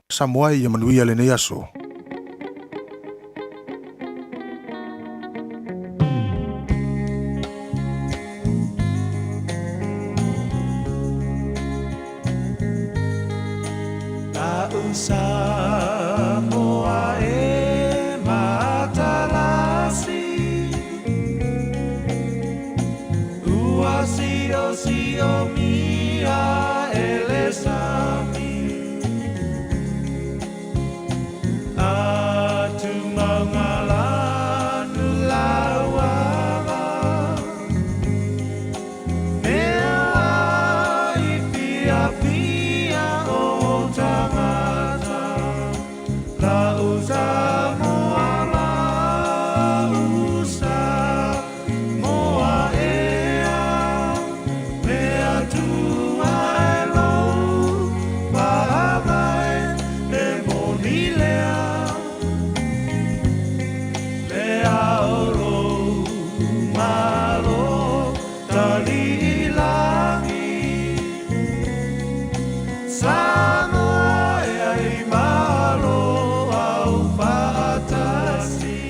Samoa e, ia manuia lenei aso. La'u Samoa e matalasi, ua siosiomia e le sami, atu maugalanu lauala, mea i fiafia o tagata, la'u Samoa, la'u Samoa ea, le Atua e lou faavae e moni lea, le ao lou malo taliilagi, Samoa e ai malo au faatasi.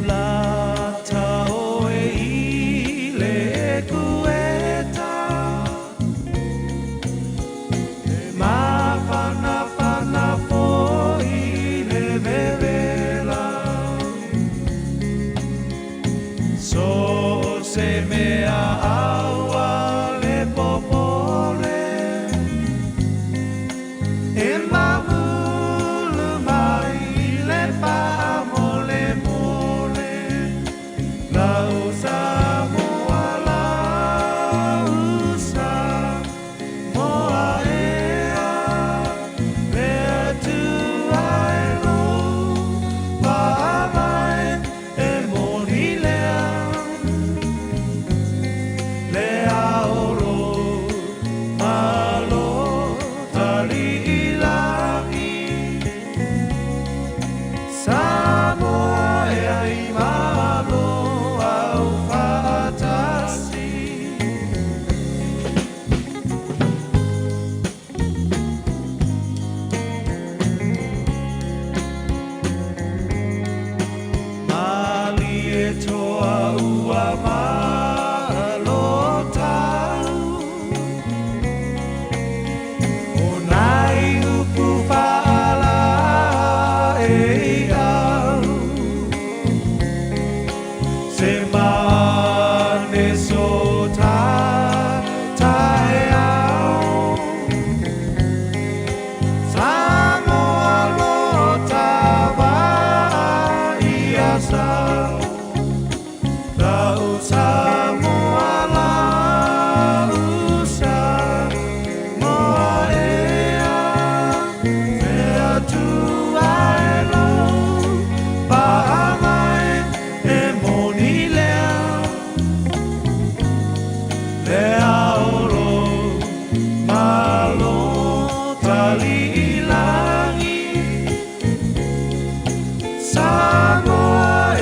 Lata oe i le kueta, e mafanafana foi le vevela. So se mea aua le popole, e mamulu mai le faamolemole, lau Samoa, lau Samoa ea, le Atua e lou faavae e moni lea, le ao lou malo taliilagi, Samoa e ai malo au faatasi. Malie toa ua malo tau, o nai upu faala e au, se mane so ta tae au, Samoa lo tava ia sau, lau Samoa, lau Samoa ea, le Atua e lou faavae e moni lea, le ao lou malo taliilagi, Samoa e.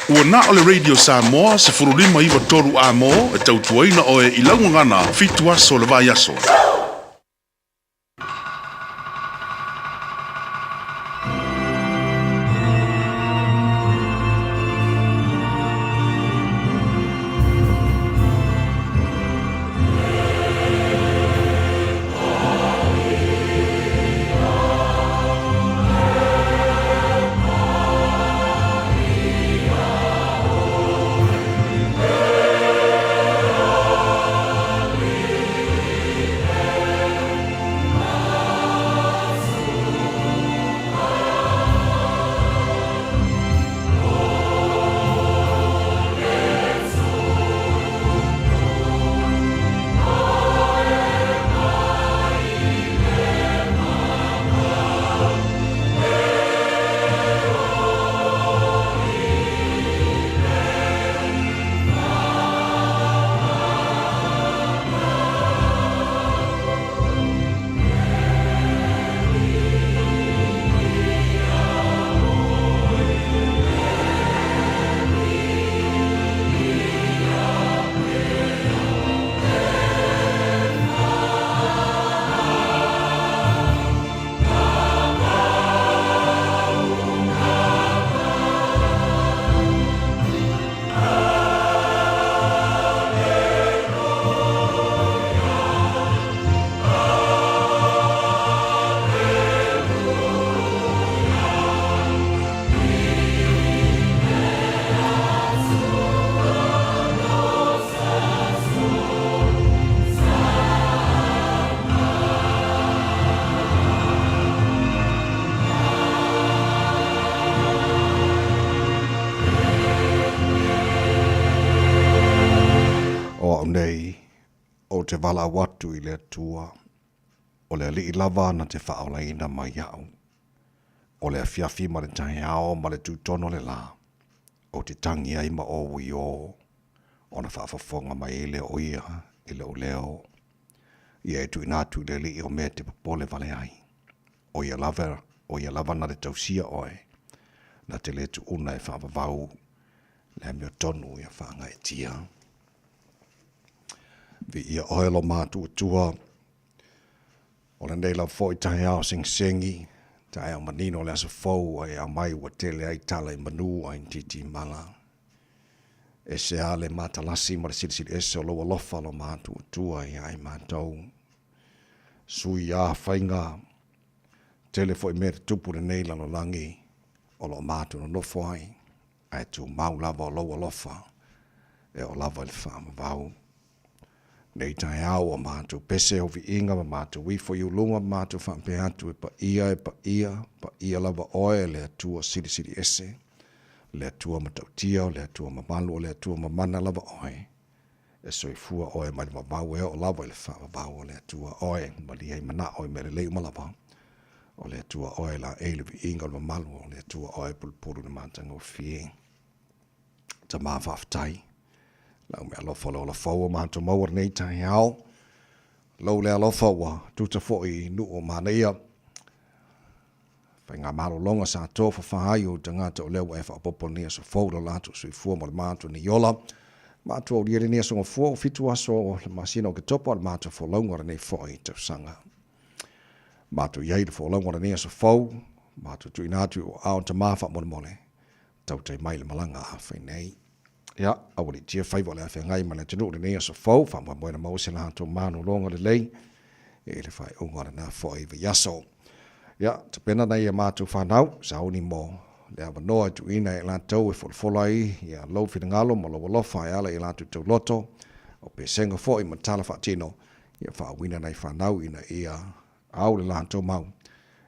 Ua na o le Radio Samoa 1593 A-mo e tautuaina oe i lau gagana 7 aso o le vaiaso. O au nei, ou te valaau atu i le Atua, o le Alii lava na te faaolaina mai iaʻu. O le afiafi ma le taeao ma le tūtono o le lā, ou te tangi ai ma ou i ō, ona faafofoga mai ai lea o ia i lou leo. Ia e tuuina atu i le Alii o mea e te popole vale ai. O ia lava, o ia lava na te tausia oe, na te lē tuuna e faavavau le amiotonu ia faagaeetia. Viia oe lo matuatua, o lenei lava foi taeao segisegitaeao manino o le aso fou ai aumai ua tele ai tala i manu ai titimala. Ese a le matalasi ma le silisili ese o lou alofa lo matuatua ia i matou. Sui a faiga tele foi mea tutupu lenei lalolagi o lo o matou nonofo ai, ae tumau lava o lou alofa e oo lava i le faavavau. Nei taeao ua matou pese o viiga ma matou ifo i uluga ma matou faapea atu e paia, e paia, paia lava oe e le Atua Silisili Ese, le Atua matautia, o le Atua mamalu, o le Atua mamana lava oe. E soifua oe mai le vavau e oo lava i le faavavau o le Atua oe, malie ai manao i mea lelei uma lava. O le Atua oe laei le viiga o le mamalu, o le Atua oe pulupulu i le matagofie. Tama faafetai. Lau mea alofa o le ola fou o matou maua lenei taeao. Lou le alofa ua tuta foi i nuu o manaia. Faiga malologa sa tofafa ai ou tagata o lea ua e faaopoopo lenei aso fou lo latou soifua ma le matou nei ola. Matou aulia lenei aso gafua ua 7 aso o le masina o Oketopa o le matou folauga lenei foi tausaga. Matou i ai le folauga lenei aso fou, matou tuuina atu i ou aao tama faamolemole. Tautai mai le malaga a fai nei. Ia, aua le tia faiva o le a feagai ma le atunuu lenei aso fou, faamoemoe na maua se latou malologa lelei i le faaiuga o lena foi vaiaso. Ia, tapena nai a matou fanau, sauni mo le avanoa e tuuina e latou e folafola ai ia lou finagalo ma lou alofa e ala i latou tauloto, o pesega foi ma tala faatino, ia faauuina nai fanau ina ia au le latou mau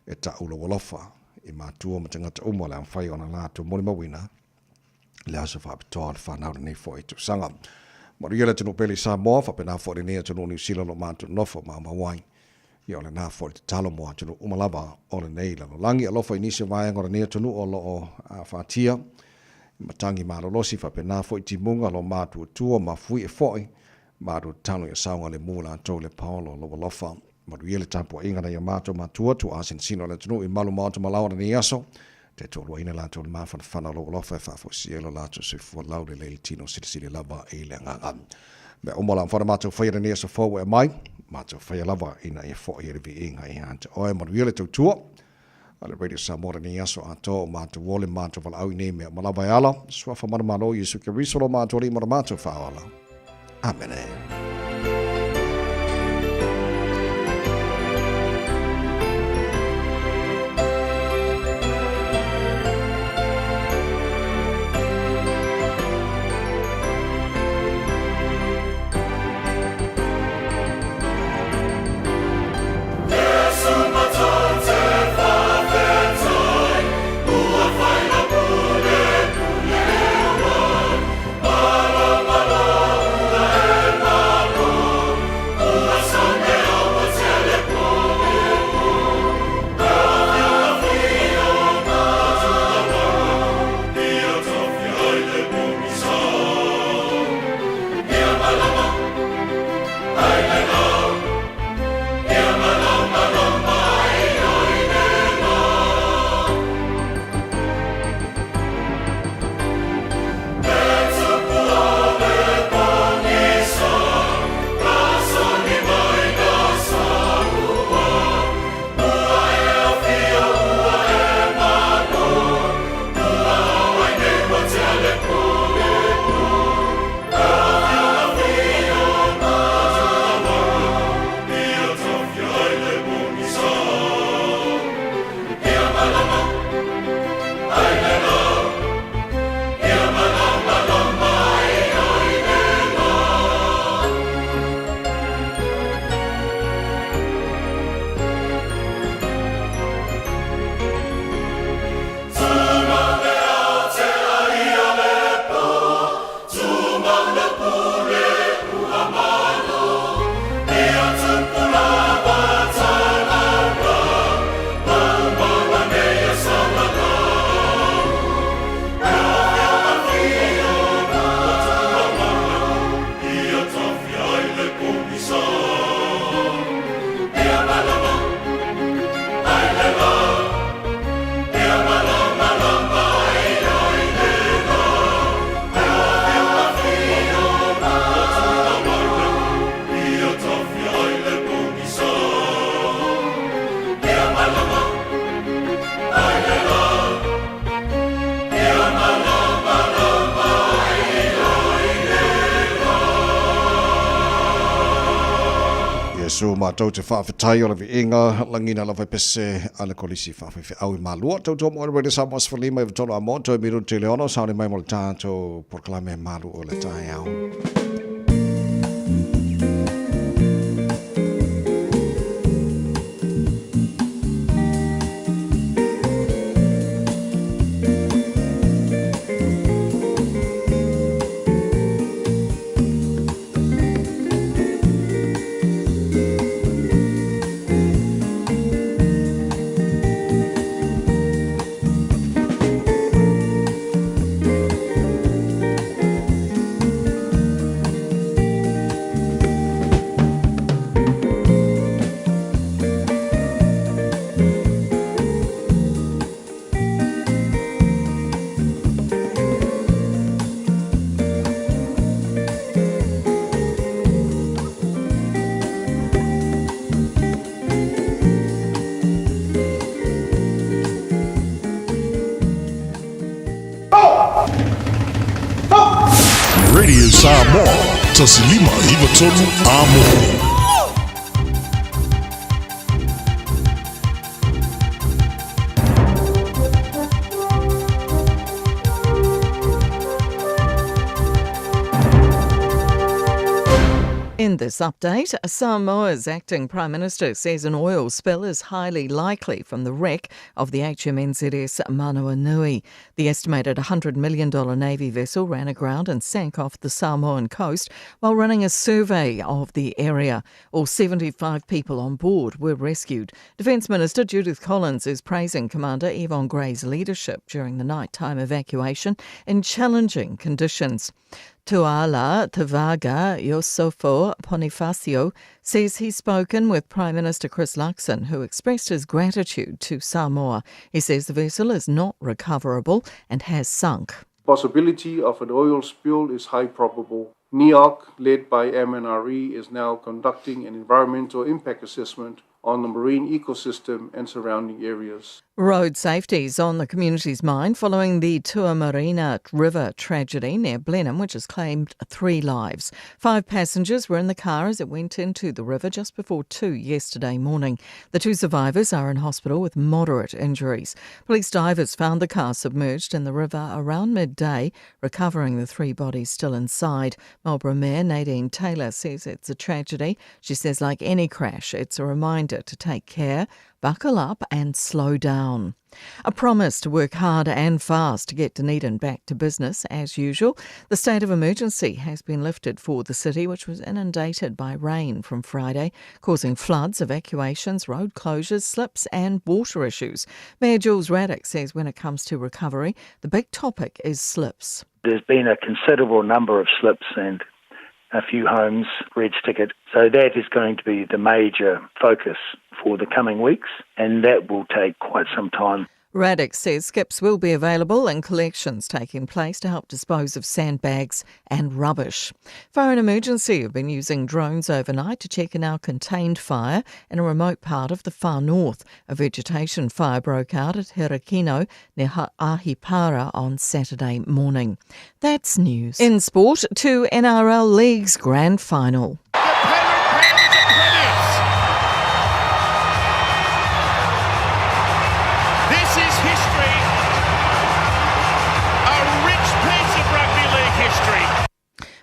e ta'u lou alofa i matua ma tagata uma o le a mafai ona latou molimauina le aso faapitoa o le fanau lenei foi tausaga. Manuia le atunuu pele i Samoa, faapena foi lenei atunuu Niu Sila o lo o matou nofo maumau ai. Ia o lena foi le tatalo mo atunuu uma lava o lenei lalolagi. Alofa i nisi o vaega o lenei atunuu o lo o afatia i matagi malolosi, faapena foi timuga o lo o matuatua ma fuie foi Malu tatalo ia saogalemu latou le paolo o lou alofa. Manuia le tapuaiga nai o matou matua, tuaa sinosino o le atunuu i malu maota malaoa lenei aso. Te toaluaina latou i le mafanafana o lou alofa e faafoisia ai lo latou soifua laulelei i le tino silisili lava i le agaga. Mea uma o le a mafai ona matou faia i lenei aso fou ua e aumai, matou faia lava ina ia foi ai le viiga ia te oe. Manuia le tautua a le Radio Samoa i lenei aso atoa o matou ole matou valaau i nei mea uma lava e ala suafa manumalo Iesu Keriso lo matou Alii ma lo matou Faaola. Amene. Iesu matou te faafetai o le viiga lagina lava e pese a le kolisi faafeifeau i Malua. Tautua mo le Radio Samoa 15 i 3 a moto e miru te le ono sauni mai mo le tatou polokalame malu o le taeao. Radio Samoa, 1593 Amo. In this update, Samoa's acting Prime Minister says an oil spill is highly likely from the wreck of the HMNZS Manawanui. The estimated $100 million Navy vessel ran aground and sank off the Samoan coast while running a survey of the area. All 75 people on board were rescued. Defence Minister Judith Collins is praising Commander Yvonne Gray's leadership during the nighttime evacuation in challenging conditions. Tuala Tevaga Iosefo Ponifasio says he's spoken with Prime Minister Chris Luxon, who expressed his gratitude to Samoa. He says the vessel is not recoverable and has sunk. Possibility of an oil spill is high probable. NEOC, led by MNRE, is now conducting an environmental impact assessment on the marine ecosystem and surrounding areas. Road safety is on the community's mind following the Tuamarina River tragedy near Blenheim, which has claimed three lives. Five passengers were in the car as it went into the river just before 2 yesterday morning. The two survivors are in hospital with moderate injuries. Police divers found the car submerged in the river around midday, recovering the three bodies still inside. Marlborough Mayor Nadine Taylor says it's a tragedy. She says, like any crash, it's a reminder to take care, buckle up, and slow down. A promise to work hard and fast to get Dunedin back to business as usual. The state of emergency has been lifted for the city, which was inundated by rain from Friday, causing floods, evacuations, road closures, slips, and water issues. Mayor Jules Radick says when it comes to recovery, the big topic is slips. There's been a considerable number of slips and a few homes red stickered. So that is going to be the major focus for the coming weeks, and that will take quite some time. Radick says skips will be available and collections taking place to help dispose of sandbags and rubbish. Fire and Emergency have been using drones overnight to check a now contained fire in a remote part of the far north. A vegetation fire broke out at Herekino near Ahipara on Saturday morning. That's news. In sport, to NRL League's grand final. This is history. A rich piece of rugby league history.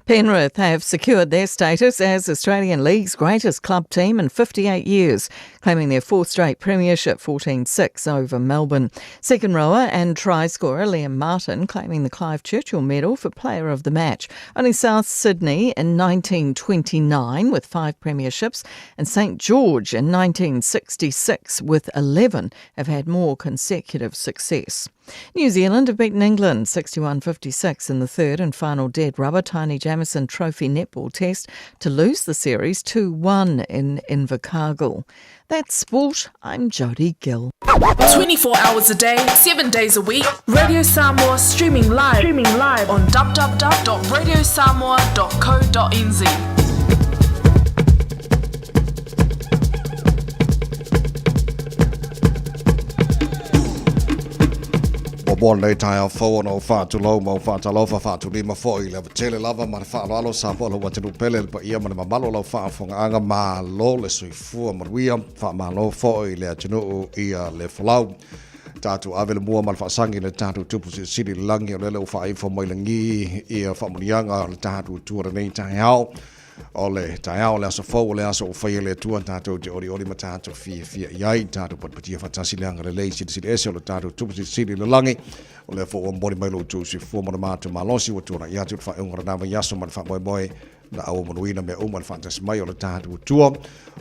Penrith have secured their status as Australian League's greatest club team in 58 years, claiming their fourth straight premiership 14-6 over Melbourne. Second rower and try scorer Liam Martin claiming the Clive Churchill Medal for Player of the Match. Only South Sydney in 1929 with five premierships and St George in 1966 with 11 have had more consecutive success. New Zealand have beaten England 61-56 in the third and final dead rubber Taini Jamison Trophy netball test to lose the series 2-1 in Invercargill. That's sport. I'm Jodie Gill. 24 hours a day, 7 days a week. Radio Samoa streaming live, streaming live on www.radiosamoa.co.nz. Muamua lenei taeao fou ona ou faatulou ma ou faatalofa faatulima foi i le avatele lava ma le faaaloalo Samoa lou atunuu pele le paia ma le mamalu o lau faafofogaaga malo le soifua manuia faamalo foi i le atunuu ia le folau tatou ave le mua ma le faasagi le tatou tupu silisili i le lagi o lele ua faaifo mai lagi ia faamuniaga o le tatou Atua lenei taeao O le taeao o le aso fou o le aso ua faia e le Atua tatou te olioli ma tatou fiafia i ai, tatou patipatia faatasi le agalelei silisili ese o le tatou Tupu Silisili i le lagi. O lea foi ua momoli mai lo outou soifua ma le matou malosi ua tuanai atu i le faaiuga o lena vaiaso ma le faamoemoe na auamanuina mea uma i le faatasi mai o le tatou Atua.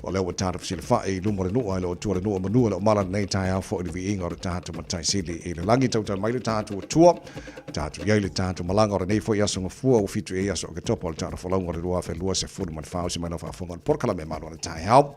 O lea ua tatou fesilafai i luma o le nuu ae le o Atua le nuu e manu e le o mala lenei taeao foi i le viiga o le tatou Matai Sili i le lagi. Tautai mai le tatou Atua, tatou i ai le tatou malaga o lenei foi aso gafua ua fitu i ai aso Oketopa o le tatou folauga o le 2024 o se mai lau faafofoga o le polokalame malo o le taeao.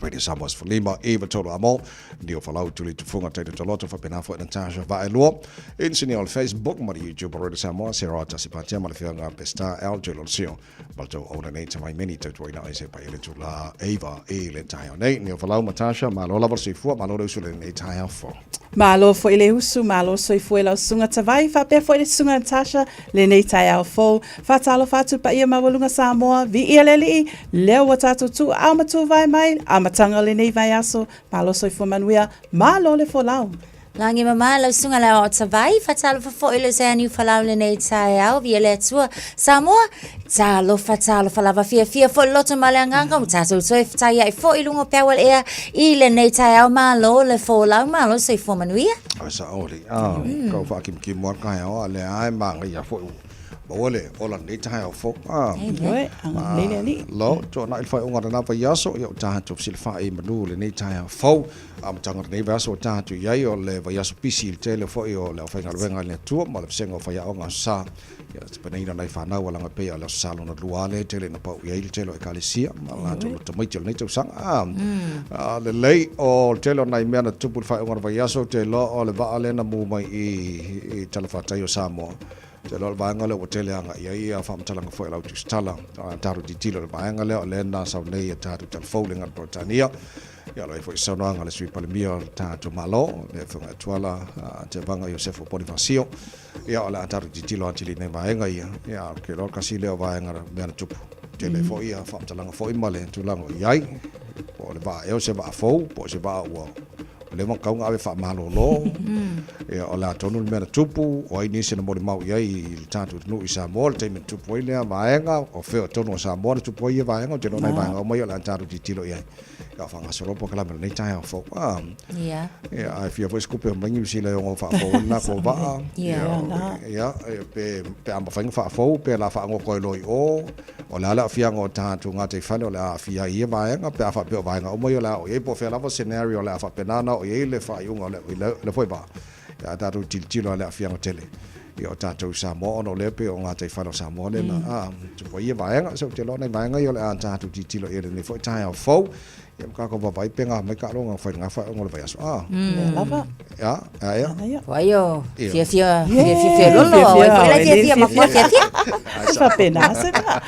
Radio Samoa 15 9 3 amo Nio Falau Tuli Tufunga Taito Toloto faapena foi Natasha Vaelua Insinia o le Facebook ma le YouTube Radio Samoa Sarah Tasipatea ma le Fianga Pesta L Jolosio Maltou ouna nei tamai meni tautuaina ai se pai le tula eiva i le taeao nei. Nio Falau Matasha, malo lava le soifua, malo le usu le nei taeao fou. Malo foi le usu, malo soifua i lau susuga Tavai, faapea foi le susuga Natasha, lenei taeao fou. Faatalofa atu paia maualuga Samoa, viia le Alii, lea ua tatou tuuao ma tuvae mai, amataga o lenei vaiaso, malo soifua manuia, malo le folau. Lagi mama lau susuga le aoao Tavai, faatalofa foi le Seani Ufalau lenei taeao, viia le Atua. Samoa, talofa, talofa lava, fiafia foi le loto ma le agaga, ua tatou toe fetaiai foi i luga o peau o le ea i lenei taeao, malo le folau, malo le soifua manuia. Ai sa oli, a, kau whaakimkimu a kai ao, a lea ai manga ia foi. Maua le ola lenei taeao fou. Ioe, agalelei le Alii. Lo, tuanai le faaiuga o lena vaiaso, ia ua tatou fesilafai i manu lenei taeao fou. Amataga o lenei vaiaso ua tatou i ai, o le vaiaso pisi i le tele foi o le aufaigaluega a le Atua ma le vasega o faiaoga Aso Sa. Ia, tapenaina nai fanau a laga pei o le Aso Sa lona lua lea e tele ina pau i ai le tele o ekalesia ma latou loto tamaiti o lenei tausaga. A, lelei, o le tele o nai mea na tutupu i le faaiuga o le vaiaso, ou te iloa o le vaa lea na mu mai i i talafatai o Samoa. Ou te iloa o le vaega lea ua tele agai i ai ia faamatalaga foi a lau tusitala. A tatou tilotilo i le vaega lea, o lea na sau nei e tatou talafou le gata Peretania. Ia, o lo o i ai foi se saunoaga a le Sui Palemia o le tatou Malo, le Afioga ia Tuala Tevaga Iosefo Ponifasio. Ia, o le a tatou tilotilo atili i nai vaega ia. Ia, ou te iloa tasi lea o vaega mea na tupu. Tele foi ia faamatalaga foi ma le tulaga o i ai. Po o le vaa ea o se vaa fou, po o se vaa ua leva ona tatau ona ave faamalolo. Ia, o le a tonu le mea na tupu, o ai nisi na molimau i ai i le tatou atunuu i Samoa i le taimi na tupu ai lea vaega, o fea tonu o Samoa na tupu ai ia vaega, ou te iloa nai vaega uma ia o le a tatou tilotilo i ai. Ia, o faagasolo polokalame o lenei taeao fou. Ah. Ia. Ia, ae fia foi se tupe mai Niu Sila e ono faafou ai le latou vaa. Ia. Ia, pe, pe a mafai ona faafou, pe o le a faagoto ai loa i o. O le a le aafiaga o tatou gataifale o le a aafia ai i ia vaega, pe a faapea o vaega uma ia o le a oo i ai, po o fea lava scenario o le a faapena ona oo i ai le faaiuga o le foi vaa. Ia, a tatou tilotilo lava i le aafiaga tele ia o tatou i Samoa, ona o lea pei o gataifale o Samoa lea na tupu ai ia vaega. So, ou te iloa o nai vaega ia o le a tatou tilotilo i ai i lenei foi taeao fou. Ia ma tatou vaavaai pe na mai taaloga na fai i lena faaiuga o le vaiaso. A. Lea lava. Ia, a ea. Ai o, fiafia, fiafia fialolo, ai foi la fiafia ma fua fiafia. Faapena se mea.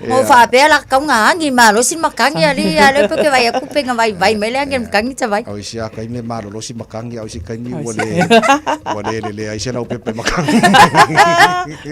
Mo faapea la kaunga angi malosi makangi ali ale pe ke vai aku pe nga vai vai mai le angi makangi ta vai. Au isi a kaimi e malolosi makangi, au isi kaimi ua le ua le le le ai se lau pepe makangi.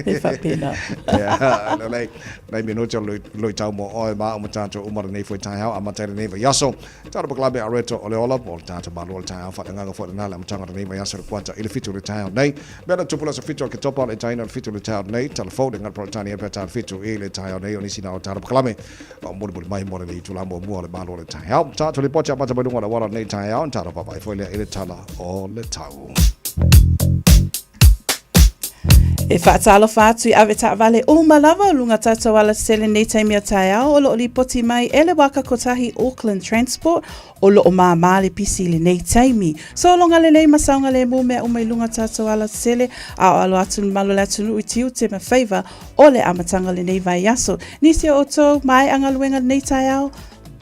E faapena. Ia, lelei. Nei minute o luitau mo oe ma au ma tatou uma lenei foi taeao amata i lenei vaiaso. Tala polokalame a Reto o le Ola mo le tatou Malo o le taeao faaleagaga foi lena le amataga o lenei vaiaso i le kuata i le 7 o le taeao nei. Mea na tupu le aso 7 o Oketopa o le itaina o le 7 o le taeao nei. Tala fou le gata Peretania pe tala 7 i le taeao nei o nisi na o tala polokalame o mulimuli mai mo lenei itula muamua o le Malo o le taeao. Tatou lipoti amata mai luga o le auala o lenei taeao, tala vaavaai foi lea i le tala o le tau. E faatalofa atu i ave taavale uma lava o luga tatou alatetele nei taimi o taeao o lo o lipoti mai e le waka kotahi Auckland Transport o lo o māmā le pisi i lenei taimi. Sologa lelei ma saogalemu mea uma i luga tatou alatetele a o alo atu le mamalu o le atunuu i tiute ma faiva o le amataga o lenei vaiaso. Nisi o outou maea galuega lenei taeao,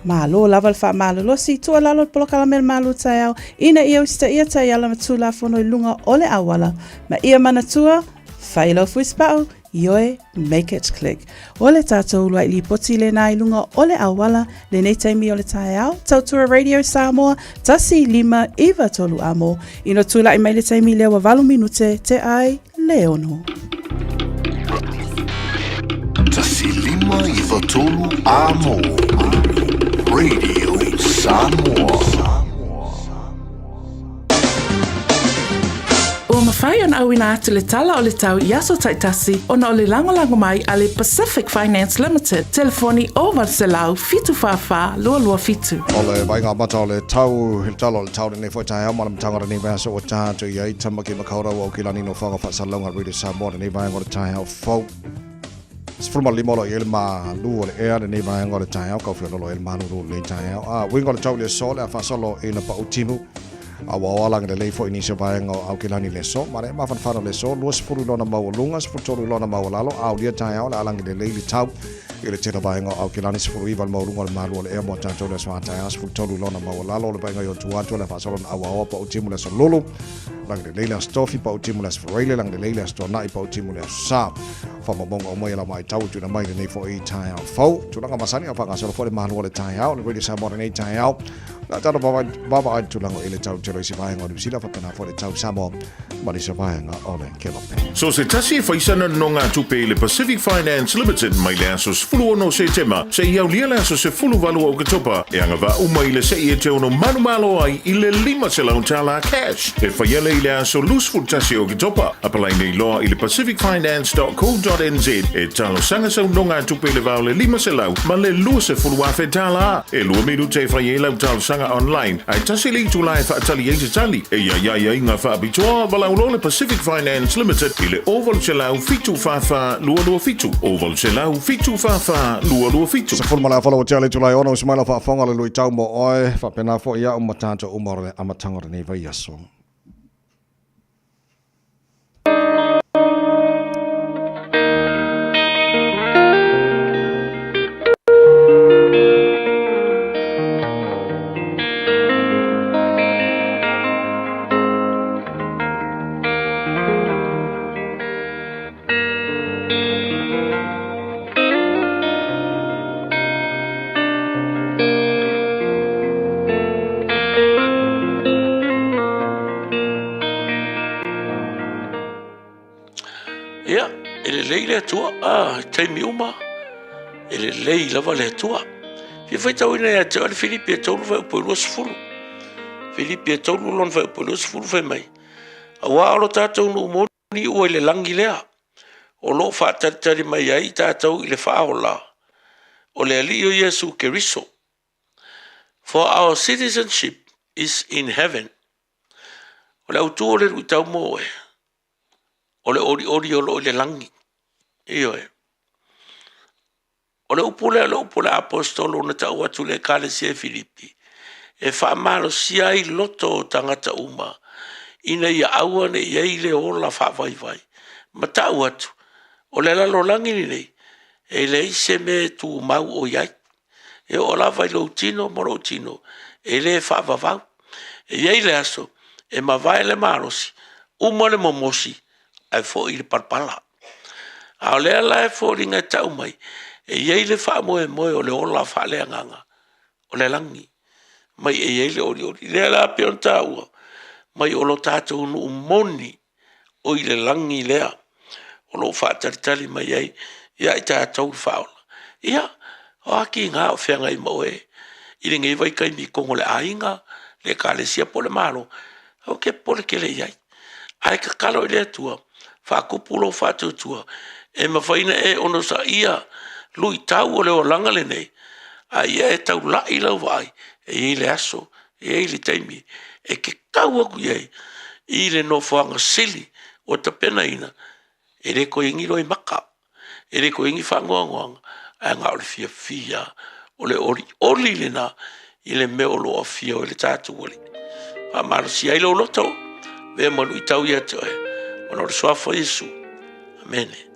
Malo lava le faamalolosi, tuualalo le polokalame a le Malu Taeao ina ia usitaia taiala ma Tulafono i luga o le auala, ma ia manatua, fai lau fuisipao, ioe, make it click. O le tatou uluai lipoti lena i luga o le auala lenei taimi o le taeao, Tautua Radio Samoa, 1 5 9 3 amo, ina tulai mai le taimi lea ua 8 minute te ai le 6. 1 5 9 3 Amo Radio Samoa. Ua mafai ona auina atu le tala o le tau i aso taitasi ona o le lagolago mai a le Pacific Finance Limited, telefoni 0800 744 227. O le vaaiga amata o le tau, i le tala o le tau lenei foi taeao ma le amataga o lenei vaiaso ua tatou i ai Tamaki Makaurau Aukilani Nofoaga Faasalalauga Radio Samoa lenei vaega o le taeao fou. 15 o lo o i ai le malu o le ea lenei vaega o le taeao, kau fialolo ai le malulu o lenei taeao. A uiga o le tau i le aso, le a faasolo ina pau timu, a ua oa lagi lelei foi nisi o vaega o Aukilani i le aso. Ma le mafanafana o le aso, 20 i lona maualuga, 13 i lona maualalo, a aulia taeao le a lagi lelei le tau i le tele o vaega o Aukilani, 19 le maualuga o le malu o le ea mo tatou i le aso a taeao, 13 i lona maualalo le vaega i otua atu, le a faasolo ina auaoa pau timu le aso Lulu. Lagi lelei le aso Tofi, pau timu le aso Faraile, lagi lelei le aso Tuanai, pau timu le aso Sa. Faamaumauga uma ia lau matau e tuuina mai i lenei foi taeao fou. Tulaga masani a faagasolo foi le malu o le taeao, le Radio Samoa lenei taeao. La tatou vaavaai i le tulaga i le tau tele o isi vaega o Niu Sila faapena foi le tau Samoa ma nisi o vaega o le Kelope. So se tasi e fai sana nonogatupe i le Pacific Finance Limited mai le aso 16 Setema seia aulia le aso 18 o Oketopa e agavaa uma i le se'i e te ono manumalo ai i le $500 cash e faia lea i le aso 21 o Oketopa. Apalai nei loa i le pacificfinance.co.nz e talosaga sau nonogatupe i le va o le $500 ma le $20,000. E lua minute e fai ai lau talosaga. tulaga online, ae tasi le itula e faatali ai se tali. E i ai aiaiga faapitoa, valaau loa le Pacific Finance Limited i le 0800 744 227, 0800 744 227. Sefulu ma le afa lau tea le itula e ono, usi mai lau faafofoga le luitau mo oe, faapena foi au ma tatou uma o le amataga o lenei vaiaso. Ia, e lelei le Atua, a, i taimi uma, e lelei lava le Atua. Fia faitauina ia te oe le Filipi e 3 fuaiupu e 20. Filipi e 3 lona fuaiupu e 20 fai mai, Auā o lo tatou nuu moni ua i le lagi lea, o lo o faatalitali mai ai i tatou i le faaola o le Alii o Iesu Keriso. For our citizenship is in heaven. O le autu o le luitau mo oe, o le olioli o lo o i le lagi. Ioe. O le upu lea o le upu a le Aposetolo na tau atu i le Ekalesia i Filipi, e faamalosia ai loto o tagata uma, ina ia aua ne i i ai le ola faavaivai, ma tau atu, o le lalolagi lenei, e leai se mea e tumau o i ai. E oo lava i lou tino ma lou tino, e le faavavau. E i ai le aso e mavae le malosi, uma le momosi, ae foi i le palapala. A o lea la e foliga e tau mai, e i ai le faamoemoe o le ola faaleagaga o le lagi, mai e i ai le olioli. Lea la pei ona taua, mai o lo tatou nuu moni o i le lagi lea o lo o faatalitali mai ai ia i tatou le faaola. Ia, o a tiga o feagai ma oe i lenei vaitaimi i totonu o le aiga, le ekalesia po o le Malo, aua e te popole tele i ai. Ae tatalo i le Atua, faatupu lou faatuatua e mafai ona e onosaia luitau o le olaga lenei, a ia e taulai lau vaai, e i ai le aso, e i ai le taimi e te tau atu i ai i le nofoaga sili ua tapenaina, e le toe i ai ni loimata, e le toe i ai ni faanoanoaga, ae na o le fiafia lava. O le olioli lena i le mea o lo o afio ai le tatou Alii. Faamalosia ai lou loto, avea ma luitau ia te oe, ona o le suafa o Iesu. Amene.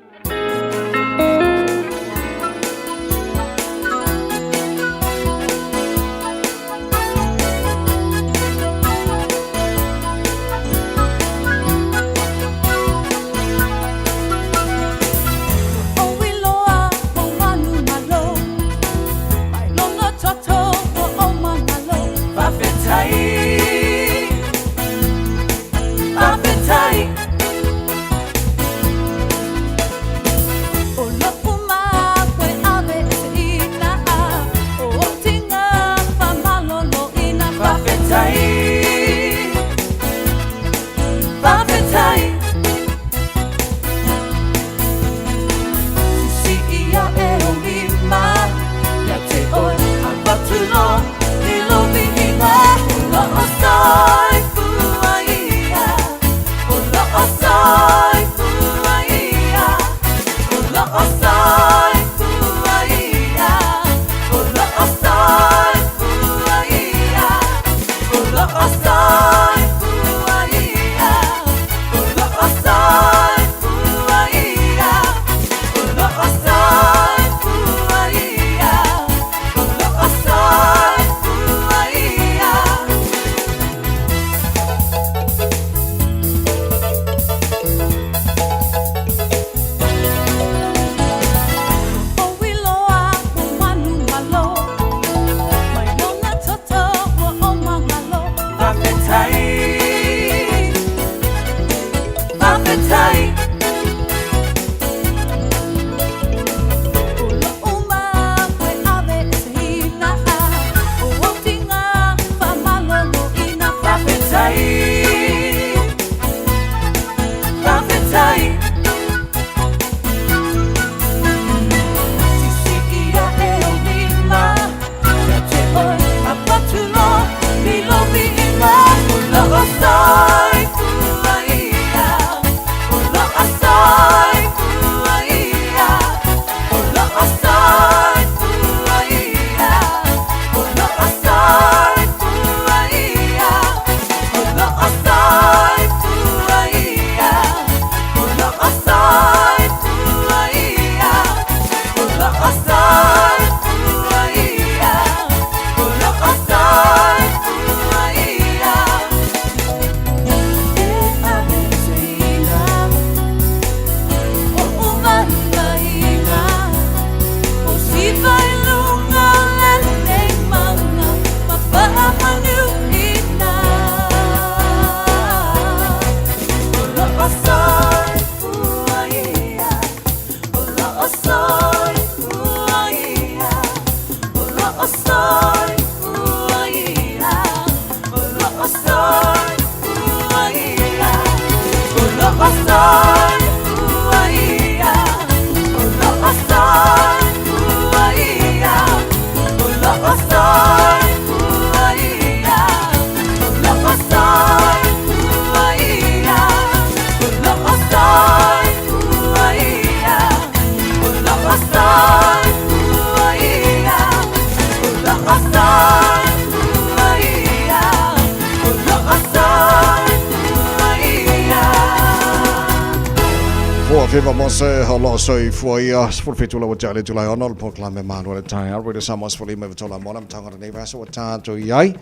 Soifua Viva Mose o loo soifua ia 17 ula ua tea le itula e ono le polokalame Malu o le Taeao Radio Samoa 15 i vatola mo le amataga o lenei vaiaso ua tatou i ai.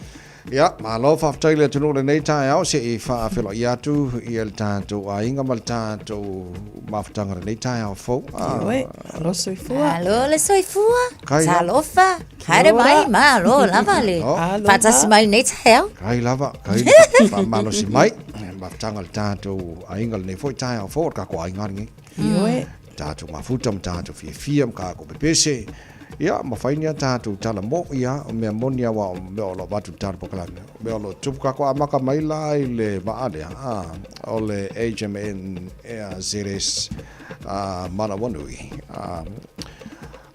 Ia, malo faafetai le atunuu lenei taeao se i faafeiloai atu ia le tatou aiga ma le tatou mafutaga lenei taeao fou. Ah. Ioe, alo soifua. Alo le soifua. Kai lava. Talofa. Haere mai, malo lava le. Oh. Faatasi mai lenei taeao. Kai lava, kai le faamalosi mai. Mafutaga le tatou aiga lenei foi taeao fou, o le kako aiga lenei. Ioe. Tatou mafuta ma tatou fiafia ma kako pepese. Ia, ma fai ni a tatou tala mo, ia, o mea moni a wa o mea o lo avatu tala polokalame. O mea o lo tupu kako amaka mai la i le vaa lea, a, o le HMN Air ZS a, Manawanui. A,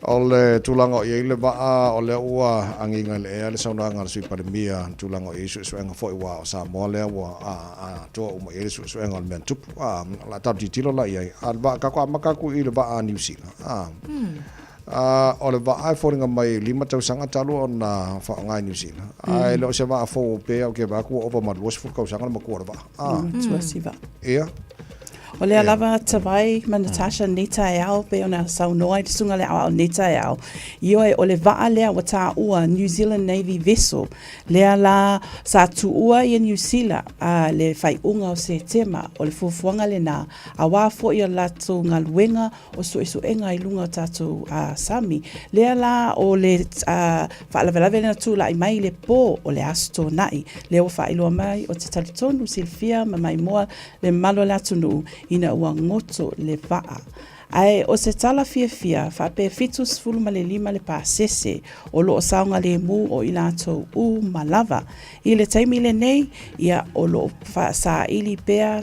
O le tulaga o i ai le vaa, o lea ua agiga i le ea le saunoaga a le Sui Palemia i le tulaga o i ai suesuega foi aua o Samoa lea ua atoa uma i ai le suesuega o le mea na tupu. O le a tatou tilotilo la i ai. A o le vaa, tatou amata atu i le vaa a Niu Sila. O le vaa e foliga mai e 5 tausaga talu ona faaaoga e Niu Sila, ae le o se vaa fou pea ou te vaai atu ua ova ma le 20 tausaga le matua o le vaa. Matua si vaa. Ia. O lea lava Tavai ma Natasha nei taeao pei ona saunoa i le susuga le aoao nei taeao. Ioe, o le vaa lea ua taua New Zealand Navy vessel, lea la sa tuua ia Niu Sila a le faaiuga o Setema, o le fuafuaga lena, auā foi o le latou galuega o suesuega i luga o tatou sami. Lea la o le faalavelave lea na tulai mai i le po o le Aso Toonai, lea ua faailoa mai ou te talitonu silafia ma maimoa le mamalu o le atunuu ina ua goto le vaa. Ae o se tala fiafia, faapea 75 le pasese o lo o saogalemu o i latou uma lava. I le taimi lenei, ia, o lo o saili pea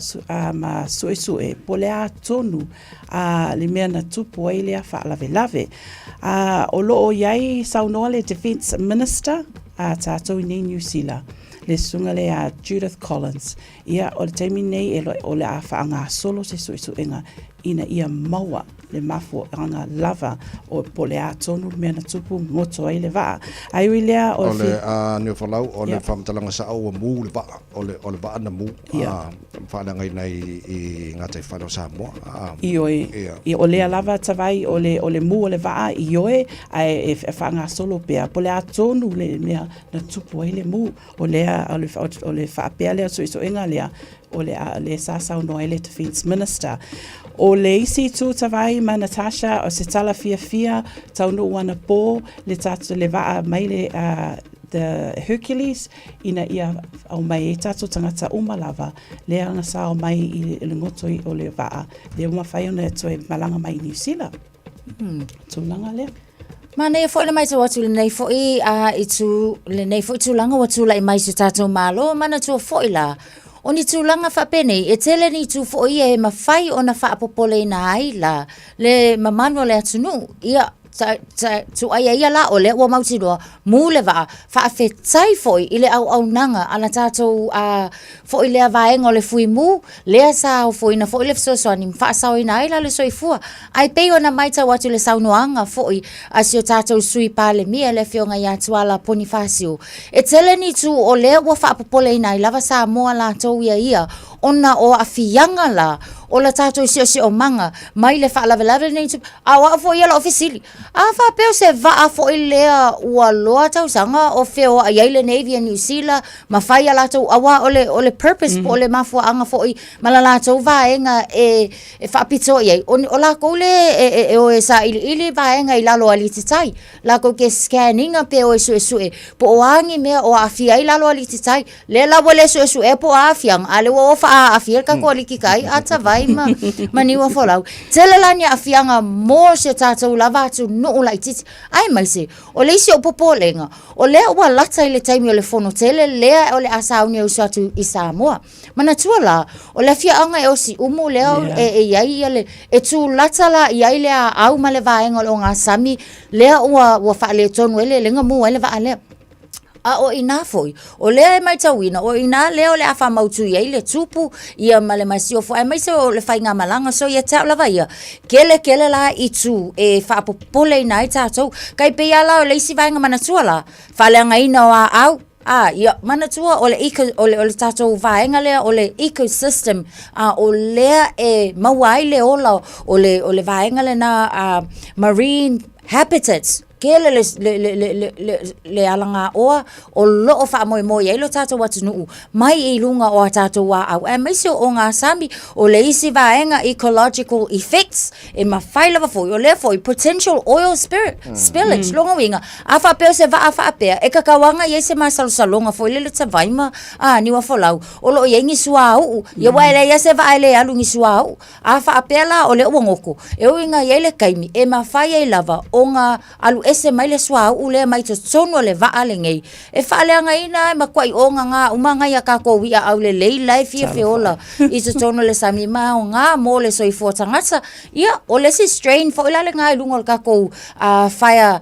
ma suesue po o le a tonu le mea na tupu ai lea faalavelave. O lo o i ai saunoa le Defence Minister a tatou i nei Niu Sila, le susuga lea a Judith Collins, Ia, o le taimi nei e o le a faagasolo se suesuega ina ia maua le mafuaaga lava o po o le a tonu le mea na tupu goto ai le vaa. Ae ui lea o le a Niufolau, o le faamatalaga sao ua mu le vaa, o le o le vaa na mu a faaleagaina i i gataifale o Samoa. Ioe, ia o lea lava Tavai o le o le mu o le vaa, ioe, ae e faagasolo pea po o le a tonu le mea na tupu ai le mu. O lea, o le, o le faapea lea o suesuega lea, o le, a, le sa saunoa ai le Defence Minister. O le isi itu Tavai ma Natasha, o se tala fiafia, taunuu anapo le tatou, le vaa mai le, uh, the Hercules, ina ia aumai ai tatou tagata uma lava, lea na sao mai i le goto o le vaa, lea ua mafai ona toe malaga mai i Niu Sila. Tulaga lea. Manaia foi le matau atu i lenei foi a i tu lenei foi tulaga ua tulai mai si o tatou Malo manatua foi la o ni tulaga faapenei e tele ni itu foi ia e mafai ona faapopoleina ai la le mamalu o le atunuu ia tuaia ia la o lea ua mautinoa mu le vaa faafetai foi i le auaunaga a la tatou a foi lea vaega o le Fuimu lea sa ofoina foi le fesoasoani ma faasaoina ai la le soifua. Ae pei ona matau atu i le saunoaga foi a si o tatou Sui Palemia le Afioga ia Tuala Ponifasio, e tele ni itu o lea ua faapopoleina ai lava Samoa latou ia ia ona o aafiaga la o la tatou siosiomaga mai le faalavelave lenei, a o au foi ia lau fesili, A faapea o se vaa foi lea ua loa tausaga o feoai ai le Navy a Niu Sila ma fai a latou aua o le, o le purpose po o le mafuaaga foi ma la latou vaega e, e faapitoa i ai, o, o lakou le e, e, e o e sailiili vaega i lalo o alititai. Lakou ke scan ina pe o e suesue po o a ni mea o aafia ai lalo o alititai. Lea la ua le suesuea po o a aafiaga, a lea ua o faaaafia le tatou alititai, a tavai ma, ma niu afolau. Tele la ni aafiaga mo si o tatou lava atunuu laitiiti, aemaise o le isi ou popolega, o lea ua lata i le taimi o le fono tele lea o le a sauni e usu atu i Samoa. Manatua la, o le afioaga e o Siumu lea e, e i ai ia le, e tulata la i ai le aau ma le vaega o le ogasami lea ua, ua faaletonu ai le, le gamu ai le vaa lea. A o inā foi, o lea e matauina, o inā lea o le a faamautu i ai le tupu, ia ma le masiofo, aemaise o le faigamalaga. So ia te au lava ia, kele kele la itu e faapopoleina ai tatou. Tai pei lava la o le isi vaega manatua la, faaleagaina o aau. A, ia, manatua o le eco, o le, o le tatou vaega lea o le ecosystem, a, o lea e maua ai le ola o le, o le vaega lena a, marine habitats, tele le, le, le, le, le, le, le alagaoa o loo faamoemoe i ai lo tatou atunuu mai i luga o a tatou aau aemaise o ogasami. O le isi vaega ecological effects e mafai lava foi, o lea foi potential oil spirit, spillage, lona uiga, a faapea o se vaa faapea, e tatau lava ona i ai se masalosaloga foi lele tavai ma a, niu afolau, o lo o i ai ni suauu, ia aua e leai lava se vaa e le alu i ni suauu. A faapea la o lea ua goto, e ui ina i ai le taimi e mafai ai lava ona alu ese mai le suauu lea mai totonu o le vaa lenei, e faaleagaina ai matuai ogaga uma nai a tatou i'a aulelei la e fia feola i totonu o le sami ma aoga mo le soifua tagata. Ia, o le isi strain foi la lena i luga o le tatou fire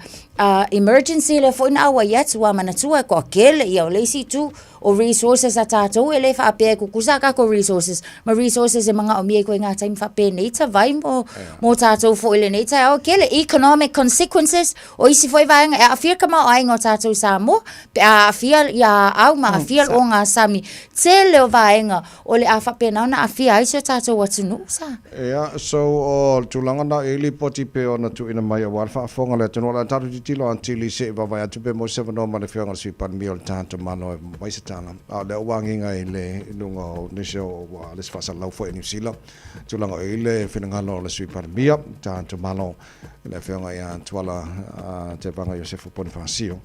emergency lea foi na auai atu, ua manatua e toatele, ia o le isi itu O resources a tatou e le faapea e tutusa a tatou resources ma resources e manaomia i ituaiga taimi faapenei tavai mo, mo tatou foi i lenei taeao. E tele economic consequences o isi foi vaega e aafia le tamaoaiga o tatou i Samoa pe a aafia ia aau ma aafia le ogasami. Tele o vaega o le a faapena ona aafia ai si o tatou atunuu sa. Ia, so o le tulaga na i lipoti pei ona tuuina mai aua le faafofoga a le atunuu, o le a tatou tilotilo atili se i vaavaai atu pe maua se avanoa ma le Afioga i le Sui Palemia o le tatou Malo e aumai se tala. A o lea ua agiga i le i luga o nisi o le isi faasalalau foi a Niu Sila, tulaga o i le finagalo o le Sui Palemia o le tatou Malo, le Afioga ia Tuala Tevaga Iosefo Ponifasio.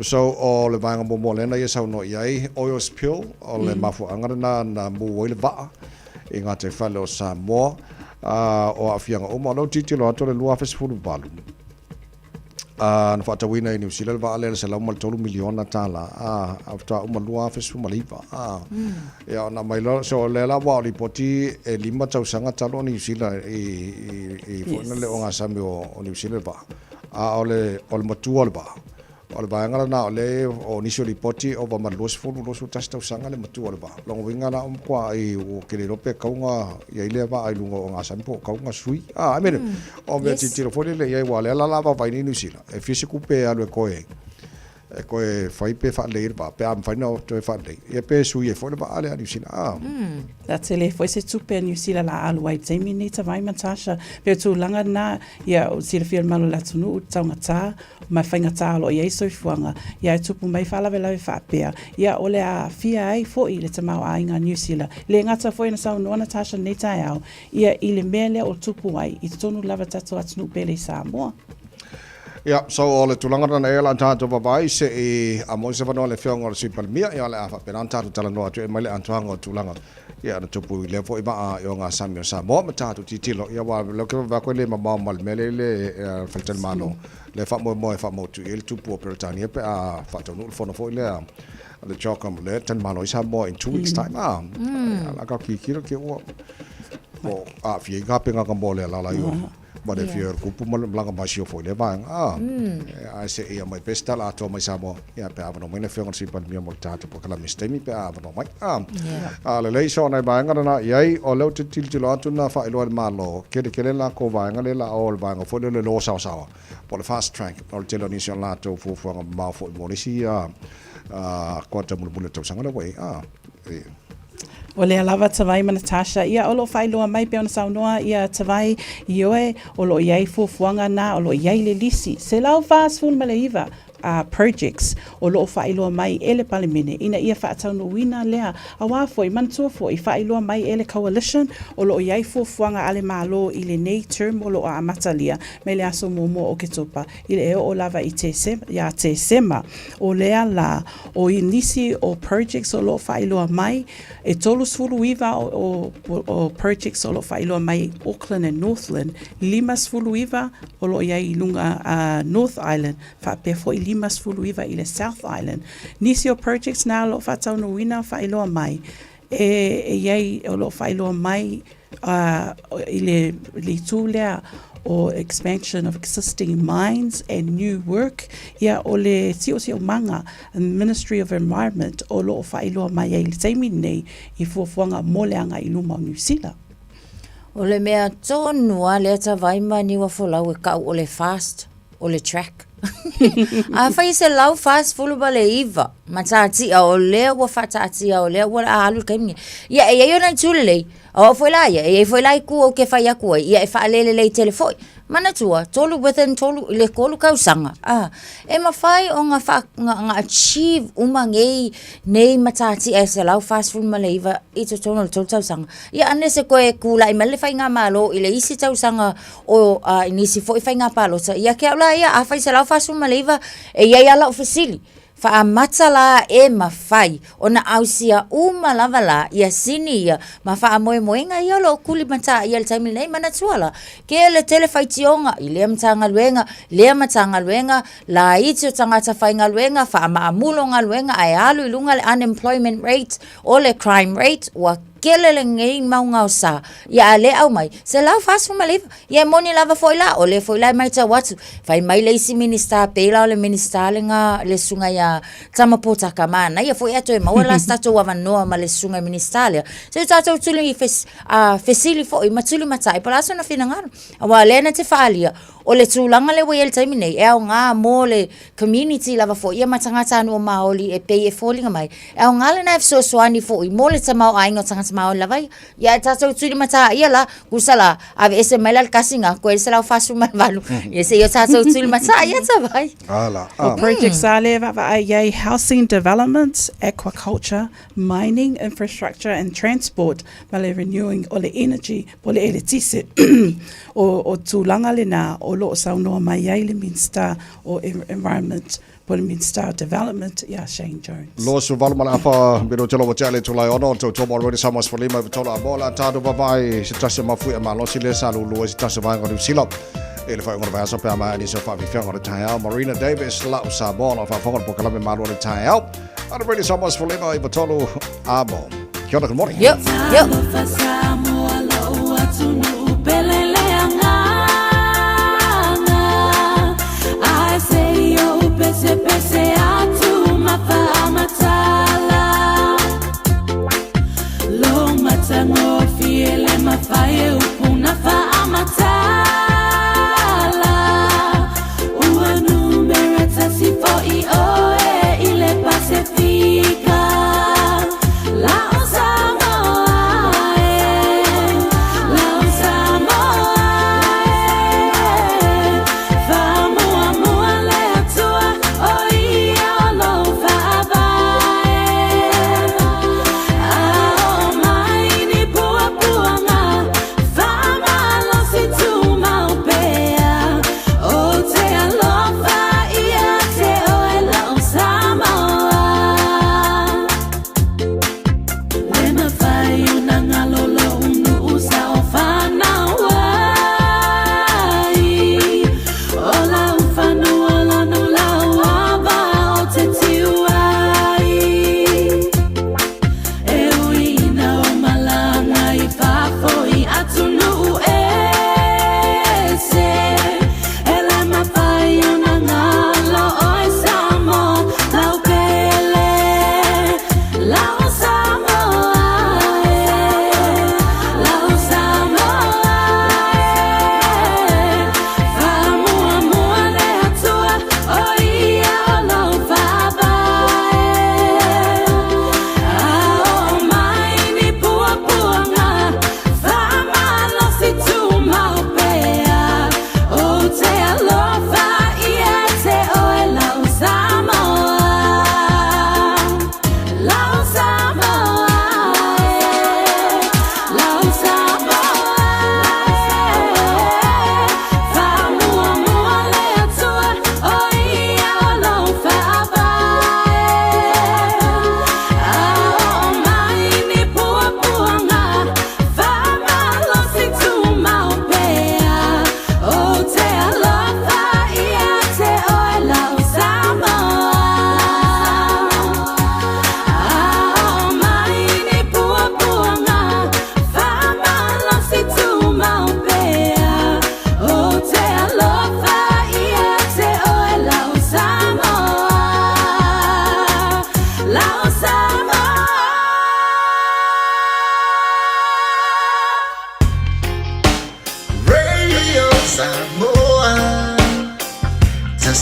So o le vaega muamua lea na ia saunoa i ai, oil spill, o le mafuaaga lena na mū ai le vaa i gataifale o Samoa, o aafiaga uma. O lea ou tilotilo atu o le 2018, na faatauina i Niu Sila le vaa lea i le $103 miliona tala, a faatoa uma 2019. Ia ona aumai loa, so o lea la ua lipoti e 5 tausaga talu o Niu Sila i foi lea ogasami o Niu Sila le vaa. A o le, o le matua o le vaa, o le vaega lena o lea o nisi o lipoti ova ma le 20, 21 tausaga le matua o le vaa. Lona uiga la ua matuai ua ke le iloa pe tatau ona i ai lea vaa i luga o ogasami po o tatau ona sui. A, I mean, o mea tilotilo foi lele i ai, aua o lea la o le a vaavaai nei Niu Sila, e fia se tupe e alu e toe e toe fai pe faalelei ai le vaa, pe a mafai ona toe faalelei, ia pe sui ai foi le vaa lea a Niu Sila. A. La tele foi se tupe a Niu Sila la alu ai i le taimi lenei Tavai ma Tasha. Pei o tulaga lena, ia, o silafia e le malo o le atunuu, taugata, ma faigata o lo o i ai soifuaga, ia e tupu mai faalavelave faapea, ia o le a aafia ai foi le tamaoaiga a Niu Sila. Le gata foi na saunoa Natasha i lenei taeao, ia i le mea lea o tupu ai i totonu lava tatou atunuu pele i Samoa. Ia, so o le tulaga lena ea o le a tatou vaavaai se i maua se avanoa i le Afioga i le Sui Palemia, ia o le a faapena ona tatou talanoa atu e aumai le atoaga o tulaga ia na tupu i lea foi vaa i ogasami o Samoa ma tatou tilotilo, ia aua o lea ou te vaavaai atu e le mamao ma le mea lea i le faletalimalo, lea e faamoemoe e faamautu i ai le tupu o Peretania pe a faataunuu le fono foi lea a le CHOGM lea e talimalo ai Samoa in 2 weeks time. A, ia, o le a tatou tilotilo te i ua aafia ai tapenaga mo le alaala i o. Ma le afio o le kupu ma le malaga mai sio foi lea vaega. Ah, ae se i aumai pea se tala atoa mai Samoa. Ia, pe a avanoa mai le afioga i le Sui Palemia mo le tatou polokalame i se taimi pe a avanoa mai. Ah, a lelei so nai vaega lena i ai, o lea ou te tilotilo atu na faailoa e le Malo, tele tele latou vaega lea la o le vaega foi lea o le loa saoasaoa, po o le fast track, o le tele o nisi o latou fuafuaga mamao foi mo le isi kuata mulimuli o le tausaga lea ua i ai. Ah, O lea lava Tavai ma Natasha, ia o lo o faailoa mai pei ona saunoa ia Tavai, ioe, o lo o i ai fuafuaga na, o lo o i ai le lisi, 149 projects o lo o faailoa mai e le Palemene ina ia faataunuuina lea. Aua foi, manatua foi, faailoa mai e le Coalition o lo o i ai fuafuaga a le Malo i lenei term o lo o amatalia mai le aso muamua o Oketopa i le e oo lava i Tesema, ia Tesema. O lea la, o nisi o projects o lo o faailoa mai, e 39 o, o, o projects o lo o faailoa mai Auckland and Northland, 59 o lo o i ai i luga North Island, faapea foi 59 i le South Island. Nisi o projects na o lo o faataunuuina faailoa mai, e, e i ai, o lo o faailoa mai i le itu lea o expansion of existing mines and new work, ia o le siosiomaga Ministry of Environment o lo o faailoa mai ai i le taimi lenei i fuafuaga mo le agai i luma o Niu Sila. O le mea tonu lava lea tavai ma niu afolau e kau o le fast, o le track. Afai e 149 matatia o lea ua faataatia o lea ua a alu le taimi lenei. Ia e i ai ona itu lelei, o au foi la ia, e i ai foi la itu ou te fai atu ai, ia e faalelelei tele foi. Manatua, tolu within tolu, i le tolu tausaga, a, e mafai ona faa, ona achieve uma nei, nei matatia e 149 i totonu o le tolu tausaga. Ia unless e toe tulai mai le faigamalo i le isi tausaga o i nisi foi faiga palota, ia te au la ia, afai 149, e i ai lava lau fesili, faamata la e mafai ona ausia uma lava la ia sini ia ma faamoemoega ia o lo o tulimataia i le taimi lenei. Manatua la, tele tele faitioga i lea Matagaluega, lea Matagaluega, laiti o tagata faigaluega, faamaamulo galuega ae alu i luga le unemployment rate, o le crime rate, ua tele lenei mau gaosa, ia a le aumai, 149. Ia e moni lava foi la, o lea foi la e matau atu, fai mai le isi Minisita, pei la o le Minisita lena, le susuga ia Tama Potaka, manaia foi ae toe maua la se tatou avanoa ma le susuga i Minisita lea, se i tatou tuli fesili foi ma tulimatai po o le a sona finagalo. Aua o lea na te faaalia, o le tulaga lea ua i ai i le taimi nei, e aoga mo le community lava foi ia ma tagatanuu Maoli e pei e foliga mai, e aoga lena e fesoasoani foi mo le tamaoaiga o tagata Maoli lava ia. Ia ae tatou tulimataia la, tusa la, aveese mai la le tasi na, koe le 148, ia seia tatou tulimataia Tavai. Ala, O projects a lea e vaavaai i ai, housing development, aquaculture, mining, infrastructure and transport, ma le renewing o le energy po o le eletise. O tulaga lena o lo o saunoa mai ai le Minista o Environment po o le Minista o Development ia Shane Jones. 28 ma le afa minute lo ua le tulai ono o tautua mo Rodi Samoa 15 i tolu a mo la tātou vavai se tasi o mafui a malosi le sa lulu se tasi o vaenga o New Zealand i le faaiuga o le vaiaso pe a maea nisi o faafiafiaga o le taeao. Marina Davis lau Samoa o faafofoga le polokalame malo o le taeao a le Radio Samoa 15 i tolu a mo. Kia ora, good morning. Yo, yo.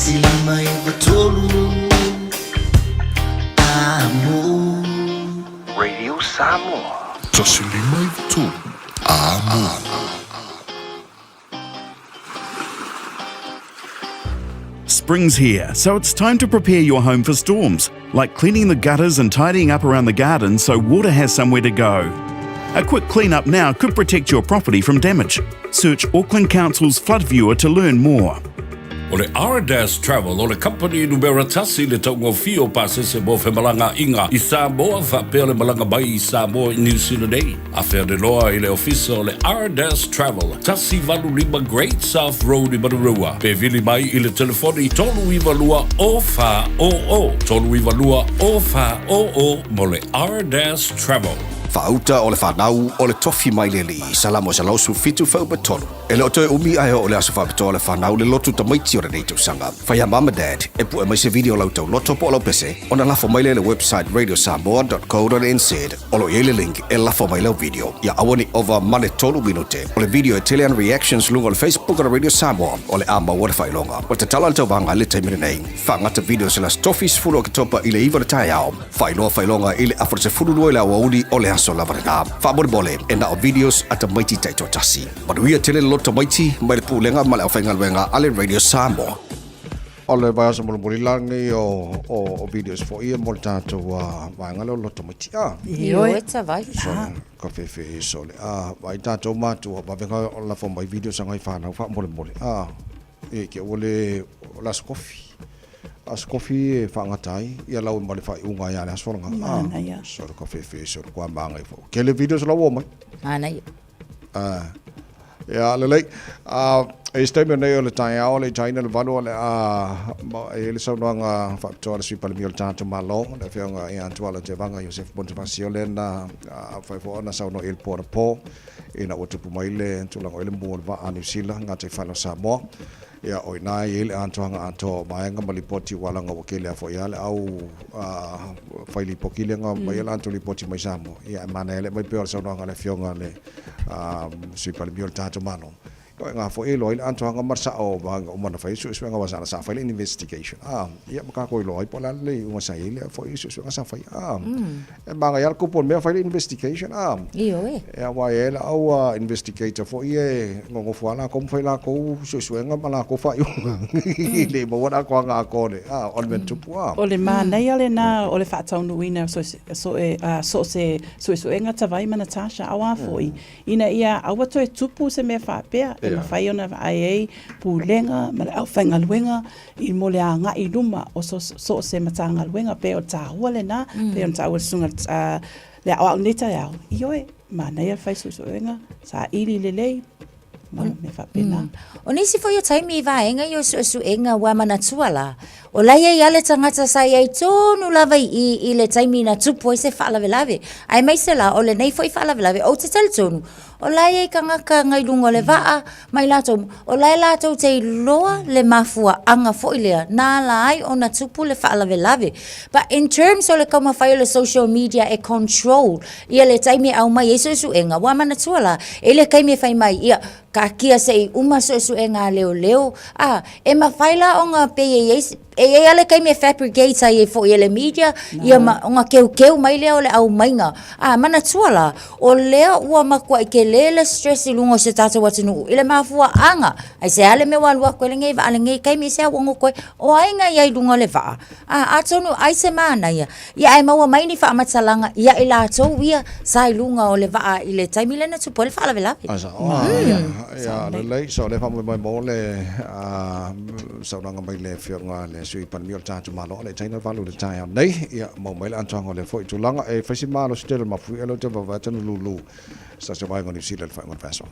1593 Amo. Radio Samoa. 1593 Amo. Spring's here, so it's time to prepare your home for storms, like cleaning the gutters and tidying up around the garden so water has somewhere to go. A quick clean up now could protect your property from damage. Search Auckland Council's Flood Viewer to learn more. O le Ardas Travel o le kamupani numera tasi i le taugofie o pasese mo femalagaaiga i Samoa faapea le malaga mai i Samoa i Niu Sila nei. Afea le loa i le ofisa o le Ardas Travel, 185 Great South Road i Manurewa, pe vili mai i le telefoni 392 0400, 392 0400 mo le Ardas Travel. Faauta o le fanau o le tofi mai le Alii, Salamo 117 fuaiupu 3. E le o toe umi ae oo le aso faapitoa o le fanau le lotu tamaiti o lenei tausaga. Fai a Mum and Dad e pue mai se video o la outou loto po o lau pese ona lafo mai lea i le website radiosamoa.co.nz o lo o i ai le link e lafo mai lau video. Ia aua ne i ova ma le tolu minute o le video e tele ana reactions luga o le Facebook o le Radio Samoa o le a maua le faailoga. O le tatalo a le tauvaga i le taimi lenei, faagata video se le Aso Tofi 10 Oketopa i le 9 o le taeao. Faailoa faailoga i le afa 12 i le aoauli o le aso lava lena. Faamolemole, e na o videos a tamaiti taitoatasi. Manuia tele le loto tamaiti mai le Pulega ma le Aufaigaluega a le Radio Samoa. O le vaiaso mulimuli la lenei o, o, o videos foi ia mo le tatou uh, vaega lea o le loto tamaiti. Ah. Ioe tavai. So, ka fefe so le a vai tatou matua vavega o lafo mai videos a ngai whanau faamolemole. Ah. E ke ua le o le aso kofi. Aso kofi e whaangata ai, ia lau ma le whaiunga ia le aso langa. Manaia. Ah, so ka whewhe, so kua māngai fo. Ke le videos lau o mai. Manaia. Ah. Ia, lelei. Ah, e se taimi o nei o le taeao, le taina le valu o le a ma e le saunoaga faapitoa a le Sui Palemia o le tatou Malo, le Afioga ia Tuala Tevaga Iosefo Ponifasio lea na fai foi ona saunoa i le po anapo. Ina ua tupu mai le tulaga o i le mua o le vaa a Niu Sila, Ngāti Whānau o Samoa, ia o ina i ai le atoaga atoa o vaega ma lipoti ua alaga ua kele a foi a le au fai lipoki le nga mai la atu lipoti mai Samoa. Ia e manaia le mai pea o le saunoaga a le Afioga a le Sui Palemia o le tatou Malo. Ia o ngā foi e iloa ai le atoaga ma le sa'o o vaega uma na fai ai suesuega aua sa fai le investigation a ia ma kākou iloa ai po o le a le iuga sa i ai lea foi suesuega sa fai a e manaia lava le kupu o le mea fai le investigation a Ioe. Ia aua e i ai le au investigator foi ia e nonofo lava lakou ma fai lakou suesuega ma lakou faaiuga e le maua le atoaga atoa o le a o le mea na tupu a. O le manaia lena o le faataunuuina o so o se suesuega Tavai ma Natasha auā foi Ina ia aua toe tupu se mea faapea, e mafai ona vaai ai pulega ma le aufaigaluega i mo le agai i luma o so o se Matagaluega, pei o le tahua lena, pei ona taua e le Susuga le Aoao i lenei taeao, ioe, manaia le fai suesuega, saili lelei, ma mea faapena. O nisi foi o taimi i vaega ia o suesuega ua manatua la, o la e i ai lava le tagata sa i ai tonu lava i i i le taimi na tupu ai se faalavelave. Aemaise la o lenei foi faalavelave, ou te talitonu, o la e i ai tagata ngai luga o le vaa ma i latou, o la e latou te iloa le mafuaaga foi lea na ala ai ona tupu le faalavelave. But in terms o le taumafai o le social media e control ia le taimi e aumai ai suesuega, ua manatua la, e i ai le taimi e fai mai, ia, taatia se i uma suesuega a leoleo, a, e mafai la ona pei e i ai, e i ai lava le taimi e fabricate ai foi e le media, ia ma, ona teuteu mai lea o le aumaiga. A, manatua la, o lea ua matuai tele le stress i luga o si o tatou atunuu i le mafuaaga, aisea le mea ua alu atu ai lenei vaa i lenei taimi, aisea ua nofo ai, o ai na i ai i luga o le vaa? A, atonu ai se manaia, ia ae maua mai ni faamatalaga ia i latou ia sa i luga o le vaa i le taimi lea na tupu ai le faalavelave. A sao, a, ia, lelei, so o lea e faamoemoe mo le saunoaga mai le Afioga i le Sui Palemia o le tatou Malo, o le taina valu i le taeao nei, ia maua mai le atoaga o lea foi tulaga. E fai si malosi tele o le mafuie lea ou te vaavaai atu na lulu se tasi o vaega o Niu Sila i le faaiuga o le vaiaso.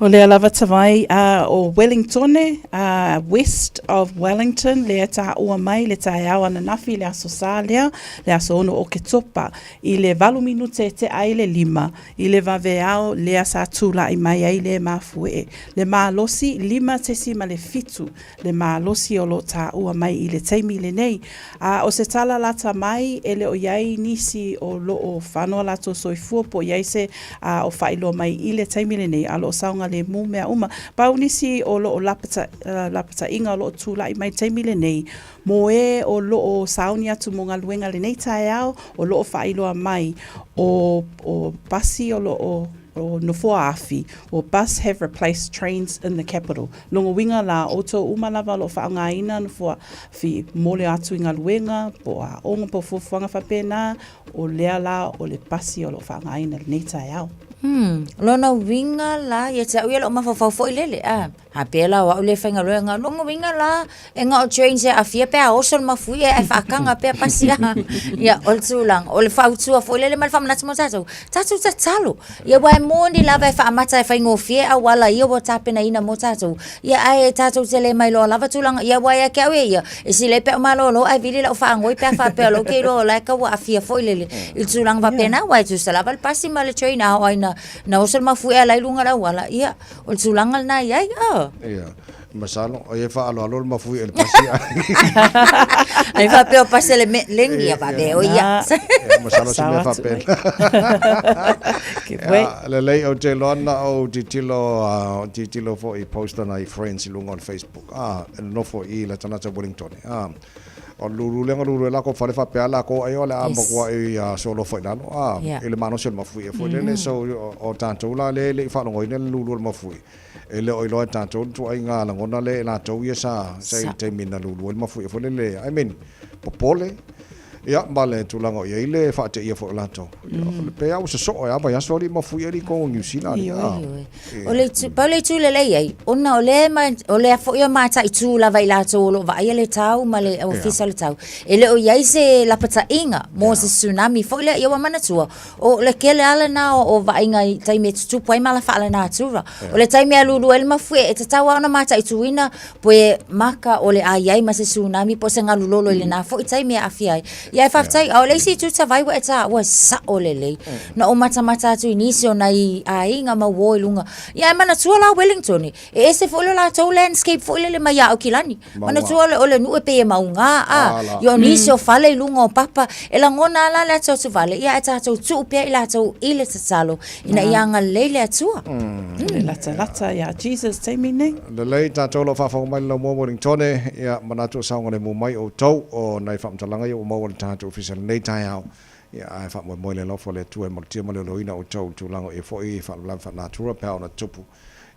O lea lava tavai a o Wellingtone, a West of Wellington, lea taua mai le taeao ananafi i le Aso Sa lea, le aso 6 o Oketopa, i le 8 minute e tea ai le 5, i le vaveao lea sa tula'i mai ai le mafue'e. Le malosi 5.7 le malosi o lo o taua mai i le taimi lenei. A o se tala lata mai, e le o i ai nisi o lo o fano a latou soifua po o i ai se a o faailoa mai i le taimi lenei, a o lo o saogalemu mea uma. Pau nisi o lo o lapata, lapataiga o lo o tulai mai i le taimi lenei, mo e o lo o sauni atu mo galuega i lenei taeao, o lo o faailoa mai o, o pasi o lo o o nofoa afi, or bus have replaced trains in the capital. Lona uiga la, outou uma lava o lo o faaaogaina nofoa afi mo le atu i galuega, po o aoga, po o fuafuaga faapena, o lea la o le pasi o lo o faaaogaina i lenei taeao. Hmm, lona uiga la, ia te au ia lou mafaufau foi lele, a, a pea la o au lea e faigaluega, lona uiga la, e na o trains e aafia pe a oso le mafuie ae faataga pea pasi a. Ia, o le tulaga, o le fautua foi lele ma le faamanatu mo tatou, tatou tatalo. Ia aua e moni lava e faamata e faigofie auala ia ua tapenaina mo tatou, ia ae tatou te le mailoa lava tulaga, ia aua ia te au ia ia, e silai pe a ou malolo ae vili lau faanoi pe a faapea o lea ou te iloa o la e tau aafia foi lele i le tulaga faapena, aua e tusa lava le pasi ma le train a oo lava ina na oso le mafuie a la e i luga o le auala, ia, o le tulaga lena e i ai, oh. Ia. Masalo, ai e faaaloalo le mafuie i le pasi. Ai faapea o pasi le me, lengi ia faapea o ia. Ia, masalo se mea faapena. Ia, lelei ou te iloa na ou tilotilo, tilotilo foi i post a nai friends i luga o le Facebook, a, e nonofo i le tagata Wellington, a, o le lulu lea na lulu ai lakou fale faapea lakou ai o le a matuai solofa i lalo, a, i le malosi o le mafuie foi lele. So, o tatou la lea e le i faalogoina le lulu o le mafuie, E le o iloa e tatou le ituaiga lagona lea e latou ia sa sa i le taimi na lulu ai le mafuie foi lele, I mean, popole, ia, ma le tulaga o i ai le faateia foi o latou. Ia, o le pei lava ua sosoo e a vaiaso alii mafuie alii ko Niu Sila alii, Ioe, a. ioe. O le itu, pau le itu lelei ai, ona o lea ma, o lea foi e mataitu lava i latou o lo o vaaia le tau ma le ofisa o le tau. E le o i ai se lapataiga mo se tsunami foi lea, ia ua manatua, O le tele lava lena o vaaiga i taimi e tutupu ai mala faalenatura. O le taimi e lulu ai le mafuie, e tatau lava ona mataituina pe maka o le a i ai ma se tsunami po o se galu lolo i lena foi taimi e aafia ai. Ia e faafetai, a o le isi itu tavai ua e taua e sao lelei. Na ou matamata atu i nisi o nai aiga ma uo i luga. Ia e manatua la Wellington, e ese foi lo latou landscape foi lele mai Aukilani. Manatua o le nuu e pei e mauga a, ia o nisi o fale i luga o papa, e lagona lava la le atuatuvale, ia ae tatou tuu pea i latou i le tatalo, ina ia agalelei le Atua. Le latalata ia Jesus taimi nei. Lelei tatou lo faafofoga mai le laumua Wellingtone, ia manatu o saogalemu mai outou o nai faamatalaga ia ua maua i le tatou ofisa i lenei taeao. Ia ae faamoemoe le alofa o le Atua e malutia ma leoleoina outou i le tulaga o ia foi faalavelave faanatura pe a ona tutupu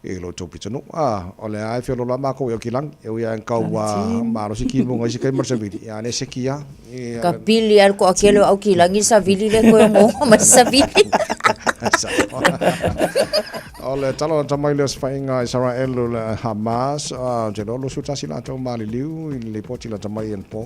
i lo outou pitonuu. A, o lea lava e feoloolo lava makou i Aukilani, e ui lava ina tau malosi kimuga i isi taimi ma le savili, ia a le seki lava. Ka pili lava le toatele o Aukilani i le savili lea toe ogaoga mai se savili. O le tala lata mai lea o se faiga Isaraelu le Hamas, ou te iloa 21 latou maliliu i le lipoti lata mai anapo.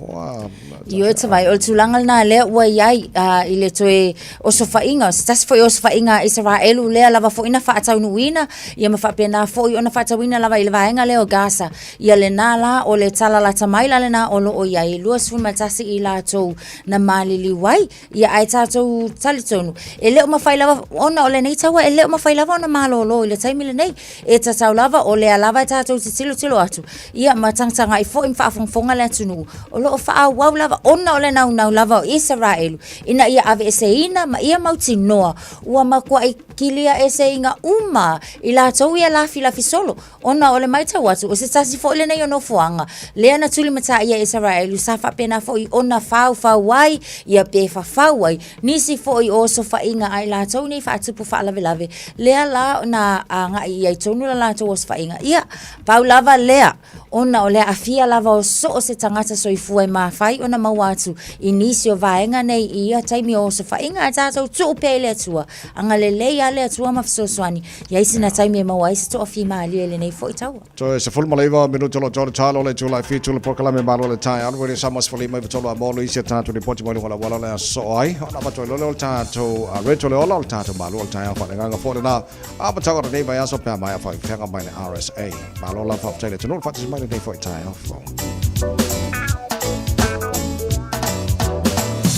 Ioe Tavai, o le tulaga lena lea ua i ai i le toe osofaiga, o se tasi foi o osofaiga a Isaraelu lea lava foi na faataunuuina, ia ma faapena foi ona faatauina lava i le vaega lea o Gaza. Ia lena la, o le tala lata mai la lena o lo o i ai, e 21 i latou na maliliu ai, ia ae tatou talitonu, e le o mafai lava ona o lenei taua, e le o mafai lava ona malolo i le taimi lenei. E tatau lava, o lea lava e tatou te tilotilo atu, ia ma tagatagai foi ma faafogafoga le atunuu, o lo o faaauau lava ona o le naunau lava o Isaraelu ina ia aveeseina ma ia mautinoa ua matuai kiliaeseina uma i latou ia lafilafi solo, ona o le matau atu, o se tasi foi lenei o nofoaga lea na tulimataia e Isaraelu sa faapena foi ona faufau ai ia pe fafau ai nisi foi o osofaiga a i latou nei faatupu faalavelave, lea la na agai i ai tonu la latou osofaiga. Ia, pau lava lea, ona o le aafia lava o so o se tagata soifua e mafai ona maua atu i nisi o vaega nei i ia taimi o osofaiga, ae tatou tuu pea i le Atua, agalelei lava le Atua ma fesoasoani, i ai sina taimi e maua ai se toafimalie i lenei foi taua. Toe 19 minute o lo o toa le talo o le itula e 7 le polokalame malo le taeao le Radio Samoa 15 93 a mo le isi a tatou lipoti mai luga o le auala o le a sosoo ai ona avatu ai loa lea o le tatou retro le ola o le tatou malo o le taeao faaleagaga foi lena amataga o lenei vaiaso pe a maea faafeaga mai le RSA. Malo lava faafetai le atunuu le faatasi mai lenei foi taeao fou.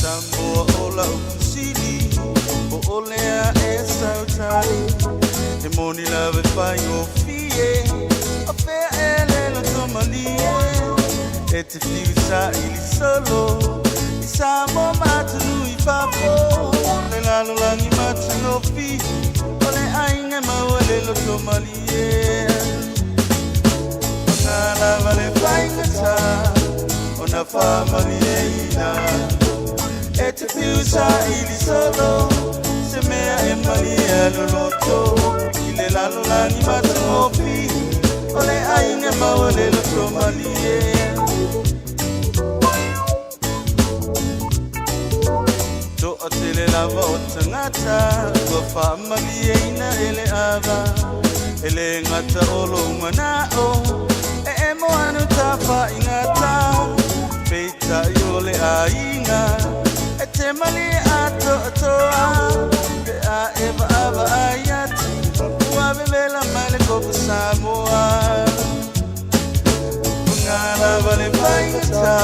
Samoa o lau fesili po o lea e sautali E moni lava e faigofie O fea e le loto malie E te whiu saili solo I Samoa ma atunuu i fafo Le lalolagi matagofie. aiga e maua le loto malie. Paga lava le faigata ona faamalieina e te fiu saili solo se mea e malie loloto i le lalolagi matagofi o le aiga e maua le loto malie. Toatele lava o tagata ua faamalieina e le ava e lē gata o lou manao e emo anu tafaigata peitai o le aiga e te malie atoatoa pe a e vaavaai atu ua vevela mai le koko Samoa. Paga lava le faigata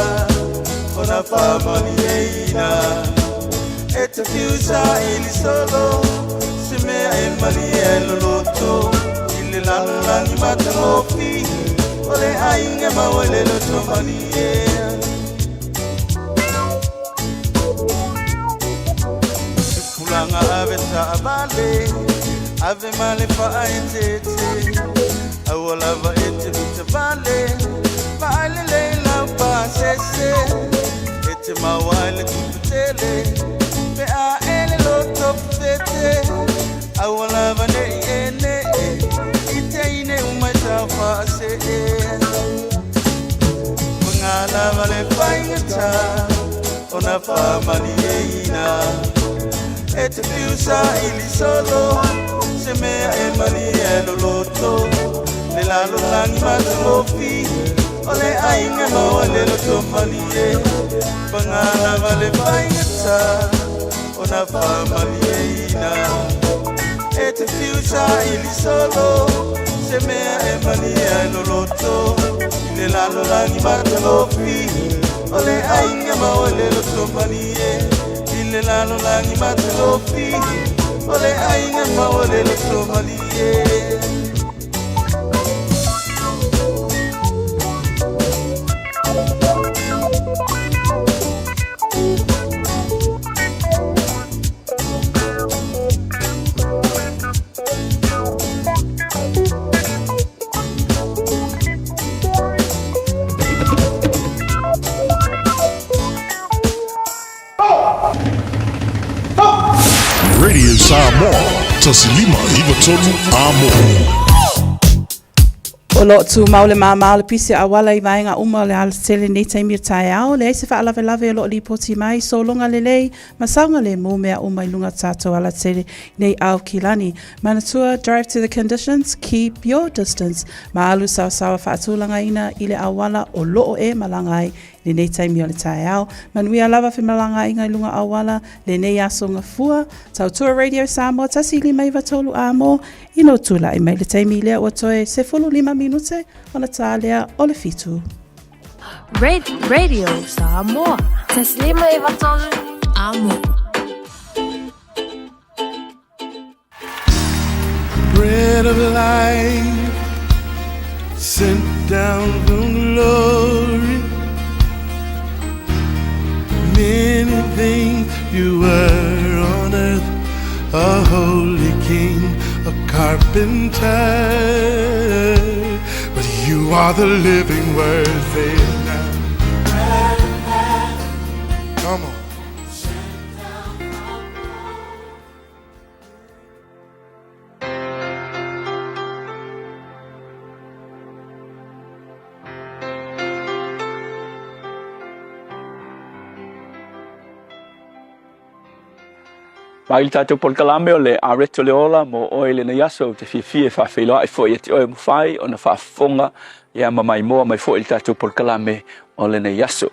ona faamalieina e te fiu saili solo se mea e malie ai loloto i le lalolagi matagofi o le aiga e maua i le loto malie. Tupulaga ave taavale ave ma le faaeteete aua lava e te utavale vaai lelei lau pasese e te maua ai le tupe tele pe a e le loto fete aua lava nei e nee i teine uma e taufaasee. Paga lava le faigata ona faamalieina e te fiu saili solo se mea e malie ai loloto le lalolagi matagofi o le aiga e maua i le loto malie. Paga lava le faigata ona faamalieina e te fiu saili solo se mea e malie ai loloto i le lalolagi matagofi o le aiga e maua i le loto malie i le lalolagi matagofi o le aiga e maua i le loto malie. Radio Samoa, 153 Amo. O lo o tumau le māmā o le pisi auala i vaega uma o le alatele i lenei taimi o taeao. Leai se faalavelave o lo o lipoti mai, sologa lelei ma saogalemu mea uma i luga o tatou alatele nei ao kilani. Manatua, drive to the conditions, keep your distance. Ma alu saosaoa faatulagaina i le auala o lo o e malaga ai lenei taimi o le taeao. Manuia lava femalagaaiga i luga auala lenei aso gafua. Tautua Radio Samoa 153 amo ina ua tulai mai le taimi lea ua toe 15 minute ona tā lea o le fitu. Radio Samoa. 153 amo. Bread of life sent down from glory. Many things you were on earth, a holy king, a carpenter. But you are the living word, say it now. Come on. Mai le tatou polokalame o le Areto le Ola mo oe i lenei aso, ou te fiafia e faafeiloai foi ia te oe ua mafai ona faafofoga ia ma maimoa mai foi i le tatou polokalame o lenei aso.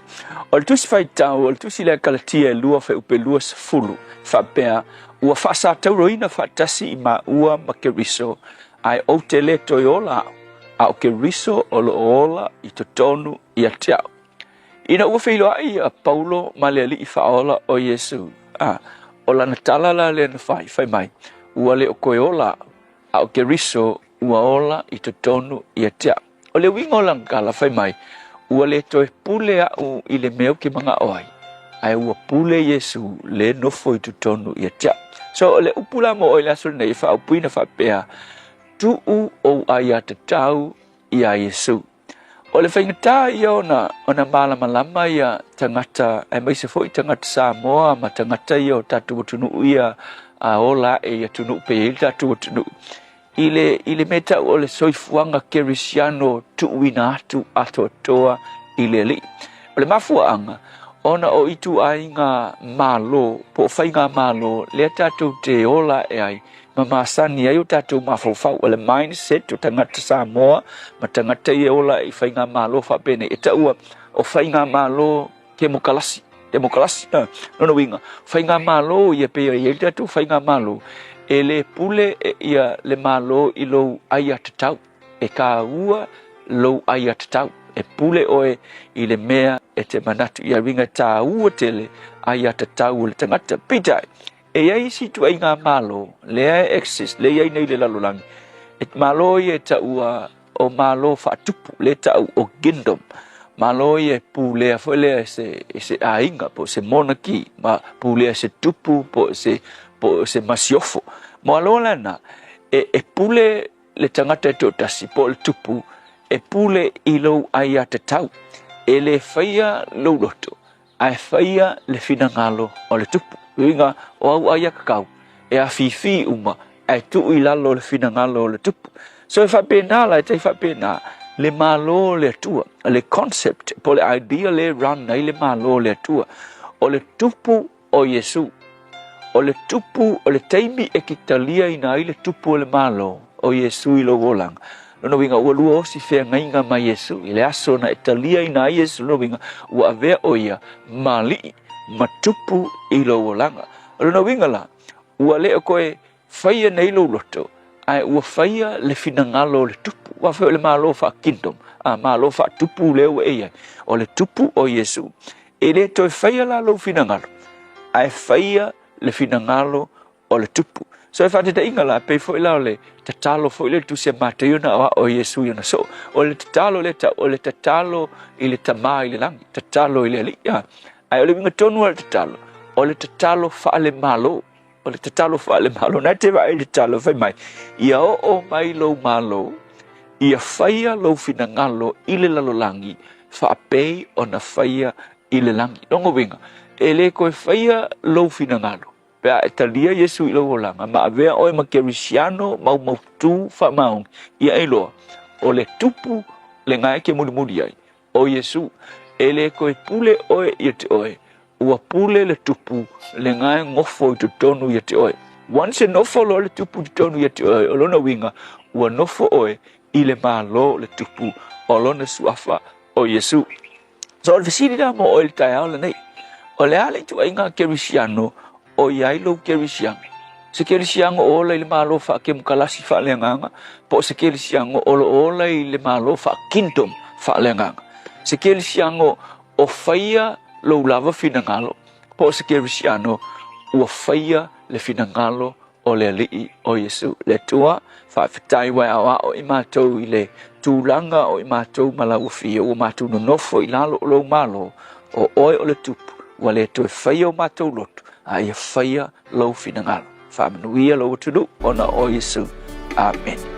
O le tusi faitau, o le tusi lea Kalatia e 2 fuaiupe 20, e faapea, Ua faasatauroina faatasi i maua ma Keriso, ae ou te le toe ola au, a o Keriso o lo o ola i totonu ia te au. Ina ua feiloai a Paulo ma le Alii Faaola o Iesu, a, o lana tala la lea na fai, fai mai, Ua le o koe ola au, a o Keriso ua ola i totonu ia te au. O le uiga o lana tala, fai mai, Ua le toe pule aʻu i le mea ou te manaʻo ai, Ae ua pule Iesu le nofo i totonu ia te au. So o le upu la mo oe i le aso lenei e faaupuina faapea, Tuu ou aiatatau iā Iesu. O le faigata ia ona, ona malamalama ia tagata, aemaise foi tagata Samoa ma tagata ia o tatou atunuu ia a ola ae i atunuu pe i ai le tatou atunuu, i le, i le mea tau o le soifuaga kerisiano tuuina atu atoatoa i le Alii. O le mafuaaga, ona o ituaiga Malo po o faigamalo lea tatou te ola ae ai ma masani ai o tatou mafaufau, o le mindset o tagata Samoa ma tagata ia e ola i faigamalo faapenei, e taua o faigamalo kemokalasi, demokalasi, lona uiga, faigamalo ia pei e i ai le tatou faigamalo, e le pule ia le Malo i lou aiatatau, e taua lou aiatatau, e pule oe i le mea e te manatu i ai, uiga e taua tele aiatatau o le tagata. Peitai, e i ai isi ituaiga Malo lea e exist, lea e i ai nei i le lalolagi, e Malo ia e taua o Malo faatupu, lea e tau o kingdom, Malo ia e pulea foi lea e se, e se aiga po o se monarchy, ma pulea e se tupu po o se, po o se masiofo. Malo lena, e, e pule le tagata e toatasi po o le tupu e pule i lou aiatatau, e le faia lou loto, ae faia le finagalo o le tupu. Uiga o au aiatatau e afifi uma ae tuu i lalo o le finagalo o le tupu. So e faapena la, e tai faapena le Malo o le Atua, le concept po o le idea lea e run ai le Malo o le Atua, o le tupu o Iesu. O le tupu, o le taimi e te taliaina ai le tupu o le Malo o Iesu i lou olaga. Lona uiga, ua lua osi feagaiga ma Iesu i le aso na e taliaina ai Iesu, lona uiga, ua avea ʻo ia ma alii ma tupu i lou olaga. O lona uiga la, ua le o toe faia nei lou loto, ae ua faia le finagalo o le tupu. Aua foi o le Malo faa-kingdom, a, Malo faatupu lea ua e i ai, o le tupu o Iesu. E le toe faia la lou finagalo, ae faia le finagalo o le tupu. So e faataitaiga la, pei foi la o le tatalo foi lea i le Tusi a Mataio na aoao ai Iesu i ona soo. O le tatalo lea tau, o le tatalo i le Tama i le lagi, tatalo i le Alii. A, ae o le uiga tonu lava o le tatalo, o le tatalo faale-Malo. O le tatalo faale-Malo, na te vaai i le tatalo fai mai, ia oo mai lou Malo, ia faia lou finagalo i le lalolagi, faapei ona faia i le lagi. Lona uiga, e le toe faia lou finagalo, pe a e talia Iesu i lou olaga, ma avea oe ma kerisiano maumautu faamaoni, ia e iloa, o le tupu lena e te mulimuli ai, o Iesu, e le toe pule oe ia te oe, ua pule le tupu lena e nofo i totonu ia te oe. Once e nofo loa le tupu i totonu ia te oe, o lona uiga, ua nofo oe i le Malo o le tupu o lona suafa o Iesu. So o le fesili la mo oe i le taeao lenei, o le a le ituaiga kerisiano o i ai lou kerisiano? Se kerisiano o ola i le Malo faakemokalasi faaleagaga, po o se kerisiano o lo o ola i le Malo faa-kingdom faaleagaga? Se kerisiano o faia lou lava finagalo, po o se kerisiano ua faia le finagalo o le Alii o Iesu. Le Atua, faafetai ua e aoao i matou i le tulaga o i matou ma lau afio, ua matou nonofo i lalo o lou Malo, o oe o le Tupu, ua le toe faia o matou loto, a ia faia lou finagalo. Faamanuia lou atunuu ona o Iesu. Amene.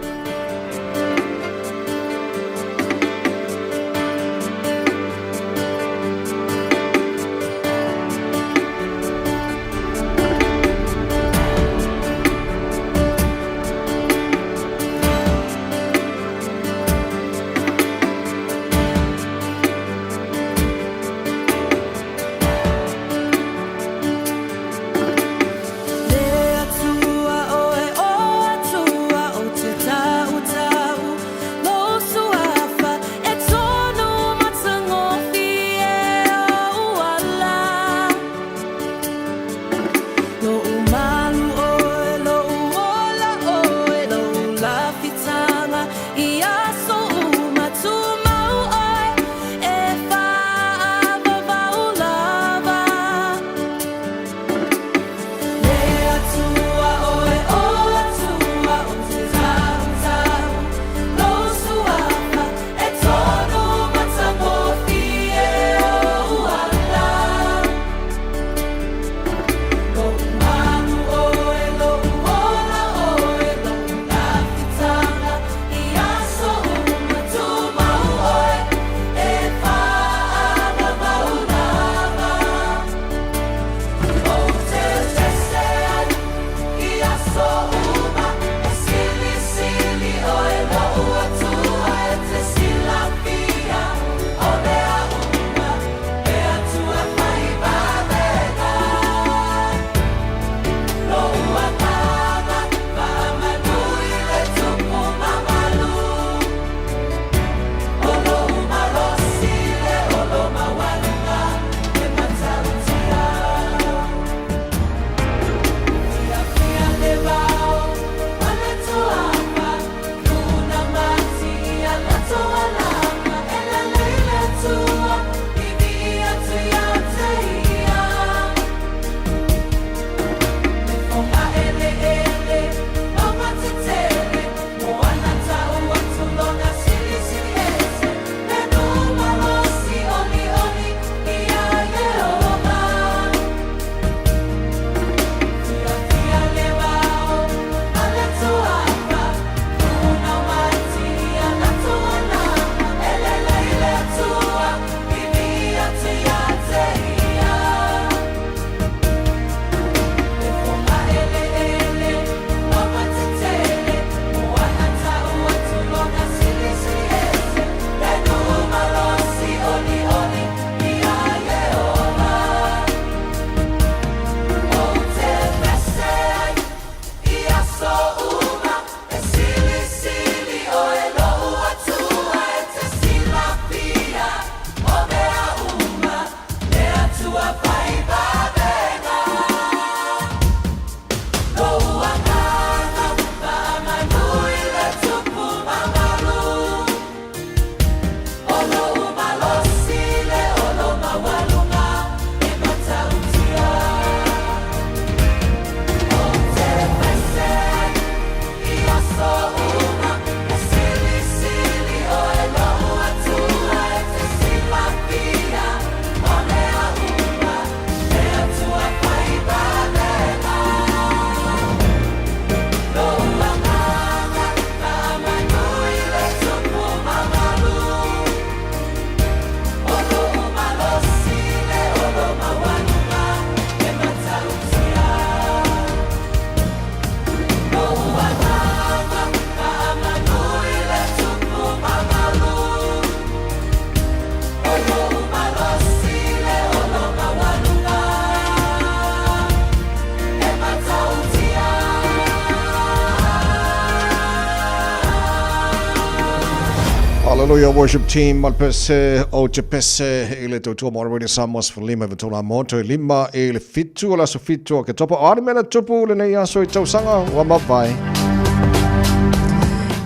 Hallelujah worship team ma le pese o te pese i le tautua mo Radio Samoa 15 i tōna moto i lima i le fitu o le aso fitu o ke topa o ani mena tupu lenei aso i tausaga ua mavae.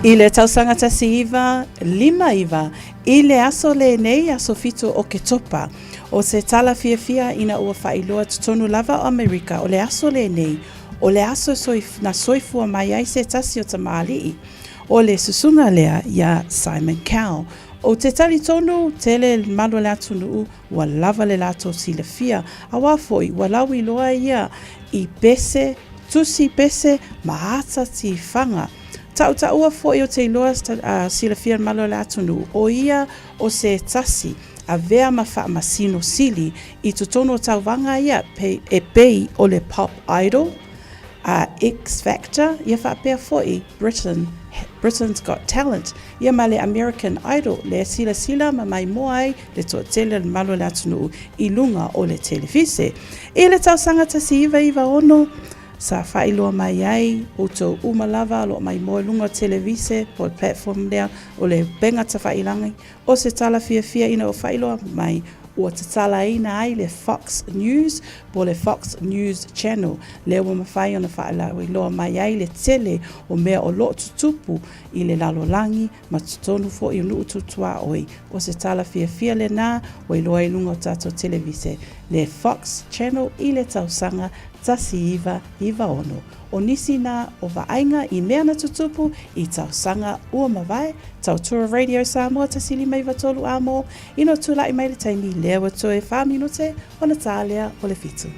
I le tausaga 1959, i le aso lenei aso fitu o Oketopa, o se tala fiafia ina ua faailoa totonu lava o Amerika o le aso lenei, o le aso na soifua mai ai se tasi o tamalii, o le susuga lea iā Simon Cowell. Ou te talitonu, tele le malu o le atunuu ua lava le latou silafia, auā foi ua lauiloa ia i pese, tusi pese ma ata tifaga. Tautaua foi o te iloa silafia le malu o le atunuu, o ia o se tasi avea ma faamasino sili i totonu o tauvaga ia e pei o le Pop Idol, a X-Factor, ia faapea foi Britain, Britain's Got Talent, ia ma le American Idol, lea silasila ma maimoa ai le toatele o le mamalu o le atunuu i luga o le televise. I le tausaga 1996, sa faailoa mai ai outou uma lava o lo o maimoa i luga o televise po o le platform lea o le upega tafailagi O se tala fiafia ina ua faailoa mai ua tatalaina ai le Fox News po o le Fox News Channel, lea ua mafai ona faalauiloa mai ai le tele o mea o lo o tutupu i le lalolagi ma totonu foi o nuu tutuaoi. O se tala fiafia lenā ua iloa i luga o tatou televise, le Fox Channel i le tausaga 1996. O nisi nā o vaaiga i mea na tutupu i tausaga ua mavae, Tautua Radio Samoa 1593 Amo, ina tula'i mai le taimi lea ua toe whā minute ona tā lea o le fitu.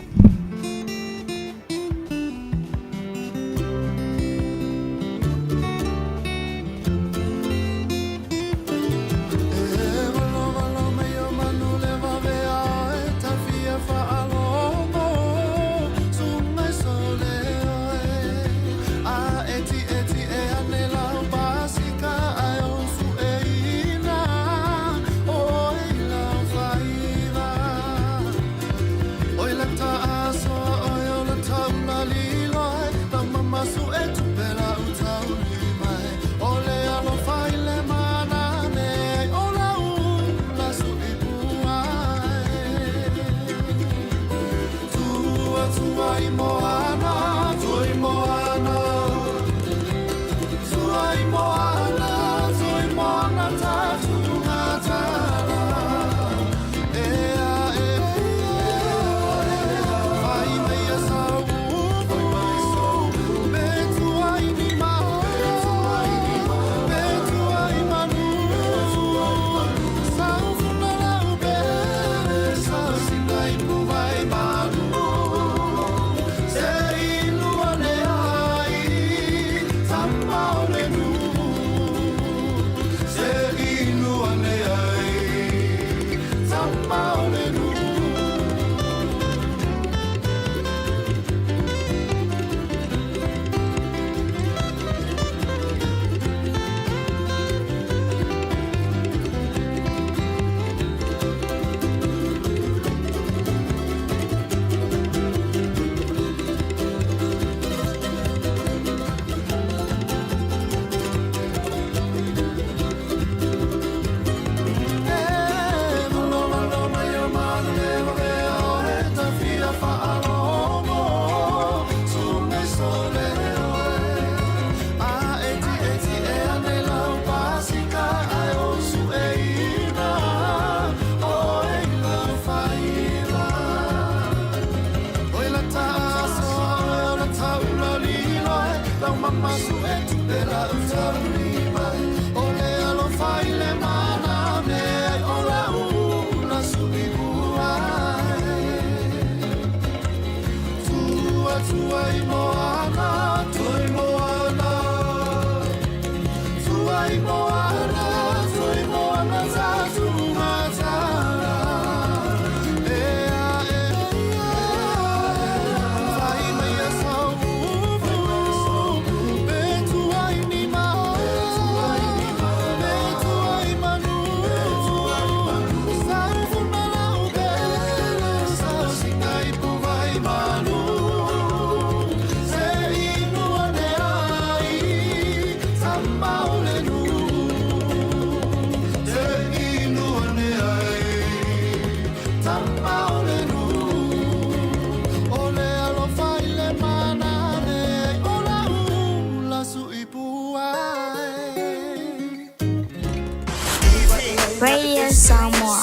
Radio Samoa.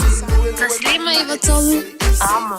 153 Amo.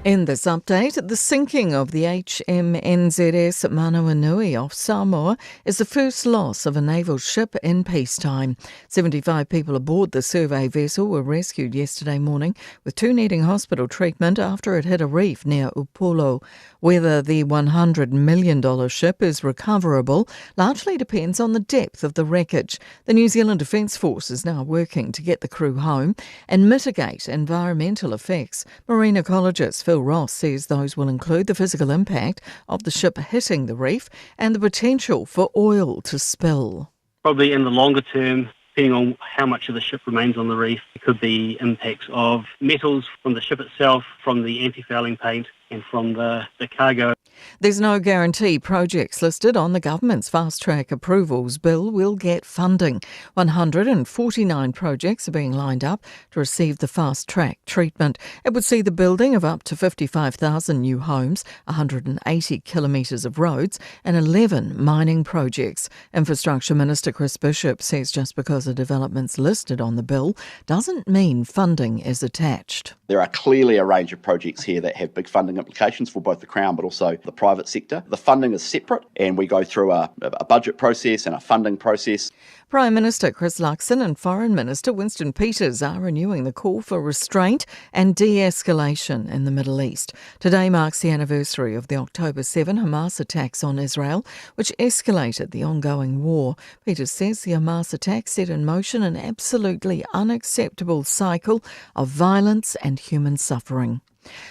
In this update, the sinking of the HMNZS Manawanui off Samoa is the first loss of a naval ship in peacetime. 75 people aboard the survey vessel were rescued yesterday morning, with two needing hospital treatment after it hit a reef near Upolu. Whether the $100 million ship is recoverable largely depends on the depth of the wreckage. The New Zealand Defence Force is now working to get the crew home and mitigate environmental effects. Marine ecologist Phil Ross says those will include the physical impact of the ship hitting the reef and the potential for oil to spill. Probably in the longer term, depending on how much of the ship remains on the reef, it could be impacts of metals from the ship itself, from the anti-fouling paint, and from the, the cargo. There's no guarantee projects listed on the government's fast track approvals bill will get funding. 149 projects are being lined up to receive the fast track treatment. It would see the building of up to 55,000 new homes, 180 kilometres of roads, and 11 mining projects. Infrastructure Minister Chris Bishop says just because a development's listed on the bill doesn't mean funding is attached. There are clearly a range of projects here that have big funding implications for both the Crown but also the private sector. The funding is separate and we go through a, a budget process and a funding process. Prime Minister Chris Luxon and Foreign Minister Winston Peters are renewing the call for restraint and de escalation in the Middle East. Today marks the anniversary of the October 7 Hamas attacks on Israel, which escalated the ongoing war. Peters says the Hamas attack set in motion an absolutely unacceptable cycle of violence and human suffering.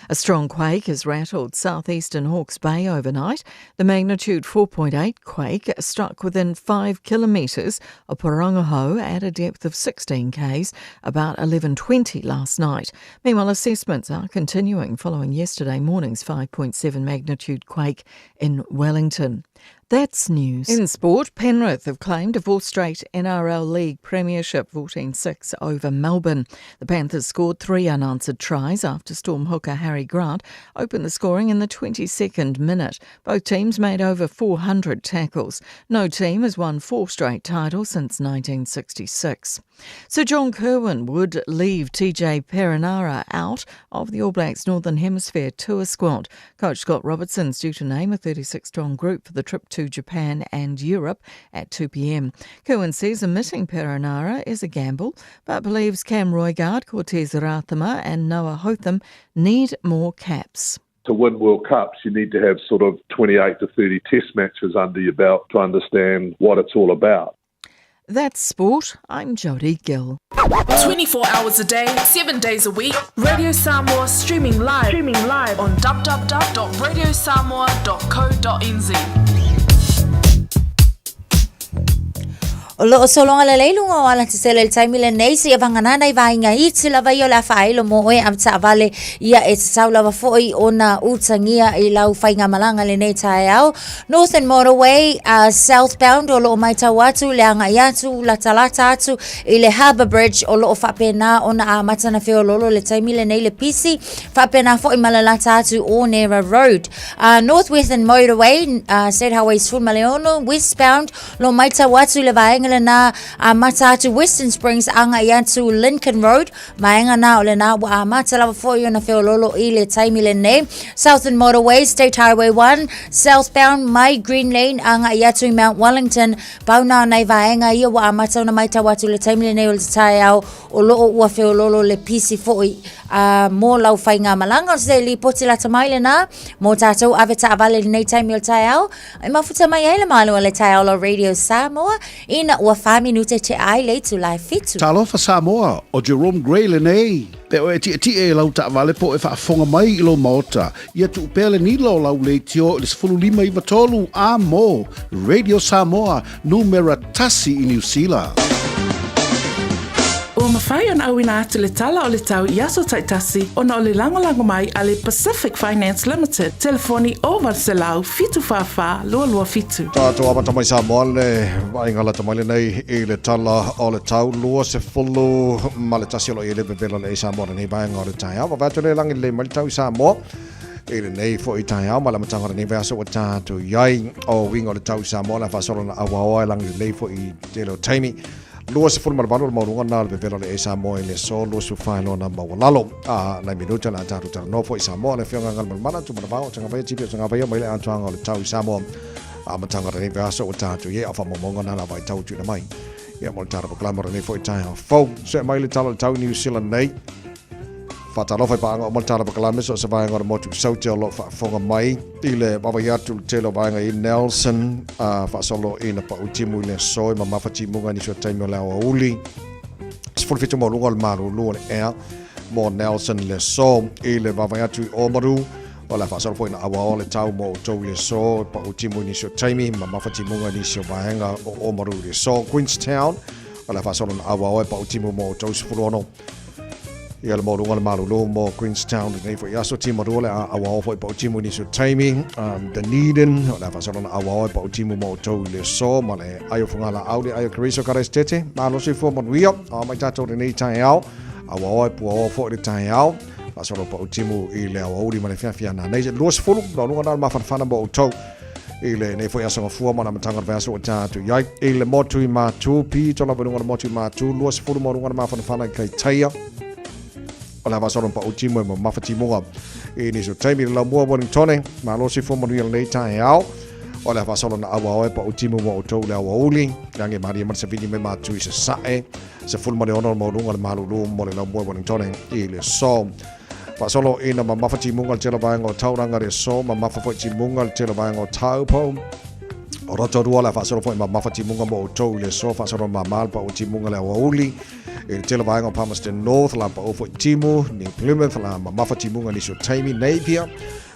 A strong quake has rattled southeastern Hawke's Bay overnight. The magnitude 4.8 quake struck within 5 kilometres of Porangahau at a depth of 16 k's about 11.20 last night. Meanwhile, assessments are continuing following yesterday morning's 5.7 magnitude quake in Wellington. That's news. In sport, Penrith have claimed a fourth straight NRL League Premiership 14 6 over Melbourne. The Panthers scored three unanswered tries after Storm hooker Harry Grant opened the scoring in the 22nd minute. Both teams made over 400 tackles. No team has won four straight titles since 1966. Sir John Kirwan would leave TJ Perenara out of the All Blacks Northern Hemisphere tour squad. Coach Scott Robertson's due to name a 36 strong group for the trip to Japan and Europe at 2 pm. Kirwan says omitting Perenara is a gamble, but believes Cam Roigard, Cortez Ratima, and Noah Hotham need more caps to win World Cups, you need to have sort of 28 to 30 test matches under your belt to understand what it's all about. That's sport. I'm Jodie Gill. 24 hours a day, 7 days a week. Radio Samoa streaming live, streaming live on www.radiosamoa.co.nz. O loo sologa lelei luga o alatetele i le taimi lenei seia vagana nai vaega iti lava ia o le a faailo mo oe avetaavale ia e tatau lava foi ona utagia i lau faigamalaga lenei taeao. Northern Motorway uh, southbound o loo maitau atu le agai atu latalata atu i le Harbour Bridge o loo faapena ona amata na feololo le taimi lenei le pisi faapena foi ma le lata atu Onera Road. Uh, Northwestern Motorway uh, State Highway 16 westbound Lo maitau atu le vaega lena amata atu Western Springs agai atu Lincoln Road, vaega na o lena ua amata lava foi ona feololo i le taimi lenei. Southern Motorway, State Highway 1, southbound mai Green Lane agai atu i Mount Wellington, pau na nei vaega ia ua amata ona maitau atu le taimi lenei o le taeao o loo ua feololo le pisi foi a mo lau faigamalaga. O se lipoti lata mai lena mo tatou ave taavale lenei taimi o le taeao. E mafuta mai ai le malo o le taeao la Radio Samoa ina ua wha minute te ai le itula e fitu. Talofa Samoa, o Jerome Gray lenei. Pe oe e tietie i lau taavale po o e faafofoga mai i lou maota, ia tuu pea le nila o lau leitio i le 15 93 a mo Radio Samoa, numera tasi i Niu Sila. Ua Ua mafai ona auina atu le tala o le tau i aso taitasi ona o le lagolago mai a le Pacific Finance Limited, telefoni 0800 744 227. Tatou amata mai Samoa le vaaiga lata mai lenei i le tala o le tau 21 o lo o i ai le vevela o le Samoa lenei vaega o le taeao. Vaavaai atu le lagi lelei mai le tau i Samoa i lenei foi taeao ma le amataga o lenei vaiaso ua tatou i ai. O uiga o le tau i Samoa le a faasolo na auaoa e lagi lelei foi i tele o taimi. 28 le maualuga na o le vevela o le Samoa i le aso 24 lona maualalo. A nai minuta le a tatou talanoa foi i Samoa le afioga Galumalemana Tumanavao o Tagavaia Tipi o Tagavaia mai le atoaga o le tau i Samoa. Amataga o lenei vaiaso ua tatou i ai a o faamaumauga na la vaitau tuuina mai. Ia mo le tala pakalama o lenei foi taeao fou. Se'e mai le tala o le tau i New Zealand nei. Faatalofa i paaga uma le tala pakalame so o se vaega o le motu Saute o lo o faafofoga mai i le vaavaai atu i le tele o vaega i Nelson a faasolo ina pau timu i le aso e mamafa timuga i nisi o taimi o le aoauli. 17 maualuga o le malulu o le ea mo Nelson i le aso i le vaavaai atu i Oamaru o le a faasolo foi ina auaoa le tau mo outou i le aso e pau timu i nisi o taimi mamafa timuga i nisi o vaega o Oamaru i le aso. Queenstown o le a faasolo ina auaoa e pau timu mo outou 16 Ia le maualuga o le malulu mo Queenstown lenei foi aso Timarua le a auao foi pau timu i nisi o taimi Dunedin o le a faasolo na auao e pau timu mo outou i le aso ma le ai o Fugalaau le ai o Keriso Karaisetete malo soifua manuia a mai tatou lenei taeao auao e puaoa foi le taeao faasolo pau timu i le aoauli ma le fiafia nanei 20 maualuga na o le mafanafana mo outou i lenei foi aso gafua ma le amataga o le vaiaso ua tatou i ai i le motu i Matu, pito lava i luga o le motu i Matu, 20 maualuga le mafanafana i Kaitaia. O le avasolo pau timu e mamafa timuga i nisi o taimi i le laumua Wellingtone, malo soifua manuia lenei taeao. O le avasolo na auaoa e pau timu mo outou i le aoauli, lagi e malie ma le savini me Matu i Sasae, 16 maualuga le malulu mo le laumua Wellingtone i le aso. Faasolo ina mamafa timuga le tele o vaega o Tauranga le aso, mamafa foi timuga le tele o vaega o Taupo. O Rotorua le a faasolo foi mamafa timuga mo outou i le aso, faasolo mama le pau timuga le aoauli. I le tele o vaega o Palmerston North la pau foi timu, New Plymouth la mamafa timuga nisi o taimi, Napier.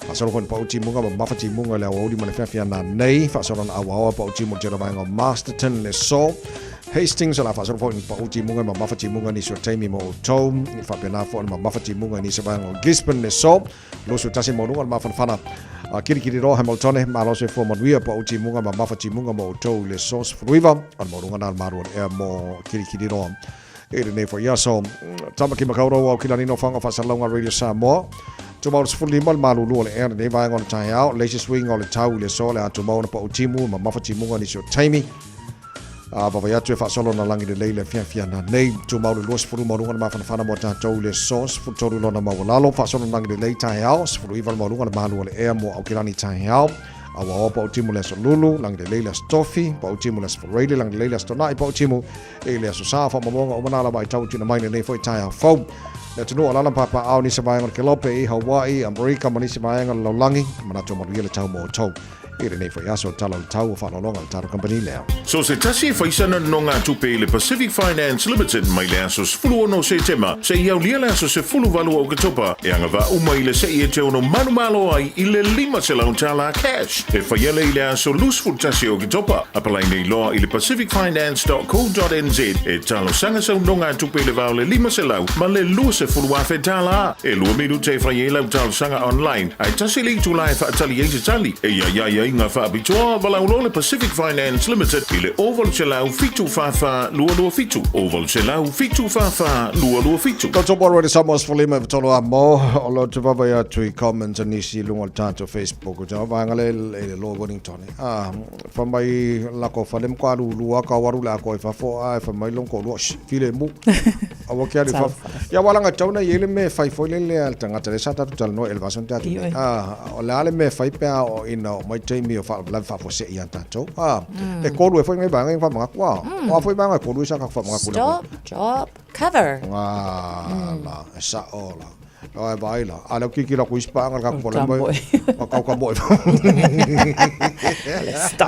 Faasolo foi pau timuga mamafa timuga le aoauli ma le fiafia nanei, faasolo na auaoa pau timu le tele o vaega o Masterton le aso. Hastings o le a faasolo foi ni pau timuga mamafa timuga nisi o taimi mo outou i faapena foi ona mamafa timuga i nisi o vaega o Gisborne le aso 21 maualuga o le mafanafana a Kirikiriroa Hamiltone malo soifua manuia pau timuga mamafa timuga mo outou i le aso 19 o le maualuga na o le malu o le ea mo Kirikiriroa i lenei foi aso. Tamaki Makaurau Aukilani no Whanga Whasalauga Radio Samoa. Tumau le 15 le malulu o le ea lenei vaega o le taeao. Le isi suiga o le tau i le aso le a tumau ona pau timu mamafa timuga nisi o taimi. A vaavaai atu e faasolo na lagi lelei le afiafi ana nei. Tumau le 20 maualuga le mafanafana mo tatou i le aso 13 lona maualalo. Faasolo na lagi lelei taeao 19 le maualuga le malu o le ea mo Aukilani taeao. Auaoa pau timu le aso Lulu, lagi lelei le aso Tofi, pau timu le aso Fureile, lagi lelei le aso Tona'i, pau timu i le aso Sa. Faamaumauga uma na lava i tau tuuina mai lenei foi taeao fou. Le atunuu o alala ma papaao nisi vaega o le Kelope i Hawaii, Amerika ma nisi vaega o le lalolagi. Manatu o manuia le tau mo outou. I lenei foi aso, tala o le tau o faaaloaloga a le tatou kamupani lea. So se tasi e fai sana nonogatupe i le Pacific Finance Limited mai le aso 16 Setema seia aulia le aso 18 o Oketopa e agavaa uma i le se'i e te ono manumalo ai i le $500 cash e faia lea i le aso 21 o Oketopa. Apalai nei loa i le pacificfinance.co.nz e talosaga sau nonogatupe i le va o le $500 ma le $20,000. E lua minute e fai ai lau talosaga online, ae tasi le itula e faatali ai se tali. E iai ai aiga faapitoa, valaau loa le Pacific Finance Limited i le 0800 744 227, 0800 744 227. Ko Tō Roi Samoa 15 e tolo a mo o lo te vaavaai atu i comments a nisi i luga o le tatou Facebook o te vaega le e le Lord Wellington a fa mai lako fale mo ka lulu ka waru le ako e fafo a e fa mai long ko lua file mu Aua ke alu i fafo. Ia aua langa tau na i ai le mea e fai foi lele a le tagata lea sa tatou talanoa i le vasa na tatou nei. Ah, o le a le mea e fai pe a oo ina oo mai taimi o faalavelave faafuasei ia tatou. Ah, e kolu ai foi ngai vaega i faamagatu. Ah, o a foi vaega e kolu ai sa ka faamagatu. Stop, drop, cover. Nga la, e sao la. Ai vaai la. A lea kiki la ku isi paʻaga le tatou folau mai ma kau ka moe.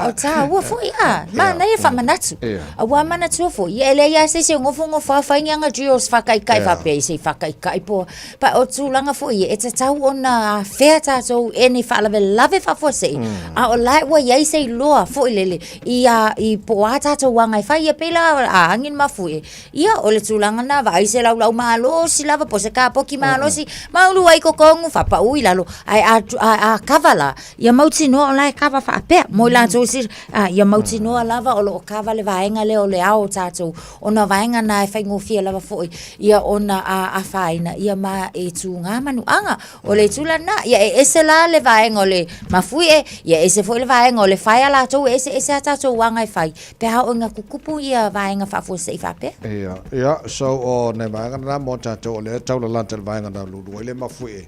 O tāua foi a, manaia faamanatu. Auā manatua foi, ia e leai lava se isi e nofonofo lava fai ni ana drills faataitai faapea i se i faataitai po pa o tulaga foi ia e tatau ona afea tatou e ni faalavelave faafuasei a o la e ua i ai se iloa foi lele i a i po o a tatou aga e fai ia pei la a agi le mafuie Ia, o le tulaga lena, vaai se laulau malosi lava po o se kapoki malosi, maulu ai totonu, faapau i lalo, ae a, a, a kava la, ia mautinoa o la e kava faapea. Mo i latou isi, a, ia mautinoa lava o lo o kava le vaega lea o le ao o tatou, ona o vaega na e faigofie lava foi ia ona a, afaina, ia ma e tuga manuaga. O le itu la lena, ia e ese la le vaega o le mafuie, ia ese foi le vaega o le faea latou, e eseese a tatou aga e fai. Pe a oo ina tutupu ia vaega faafuasei faapea. Ia, ia, so o nai vaega na mo tatou o lea e tau lalata i le vaega na lulu ai le mafuie.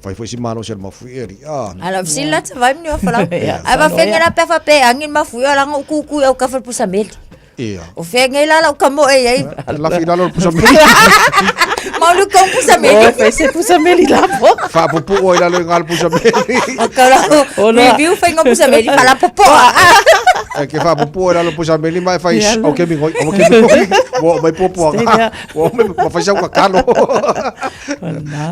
Fai foi si malosi o le mafuie alii, a. Ala fesili la tavai ma ni ofalau. Ae ma fea nei la pe a faapea e agi le mafuie o lana ou kukui au kafa le pusa meli. Ia. O fea nei la lau kamoe i ai. Lafi i lalo le pusa meli. Mauli kong pusa meli. Oi, fai se pusa meli la po. Faapupu'u ai lalo i ga le pusa meli. O ka lau review faiga pusa meli faalapopoa. E ke faapupu'u ai lalo pusa meli ma e fai au ke migoi, au ke migoi. Ua oo mai puapuaga. Ua oo mai ma fai sau kakalo.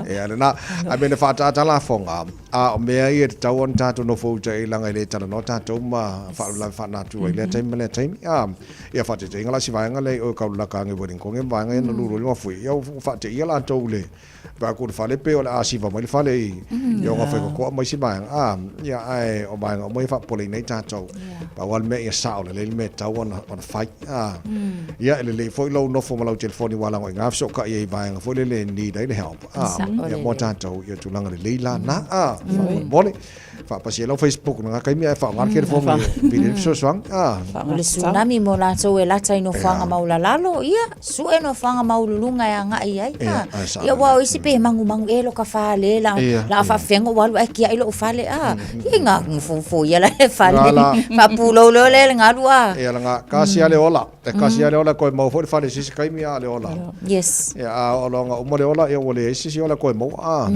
Ia lena. A mea na faataata lafoga, a o mea ia e tatau ona tatou nofo uta i leaga e le talanoa tatou ma faalavelave faanatura i lea taimi ma lea taimi. A, ia faataitaiga la si vaega lea i o i Kaululaka age Wellington ma vaega ia na lulu ai le mafui, ia ua faateia latou i le vaai atu i le fale pei o le a siva mai le fale i i ona faitotoa ma isi vaega. A, ia ae o vaega uma ia e faapopoleina ai tatou. Pau lava le mea ia sao lelei le mea e tatau ona fai. A, ia e lelei foi lou nofo ma lau telefoni aua leaga o i ina fesootai ai i vaega foi lele e need ai le help. A, ia mo tatou ia tulaga lelei la na. A, faamolemole. Faapasi ai lau Facebook i lena taimi ae faaaoga le telefoni e vili ai le fesoasoani. A. O le tsunami mo latou e lata i nofoaga maulalalo, ia, sue nofoaga maualuluga e agai i ai. A, ia, aua o isi pei e magumagu ea lo ka fale, la, la a faafefea ona ou alu ae tiai lou fale. A, ia ina nofonofo ia la le fale. Faapulou loa lea i le galu, a. Ia, lana, kasi lava le ola. E kasi lava le ola e toe maua foi le fale i se isi taimi, a o le ola. Yes. Ia, a oo loa ina uma le ola, ia ua leai se isi ola e toe maua. A.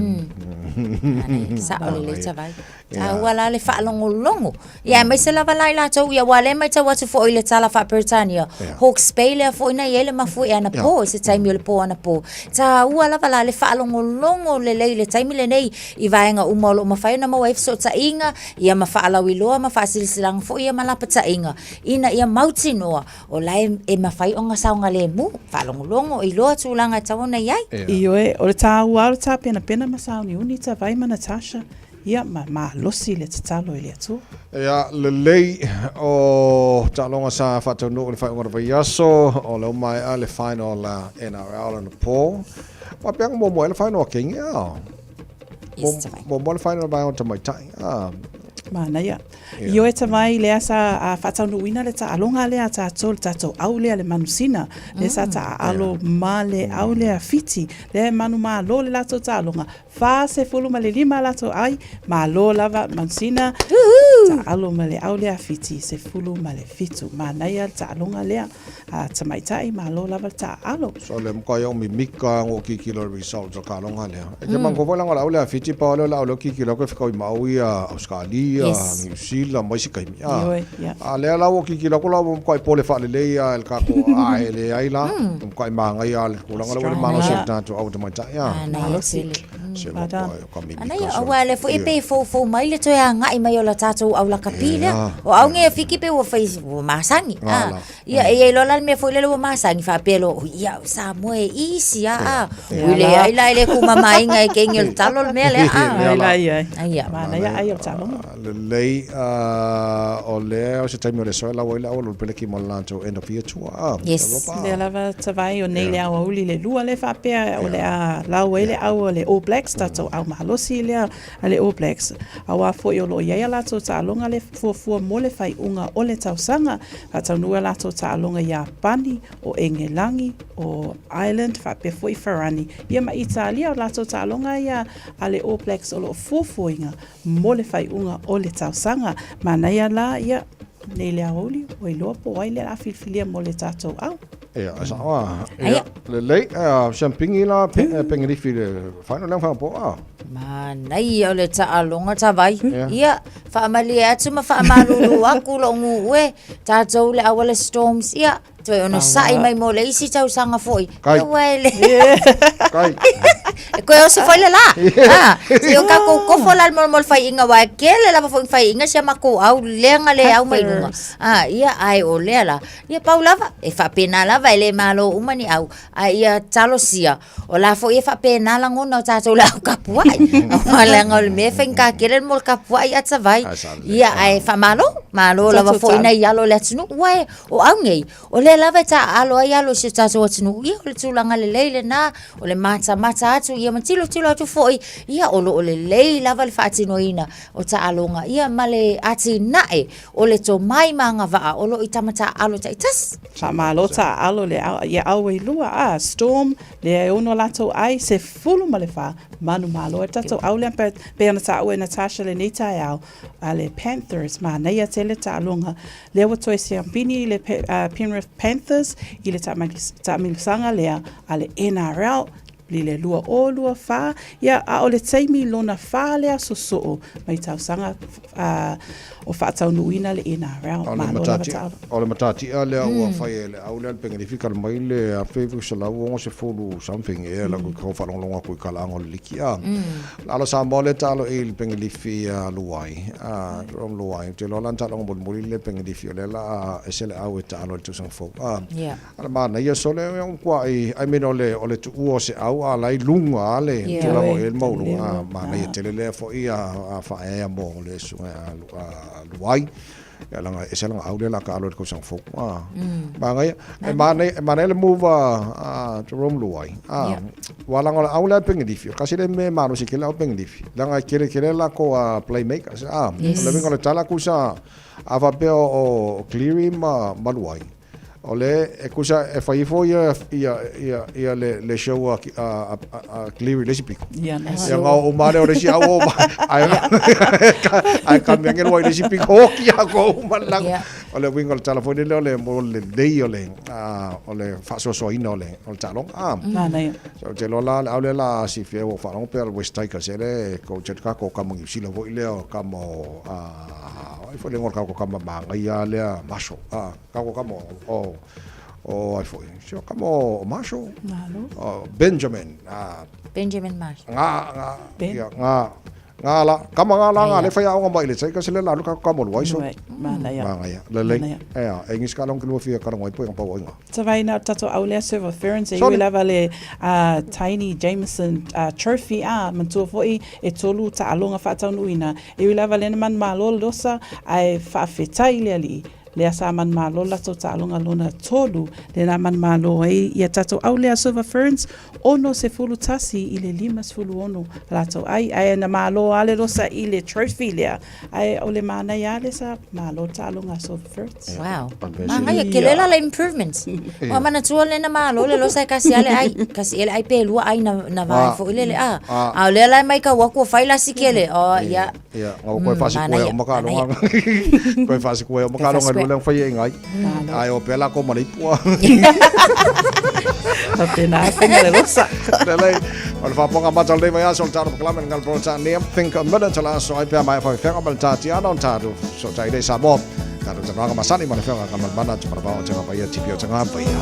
Sao lelei Tavai. Taua la le faalogologo. Ia aemaise lava la i latou, ia aua o lea e matau atu foi i le tala faa-Peretania, Hawke's Bay lea foi na i ai le mafuie anapo i se taimi o le po anapo. Taua lava la le faalogologo lelei i le taimi lenei i vaega uma o lo o mafai ona maua ai fesootaiga, ia ma faalauiloa ma faasilasilaga foi ia ma lapataiga ina ia mautinoa o la e, e mafai ona saogalemu, faalogologo, iloa tulaga e tatau ona i ai. Ioe, o le taua o le tapenapena ma sauniuni Tavai ma Natasha, ia ma malosi le tatalo i le Atua. Ia, lelei, o taaloga sa faataunuu i le faaiuga o le vaiaso, o lea ua maea le final a NRL anapo. Faapea na muamua ai le final a Kenya, a? Muamua le final a vaega o tamaitai, a? Manaia. Ioe Tavai, lea sa faataunuuina le taaloga lea a tatou, le tatou au lea le manusina, lea sa taaalo ma le au lea Fiti, lea e manumalo le latou taaloga, 45 a latou ai, malo lava manusina, taaalo ma le au lea Fiti, 17. Manaia le taaloga lea. A tamaitai, malo lava le taaalo. So le matua ia o mimika na ou kikilo i le results o le taaloga lea. E te manatua foi leaga o le au lea a Fiti pau lea o le au lea o kikilo atu e fetaui ma au ia Ausetalia, Niu Sila ma isi taimi. A a lea la ua kikilo atu la ua matuai pole faalelei lava e le tatou a e leai la, ua matuai manaia lava le tulaga lea ua i le malosi o le tatou au tamaitai. A. Malosi. Se matua o ka mimika. Anaia, aua lea foi e pei e foufou mai le toe agai mai o le tatou au lakapi lea. O au nei e Fiti pei ua fai, ua masani. A. Ia, e i ai loa la le mea foi lele ua masani faapea loa, oi ia, o Samoa e easy a, a. Ui leai la e le kumamaina e keini o le talo le mea lea, a. Lea la i ai. Aia. Manaia ai o le taaloga. Lelei, o lea o se taimi o le aso e lau ai le auala o le peleki mo le latou end of year tour, a. Yes. Lea lava Tavai o nei le aoauli le lua lea faapea o le a lau ai le au a le All Blacks, tatou au malosi lea a le All Blacks, auā foi o lo o i ai a latou taaloga le fuafua mo le faaiuga o le tausaga. Faataunuu a latou taaloga i Iapani, o Engelagi, o Ireland faapea foi Farani, ia ma Italia. O latou taaloga ia a le All Blacks o lo o fuafuaina mo le faaiuga o le tausaga. Manaia la ia nei le aoauli, ua iloa po o ai lea o le a filifilia mo le tatou au. Ia, e sao a. Ia, lelei, siampingi la pengelifi le final lea whangapo a. Manaia o le taaloga Tavai. Ia, faamalie atu ma faamalulu aku lou nuu e, tatou le au a le Storms, ia, toe onosai mai mo le isi tausaga foi. Kai. Ia ua e le. Kai. E koe oso foi le la. Ha, se o kākou kofo la le mo le faiiga wa e kele lava foi faiiga sia makou au leaga le au mai luga. A, ia ai o lea la. Ia pau lava, e faapena lava e le malo uma ni au, a ia talosia, o la foi e faapena lagona o tatou le au kapua'i. Aua leaga o le mea e faigata tele le mo le kapua'i a Tavai. Ia, ae faamalo, malo lava foi nai alo o le atunuu, aua e, o au nei, o lea lava e taaalo ai alo o si o tatou atunuu, ia o le tulaga lelei lena, o le matamata atu, ia ma tilotilo atu foi, ia o lo o lelei lava le faatinoina o taaloga, ia ma le atinae o le tomai ma agavaa o lo o i tama taaalo taitasi. Faamalo taaalo le au, ia au e lua a Storm lea e ono latou ai 14 manumalo e tatou au lea pe, pe ona taua e Natasha lenei taeao a le Panthers manaia tele taaloga lea ua toe siampini le Penrith Panthers i le taamilosaga lea a le NRL i le 2024, ia, a o le taimi lona whā lea sosoo mai tausaga o faataunuuina le NRL. Malo lava taalo. O le matatia lea ua fai e le au lea le pengelifi kala mai le 1960 something ea la ku faalogologo atu i kalaaga o le liki a. Alo Samoa lea taalo i le pengelifi Luai, Jerome Luai, ou te iloa la na taaloga mulimuli le pengelifi o lea la ese le au e taalo i le tausaga fou. A le manaia sole o kuaʻi, I mean o le o le tuua o se au a la i luga a le tulaga o i ai le maualuga, a manaia tele lea foi a faaeaea mo le susuga ia Luai. Ia leaga e ese lana au lea la taalo i le tausaga fou. A manaia, e manaia e manaia le move a Jerome Luai. A aua leaga o le au lea a Pengilifi, o le tasi lea mea e malosi tele au Pengilifi, leaga e tele tele latou playmakers. A o le uiga o le tala tusa a faapea o Cleary ma Luai, O le e kusa e fai ifo ia ia ia ia le le show a a a Cleary le isi piko. Ia na. Ia ngā o mare o le isi au o ai ai ka mea ngelo ai le isi piko hoki a ko uma la. O le uiga o le tala foi lele o le mo le lelei o le o le faasoasoaina o le o le taaloga. Ah. Manaia. So te loa la le au le la silafia ua faalogo pea le West Tigers e le ko te ka ko kama Niu Sila foi lea o kama o ai foi le ngoa o ka kama manaia lea Marshall. Ah. Kako kama o o ai foi. Sio kama o Marshall. Malo. O Benjamin. Ah. Benjamin Marshall. Nga nga ia nga nga la kama nga la nga le fai aoga mai le tsai ka se le la lu ka kama lu ai so. Manaia. Manaia. Lelei. Ea, e ngis ka long ki lua fia ka rongo ai poi pau inga. Tavai na tato au lea Silver Ferns e iwi lava le Taini Jamison Trophy a matua foi e tolu taaloga faataunuuina e iwi lava lena manumalo losa ae faafetai le alii Lea sa manumalo latou taaloga lona tolu, lena manumalo ai ia tatou au lea Silver Ferns, 61 i le 56 latou ai, ae na malo a le losa i le trophy lea, ae o le manaia a le sa malo taaloga a Silver Ferns. Wow. Manaia, kele la le improvements. Ua manatua le na malo le losa e kasi ale ai, kasi ele ai pe lua ai na, na vai fo ile le a. A o lea la mai ka waku fai la sikele. Oh, ia. Ia, ngau koe whasikoe o makaronga. Koe whasikoe o makaronga lua lea whai e ngai. Ai o pela ko mana ipua. Tēnā, whenga le rosa. Lelei, o le whaponga mata o le vai aso o le tāro pakalame ngal pro tā nia. Think a minute la aso ai pea mai whai whenga ma le tātiana o le tāro. So tā irei Samoa. Tāro te ranga masani ma le whenga ka mana te marabao te ngā paia tipi o te ngā paia.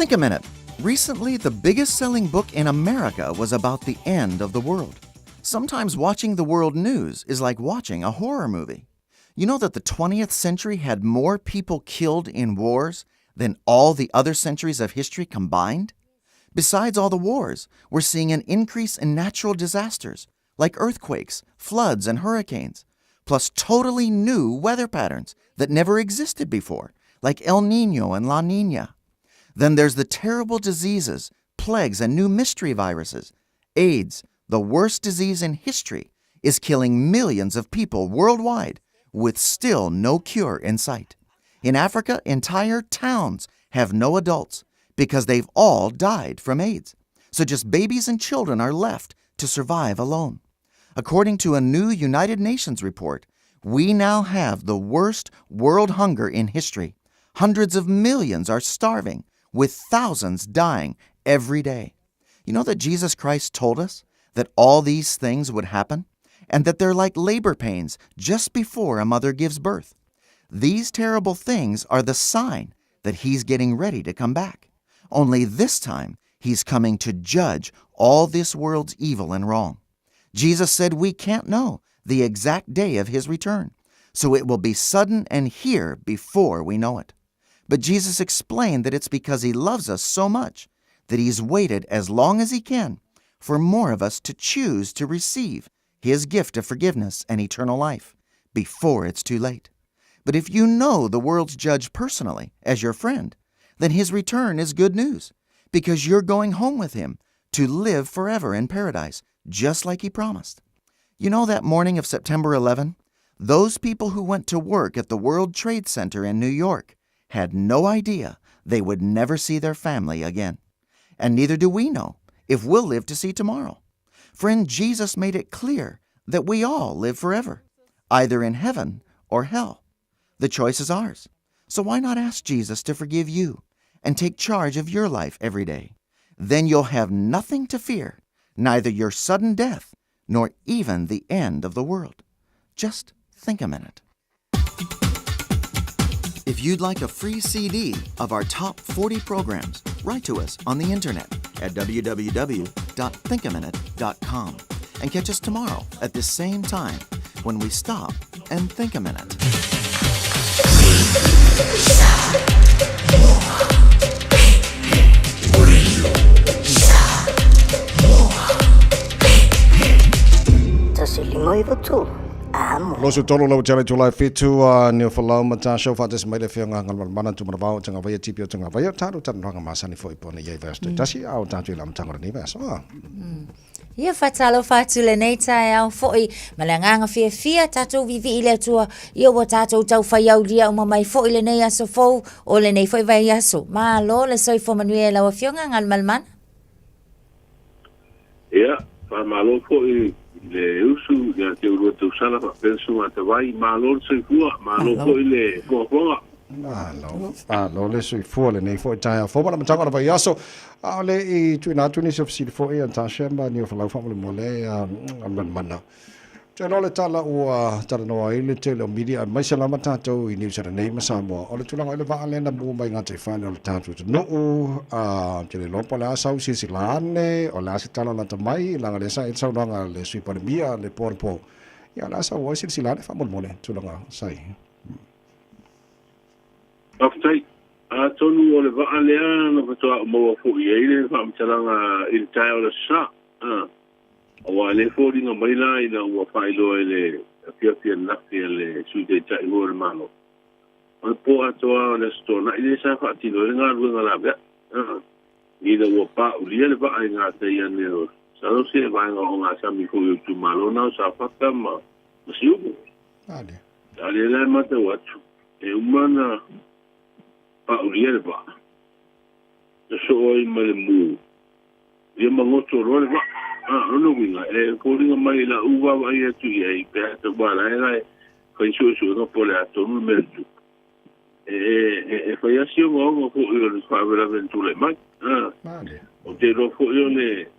Think a minute. Recently, the biggest selling book in America was about the end of the world. Sometimes watching the world news is like watching a horror movie. You know that the 20th century had more people killed in wars than all the other centuries of history combined? Besides all the wars, we're seeing an increase in natural disasters like earthquakes, floods, and hurricanes, plus totally new weather patterns that never existed before, like El Nino and La Nina. Then there's the terrible diseases, plagues, and new mystery viruses. AIDS, the worst disease in history, is killing millions of people worldwide with still no cure in sight. In Africa, entire towns have no adults because they've all died from AIDS. So just babies and children are left to survive alone. According to a new United Nations report, we now have the worst world hunger in history. Hundreds of millions are starving, with thousands dying every day. You know that Jesus Christ told us that all these things would happen and that they're like labor pains just before a mother gives birth. These terrible things are the sign that he's getting ready to come back. Only this time, he's coming to judge all this world's evil and wrong. Jesus said we can't know the exact day of his return, so it will be sudden and here before we know it. But Jesus explained that it's because he loves us so much that he's waited as long as he can for more of us to choose to receive his gift of forgiveness and eternal life before it's too late. But if you know the world's judge personally as your friend, then his return is good news because you're going home with him to live forever in paradise, just like he promised. You know that morning of September 11? Those people who went to work at the World Trade Center in New York had no idea they would never see their family again. And neither do we know if we'll live to see tomorrow. Friend, Jesus made it clear that we all live forever, either in heaven or hell. The choice is ours. So why not ask Jesus to forgive you and take charge of your life every day? Then you'll have nothing to fear, neither your sudden death nor even the end of the world. Just think a minute. If you'd like a free CD of our top 40 programs, write to us on the internet at www.thinkaminute.com and catch us tomorrow at this same time when we stop and think a minute. Loso tolu lau tele tula fitu a neo falau ma tasha o faatasi mai le afioga Galumalemana Tumanavao o Tagavaia tipi o Tagavaia tatou talanoaga masani foi po nei ai vaiaso taitasi a o tatou i le amataga o lenei vaiaso a. Ia faatalofa atu lenei taeao foi ma le agaga fiafia tatou viivii i le Atua ia ua tatou taufai aulia uma mai foi lenei aso fou o lenei foi vaiaso. Malo le soifua manuia i lau Afioga Galumalemana. Ia, faamalo foi i le usu ia te ulua tausala faapea le susuga Tavai, malo le soifua, malo foi le fogafoga. Malo, malo le soifua lenei foi taeao fou ma le amataga o le vaiaso. A o le i tuuina atu nisi o fesili foi a Natasha ma Niufalau faamolemole a Malimana. Ou te iloa le tala ua talanoa ai le tele o media aemaise lava tatou i Niu Sila nei ma Samoa, o le tulaga i le vaa lea na mua mai gataifale o le tatou atunuu, a, ou te le iloa po o le a sau silasila ane, o le a se tala lata mai, leaga o lea sa i ai le saunoaga a le Sui Palemia le po anapo, ia o le a sau ai silasila ane faamolemole tulaga sa i ai. Faafetai. Atonu o le vaa lea na faatoa ou maua foi ai le faamatalaga i le taeao o le Aso Sa. Aua e le foliga mai la ina ua faailoa i le afiafi ananafi a le Sui Taitai foi o le Malo, o le po atoa o le Aso Toonai lea sa faatino ai le galuega laveai, ina ua paaulia le vaa i gatai ane o Salosi e vaega ogasami foi o itumalo na o Safata ma Siumu. A lea la e matau atu, e uma na paaulia le vaa, na soo ai ma le mu, ia magoto loa le vaa. A, lona uiga, e foliga mai i lau vaavaai atu i ai, pe a tau malae la e fai suesuega po o le a tonu le mea na tupu. E, e, e fai lava si ogaoga foi o le faalavelave na tulai mai. A, ou te iloa foi o le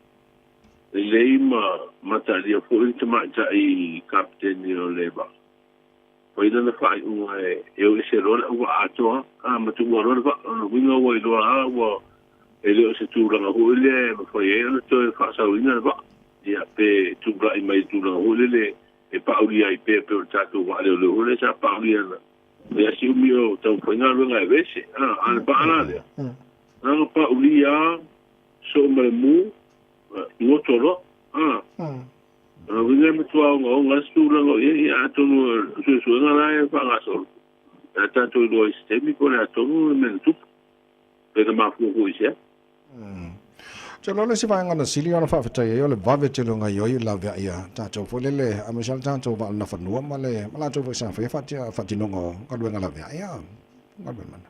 lelei ma matalia foi le tamaitai kapeteni o le vaa. Fai lana faaiuga e o ese loa le auvaa atoa, a, ma tuua loa le vaa. Lona uiga ua iloa lava ua E le o se tulaga foi lea e mafai ai ona toe faasaoina le vaa, ia, pe tulai mai i le tulaga foi lele e paulia ai pea pei o le tatou vaa leoleo foi lea sa paulia na ia si umi o taumafai galuega e aveese. A, a o le vaa la lea, na ona paulia lava, soo ma le mu, goto loa. A, o lona uiga e matua ogaoga lava se tulaga o i ai, ia atonu o le suesuega la e faagasolo, pe a tatou iloa i se taimi po o le a tonu le mea na tupu. Pe na mafua foi i se a? Ou te iloa le isi vaega na sili ona faafetai ai o le vave tele o gaoioi i le laveai a tatou foi lele aemaise lava le tatou vaa nafanua ma le ma latou foi sa faia faatinoga o galuega laveai a galuega mana.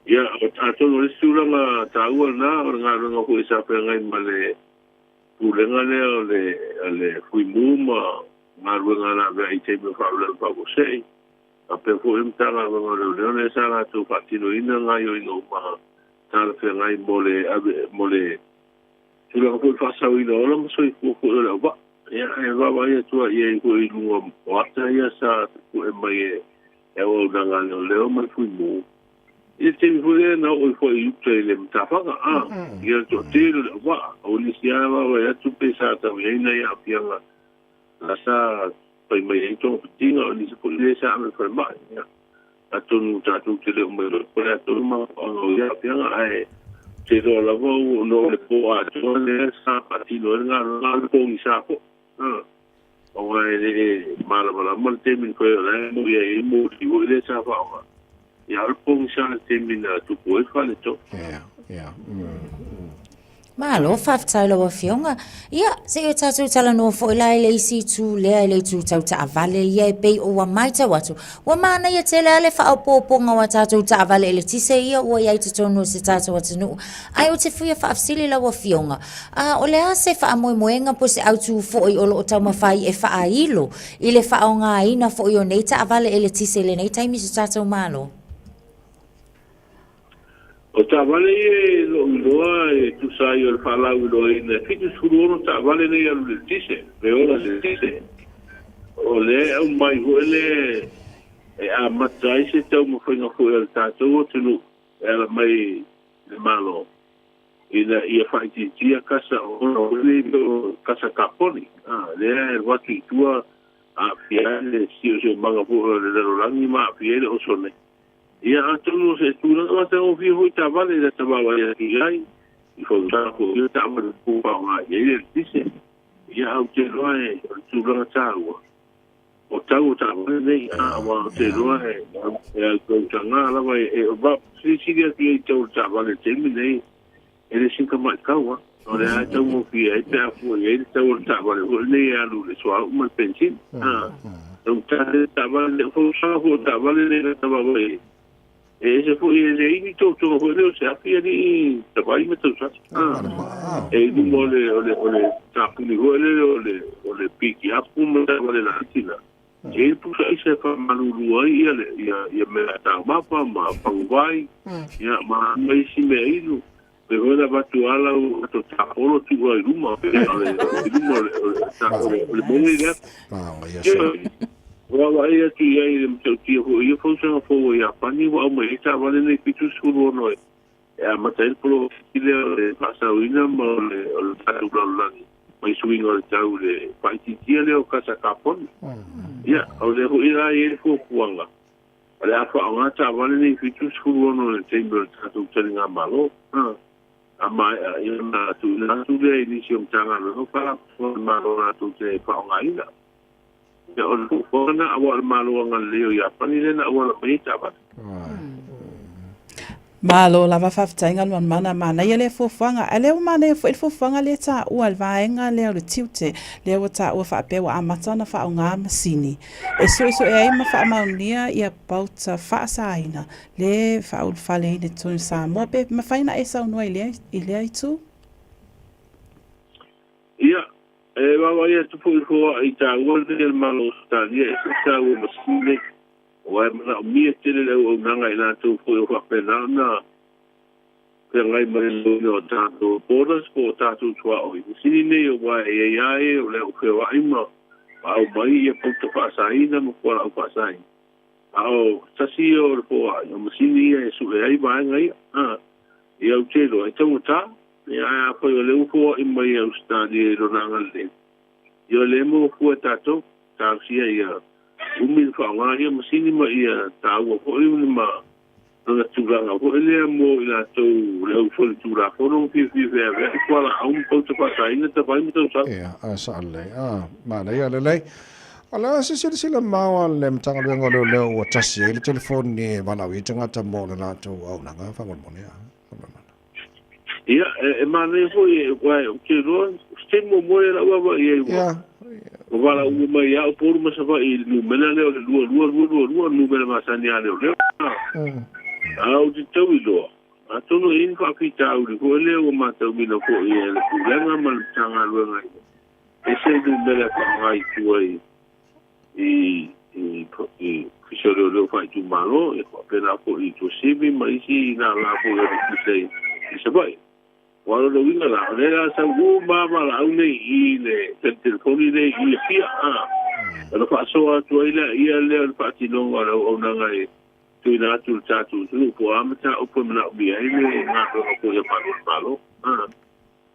Ia, atonu o le isi tulaga taua lena o le galuega foi sa feagai ma le Pulega lea o le o le Fuimu ma galuega laveai i taimi o faalavelave faafuasei. Faapea foi le Matagaluega o Leoleo lea sa latou faatinoina gaoioiga uma talafeagai mo le ave mo le tulaga foi o le faasaoina o ola ma soifua foi o le auvaa. Ia, e vaavaai atu lava i ai foi i luga o ata ia sa tapue mai e auaunaga a leoleo ma le Fuimu i le taimi foi lea na oo ai foi i uta i le matafaga, a, ia le toatele o le auvaa. O nisi lava e vaavaai atu pe sa tau i ai nai aafiaga la sa fai mai ai togafitiga, o nisi foi lea sa ave i le falemai. Ia, atonu tatou te le o mailoa po o le a tonu mafuaaga o ia aafiaga, ae ou te iloa lava ona o le po atoa lea sa faatino ai le galuega, a o le pogisa foi. Aua e le malamalama le taimi na fai ai, o la e moni ai i moli foi lea sa faaaoga. Ia, a o le pogisa i le taimi na tupu ai le faletonu. Yeah, yeah. Malo, faafetai lau Afioga. Ia, se i o tatou talanoa foi la i le isi itu lea, i le itu tau taavale ia e pei o ua matau atu, ua manaia tele lava le faaopoopoga o a tatou taavale eletise ia ua i ai i totonu o si tatou atunuu. Ae ou te fia faafesili lau Afioga, a, o le a se faamoemoega po o se autu foi o lo o taumafai e faailo i le faaaogaina foi o nei taavale eletise i lenei taimi i so tatou Malo? O taavale ia e lou iloa e tusa ai o le faalauiloaina e 76 taavale nei e alu i le eletise, pe ola i le eletise. O lea e aumai foi le e amata ai se taumafaiga foi a le tatou atunuu e ala mai i le Malo ina ia faaitiitia kasa ola foi nei pei o kasa kaponi, lea e alu atu i tua aafia ai le siosiomaga foi o le lalolagi ma aafia ai le osone. Ia atonu o se tulaga matagofie foi taavale i lata vaavaai atu i ai, i fausaga foi ia taavale fou faaaoga i ai le eletise. Ia ae ou te iloa e o le tulaga taua, o tau o taavale nei, a aua ou te iloa e e autautaga lava e e silisili atu i ai i tau o le taavale i le taimi nei, e le sina tamai tau lava. O lea lava e taugofie ai pe a fua i ai le tau o le taavale foi lenei e alu i le suauu ma le penisini. A taugata le taavale nei, o fausaga foi o taavale nei lata vaavaai i ai. E ese foi, e leai ni totoga foi lea o se afi alii tavai ma tausasa. A e i luma o le, o le, o le tapuni foi lele o le, o le pikiapu ma taavale laiti la. E i ai pusa aisa e faamalulu ai ia le ia ia mea taumafa ma faguvai, ia ma ma isi mea inu. Pe foi na avatu lava lau ato tapolo tuu ai luma pe o le i luma o le o le o le o le moni lea. Ua vaai atu i ai i le matautia foi o ia fausaga fou a Iapani ua aumai ai taavale nei 76 e e amata ai le poloketi lea o le faasaoina ma o le o le tatou lalolagi mai suiga o le tau i le faaitiitia lea o kasa kaponi. Ia, o lea foi la e i ai le fuafuaga, o le a faaaoga taavale nei 76 i le taimi o le tatou taligamalo. A maea, ia ona tuuina atu lea i nisi o Matagaluega ma Faalapotopotoga a le Malo latou te faaaogaina. Ia, o le fuafuaga lena, aua o le Malo agalelei o Iapani lea na auala mai ai taavale. Malo lava faafetai Galumalemana, manaia lea fuafuaga. Ae lea ua manaia foi le fuafuaga lea e taua le vaega lea o le tiute, lea ua taua faapea ua amata ona faaaoga masini e suesue ai ma faamaonia ia pauta faasaina le faaulufaleina i totonu o Samoa. Pe mafai ona e saunoa i lea, i lea itu? Ia, e vaavaai atu foi i le foai taua lenei a le Malo o Ausetalia, e ese le taua o masini nei. Aua e manaomia tele le auaunaga i latou foi o faapena ona feagai ma le loina o tatou borders po o tatou tuaoi. Masini nei aua e i ai lava e o le au feoai ma aumai ia pauta faasaina ma fualaau faasaina. A o tasi ia o le foai, o masini ia e sue ai vaega ia. Ia ou te iloa, e taugata, ia ae afai o lea ua foai mai e Ausetalia i lona agalelei, ia o lea e maua fua e tatou, talosia ia umi le faaaoga ia masini ma ia taua foi ma lona tulaga foi lea mo i latou le au solitulafono ma fiafia feaveai fualaau ma pauta faasaina tavai ma tausau. Ia, ae sao lelei. Ah, manaia lelei. O le a se silasila mamao a le Matagaluega o Leoleo ua tasi ai le telefoni e valaau i ai tagata mo le latou auaunaga faamolemole? Ia, e manaia foi, aua ou te iloa, o se taimi muamua lea lau vaavaai i ai ua valaau uma mai ia Upolu ma Savaii i le numera lea o le 22222, o le numera masani a leoleo. A ou te tau iloa, atonu e i ai ni faafitauli foi lea ua matauina foi e le Pulega ma le Matagaluega e ese le numera e faaaoga i tua i i i Ofisa o Leoleo faaitumalo, e faapena foi i Tuasivi ma isi lala foi o le Ofisa i Savaii. Aua o lona uiga la, o lea o le a sau uma lava valaau nei i le telefoni nei i Apia, a, ona faasoa atu ai lea lea o le faatinoga o le auaunaga e tuuina atu i le tatou atunuu po o a mataupu e manaomia ai le galuega foi a Malu o le Malo.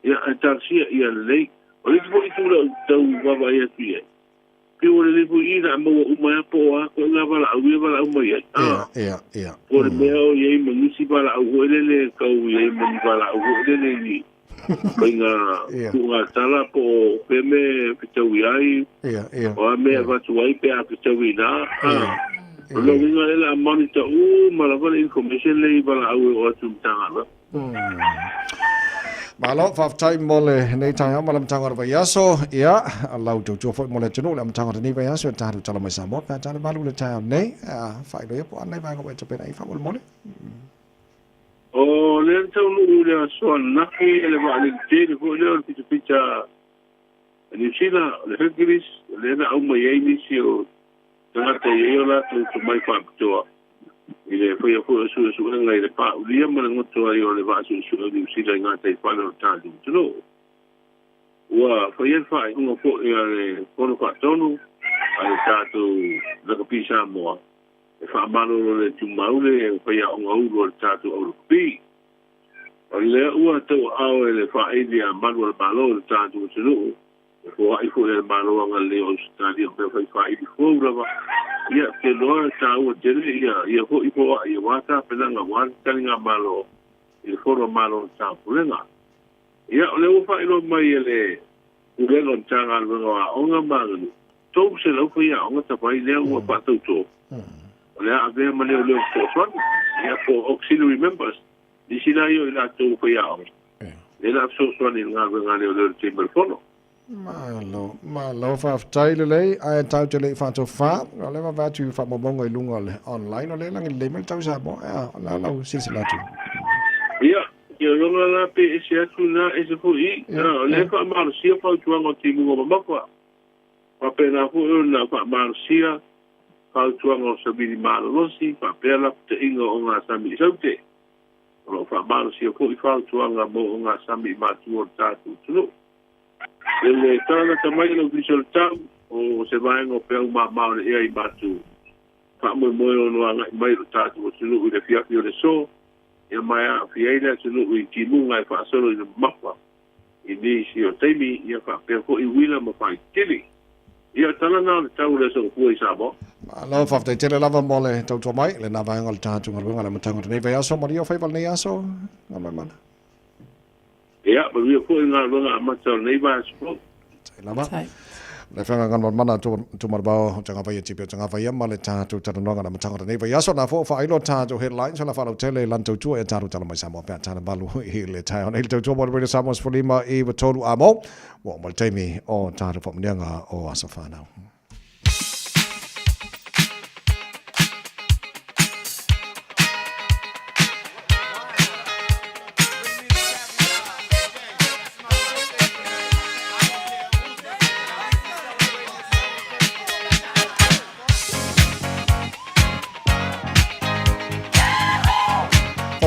Ia, ae talosia ia lelei. O le isi foi itu lea ou te tau vaavaai atu i ai, pei ua lelei foi i la maua uma ai po o a koe ngā valaau ia valaau mai ai. Ia, ia, ia. Po o le mea o i ai ma nisi valaau foi lele kau i ai ma ni valaau foi lele i faiga tuuga tala po o fea mea e fetaui ai, Ia, ia. o a mea e avatu ai pe a fetaui i ina. O lona uiga lea o le a monitor uma lava le information lea i valaau e oo atu i Matagaluega. Malo, faafetai mo lenei taeao ma le amataga o le vaiaso. Ia, lau tautua foi mo le atunuu le amataga o lenei vaiaso e tatou tala mai Samoa pe a tala malu le taeao nei. Faailoa ia po o a nai vaega ua e tapena i ai faamolemole. O lea na taunuu i le aso ananafi le vaalele tele foi lea o le pitapita a Niu Sila, o le Hercules, o lea na aumai ai nisi o tagata e i ai o latou tomai faapitoa i le faia foi o suesuega i le pāulia ma le goto ai o le vaa suesue o Niu Sila i gataifale o le tatou atunuu. Ua faia le faaiuga foi a le Fono Faatonu a le tatou Lakapi Samoa e faamalolo le tumau le faiaoga ulu a le tatou au lakapi. O lea ua tauaao e le faaili a malu a le Malo i le tatou atunuu E foai foi e le Malo agalelei o Ausetalia o mea fai faili fou lava. Ia, ou te iloa e taua tele ia ia foi foai aua tapenaga aua le taligamalo i le Fono a Malo o le Taupulega. Ia, o lea ua faailoa mai e le Pulega o Matagaluega o Aoga ma Aganuu, 300 faiaoga tavai lea ua faatauto, o le a avea ma leoleo fesoasoani, ia po o auxiliary members, Nisi la ia o i latou o faiaoga, lea la a fesoasoani i le galuega a leoleo i le taimi o le fono. Malo, malo faafetai lelei, ae tatou te le i faatofa, o lea vaavaai atu i faamaumauga i luga o le online, o lea e lagi lelei mai le tau Samoa, ea, o le a lau silasila atu? Ia, iloiloga la pe ese atu na, ese foi i, o lea e faamalosia fautuaga o timuga mamafa, faapena foi ona faamalosia fautuaga o savili malolosi faapea lapataiga o ogasami i Saute. O lo o faamalosia foi fautuaga mo ogasami i matua o le tatou atunuu. I le talalata mai o le Ofisa o le Tau, o se vaega o peau mama o le ea i matu faamoemoe ono agai mai i lo tatou atunuu i le afiafi o le aso, ia ma e aafia ai le atunuu i timuga e faasolo i le mamafa i nisi o taimi, ia faapea foi uila ma faitili. Ia, o tala na o le tau o le aso gafua i Samoa. Malo, faafetai tele lava mo le tautua mai i lena vaega o le tatou galuega i le amataga o lenei vaiaso. Manuia o faiva lenei aso, Gamaemana. Ia, manuia foi le galuega amata o lenei vaiaso fou. Tai lava. Le Afioga Gamaemana Tuimalealiifano Tagavaia Tipe Tagavaia ma le tatou talanoaga i le amataga o lenei vaiaso. Na fo faailo tatou headlines o la faalautele i lana tautua e tatou tala mai Samoa pe a tala malu i le taeao nei le tautua mo le Radio Samoa 15 i 3 a mo. Ua oo mai le taimi o tatou faamanuiaga o aso fanau.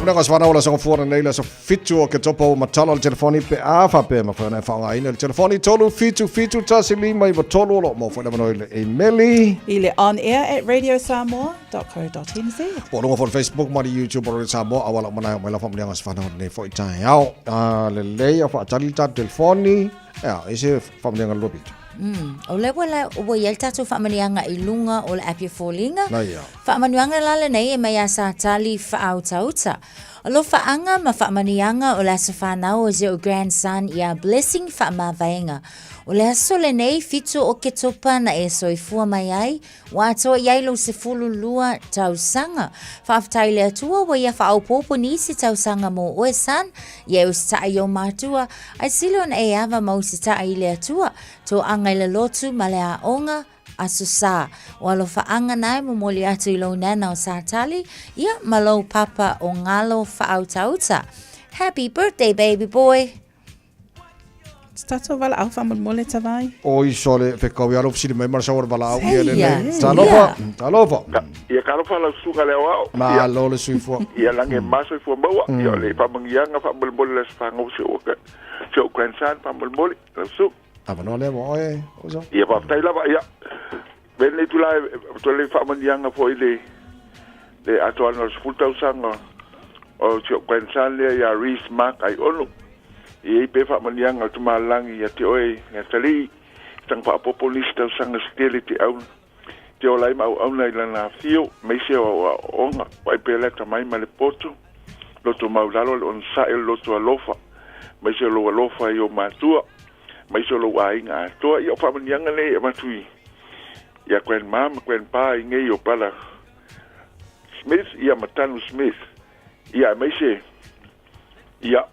Faamanuiaga o se fanau o le aso gafua lenei le aso 7 o Oketopa ua matala le telefoni pe a faapea e mafai ona e faaaogaina le telefoni 377 1593 o lo o maua foi le avanoa i le imeli I le onair@radiosamoa.co.nz. Po o luga foi o le Facebook ma le YouTube o Radio Samoa auala uma na e oo mai la faamanuiaga o se fanau lenei foi taeao. A lelei a faatali le tatou telefoni. Ea, e se faamanuiaga lua pito. O lea ua la, ua i ai le tatou faamanuiaga i luga o le app ia foliga. Na ia. Faamanuiaga la lenei e mai ia Satali Faautauta. Alofaaga ma faamanuiaga o le aso fanau o si ou grandson ia Blessing Faamavaega. O le aso lenei 7 o Oketopa na e soifua mai ai, ua atoa i ai lou 12 tausaga. Faafetai i le Atua ua ia faaopoopo nisi tausaga mo oe son, ia e usitai i ou matua, ae sili ona e ava ma usitai i le Atua, toaga i le lotu ma le aoga, Aso Sa. O alofaaga na e momoli atu i lou nana o Satali, ia ma lou papa o Ngalo Faautauta. Happy birthday baby boy! Se tatou valaau faamolemole Tavai. Oi sole fekau ia lo fesili mai ma le sau o le valaau ia lenei. Talofa, talofa. Ia talofa lau susuga le aoao. Malo le soifua. Ia lagi e ma soifua maua. Ia o le faamanuiaga faamolemole le aso fanau si ou si ou grandson faamolemole lau susuga. Avanoa lea mo oe, uso. Ia faafetai lava ia. Avea lenei itula e avatu ai le faamanuiaga foi i le le atoaga o le 10 tausaga o si ou grandson lea ia Reece Mark Aiono. E i ai pea faamanuiaga a le Tama ia te oe le Atalii, taga faaopoopo nisi tausaga se tele te au te ola ai ma auauna i lana afio, aemaise o au aoaoga, vaai pea le atamai ma le poto, loto maulalo le onosai o le loto alofa, aemaise o lou alofa i ou matua, aemaise o lou aiga atoa. Ia, o faamanuiaga nei e avatu i ia Grandma ma Grandpa i nei o Brother Smith ia ma Tanu Smith, ia aemaise ia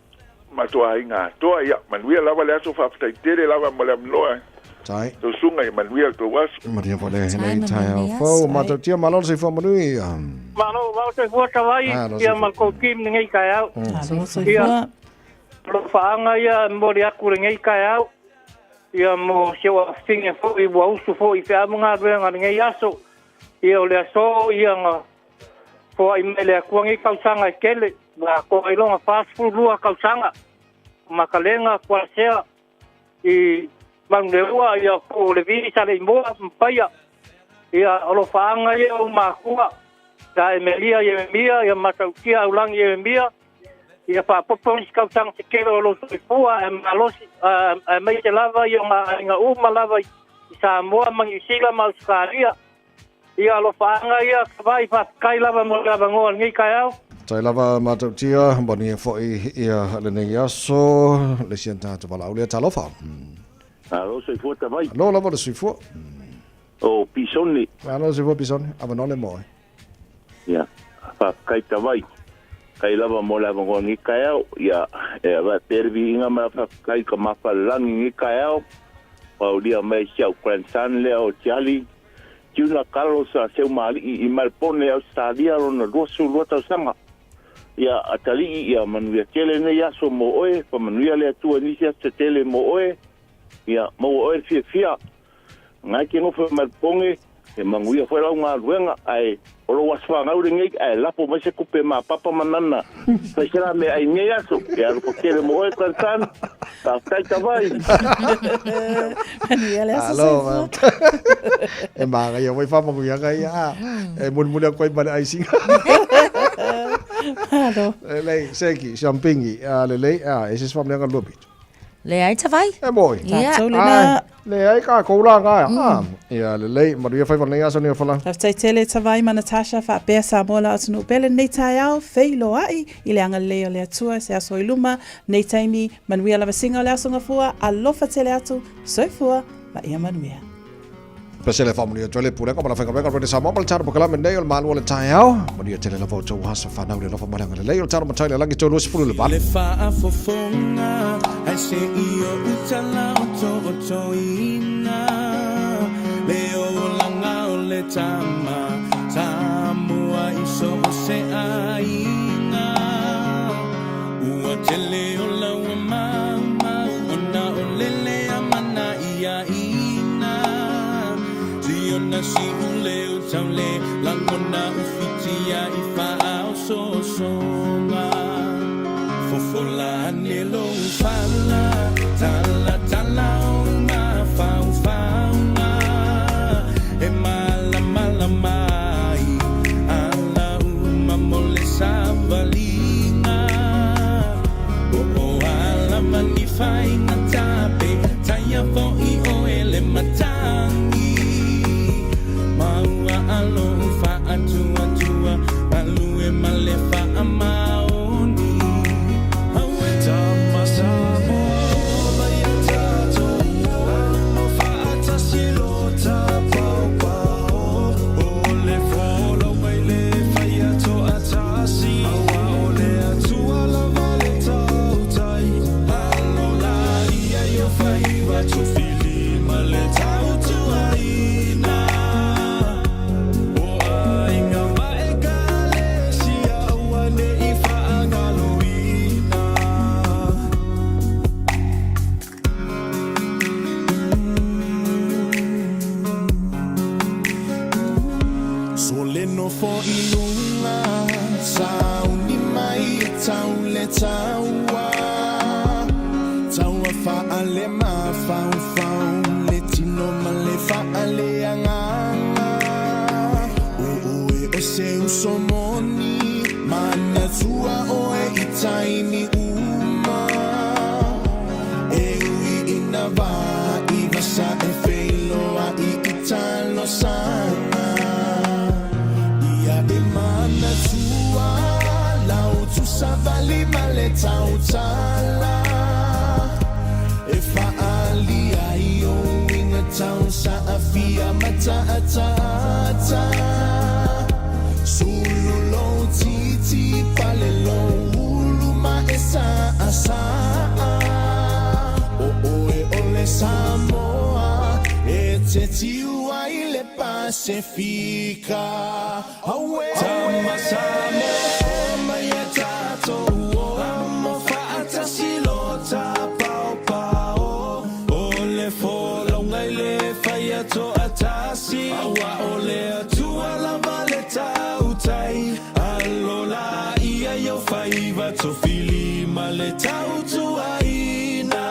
matou aiga atoa. Ia manuia lava le aso, faafetai tele lava mo le avanoa. Tai. Tou susuga, ia manuia le tou aso. Manuia foi lenei taeao fou. Matautia, malo le soifua manuia. Malo, malo soifua Tavai, ia ma le tou team lenei taeao. Malo soifua. Alofaaga ia e momoli atu lenei taeao, ia mo si ou afafine foi ua usu foi i feau ma galuega lenei aso. Ia o le aso ia na foai mai le Atua nei tausaga e tele, na atoa ai lona 42 tausaga. Makalega, Kualasea, i Manuleua, ia po o Levi, Saleimoa ma Paia. Ia alofaaga ia o matua, ia Emelia Ieremia, ia Matautia Aulagi Ieremia, ia faapopo nisi tausaga se tele o lou soifua ae malosi, aemaise lava i o ngā aiga uma lava i Samoa ma Niu Sila ma Ausetalia. Ia alofaaga ia Tavai, faafetai lava mo le avanoa i lenei taeao. Faafetai lava Matautia, manuia foi ia lenei aso, le isi tatou valaau lea, talofa. Alo soifua Tavai. Alo lava le soifua. O Pisoni. Alo soifua Pisoni, avanoa le mo oe. Ia, faafetai Tavai. Faafetai lava mo le avanoa i lenei taeao. Ia, e avea pea le viiga ma le faafetai i ka mafalelagi i lenei taeao. Ua aulia mai si au grandson lea o Tiali Juna Carlos Seumaalii i Melbourne, Ausetalia lona 22 tausaga. Ia, atalii, ia manuia tele lenei aso mo oe, faamanuia le Atua i nisi aso se tele mo oe. Ia, maua oe le fiafia. Ngai ke nofo i Melbourne, e manuia foi lau galuega, ae o lou aso fanau lenei, ae lafo mai se tupe ma Papa ma Nana. Fai se la mea ai nei aso, e alofa tele mo oe Grandson. Faafetai Tavai. Manuia le aso soifua. E manaia foi faamanuiaga ia. A. E mulimuli atu ai ma le aisiga. Malo. Lelei, seki, siampingi, a lelei, a e se se faamanuiaga lua pito. Leai Tavai. E moi. Ia. Tatou lena. Leai kākou la ngā. Mm. Ia lelei, manuia faiva lenei aso nei o Folau. Faafetai tele Tavai ma Natasha faapea Samoa la atunuu pele lenei taeao, feiloai i le agalelei o le Atua se aso i luma, nei taimi, manuia lava singa o le aso gafua, alofa tele atu, soifua ma ia manuia. Pesele faamanuia atu ai le Pulega ma le Aufaigaluega o Radio Samoa ma le tatou polokalame nei o le Malu o le Taeao. Manuia tele lava outou aso fanau le alofa ma le agalelei o le tatou Matai i le Lagi 38. Le faafofoga ai se i ou tala otootoina le olaga o le tama Samoa i so o se aiga Ua tele o laua maumau ona o lele a mana ia ina Tiona siu leo taule langona ufitia i faaosoosoga. i luga Sauni mai e tau le taua Taua faale mafaufau Le tino ma le faale agaga O oe o se uso moni Manatua oe i taimi uma E ui ina vaai vasa e feiloai i talosaga Ia e manatua lau tusavali ma le tautala E faaalia ai ou uiga tau saafia ma taataata Sulu lou titi pale lou ulu ma e saasaa O oe o le Samoa e te tiu ai le Pasefika Auē Tama Samoa mai e tatou o Amo faatasi lo tapaopao O le folauga i le faia toatasi Aua o le Atua lava le tautai Alo laia i ou faiva tofili ma le tautuaina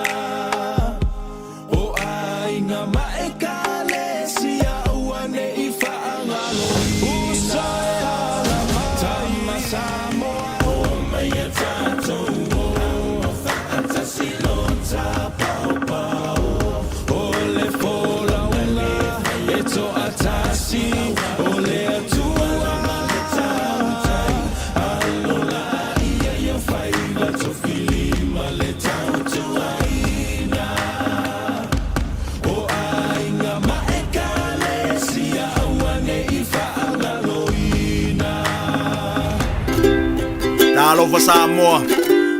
O aiga ma Ekalesia aua ne i faagaloina. Uso e ala mai. Tama Samoa. Omai e tatou o. Amo faatasi lo tapaopao. O le folauga e toatasi. O le Atua lava le tautai. Alo laia i ou faiva tofili ma le tautuaina. O aiga ma Ekalesia aua ne i faagaloina. Talofa Samoa,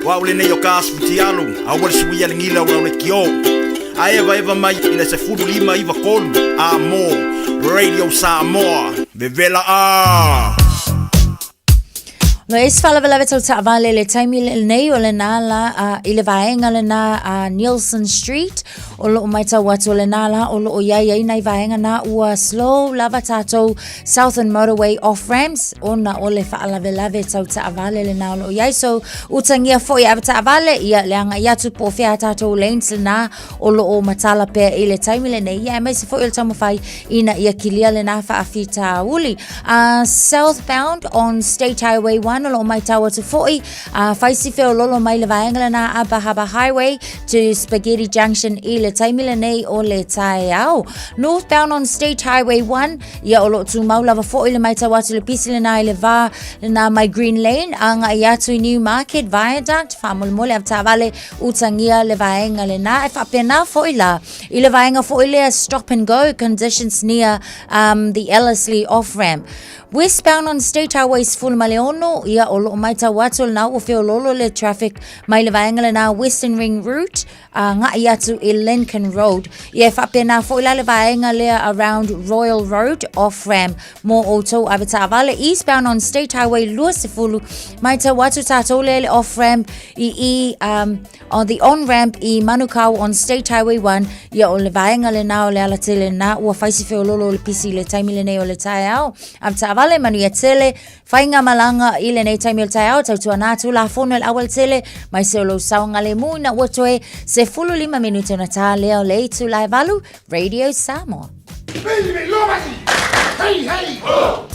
o au lenei o Ka Sefutialu, aua le suia le gila o le kio. A evaeva mai i le 1593 a mo Radio Samoa, vevela a! No e se faalavelave tau taavale le taimi lenei o lenā la i le vaega lenā a Nielsen Street o loo maitau atu o lenā la o loo iai ai nai vaega na ua slow lava tatou Southern Motorway off ramps ona o le faalavelave tau taavale lenā o loo iai so utagia foi ave taavale ia le agai atu po o fea tatou lanes lenā o loo matala pea i le taimi lenei ia aemaise foi o le taumafai ina ia kilia lenā faafitauli. Southbound on State Highway 1 o loo maitau atu foi fai si feololo mai le vaega lenā Upper Harbour Highway to Spaghetti Junction i le taimi lenei o le taeao. Northbound on State Highway 1 ia o loo tumau lava foi le maitau atu le pisi lenā i le va lenā mai Green Lane agai atu i Newmarket Viaduct faamolemole avetaavale utagia le vaega lenā e faapena foi la I le vaega foi lea stop and go conditions near um, the Ellerslie off ramp. Westbound on State Highway 16, ia o loo maitau atu lenā ua feololo le traffic mai le vaega lenā Western Ring Route a ngai atu i Lincoln Road. Ia e faapena foi la le vaega lea around Royal Road off ramp mō outou avetaavale eastbound on State Highway 20 maitau atu tātou lea le off ramp i i um, On the on-ramp i Manukau on State Highway 1, ia o le vaega lenā o le alatele lenā, ua fai si feololo o le pisi i le taimi lenei o le taeao. Avetaavale, manuia tele, faigamalaga i lenei taimi o le taeao, tautuana atu Tulafono i le aualatele, mai se o lou saogalemu ina ua toe 15 minute ona tā lea o le itula e valu, Radio Samoa.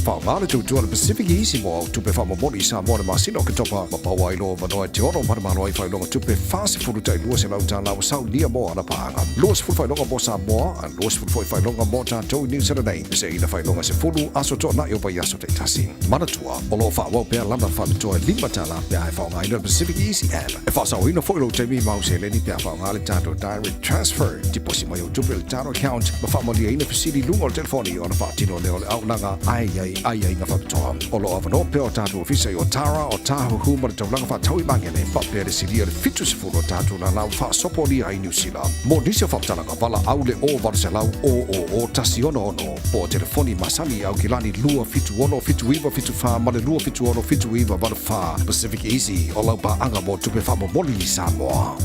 Faaaoga le tautua a le Pacific Easy mo au tupe faamomoli i Samoa i le masina o Oketopa ma pau ai loa avanoa e te ono manumalo ai faailoga tupe 40 tai 200 tala ua saunia mo ana paaga. 20 faailoga mo Samoa, a 20 foi faailoga mo tatou i Niu Sila nei, seia faailoga 10 aso toanai o vaiaso taitasi. Manatua, o lo o faaauau pea lana faapitoa e 5 tala pe a e faaaogaina le Pacific Easy app. E faasaoina foi lou taimi ma au seleni pe a faaaoga le tatou direct transfer. Tiposi mai ou tupe i le tatou account ma faamalieina fesili i luga o le telefoni ona faatino lea o le auaunaga a e i ai aiaiga faapitoa. O lo o avanoa pea o tatou ofisa i Otara, Otahuhu ma le taulaga faatau i Magele, faapea le silia i le 70 o tatou lala ua faasopolia ai Niu Sila. Mo nisi o faamatalaga, valaau le 0800 000 166 po o telefoni masani i Aukilani 276 7974 ma le 276 7984. Pacific Easy, o lau paaga mo tupe faamomoli i Samoa.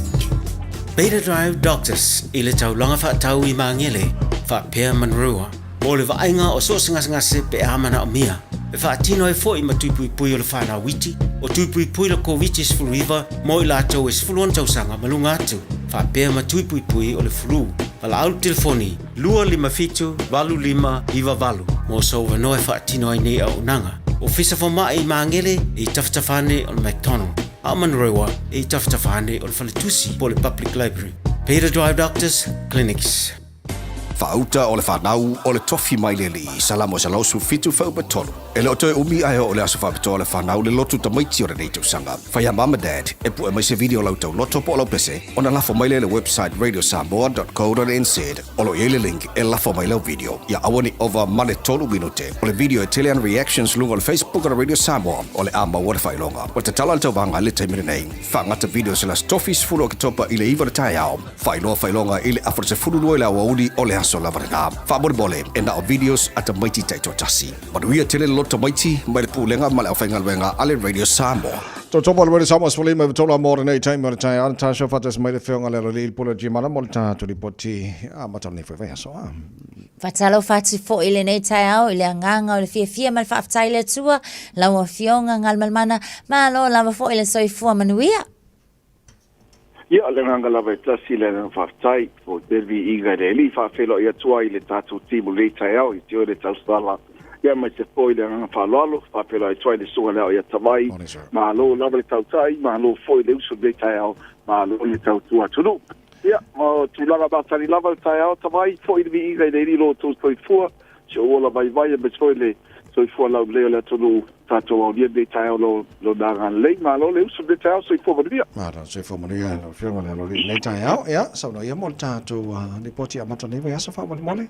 Beta Drive Doctors i le taulaga faatau i Magele faapea Monroe mo le vaaiga o so o se gasegase pe a manaomia. E faatino ai foi ma tui puipui o le fanau iti, o tui puipui le Koviti-19 mo i latou e 16 tausaga ma luga atu, faapea ma tui puipui o le flu. Valaau le telefoni 257 8598 mo sou avanoa e faatino ai nei auaunaga. Ofisa Fomai i Magele e i tafatafa ane o le McDonald, a o Manurewa e i tafatafa ane o le Faletusi po o le Public Library. Beta Drive Doctors Clinics. Faauta o le fanau o le tofi mai le Alii, Salamo 117 fuaiupu 3. E le o toe umi ae oo le aso faapitoa o le fanau le lotu tamaiti o lenei tausaga. Fai a mum ma dad e pue mai se video o lau tauloto po o lau pese ona lafo mai lea i le website radiosamoa.co.nz o lo o i ai le link e lafo mai lau video. Ia aua ne i ova ma le 3 minute o le video e tele ana reactions luga o le Facebook o le Radio Samoa o le a maua le faailoga. Ua tatala le tauvaga i le taimi lenei. Faagata videos i le aso tofi 10 Oketopa i le 9 o le taeao. Faailoa faailoga i le afa 12 i le aoauli o le aso lava lena. Faamolemole, e na o videos a tamaiti taitoatasi. Manuia tele le loto tamaiti mai le Pulega ma le Aufaigaluega a le Radio Samoa. Tautopa le Radio Samoa 15 i tolu mo lenei taimi o le taeao. Natasha faatasi mai le Afioga le Aloalii i le Pule o Gimana mo le tatou lipoti amata o lenei foi vaiaso. Faatalofa atu foi i lenei taeao i le agaga o le fiafia ma le faafetai i le Atua, lau Afioga Galumalemana, malo lava foi le soifua manuia. Ia, o le agaga lava e tasi le agaga faafetai for le viiga i le Alii faafeiloai atu ai i le tatou team o lenei taeao i te oe le tausala ia aemaise foi le agaga faaaloalo faafeiloai atu ai le susuga le ao ia Tavai malo lava le tautai malo foi le uso i lenei taeao malo le tautua atunuu. Ia, ma tulaga masani lava le taeao Tavai foi le viiga i le Alii lo outou soifua si ou ola vaivai aemaise foi le soifua laulelei o le atunuu tatou aulia lenei taeao lo lona agalelei. Malo le uso lenei taeao, soifua manuia. Malo, soifua manuia lau Afioga le Aloalii lenei taeao. Ia, saunoa ia mo le tatou lipoti amata o lenei vaiaso faamolemole.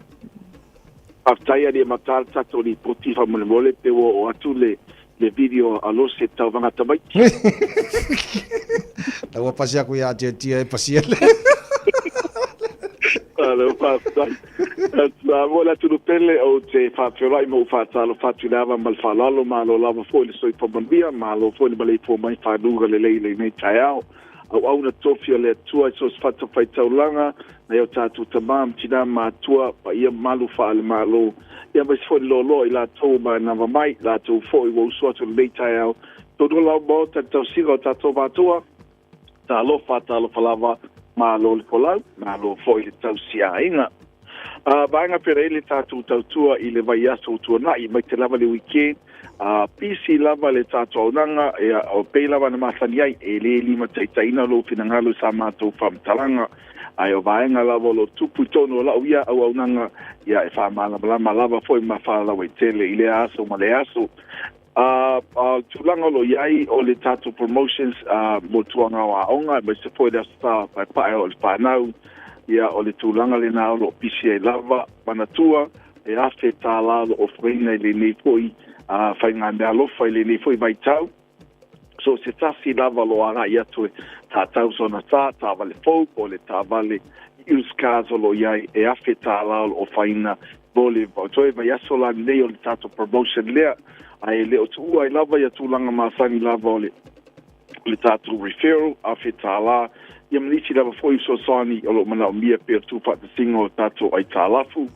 Faafetai alii e mata le tatou lipoti faamolemole pe ua oo atu le le video a Lose Tauvaga Tamaiti. La ua pasi aku ia Tiatia e pasia le. Malo faafetai. Samoa le atunuu pele, ou te faafeiloai ma ou faatalofa atu i le ava ma le faaaloalo, malo lava foi le soifua manuia, malo foi le maleifua mai i fanuga lelei i lenei taeao. Auauna tofi a le Atua i so o se fatafaitaulaga, nai o tatou tama ma tina ma atua, paia mamalu faale-Malo, ia aemaise foi le loaloa i latou ua manava mai, latou foi ua usu atu i lenei taeao, tonu o lau Maota i le tausiga o tatou matua, Talofa, talofa lava, malo le folau, malo foi le tausiaiga. A vaega pera i le tatou tautua i le vaiaso ua tuanai, mai te lava le weekend, a pisi lava le tatou auaunaga, ia, o pei lava na masani ai, e le limataitaiina lou finagalo i sa matou faamatalaga, ae o vaega lava o lo o tupu i totonu o lau ia auaunaga, ia, e faamalamalama lava foi ma faalauaitele i lea aso ma lea aso. A o le tulaga o lo o i ai o le tatou promotions mo tulaga o aoga aemaise foi le Aso Sa Paepae o le fanau, ia o le tulaga lena o lo o pisi ai lava. Manatua, e $1,000 o lo o ofoina i lenei foi faiga meaalofa i lenei foi vaitau. So se tasi lava o lo o agai atu e tatau sona sa, taavale fou po o le taavale used cars o lo o i ai, e $1,000 o lo o ofaina mo le toe vaiaso la lenei o le tatou promotion lea, ae le o tuua ai lava ia tulaga masani lava o le le tatou referral $1,000, ia ma nisi lava foi fesoasoani o lo o manaomia pei o le tuufaatasiga o tatou aitalafu,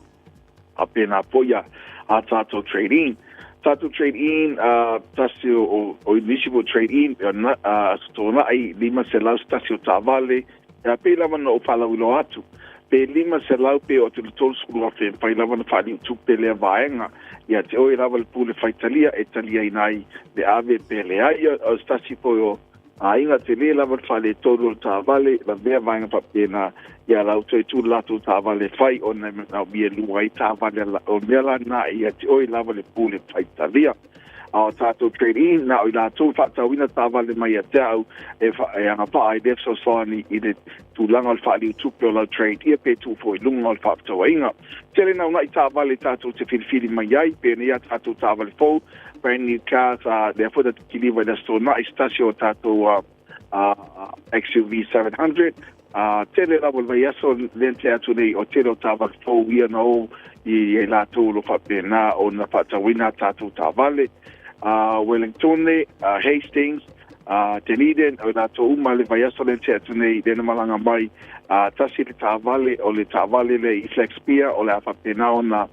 a pēnā foi a a tatou trade in. Tatou trade in, tasi o o nisi foi trade in, aso Toonai, 500 se tasi o taavale, Ia pei lava na ou faalauiloa atu, pe 500 pe oo atu i le 30,000 e mafai lava ona faaliu tupe lea vaega. Ia te oe lava le pule faitalia e taliaina ai le ave pe leai. O se tasi foi o aiga tele lava le faaletonu o le taavale, lavea vaega faapena, ia la outou e tu le latou taavale e fai ona e manaomia e lua ai taavale a o mea la na ia te oe lava le pule faitalia. A o tatou trade in, na o i latou e faatauina taavale mai ia te au e, e agavaa ai lea fesoasoani i le tulaga o le faaliu tupe o lau trade ia pe tuu foi i luga o le faafetauaiga. Tele naunai taavale tatou te filifili mai ai, penei a tatou taavale fou, brand new cars, a lea foi tatou kiliva i le Aso Toonai se tasi o tatou XUV 700, A tele lava o le vaiaso lea na tea atu nei, o tele o taavale fou ia na o i ai latou o lo o faapena ona faatauina a tatou taavale. A Wellingtone, a Hastings, a Dunedin, o i latou uma le vaiaso lea na tea atu nei, lea na malaga mai, a tasi le taavale, o le taavale lea i Flaxmere, o le a faapena ona.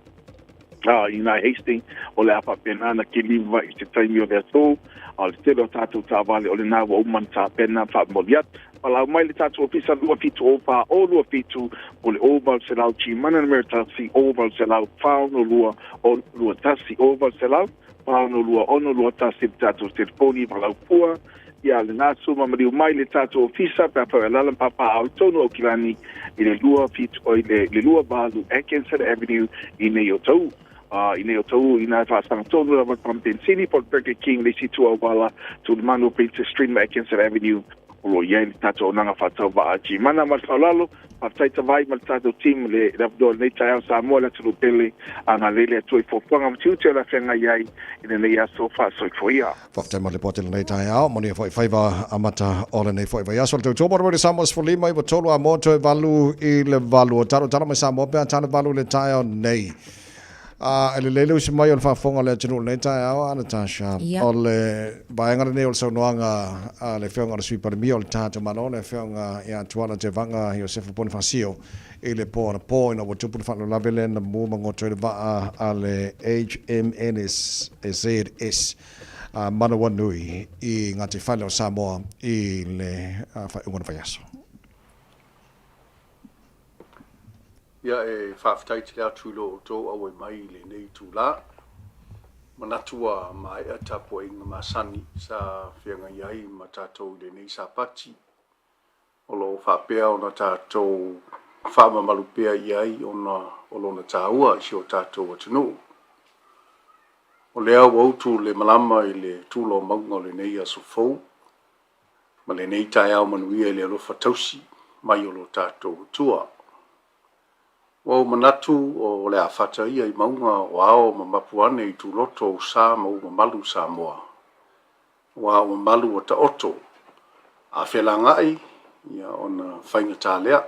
I nā Hastings, o le a faapena ona kiliva i se taimi o le aso, a o le tele o tatou taavale o lena ua uma ona tapena faamomoli atu. Valaau mai le tatou ofisa 27 0 4 0 2 7 po o le 0800 Gmana numera 1 0800 462 621 0800 462 621 le tatou telefoni valaau fua ia lena suma maliu mai le tatou ofisa pe afai o alaala ma papaaao i tonu o Aukilani i le 2 7 oi le le 2 8 Atkinson Avenue i nei o Tauu. I nei o Tauu inā e faasaga tonu lava le pamu penisini po o le Burger King le isi itu auala Tulimanu Princess Street ma Atkinson Avenue o lo o i ai le tatou auaunaga faatauvaa a Gmana. Ma le faaaloalo, faafetai Tavai ma le tatou team le le avanoa i lenei taeao Samoa le atunuu pele, agalelei le Atua i fuafuaga ma tiute o le a feagai ai i lenei aso faasoifoia. Faafetai mo le lipoti i lenei taeao. Manuia foi faiva amata o lenei foi vaiaso. Le tautua mo le Samoa 15 93 a mo toe 8 i le 8. O talo talo mai Samoa pe a talo 8 i le taeao nei. A e lelei le usi mai o le faafofoga o le atunuu i lenei taeao a Natasha. Ia. O le vaega lenei o le saunoaga a le Afioga i le Sui Palemia o le tatou Malo, le Afioga ia Tuala Tevaga Iosefa Ponifasio i le po anapo ina ua tupu le faalavelave lea na mu ma goto ai le vaa a le HMNZS Manawanui i gataifale o Samoa i le faaiuga o le vaiaso. Ia e faafetai tele atu i lo outou auai mai i lenei itula. Manatu ua maea tapuaiga masani sa feagai ai ma tatou i lenei Sapati. O lo o faapea ona tatou faamamalu pea i ai ona o lona taua i si o tatou atunuu. O lea ua utu le malama i le tula o mauga o lenei aso fou ma lenei taeao manuia i le alofa tausi mai o lo tatou Atua. Ua ou manatu o le a fata ia i mauga o ao ma mapu ane i tuloto ou sa ma ou mamalu Samoa, aua o mamalu ua taoto, a felagaai, ia ona faigata lea.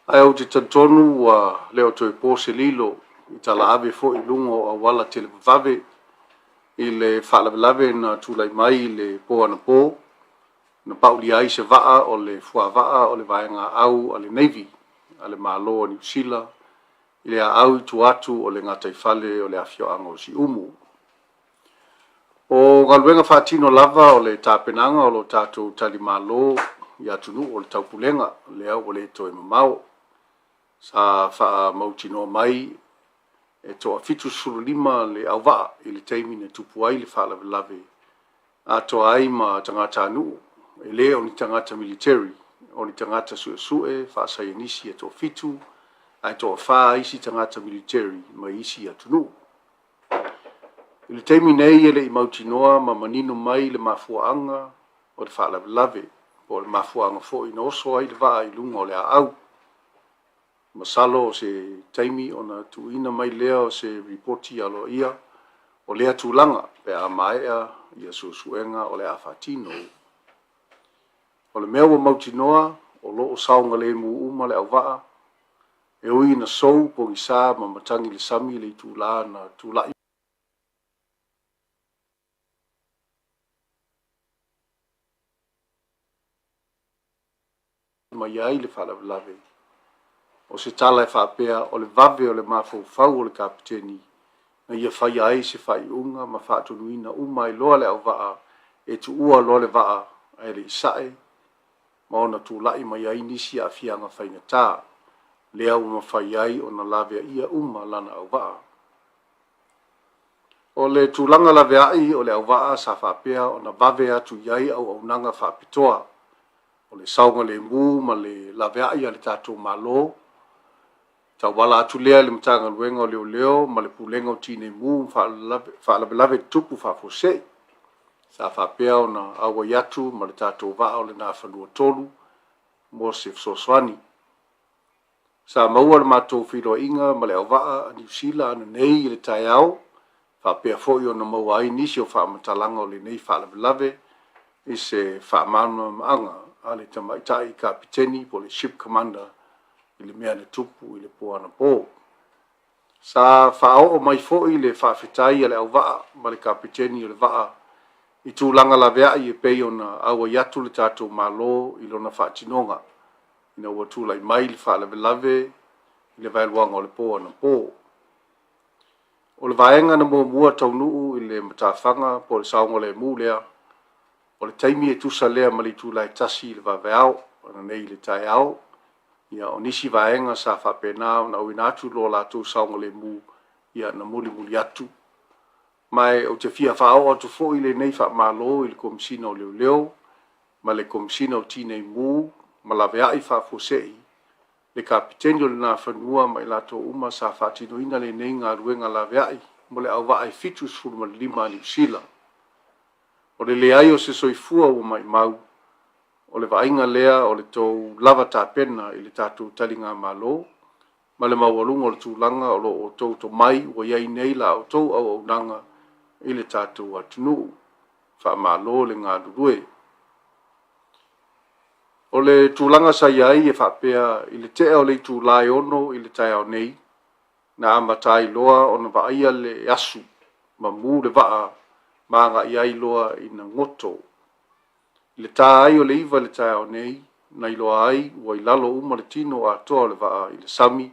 Ae ou te talitonu ua le o toe po se lilo i talaave foi i luga o auala televavave i le faalavelave na tulai mai i le po anapo, na paulia ai se vaa o le fuavaa o le vaega aau a le Navy a le Malo o Niu Sila i le aau i tua atu o le gataifale o le afioaga o Siumu. O galuega faatino lava o le tapenaga o lo tatou talimalo i atunuu o le taupulega lea ua le toe mamao, sa faamautinoa mai e toa 75 le auvaa i le taimi na tupu ai le faalavelave atoa ai ma tagatanuu, e le o ni tagata militeri, o ni tagata suesue faasaienisi e toafitu, ae toafa isi tagata militeri mai isi atunuu. I le taimi nei e le i mautinoa ma manino mai le mafuaaga o le faalavelave, po o le mafuaaga foi na oso ai le vaa i luga o le aau. Masalo o se taimi ona tuuina mai lea o se ripoti aloaia o lea tulaga pe a maea ia suesuega o le a faatino. O le mea ua mautinoa, o lo o saogalemu uma le auvaa, e ui ina sou, pogisa ma matagi le sami i le itula na tulai mai ai le faalavelave. O se tala e faapea o le vave o le mafaufau o le Kapeteni na ia faia ai se faaiuga ma faatonuina uma ai loa le auvaa e tuua loa le vaa ae le i sae ma ona tulai mai ai nisi aafiaga faigata lea ua mafai ai ona laveaia uma lana auvaa. O le tulaga laveai o le auvaa sa faapea ona vave atu i ai auaunaga faapitoa o le saogalemu ma le laveai a le tatou Malo, tauala atu lea i le Matagaluega o Leoleo ma le Pulega o Tinei Mu ma Faalavelave Tutupu Faafuasei, sa faapea ona auai atu ma le tatou vaa o le Nafanua 3 mo se fesoasoani. Sa maua le matou feiloaiga ma le auvaa a Niu Sila ananei i le taeao, faapea foi ona maua ai nisi o faamatalaga o lenei faalavelave i se faamalamalamaga a le tamaitai kapiteni po o le ship commander i le mea na tupu i le po anapo. Sa faaoo mai foi le faafetai a le auvaa ma le kapiteni o le vaa i tulaga laveai e pei ona auai atu le tatou Malo i lona faatinoga ina ua tulai mai le faalavelave i le vaeluaga o le po anapo. O le vaega na muamua taunuu i le matafaga po o le saogalemu lea, o le taimi e tusa lea ma le itula e tasi i le vaveao ananei i le taeao. Ia, o nisi vaega sa faapena ona auina atu lo latou saogalemu, ia, na mulimuli atu. Ma e ou te fia faaoo atu foi lenei faamalo i le Komesina o Leoleo ma le Komesina o Tinei Mu ma Laveai Faafuasei, le Kapeteni o le Nafanua ma i latou uma sa faatinoina lenei galuega laveai mo le auvaa e 75 a Niu Sila. O le leai o se soifua ua maimau, o le vaaiga lea o le tou lava tapena i le tatou taligamalo ma le maualuga o le tulaga o lo outou tomai ua i ai nei la outou auaunaga i le tatou atunuu. Faamalo le galulue. O le tulaga sa i ai e faapea i le tea o le itula e 6 i le taeao nei, na amata ai loa ona vaaia le asu ma mu le vaa ma agai ai loa ina goto. I le ta ai o le 9 i le taeao nei, na iloa ai ua i lalo uma le tino atoa o le vaa i le sami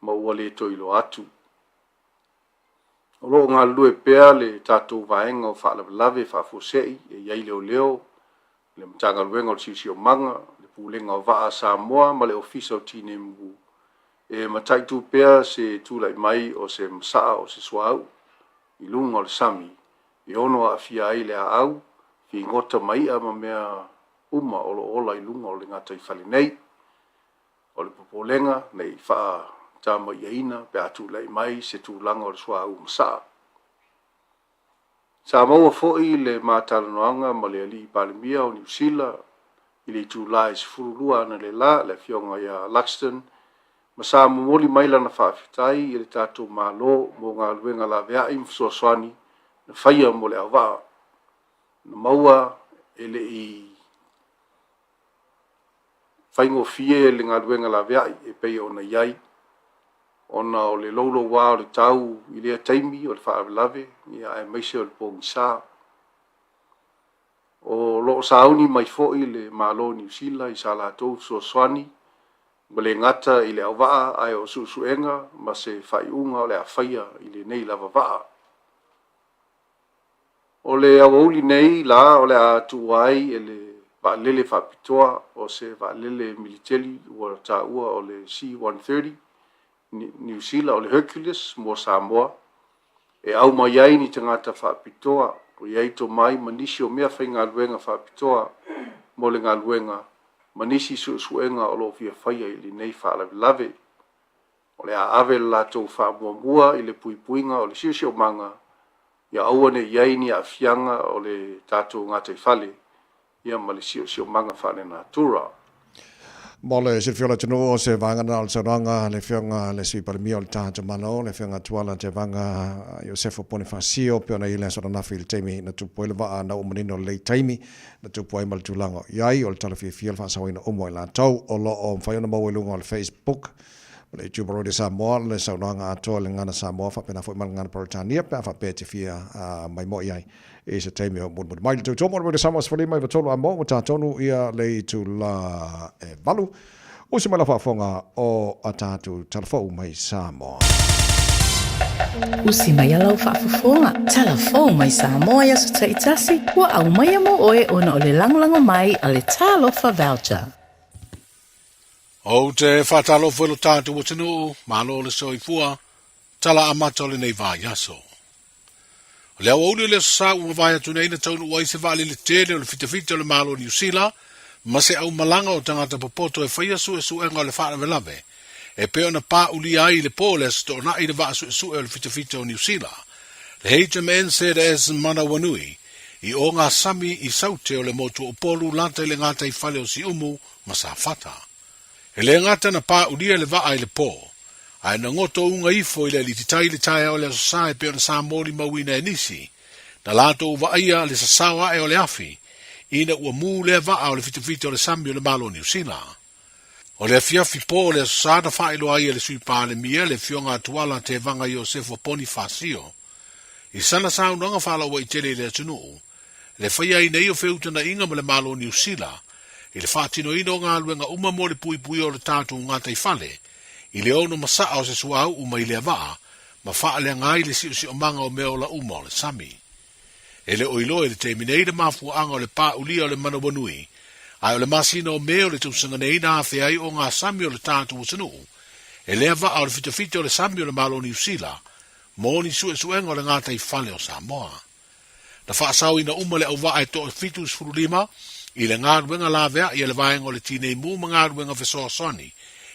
ma ua le toe iloa atu. O lo o galulue pea le tatou vaega o faalavelave faafuasei e i ai leoleo, le Matagaluega o le Siosiomaga, le Pulega o Vaa a Samoa ma le Ofisa o Tinei Mu e mataitu pea se tulai mai o se masaa o se suauu i luga o le sami e ono aafia ai le aau, figota ma i'a ma mea uma o lo o ola i luga o le gataifale nei. O le popolega ne i faatamaiaina pe a tulai mai se tulaga o le suauu masaa. Sa maua foi le ma talanoaga ma le Alii Palemia o Niu Sila i le itula e 12 analeila, le Afioga ia Luxton, ma sa momoli mai lana faafetai i le tatou Malo mo galuega laveai ma fesoasoani na faia mo le auvaa. Na maua e le i faigofie le galuega laveai e pei ona i ai, ona o le louloua o le tau i lea taimi o le faalavelave, ia, aemaise o le pogisa. O lo o sauni mai foi le Malo o Niu Sila i sa latou fesoasoani, ua le gata i le auvaa ae o suesuega ma se faaiuga o le a faia i lenei lava vaa. O le aoauli nei la o le a tuua ai e le vaalele faapitoa o se vaalele militeli ua taua o le C-130 Niu Sila o le Hercules mo Samoa, e au mai ai ni tagata faapitoa o i ai tomai ma nisi o mea faigaluega faapitoa mo le galuega ma nisi suesuega o lo o fia faia i lenei faalavelave. O le a ave le latou faamuamua i le puipuiga o le siosiomaga ia aua ne i i ai ni aafiaga o le tatou gataifale ia ma le siosiomaga faalenatura. Mo le silafia o le atunuu, o se vaega lena o le saunoaga a le Afioga i le Sui Palemia o le Taata Malo, le Afioga Tuala Tevaga Iosefo Ponifasio, pei ona i ai le aso ananafi i le taimi na tupu ai le vaa na ua manino lelei taimi na tupu ai ma le tulaga o i ai, o le tala fiafia o le faasaoina uma o i latou o lo o mafai ona maua i luga o le Facebook ma le YouTube o Radio Samoa le saunoaga atoa i le gagana Samoa faapena foi ma le gagana Peretania pe a faapea e te fia maimoa i ai i se taimi o mulimuli mai. Le tautomo o le Radio Samoa 15 93 a mo ua ta tonu ia le itula e 8. Usi mai la faafofoga o a tatou tala fou mai Samoa. Usi mai lau faafofoga, tala fou mai Samoa i aso taitasi, ua aumaia mo oe ona o le lagolago mai a le Talofa Voucher. Ou te faatalofa i lo tatou atunuu, malo le soifua, tala amata o lenei vaiaso. O le aoauli o le Aso Sa ua mavae atu nei na taunuu ai se vaalele tele o le fitafita o le Malo o Niu Sila ma se aumalaga o tagata popoto e faia suesuega o le faalavelave e pei ona pāulia ai i le po o le Aso Toonai le vaa suesue o le fitafita o Niu Sila, le HMNZS Manawanui, i o ngā sami i Saute o le motu o Upolu lata i le gataifale o Siumu ma Safata. E le gata na pāulia le vaa i le pō, ae na goto uga ifo i le alititai i le taeao o le Aso Sa e pei ona sa molimauina e nisi, na latou vaaia le sasao ae o le afi, ina ua mū lea vaa o le fitafita o le sami o le Malo o Niu Sila. O le afiafi pō o le Aso Sa na faailoa ai e le Sui Palemia, le Afioga a Tuala Tevaga Iosefo Ponifasio, i sana saunoaga faalauaitele i le atunuu, le faia ai nei o feutagaiga ma le Malo o Niu Sila i le faatinoina o galuega uma mo le puipuia o le tatou gataifale i le ono masaa o se suauu mai lea vaa ma faaleaga ai le siosiomaga o mea ola uma o le sami. E le o iloa i le taimi nei le mafuaaga o le pāulia o le manawanui, ae o le masina o Me o le tausaga nei na afea ai ogasami o le tatou atunuu e lea vaa o le fitafita o le sami o le Malo o Niu Sila mo ni suesuega o le gataifale o Samoa. Na faasaoina uma le auvaa e toa 75 i le galuega laveai a le vaega o le Tinei Mu ma galuega fesoasoani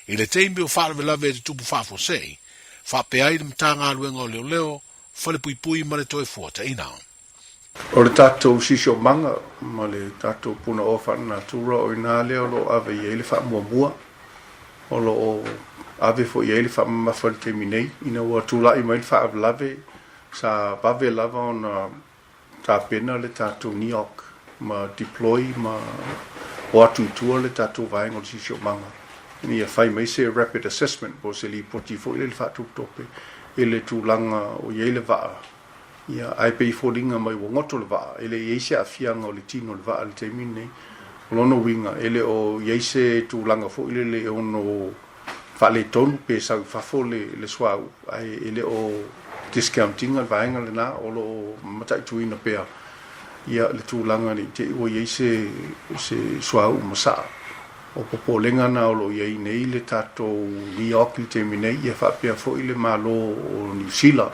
i le taimi o faalavelave e tutupu faafuasei, faapea ai le Matagaluega o Leoleo, Falepuipui ma le Toefuataiga. O le tatou siosiomaga ma le tatou punaoa faalenatura o i ina lea o lo o ave i ai le faamuamua, o lo o ave foi i ai le faamamafa i le taimi nei ina ua tulai mai le faalavelave Sa vave lava ona tapena le tatou NEOC ma deploy ma o atu i tua le tatou vaega o le siosiomaga ina ia fai mai se rapid assessment po o se lipoti foi lele faatopetope i le tulaga o i ai le vaa, ia, ae pei e foliga mai ua goto le vaa, e le i ai se aafiaga o le tino o le vaa i le taimi lenei. O lona uiga, e le o i ai se tulaga foi lele e ono faaletonu pe sau i fafo le suauu, ae e le o discount ina le vaega lena, o lo o mataituina pea ia le tulaga ne i te i ua i ai se se suauu masaa. O popolega na o lo o i ai nei le tatou NEOC i le taimi nei, ia faapea foi le Malo o Niu Sila,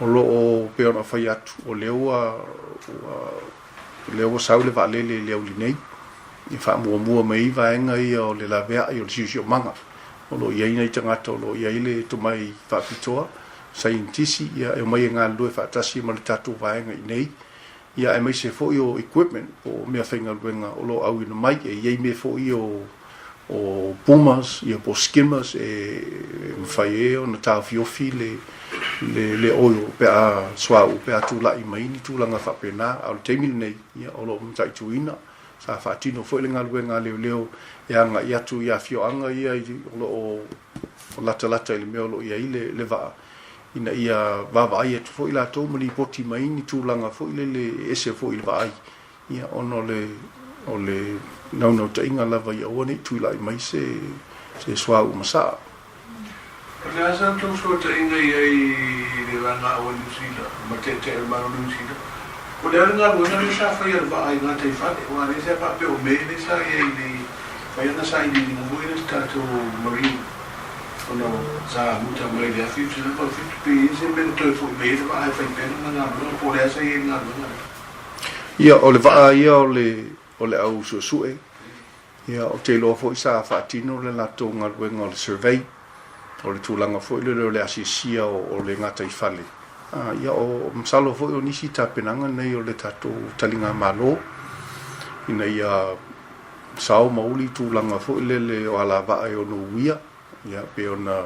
o lo o pei ona fai atu, o lea ua ua O lea ua sau le vaalele i le auli nei e faamuamua mai ai vaega ia o le laveai o le siosiomaga. O lo o i ai nai tagata o lo o i ai le tomai faapitoa, saienitisi, ia, e omai e galulue faatasi ma le tatou vaega i inei, ia, aemaise foi o equipment po o meafaigaluega o lo o auina mai. E i ai mea foi ia o o pumas ia po o skimmers e mafai ai ona taofiofi le le le oil pe a suauu pe a tulai mai ni tulaga faapena. A o le taimi lenei, ia, o lo o mataituina. Sa faatino foi le galuega a leoleo e agai atu i afioaga ia o lo o latalata i le mea o lo o i ai le le vaa, ina ia vaavaai atu foi latou ma lipoti mai ni tulaga foi lele e ese foi i le vaai. Ia, ona o le, o le naunautaiga lava ia aua ne i tuilai mai se, se suauu masaa. O le a sa tou sootaiga i ai i le vagaaua Niu Sila ma Taitai o le Malo Niu Sila? O le a le galuega lea sa faia e le vaa i gataifale? Aua lea sa faapea o me lea sa i ai i le fai ana sailiiliga foi lea i le tatou marine ona sa muta mai i le 1787 pe i ai se mea na toe foi mai ai le vaa e fai pea lana galuega po o le a sa i ai i le galuega lea? Ia, o le vaa ia o le, o le au suesue, ia, ou te iloa foi sa faatino le latou galuega o le survey, o le tulaga foi lele o le asiasia o, o le gataifale. A, ia, o, masalo foi o nisi tapenaga nei o le tatou taligamalo, ina ia sao ma uli tulaga foi lele o alavaa e ono uia, Ia, pei ona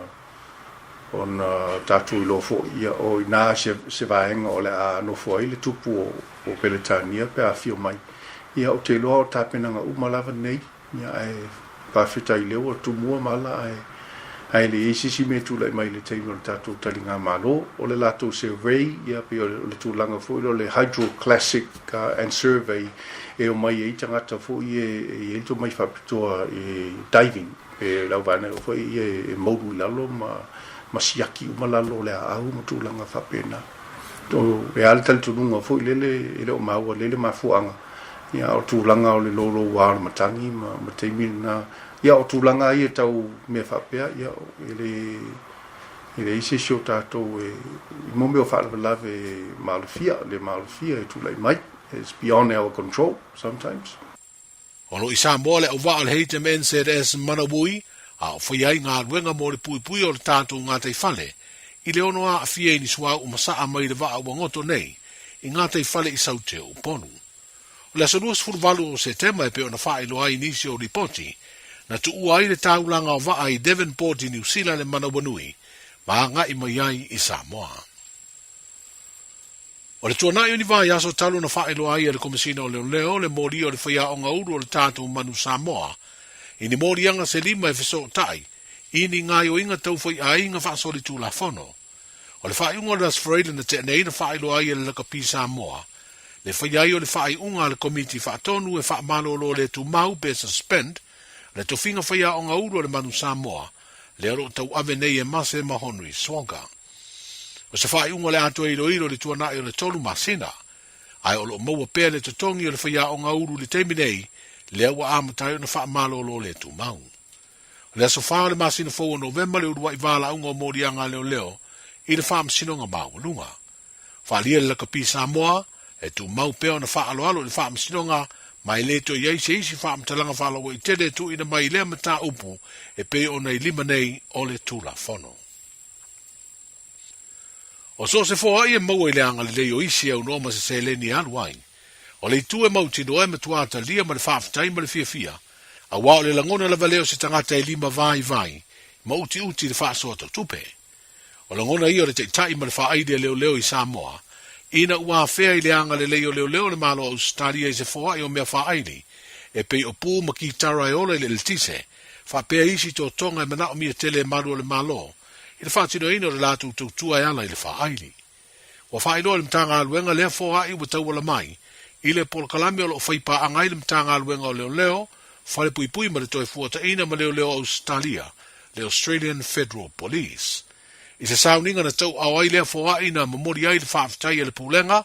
ona tatou iloa foi, ia, o i ina se, se vaega o le a nofo ai le tupu o, o Peretania pe a afio mai. Ia, ou te iloa o tapenaga uma lava nei, ia, ae faafetai lea ua tumua mala, ae, ae le i ai se isi mea e tulai mai i le taimi o le tatou taligamalo. O le latou survey, ia, pei o le, o le tulaga foi lea o le hydroclassic and survey e omai ai tagata foi e, e i ai le tomai faapitoa i diving. E lau vaega foi ia e moulu i lalo ma ma siaki uma lalo o le aau ma tulaga faapena. O, e a le talitonuga foi lele e le o maua lele mafuaaga, ia o tulaga o le louloua o le matagi ma ma taimi lena. Ia o tulaga ia tau mea faapea, ia e le e leai se isi o tatou e i mo mea o faalavelave malofia, le malofia e tulai mai. It's beyond our control sometimes. O lo o i Samoa le auvaa o le HMNZS Manaui, a o faia ai galuega mo le puipui o le tatou gataifale i le ono aafia i ni suauu masaa mai le vaa ua goto nei i gataifale i Saute o Upolu. O le aso 28 o Setema e pei ona faailoa ai nisi o lipoti, na tuua ai le taulaga o vaa i Devonport i Niu Sila le Manawanui ma agai mai ai i Samoa. O le tuanai o ni vaiaso talu ona faailoa ai e le Komesina o Leoleo le moli o le faiaoga ulu o le tatou manu Samoa i ni moliaga se lima e fesootai i ni gaoioiga tau faiaiga faasolitulafono. O le faaiuga o le Aso Faraile na tea nei na faailoa ai e le Lakapi Samoa le faia ai o le faaiuga a le Komiti Faatonu e faamalolo le tumau pe suspend le tofiga faiaoga ulu o le manu Samoa lea o lo o tauave nei e Mase Mahonui Swaga. O se faaiuga o le a toe iloilo i le tuanai o le tolu masina. Ae o lo o maua pea le totogi o le faiaoga ulu i le taimi nei, lea ua amata ai ona faamalolo le tumau. O le aso 4 o le masina fou o Novema le uluai valaauga o moliaga a leoleo i le Faamasinoga Maualuga. Faaalia le lakapi Samoa, e tumau pea ona faaaloalo i le Faamasinoga ma e le toe i ai se isi faamatalaga faalauaitele e tuuina mai i lea mataupu e pei ona i lima nei o le Tulafono. O so o se foai e maua i le agalelei o isi e aunoa ma se seleni e alu ai. O le itu e mautinoa e matua talia ma le faafetai ma le fiafia, aua o le lagona lava lea o se tagata e lima vaivai ma utiuti i le faasoa tau tupe. O lagona ia o le taitai ma le faaili a leoleo i Samoa, ina ua afea i le agalelei o leoleo o le Malo o Ausetalia i se foai o mea faaili, e pei o pu ma kitara e ola i le eletise, faapea isi totoga e manaomia tele e malu o le Malo i le faatinoina o le latou tautua e ala i le faaili. Ua faailoa e le Matagaluega lea foai ua tauala mai i le polokalame o lo o faipaaga ai le Matagaluega o Leoleo, Falepuipui ma le Toefuataiina ma Leoleo o Ausetalia, le Australian Federal Police. I se sauniga na tauaao ai lea foai na momoli ai le faafetai a le Pulega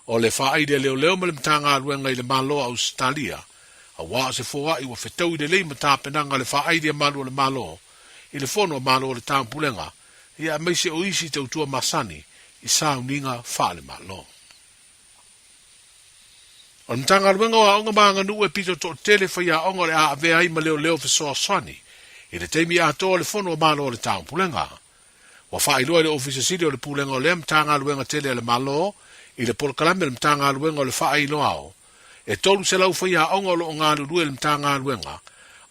o le Faaili a Leoleo ma le Matagaluega i le Malo o Ausetalia, aua o se foai ua fetaui lelei ma tapenaga a le Faaili a Malu o le Malo i le Fono a Malo o le Taupulega, ia aemaise o isi tautua masani i sauniga faale-Malo. O le Matagaluega o Aoga ma Aganuu e pito toatele faiaoga o le a avea ai ma leoleo fesoasoani i le taimi atoa o le Fono a Malo o le Taupulega. Ua faailoa e le Ofisa Sili o le Pulega o lea Matagaluega tele a le Malo i le polokalame a le Matagaluega o le Faailoao e 300 faiaoga o lo o galulue i le Matagaluega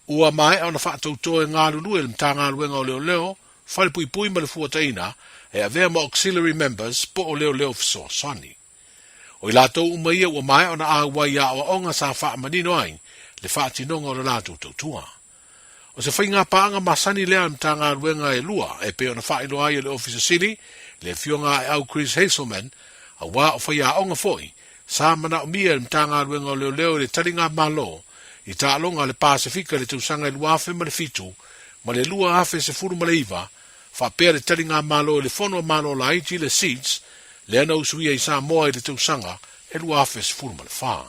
ua maea ona faatauto e galulue i le Matagaluega o Leoleo, Falepuipui ma le Fuataina e avea ma Auxiliary Members po o leoleo fesoasoani. O i latou uma ia ua maea ona auai i aoaoga sa faamanino ai le faatinoga o le latou tautua. O se faiga paaga masani lea a le Matagaluega e lua e pei ona faailoa ai e le Ofisa Sili, le Afioga Aeau Chris Hazelman, aua o faiaoga foi sa manaomia e le Matagaluega o Leoleo i le taligamalo i taaloga a le Pasefika i le tausaga e 2007 ma le 2019, faapea le taligamalo i le Fono a Malo Laiti, le SIDS, lea na usuia i Samoa i le tausaga e 2014.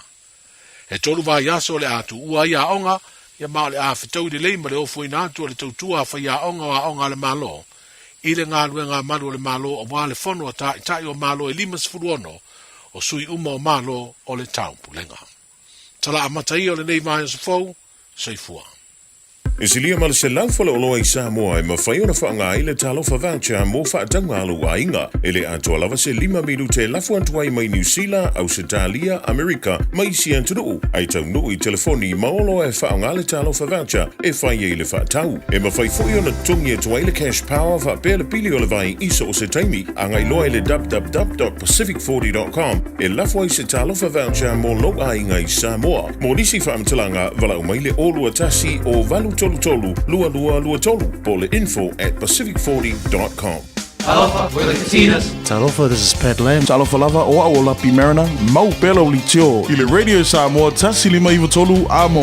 E tolu vaiaso o le a tuua ai aoga, ia ma o le a fetaui lelei ma le ofoina atu o le tautua a faiaoga o aoga a le Malo i le galuega a malu o le Malo aua le fono a Taitai o Malo e 56 o sui uma o Malo o le Taupulega. Tala amata ia o lenei vaiaso fou, soifua. E silia ma le 100 faleoloa i Samoa e mafai ona faaaoga ai le Talofa Voucher mo faatauga a lou aiga. E le atoa lava se lima minute e lafo atu ai mai Niu Sila, Ausetalia, Amerika ma isi atunuu, ae taunuu i telefoni ma oloa e faaaoga le Talofa Voucher e fai ai le faatau. E mafai foi ona totogi atu ai le Cash Power faapea le pili o le vai i so o se taimi. Agai loa i le www.pacific40.com e lafo ai se Talofa Voucher mo lou aiga i Samoa. Mo nisi faamatalaga, valaau mai le 021 o 833 2223 po o le info at pacific40.com. Talofa, we're the Katinas. Talofa, this is Pat Lam. Talofa lava, o au o Lapi Mariner, mau pea lau leitio i le Radio Samoa 1593 Amo.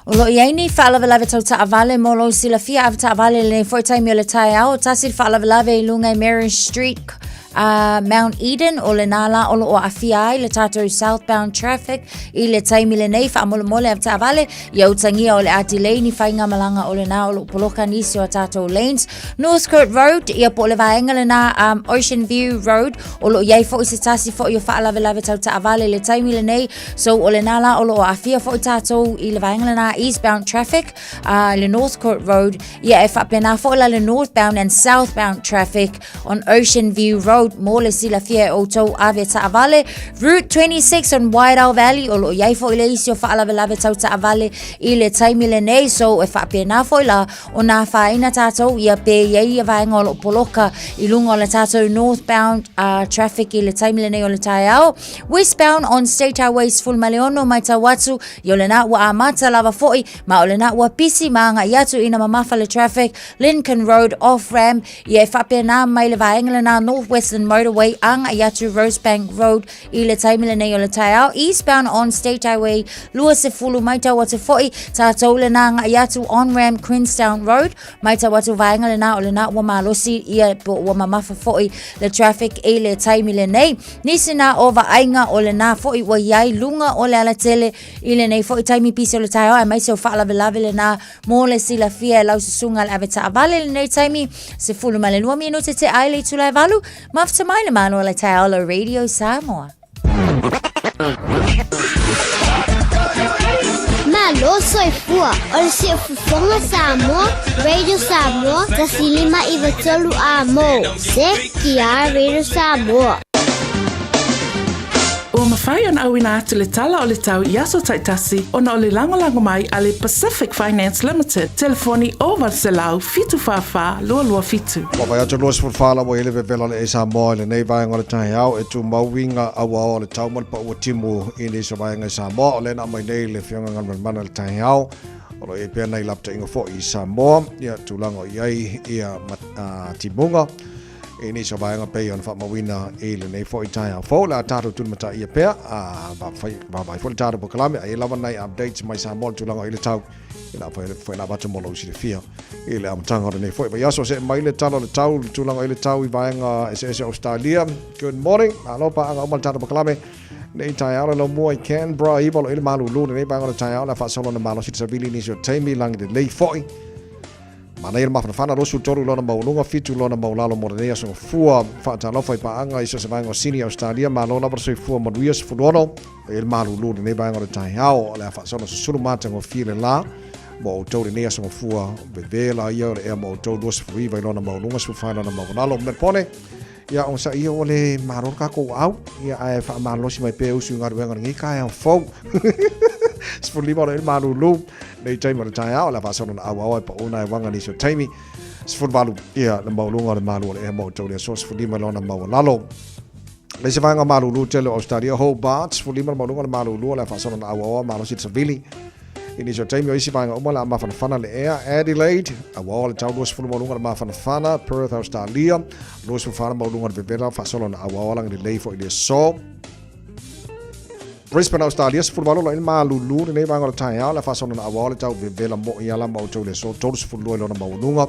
O lo o i ai nei faalavelave tau taavale mo lou silafia avetaavale i lenei foi taimi o le taeao. Tasi le faalavelave i luga i Mary Street, Mount Eden, o lenā lā o lo o aafia ai le tatou southbound traffic i le taimi lenei. Faamolemole avetaavale, ia utagia o le a delay ni faigamalaga o lenā o lo o poloka nisi o a tatou lanes. Northcote Road, ia po o le vaega lenā Ocean View Road, o lo o i ai foi se tasi foi o faalavelave tau taavale i le taimi lenei. So o lenā lā o lo o aafia foi tatou i le vaega lenā eastbound traffic i le Northcote Road, ia e faapena foi la le northbound and southbound traffic on Ocean View Road mo le silafia e outou ave taavale. Route 26 on Wairau Valley o lo o i ai foi le isi o faalavelave tau taavale i le taimi lenei, so e faapena foi la ona afaina tatou ia pe i ai ia vaega o lo o poloka i luga o le tatou northbound traffic i le taimi lenei o le taeao. Westbound on State Highway 16 matau atu, ia o lenā ua amata lava foi, ma o lenā ua pisi ma agai atu ina mamafa le traffic, Lincoln Road off ramp, ia e faapena mai le vaega lenā Northwest Western Motorway agai atu Rosebank Road i le taimi lenei o le taeao. Eastbound on State Highway 20 maitau atu foi tatou lena agai atu on-ramp Queenstown Road maitau atu vaega lena o lena ua malosi ia po ua mamafa foi le traffic i le taimi lenei. Nisi na o vaaiga o lena foi ua i ai luga o le alatele i lenei foi taimi pisi o le taeao aemaise o faalavelave lena mo le silafia e lau susuga le ave taavale i lenei taimi 12 minute te ai le itula e valu mafuta mai le malo o le taeao lo Radio Samoa. Malo soifua o le siufofoga Samoa, Radio Samoa, 153 amo. CTR Radio Samoa. Ua mafai ona auina atu le tala o le tau i aso taitasi ona o le lagolago mai a le Pacific Finance Limited, telefoni 0800 744 227. Ua vai atu 24 la ua i le vevela o le Samoa i lenei vaega o le taeao e tumau i ngā auao o le tau ma le paua timu i nisi o vaega i Samoa. O lea na aumai nei le Afioga Galumalemana i le taeao o lo o i ai pea nai lapataiga foi i Samoa, ia tulaga o i ai ia timuga i nisi o vaega pei ona faamauina i lenei foi taeao fou. O le a tatou tulimataia pea, a vaavaai foi le tatou polokalame, a i ai lava nai updates mai Samoa i le tulaga o i le tau, i le a foi la avatu mo lou silafia i le amataga o lenei foi vaiaso. Se'e mai le tala o le tau, le tulaga i le tau i vaega eseese o Australia. Good morning, malo paaga uma le tatou polokalame nei taeao le laumua i Canberra, iva o lo o i le malulu lenei vaega o le taeao, le a faasolo na malosi le savili nisi o taimi lagi lelei foi. Manaia le mafanafana, 23 lona maualuga, 7 lona maualalo mo lenei aso gafua. Faatalofa i paaga i so o se vaega o Sini, Ausetalia, malo lava le soifua manuia, 16 e le malulu i lenei vaega o le taeao. O le a faasolo susulu matagofie le la mo outou lenei aso gafua, vevela ia o le ea mo outou, 29 i lona maualuga, 14 i lona maualalo. Melpone, ia onosai ia ua le malo le tatou au, ia ae faamalolosi mai pea usu i galuega o lenei taeao fou. 15 o le malulu nei taimi o le taeao, le faasolo na auaoa e pauna e waga nisi o taimi. 18 ia le maualuga o le malu o le ea mo outou le aso, 15 lona maualalo. Le isi vaega malulu tele o Australia, Hobart, 15 le maualuga o le malulu o le faasolo na auaoa malosi le savili. I nisi o taimi o isi vaega uma le a mafanafana le ea, Adelaide, auaoa le tau 20 maualuga le mafanafana, Perth, Australia, 24 le maualuga le vevela, faasolo na auaoa lagi lelei foi le aso. Brisbane, Australia, 18 loa i le malulu lenei vaega o le taeao, le faasolo na auaoa le tau vevela mo i ala ma outou le aso, 32 i lona maualuga,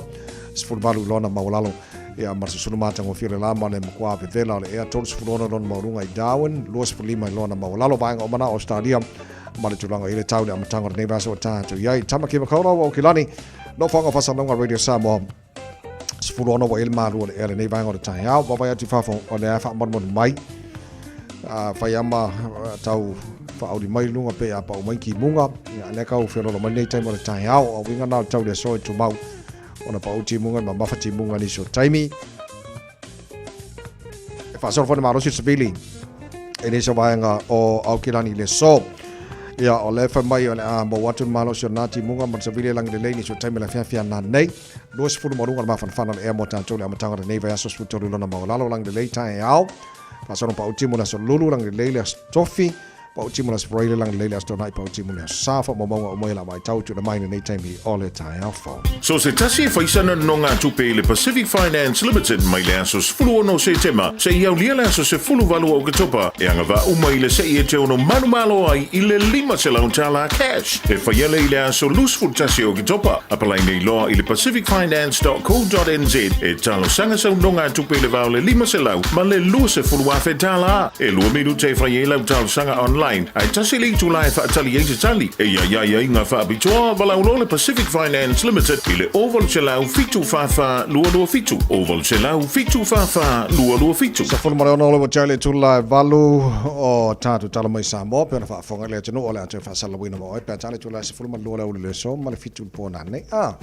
18 i lona maualalo. Ia, ma le susunu matagofie o le la ma le matua vevela o le ea, 36 lona maualuga i Darwin, 25 i lona maualalo, vaega uma na o Australia, ma le tulaga i le tau le amataga o lenei vaiaso ua tatou i ai. Tamaki Makaurau o Aukilani, Nofoaga o Faasalauga Radio Samoa, 16 ua i le malu o le ea lenei vaega o le taeao. Vaavaai atu i fafo o lea faamalumalu mai. A fai ama tau whaauri mai lunga pe a pau mai ki munga. Ia lea kau whenolo mai nei taimi o le taeao. A winga nā o tau le aso e tumau. Ona pau timunga ma mafa timunga nisi o taimi. E whaasoro whane malosi savili. E nisi o vaenga o Aukilani le so. Ia, o le whai mai o le a mau atu malosi o nā timunga ma savili e langi le lei nisi o taimi la whiawhia nā nei. 20 ma lunga le mafanafana le ea mo tātou le amataga o lenei vaiaso 13 lona maualalo lagi lelei taeao. Faasolo pau timu le aso Lulu lagi lelei le aso Tofi. Pau timu le aso Faraile lagi lelei le aso Tona'i pau timu le aso Sa. Faamaumauga uma ia la vaitau tuuina mai lenei taimi o le taeao fou. So se tasi e fai sana nonogatupe i le Pacific Finance Limited mai le aso 16 o Setema seia aulia le aso 18 o Oketopa e agavaa uma i le se'i e te ono manumalo ai i le $500 cash e faia lea i le aso 21 o Oketopa. Apalai nei loa i le pacificfinance.co.nz e talosaga sau nogatupe i le va o le 500 ma le $20,000. E lua minute e fai ai lau talosaga online, ae tasi le itula e faatali ai se tali e iai ai aiga faapitoa valaau loa le Pacific Finance Limited i le 0800 744 227, 0800 744 227. 16 le ua le itula e valu o tatou tala mai Samoa pe ona faafofoga i le atunuu o le a toe faasalalauina ma oe pe a tala itula e 12 le aoauli le aso ma le 7 le po nanei. A.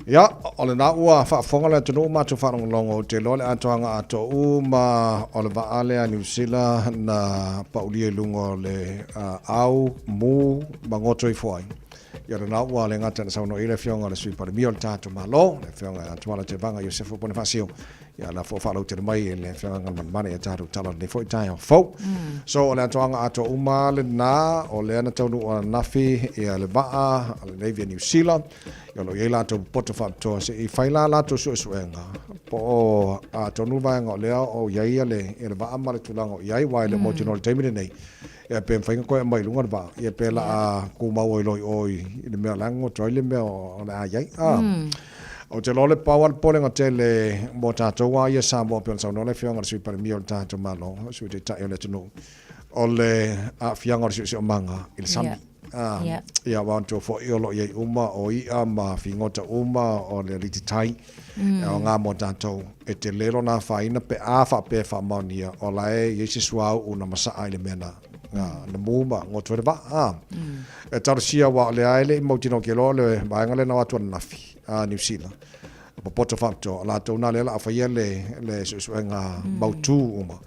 Ia, o lena ua faafofoga le atunuu matou faalogologo, ou te iloa le atoaga atoa uma o le vaa lea a Niu Sila na paulia i luga o le au, mu ma goto ifo ai. Ia, o lena ua le gata na saunoa i ai le Afioga i le Sui Palemia o le tatou Malo, le Afioga ia Tuala Tevaga Iosefa Ponifasio, Ia, la foi faalautele mai e le Afioga Galumalemana i a tatou tala o lenei foi taeao fou. So, o le atoaga atoa uma lena, o lea na taunuu ananafi ia le vaa a le Navy a Niu Sila, ia o lo o i ai latou popoto faapitoa se i fai la latou suesuega. Po o atonu vaega o lea o i ai le, ia le vaa ma le tulaga o i ai, aua e le o mautinoa i le taimi lenei, ia pe mafai ona toe aumai i luga le vaa, ia pe la a tumau ai loa i o i le mea o la e goto ai le mea o le a i ai. Ou te iloa o le pau lava le popolega tele mo tatou lava ia Samoa pei ona saunoa le Afioga i le Sui Palemia o le tatou Malo, le Sui Taitai o le atunuu, o le aafiaga o le siosiomaga i le sami. Ia, aua manatua foi o lo o i ai uma o i'a ma figota uma o le aliti tai e aoga mo tatou. E tele lona afaina pe a faapea e faamaonia o la e i ai se suauu na masaa i le mea na na mu ma goto ai le vaa. E talosia aua o lea e le i mautinoa ou te iloa o le vaega lea na o atu ananafi a Niu Sila, popoto faapitoa, o latou na lea o le a faia le le suesuega mautu uma.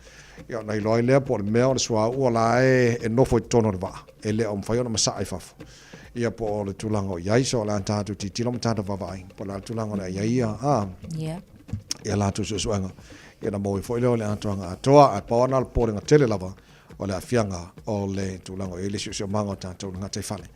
Ia ona iloa ai lea po o le mea o le suauu o la e nofo i totonu o le vaa, e le o mafai ona masaa i fafo. Ia po o le tulaga o i ai, so o le a tatou tilotilo ma tatou vaavaai, po o le a le tulaga o le a i ai ia, a, ia latou suesuega. Ia ona maua ai foi lea o le atoaga atoa, ae pau lava na o le popolega tele lava, o le aafiaga o le tulaga o i ai le siosiomaga o tatou i le gataifale.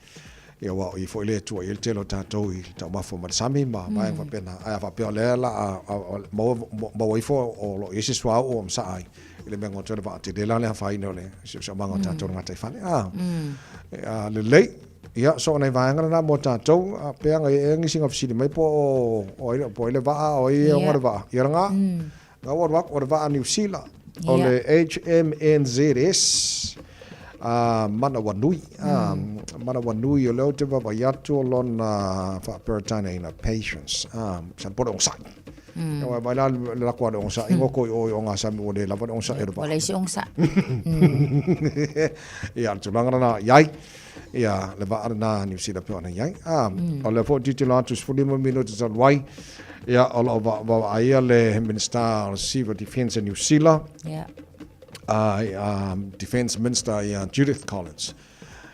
Ia aua o i foi lea e tua i ai le tele o tatou i le taumafa mai le sami ma vaega faapena. Ae a faapea o lea la a maua ifo o lo o i ai se suauu o masaa ai i le mea goto ai le vaa, tele la le afaina o le siosiomaga o tatou i le gataifale. A lelei. Ia, so o nai vaega lena mo tatou, a pea ngai ea nisi na fesili mai po o ai po o ai le vaa, o ai e ona le vaa. Ia lena. Nga ua alu atu, o le vaa Niu Sila, o le HMNZS Manawanui. Manawanui, o lea ou te vaavaai atu o lona faa-Peretania Patience, masalo po o le onosai. Ia vaai la le lako a le onosai, goto i o i ogasami ua le lava le onosai o le vaa. Ua leai se onosai. Ia, o le tulaga lena i ai. Ia, le vaa lena Niu Sila pei ona i ai. O lea foi ou tilotilo atu 15 minute talu ai, ia, o lo o vaavaaia le Minister o le Civil Defence a Niu Sila, Defence Minister ia Judith Collins.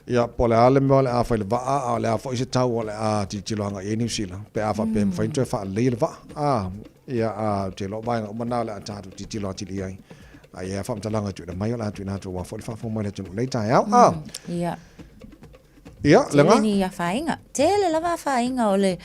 Ia, po o le a le mea o le a fai i le vaa, a o le a foi se tau o le a tilotilo agai i ai Niu Sila, pe a faapea e mafai ona toe faalelei le vaa. Ia, a, ou te iloa o vaega uma na o le a tatou tilotilo atili i ai. A i ai lava faamatalaga e tuuina mai, o le a tuuina atu aua foi le faafofoga mai a le atunuu i lenei taeao. A! Ia. Ia, Tele Lega? ni afaina. Tele lava afaina o le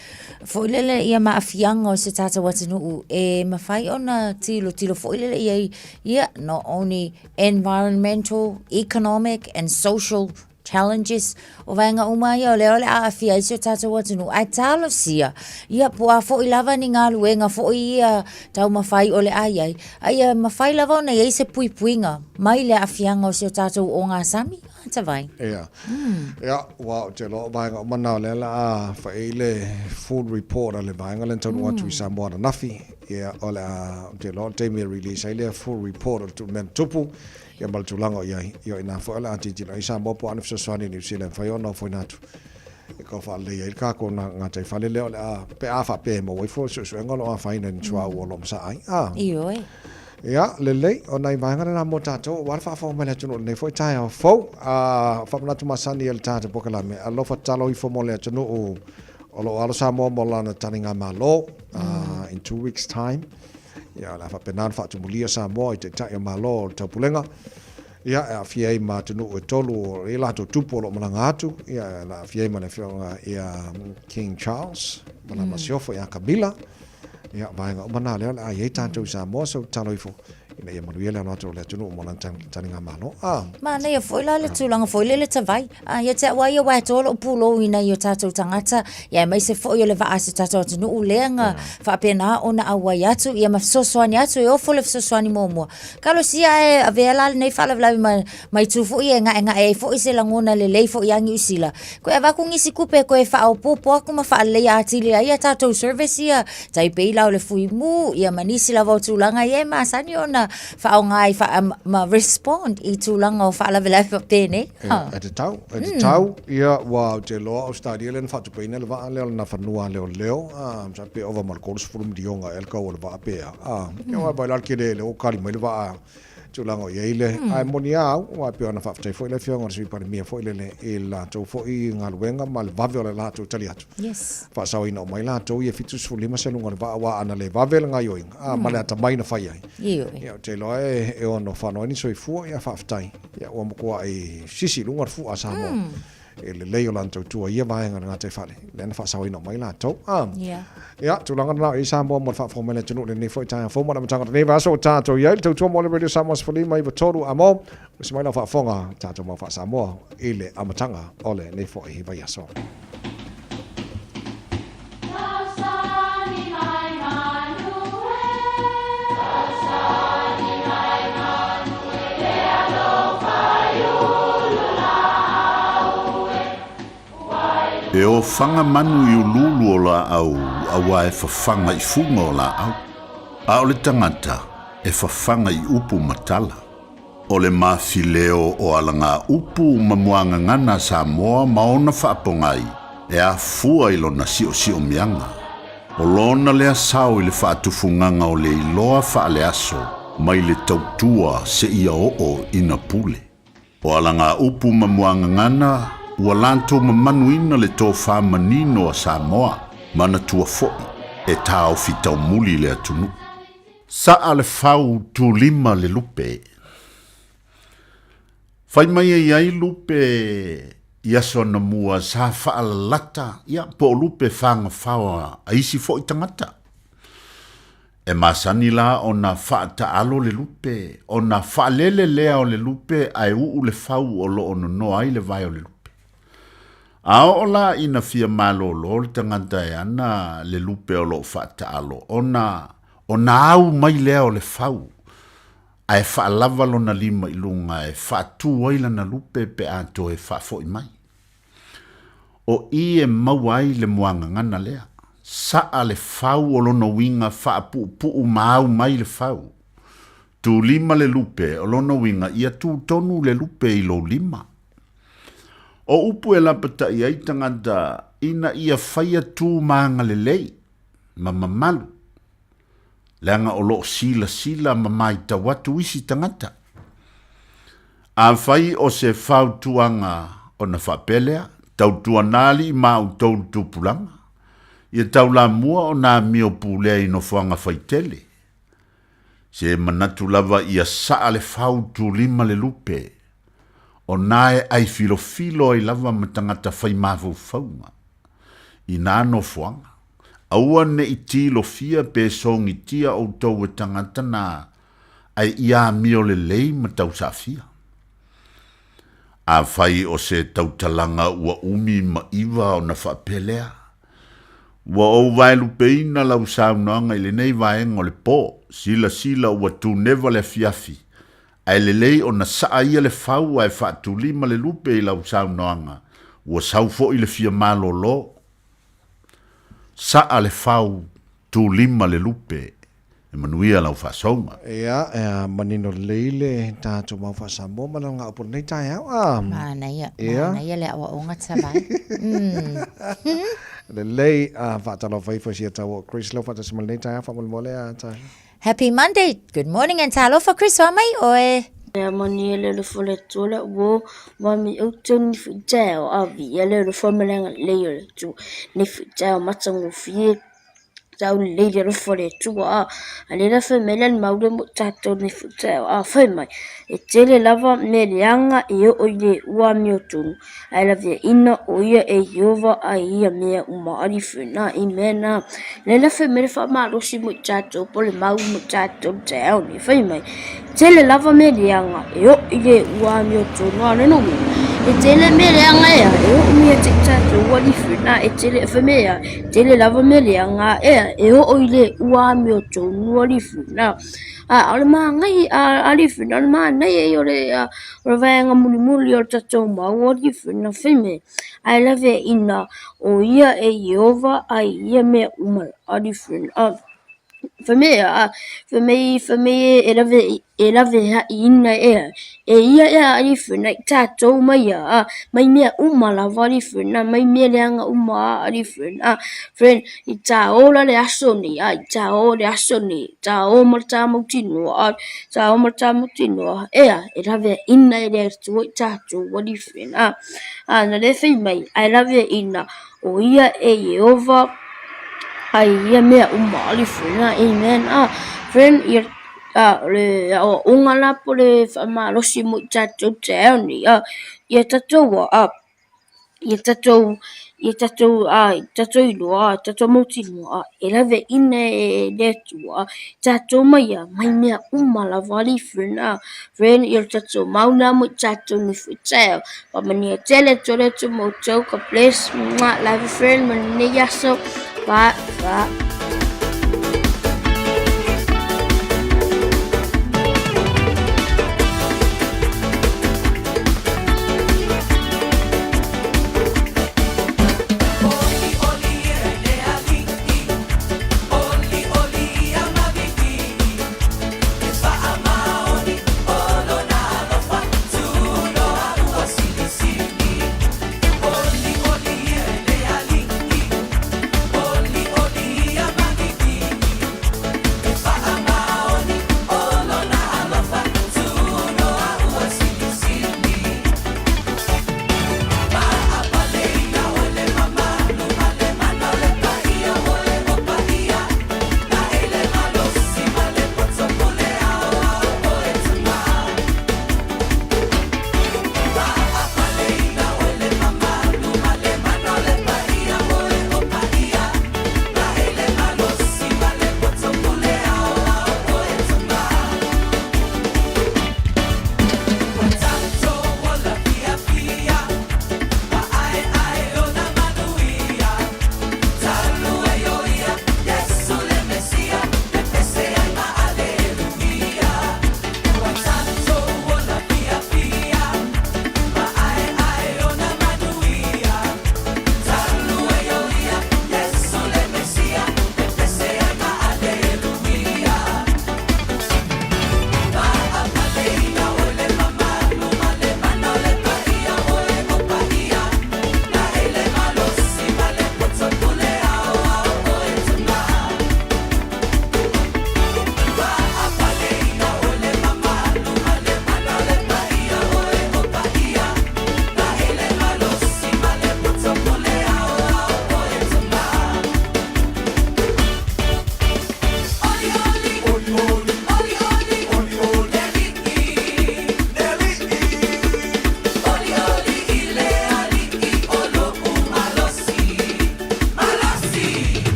foi lele ia maafiaga o se tatou atunuu e mafai ona tilotilo foi lele i ai, ia, not only environmental, economic and social challenges, o vaega uma ia o lea o le a aafia ai si o tatou atunuu, ae talosia, ia po o a foi lava ni galuega foi ia taumafai o le a i ai, a ia mafai lava ona i ai se puipuiga mai le aafiaga o si o tatou ogasami, a Tavai. Ia. Ia, ua ou te iloa o vaega uma na o lea o le a fai ai le full report a le vaega lea na taunuu atu i Samoa ananafi. Ia, o le a, ou te iloa o le taimi e release ai le full report o le mea na tupu, ia ma le tulaga o i ai, ia o i ina foi o le a tilotilo ai Samoa po o a ni fesoasoani a Niu Sila e mafai ona ofoina atu e tau faalelei ai le tatou gataifale lea o le a, pe a faapea e maua ifo le suesuega o lo o afaina i ni suauu o lo o masaa ai. A. Ioe. Ia, lelei, o nai vaega lena mo tatou aua le faafofoga mai le atunuu i lenei foi taeao fou. A, faamanatu masani e le tatou polokalame, alofa tatalo ifo mo le atunuu o lo o alo Samoa mo lana taligamalo, in 2 weeks time. Ia, o le a faapena ona faatumulia Samoa i Taitai o Malo o le Taupulega, ia, e aafia ai ma atunuu e tolu o i latou tupu o lo o malaga atu, ia, e aafia ai ma le Afioga ia King Charles ma lana masiofo ia Camilla, ia, vaega uma na lea o le a i ai tatou i Samoa, so tatalo ifo ina ia manuia le alo atu o le atunuu mo lana taligamalo. Ah. Manaia foi la le tulaga foi lele Tavai. A ia te au lava ia aua e toa lou pulou i nai o tatou tagata, ia aemaise foi o le vaa a si o tatou atunuu lea na faapena ona auai atu ia ma fesoasoani atu e ofo le fesoasoani muamua. Talosia ae avea la lenei faalavelave ma, ma itu foi e gaegae ai foi se lagona lelei foi ia Niu Sila. Toe avatu nisi tupe toe faaopoopo atu ma faaleleia atili ai a tatou service ia, tai pei la o le fuimu ia ma nisi lava o tulaga ia e masani ona faaaoga ai ma respond i tulaga o faalavelave faapenei. E tatau, e tatau, ia, ua ou te iloa Ausetalia lea na faatupeina le vaa lea o lona fanua a leoleo, sa pe ova ma le 30 miliona ea le tau o le vaa pe a. Ia aua vaai la le tele lea ua kali mai le vaa tulaga o i ai le, ae moni a au, aua e pei ona faafetai foi le Afioga i le Sui Palemia foi lele i le latou foi galuega ma le vave o le latou tali atu. Yes. Faasaoina uma ai latou ia 75 seluga o le vaa, aua ana le vave le gaoioiga, a, ma le atamai na fai ai. Ioe. Ia, ou te iloa e ono whano ai ni soifua, ia faafetai. Ia, ua matuai sisi i luga le fua a Samoa. E lelei o lana tautua i ia vaega o le gataifale, lea na faasaoina uma ai latou. A. Yeah. Ia, tulaga lena o i Samoa mo le faafofoga mai le atunuu lenei foi taeao fou ma le amataga o lenei vaiaso o tatou i ai le tautua mo le Radio Samoa 15 93 a mo usi mai lau faafofoga tatou mau faa-Samoa i le amataga o lenei foi vaiaso. E ofaga manu i uluulu o laau auā e fafaga i fuga o laau, a o le tagata e fafaga i upu ma tala. O le mafileo o alagaupu ma muagagana a Samoa ma ona faapogai e afua i lona siosiomiaga. O lona lea sao i le faatufugaga o le iloa faaleaso mai le tautua seia oo ina pule. O alagaupu ma muagagana ua latou mamanuina le tofa manino a Samoa, manatua foi e taofi taumuli le atunuu. Saa le fau tulima le lupe. Fai mai e i ai lupe i aso anamua sa faalalata, ia, po o lupe fagafaoa a isi foi tagata. E masani la ona faataalo le lupe, ona faalele lea o le lupe ae uu le fau o lo o nonoa ai le vae o le lupe. A oo la ina fia malolo le tagata e ana le lupe o lo o faataalo, ona ona au mai lea o le fau, ae faalava lona lima i luga e faatu ai lana lupe pe a toe faafoi mai. O i e maua ai le muagagana lea, saa le fau o lona uiga faapuupuu ma au mai le fau. Tu lima le lupe, o lona uiga ia tu tonu le lupe i lou lima. O upu e lapataʻi ai tagata ina ia faia tu ma agalelei ma mamalu, leaga o lo o silasila ma maitau atu isi tagata. Afai o se fautuaga ona faapea lea, tautuana alii ma outou le tupulaga, ia taulamua ona amio pulea i nofoaga faitele. Se manatu lava ia saa le fau tulima le lupe, o na e ai filofilo ai lava ma tagata fai mafaufauga i nā nofoaga. Aua ne i tilofia pe sogitia outou e tagata na ae ia amio lelei ma tausaafia. Afai o se tautalaga ua umi ma iva ona faapea lea, ua ou vaelupeina lau saunoaga i lenei vaega o le po, silasila ua tuneva le afiafi, ae lelei ona saa ia le fau ae faatulima le lupe i lau saunoaga, ua sau foi le fia malolo. Saa le fau, tulima le lupe, e manuia lau faasouga. Ia, e manino lelei le tatou mau faa-Samoa ma lana upu o lenei taeao. A. Manaia, Ia. manaia le aoaoga Tavai. Lelei, a faatalofa ifo i si a tau o Chris lau faatasi ma lenei taeao faamolemole a Tasha. Happy Monday, good morning and talofa Chris, oa mai oe. Ea mani ele le fo le tua le wo wa mi au tau ni fu teo a vi ele le fo me le le yo le tu ni fu teo mata ngofie tau lelei le alofa o le Atua a a lea la fai mai la le mau lea mo tatou nei fuataeao a fai mai e tele lava mea leaga e oo i le ua amiotonu ae laveaina o ia e Ieova ai ia mea uma ali fena amen a lea la fai mai le faamalosi mo tatou po o le mau mo tatou le taeao nei fai mai Tele lava mea leaga e oo i le ua amiotonu a o lona uiga, e tele mea leaga ea e oo mai ia te i tatou alii fena e tele fai mai ea, tele lava mea leaga ea e oo i le ua amiotonu alii fena. A o le manaia alii fena o le manaia ia o le vaega mulimuli o le tatou mau alii fena fai mai, ae laveaiina o ia e Ieova ai ia mea uma alii fena. Fai mai a, fai mai, fai mai e lawe, e lawe haʻiina ea, e ia ea alii fena i tatou mai ia a, mai mea uma lava alii fena, mai mea leaga uma a alii fena. Friend, i tāō la le aso nei a, i tāō le aso nei, tāō ma le tā mautinoa a, tāō ma le tā mautinoa, ea, e laweaʻina e le Atua i tatou alii fena. A, na le fai mai, ae laweaʻina O ia e Ieova ai ia mea uma ali fena amen a friend ia a o le aoaoga la po o le faamalosi mo i tatou taeao nei a ia tatou a. Ia tatou, ia tatou, tatou iloa, tatou mautinoa, e laveaiina e le Atua tatou mai a, mai mea uma lava. Alii friend, friend ia lo tatou mau lena mo i tatou nei foi taeao. Faamanuia tele atu le Atua ma outou. God bless. Mwah. Love you friend ma lenei aso. Bye. Bye.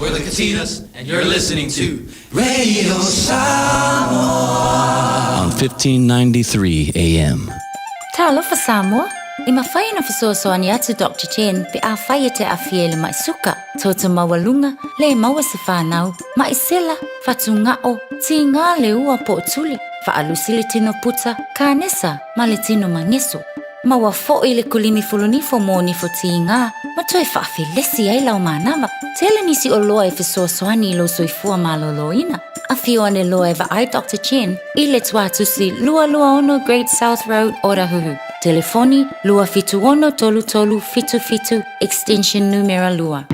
We're the Katinas, and you're listening to Radio Samoa on 1593 AM. Talofa Samoa, e mafai ona fesoasoani atu Doctor Chen pe afai e te aafia i le mai suka, toto maualuga, le maua se fanau, mai sela, fatugao, tiga le ua po o tuli, faalusi le tino puta, kanesa ma le tino mageso. Maua foi le kulimi fulunifo mo nifo tiga ma toe faafelesi ai lau manava. Tele nisi oloa e fesoasoani i lou soifua malōlōina. Afio ane loa e vaai Doctor Chen i le Tuatusi 226 Great South Road, Otahuhu. Telefoni, 276 33 77, extension numera 2.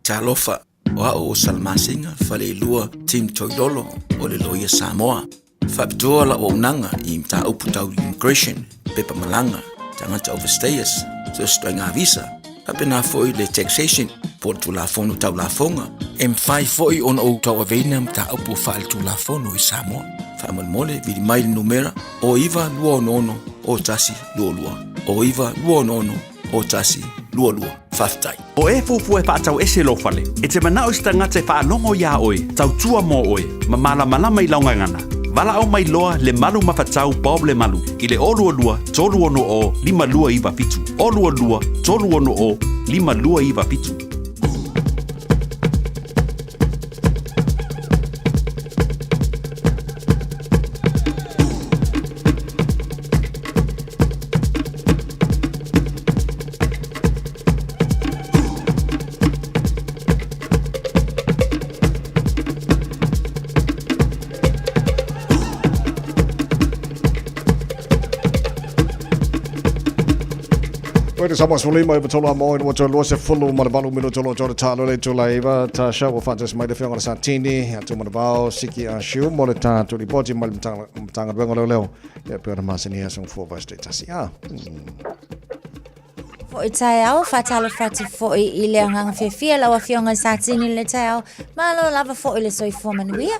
Talofa, o au o Salamasina Faleilua Tim Toilolo o le Loia Samoa. Faapitoa lau auaunaga i mataupu tau immigration, pepa malaga, tagata overstayers, so se ituaiga visa. Faapena foi le taxation po o le Tulafono Tau Lafoga. E mafai foi ona ou tauaveina mataupu faaletulafono i Samoa. Faamolemole, vili mai le numera o 9266 0122, o 9266 0122. Faafetai. O e fuafua e faatau ese lou fale, e te manao i se tagata e faalogo iā oe, tautua mo oe, ma malamalama i lau gagana. Valaau mai loa Lemalu Mafatau Bob Lemalu i le 022 360 5297. 022 360 5297. Koe te sama soli mai patolo a moe no tolo se fulu ma le valu mino tolo tolo talo le tula iva ta sha wa fantas mai le fionga le santini a tu mana vao siki a shiu mo le ta tu ripoti mai le matanga luenga leo leo ia pe ona masani a song fua vai ste tasi a Foi taeao, faatalofa atu foi i le agaga fiafia lau Afioga i Satini i le taeao. Malo lava foi le soifua manuia.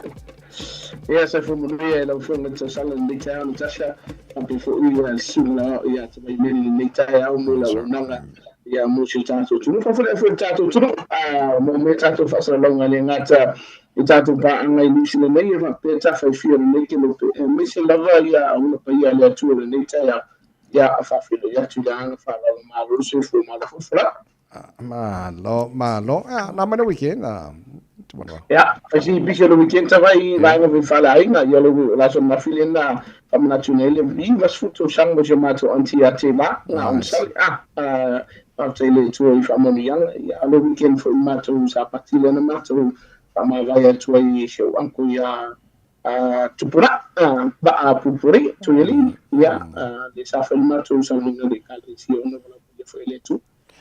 Ia, soifua manuia i lau Afioga i le Tausala i lenei taeao Natasha, faapea foi le susuga ia Tavaimeli i lenei taeao mo le auaunaga ia mo si o tatou atunuu. Faafetai foi i le tatou atunuu mo mea tatou faasalalauga e le gata i tatou paaga i Niu Sila nei, ia faapea tafaifia o lenei kelope, aemaise lava ia auauna paia a le Atua i lenei taeao. Ia, faafeiloai atu i le agaga faaaloalo, malo le soifua malo foi folau. Malo, malo. Ah, na mai le weekend. Ah, Ia, fai si busy o le weekend sa vai vaega foi fale aiga, ia le la so mafi le na famanatu nei le 90 tausaga mo si o matou aunty ia Te Va, na on sali. Ah, faafetai i le Atua i faamanuiaga. Ia, o le weekend foi matou sa pati lea na matou faamavae atu ai i si ou uncle ia Tupura, Vaa Pupuri, Tuialii, ia, le sa fai matou sauniga i le Ekalesia ona valaau paia foi e le Atua.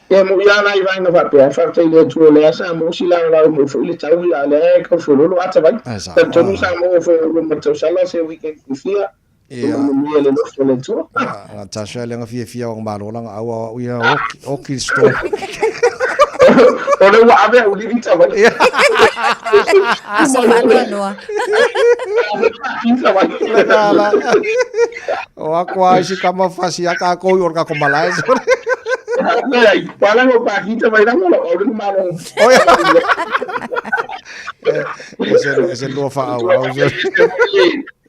Ia, mo ia nai vaega faapea, faafetai i le Atua o lea sa maua si laolao mai foi le tau, ia, lea e tau feoloolo ata vai. Talitonu sa maua foi o luma tausala se weekend fiafia, ia manuia le alofa o le Atua. Natasha, le aga fiafia o malo langa au au ia oki, oki store. O le ua ave au livi tawai. Aso whaanoanoa. La O ako ai si kama fasi aka ako i orka ko malae. Ai, pala ngo pa kita vai rango lo o le malo. Oi. Ese ese lua fa au au.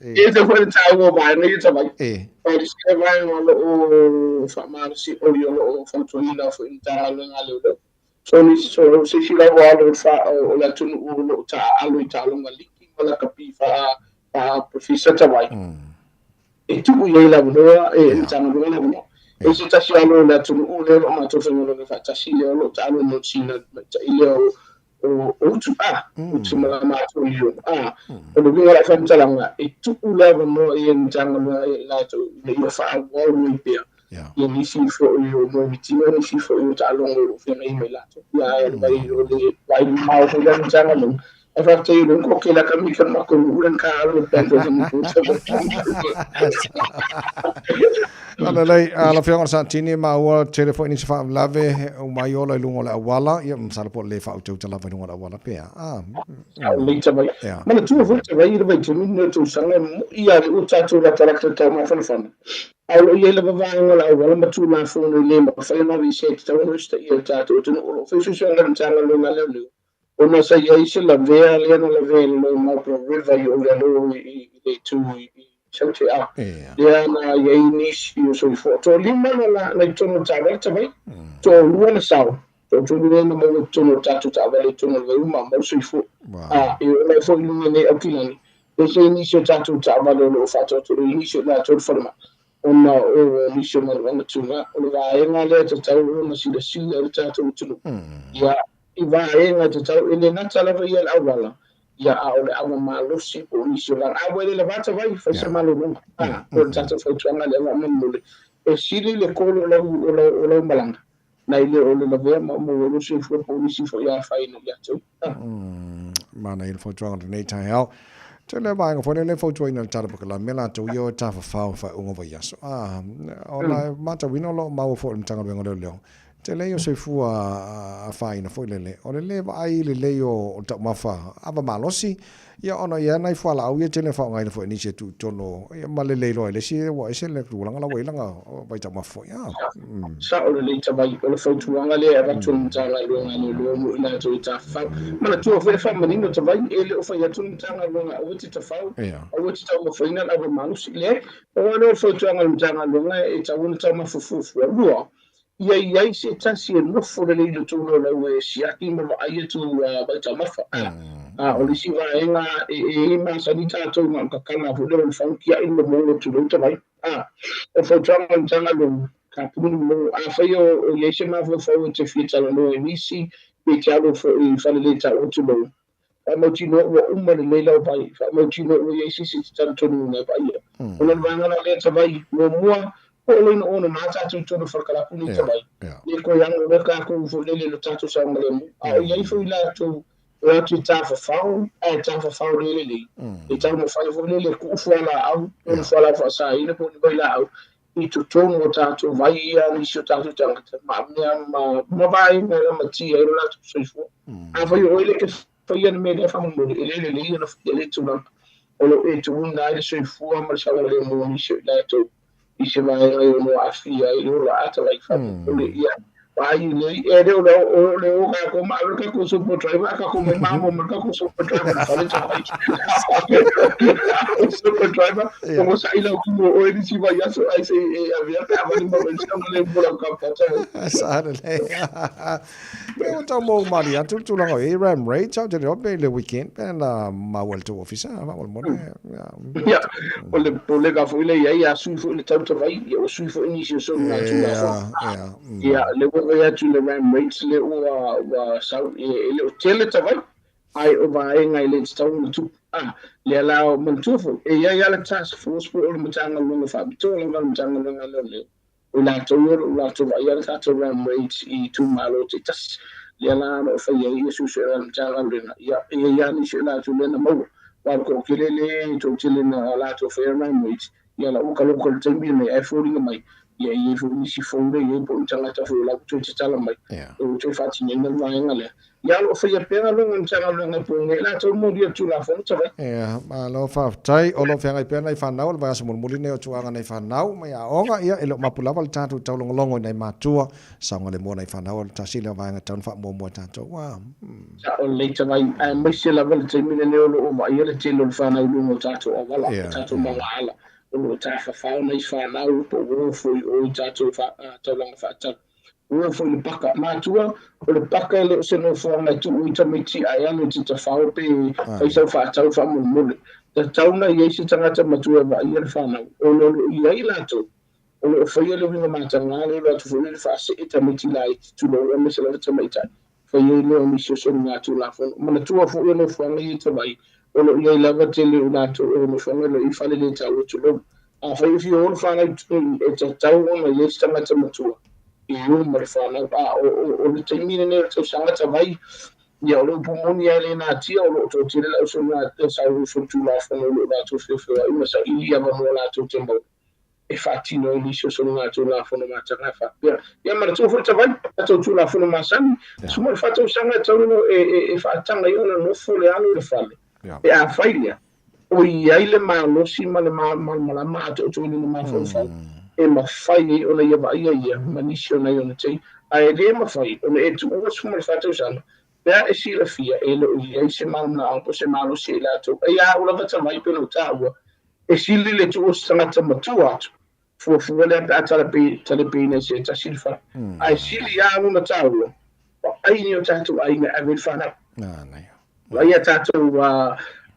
E te foi tau o vai nei ta vai. O le se vai o lo o faamalosi o i o lo o fautuaina foi i Matagaluega a Leoleo. So ni so se si lava alo fa o le atunuu o lo o taaalo i taaloga liki ma lakapi faa faa professor ta vai. E tuu i ai le avanoa e Matagaluega le avanoa. E se tasi alo o le atunuu lea o lo o matou faigaluega faatasi lea o lo o taalo i Niu Sila tamaitai lea o o utu a, utu ma la matou i o a. O le uiga o lau faamatalaga, e tuu le avanoa i Matagaluega ia i latou ina ia faaauau ai pea ia nisi foi o moemitino, nisi foi o taaloga o lo o feagai ma i latou. Ia ae o le vai o le vai mamao foi lea Matagaluega. Ae faafetai o lea ua koke la kamika le matou nuu le ka alo le bank o Lelei, lau Afioga i le Satini, maua tele foi nisi faalavelave uma ai ola i luga o le auala, ia masalo po o le faautauta lava i luga o le auala pe a. Ah, Leita mai. Yeah. Manatua foi te vai i le vaitaimi lenei o tausaga e moi lava le ua tatou latalata taumafanafana. A o lo o i ai lava vaega o le auala ma Tulafono e le mafai ona aveesea e tatau ona usitaia e le tatou atunuu. O lo o fai suesuega a le Matagaluega a Leoleo ona sa i ai se lavea lea na lavea i lalo o Marlborough River i o i lalo i le itu i Saute a lea na i ai nisi o soifua. Toalima na na i totonu o le taavale tavai, toalua na sao, toatolu lea na maua i totonu o le tatou taavale i totonu o le vaiuma mau soifua. A e oo mai foi i luga nei Aukilani, e ese ai nisi o tatou taavale o lo o faatoatoa i nisi o latou le falemai ona o nisi o manuaga tuga. O le vaega lea e tatau ona silasila i le tatou atunuu. Ia i vaega e tatau, e le gata lava ia le auala, ia a o le ava malosi po o nisi o lana. A ua le lavata vai, fai se malologa. A, o le tatou fautuaga lea faamolemole, e sili le kolo o lau, o lau, o lau malaga, nai le o le lavea ma maua ai lou soifua po o nisi foi afaina ia te oe. A. Manaia le fautuaga o lenei taeao. Tele vaega foi lele fautuaina le tala pakalame latou ia o e tafafao i faaiuga o vaiaso. A, ona e matauina o lo o maua foi i le Matagaluega o Leoleo. Tele ia o soifua afaina foi lele. O le le vaai lelei o taumafa ava malosi, ia ona ia nai fualaau ia tele na faaaogaina foi e nisi e tuu i totonu ia ma lelei loa e le isi ua ese le tulaga la ua i ai lana vaitaumafa foi. A. Sao lelei tavai, o le fautuaga lea e avatu e le Matagaluega a Leoleo mo i latou e tafafao. Manatua foi le faamanino tavai, e le o fai atu le Matagaluega aua te tafao, aua te taumafaina le ava malosi. Leai, pau lava lea o le fautuaga a le Matagaluega e tatau ona taumafa fuafua. Lua, ia i ai se tasi e nofo lelei i le tou laulau e siaki ma vaai a tou vaitaumafa. A o le isi vaega e masani tatou na o le kakala foi lea o le fautiai le momono tulou tavai. A o fautuaga a le Matagaluega, kapuni mo afai o i ai se mafaufau e te fia talanoa i nisi pe te alu foi i fale le taua tulou, faamautinoa ua uma lelei lau vai, faamautinoa ua i ai se isi e te talitonuina e vaaia. Ona o le vaega la lea tavai, muamua, po o lona ono nā tatou i totonu o falekalapu nei tavai, le koe ano lea kākou foi lele i lo tatou saogalemu, a o i ai foi latou o atu i tafafao ae tafafao le lelei, e taumafai foi lele e tuu fualaau, po o ni fualaau faasaina po o ni vailaau i totonu o tatou vai ia a nisi o tatou tagata ma mea ma vaega e lamatia ai lo latou soifua. Afai o oe lea e te faia le mea lea faamolemole, e le lelei ona faia lea tulaga o lo o e tuuina ai le soifua ma le saogalemu o nisi o i latou i se vaega e ono aafia ai le ola ata lai faamolemole ia vaai lelei e le o le o le o kākou ma ave le kākou super driver a kākou mai mamo ma le kākou super driver le fale tavai super driver o mo saʻi lau kumu o oe nisi vaiaso ae se i e avea pe avali ma oe le mo lau kapata. Sa lelei. Pe ua tau mou mali atu le tulaga o i ram raid, sau te leo pe le weekend pe na maua i le tou ofisa, faamolemole. Ia, o le popolega foi lea i ai, a sui foi le tau tavai, ia ua sui foi nisi o soligatulafono. Ia, lea ua vaai atu i le ram rates lea ua, ua sau, e, e le o tele tavai, ae o vaega e le tatau ona tupu. A, lea la, manatua foi, e i ai lava le task force po o le Matagaluega Faapitoa lava le Matagaluega a Leoleo, O i latou ia o lo o latou vaaia le tatou ram rate i itumalo taitasi, lea la o lo o fai ai ia suesuega a le Matagaluega. Ia, e i ai lava nisi o i latou lea na maua, aua o le toatele lea e toatele na latou faia ram rate, ia la ua taloka i le taimi lenei, ae foliga mai, ia e i ai foi nisi fou lea e i ai po o ni tagata foi o la ua toe tatala mai, ua toe faatinoina le vaega lea. Ia o lo o faia pea galuega a le Matagaluega e pō nei latou moli o le Tulafono Tavai. Ia, malo faafetai. O lo o feagai pea nai fanau o le vaiaso mulimuli lenei o tuaga nai fanau mai aoga. Ia, e le o mapu lava le tatou taulogologo i nai matua, saogalemu o nai fanau o le tasi lea o vaega e tatau ona faamuamua e tatou. Ua. Sao lelei Tavai, aemaise lava le taimi lenei o lo o vaaia le tele o le fanau i luga o tatou auala, o tatou magaala, o lo o tafafao nai fanau po o ua foi o i tatou taulaga faatali. Ua foi le paka. Matua, o le paka e le o se nofoaga e tuu ai tamaiti ae alu e te tafao pe fai sau faatau faamolemole. Tatau na i ai se tagata matua e vaaia le fanau. Ona o lo o i ai latou o lo o faia le uiga mataga lea o lo atu foi lea le faasee tamaiti laiti, tulou, aemaise lava tamaitai. Fai ai lea o nisi o soligatulafono. Manatua foi o nofoaga ia tavai, o lo o i ai lava tele o latou o nofoaga o lo o i ai fale le taua, tulou. Afai e fia o le fanau i totonu, e tatau ona i ai se tagata matua i o ma le fanau. A o le taimi lenei o le tausaga tavai, ia o le upu moni lava e le natia, o lo o toatele le au solitulafono o lo o latou feofeoai ma saili avanoa latou te maua e faatino ai nisi o soligatulafono mataga faapea. Ia manatua foi tavai, tatou Tulafono masani, 14 tausaga e tatau ona e faataga ai ona nofo le alo i le fale, pe afai lea, o i ai le malosi ma le malamalama atoatoa i lona mafaufau e mafai ai ona ia vaaia ia ma nisi o nai ona tei, ae le mafai ona e tuua 14 tausaga pe a e silafia e le o i ai se malamalama po o se malosi e i latou. Eia au lava tavai pei ona ou taua, e sili le tuua o se tagata matua atu, fuafua lea pe a talepeina i se tasi le fale, ae sili lava lona taua, vaai ni o tatou aiga e ave i le fanau. Vaai a tatou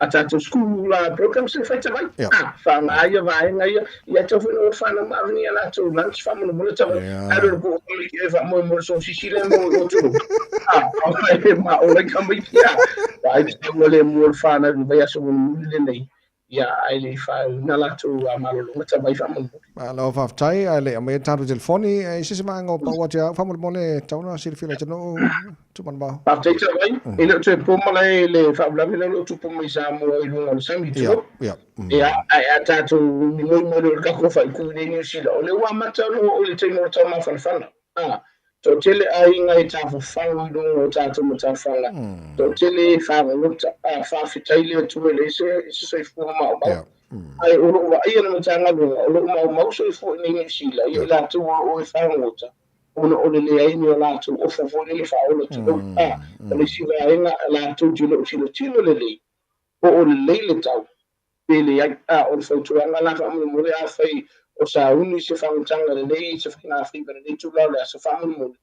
a tatou school programs e fai tavai. Ah, whaanga ia vaenga ia, ia tau whena o whana ma awini a latou lunch whamolemole tavai. Aru le po o ki e wha moe mo so sisi le mo o tulu. Ah, e ma o le kamaiti a. Vai te ua le mo le whana vai aso mo muli le nei. Ia, ae le i faaiuina latou malologa tavai faamolemole. Malo faafetai, ae le i aumaia tatou telefoni i se isi vaega o pau atu ia au faamolemole e tatau ona silafia e le atunuu Tumanavao. Faafetai Tavai, e le o toe po malae le faalavelave lea o lo o tupu mai Samoa i luga o le sami, tulou. Ia, ae a tatou migoi mai loa i le tatou faaitu i Niu Sila, o lea ua amata ona oo i le taimi o le taumafanafana. Toatele aiga e tafafao i luga o tatou matafaga. Toatele e fagogota, a faafetai le Atua e leai se se soifua maumau. Ae o loo vaaia le Matagaluega o loo maumau soifua i inei Niu Sila, ia i latou o loo e fagogota ona o le leai ni o latou ofa foi lele faaola tulou. A o le isi vaega latou te le o tilotilo lelei po o lelei le tau pe leai. A o le fautuaga la faamolemole, afai o sauni se fagotaga lelei se faigafaiva i lenei itula o le aso, faamolemole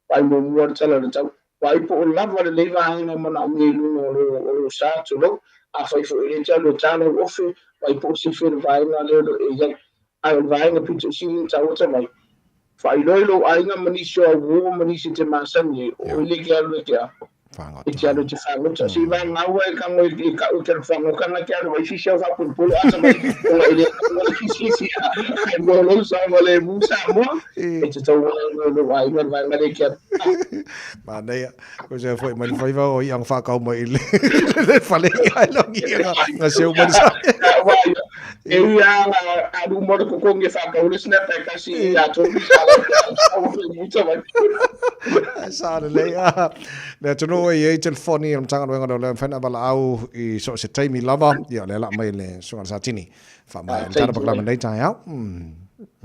vaai muamua le tala o le tau, vaai po o lava lelei vaega e manaomia i luga o lo o lo sa tulou. Afai foi o lea e te alu e ta lau ofe, vaai po o sifi le vaega lea o lo o e i ai. Ae o le vaega pito i sili ona taua talu ai, faailoa i lou aiga ma nisi o au uo ma nisi e te masani ai, o oe lea e te alu e te a, e te alu e te fagota. Se i vagau ai ka ngoi i ka'u te alu fagota te alu ai sisi au faapolopolo ata mai ona e le taua le fisisi a ai mo lou saogalemu Samoa e te taua ai lou aiga le vaega lea e te alu. Manaia, ko se foi mai le faiva o i'a whakau mai i le, le fale i ai longi ia nga, nga seu mai le sa. E ui a alu mo le kokongi e whakau le snap e kasi i a tōru sa lau muta mai. Sa le lei a. Le atunu e i telefoni o le Matagaluega o Leoleo mawhai na walaau i so se taimi lava ia le la mai le suga le Satini. Wha mai le tara pakalama nei tae au.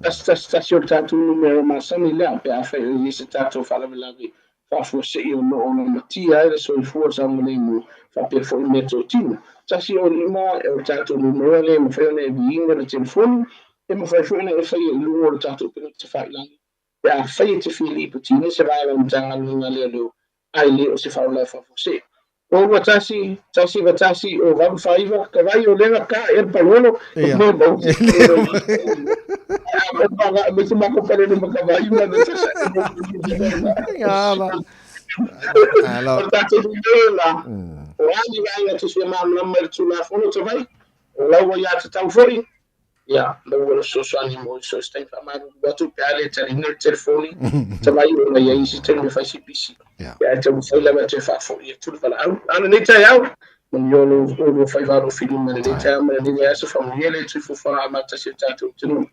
Tasi tasi tasi o le tatou numera masani lea pe afai o i ai se tatou faalavelave faafuasei o lo o lamatia ai le soifua saogalemu faapea foi meatotino. 105 o le tatou numera lea e mafai ona e viiga le telefoni, e mafai foi ona e faia i luga o le tatou upega tafailagi pe afai e te fia lipotiina se vaega o le Matagaluega a Leoleo ae le o se faalavelave faafuasei. O 21, 191, o 89, ka vai o lega ka e le palolo, e me mau. Me te mako palelo ma ka vai ma me tasa. Ala. Ala. O tātou numera la, o a ni vaega te fia malamalama i le Tulafono ta vai, o lau ia te tau foi, Ia, maua le fesoasoani mo so se taimi faamalulu atu pe a le taliina le telefoni, tavai ona i ai isi taimi e fai si pisi. Ia, ae taumafai lava e toe faafoi atu le valaau. A o lenei taeao, manuia o lo oulua faiva alofilima i lenei taeao ma lenei vaiaso, faamanuia le Tuifofoga amatasi o le tatou atunuu.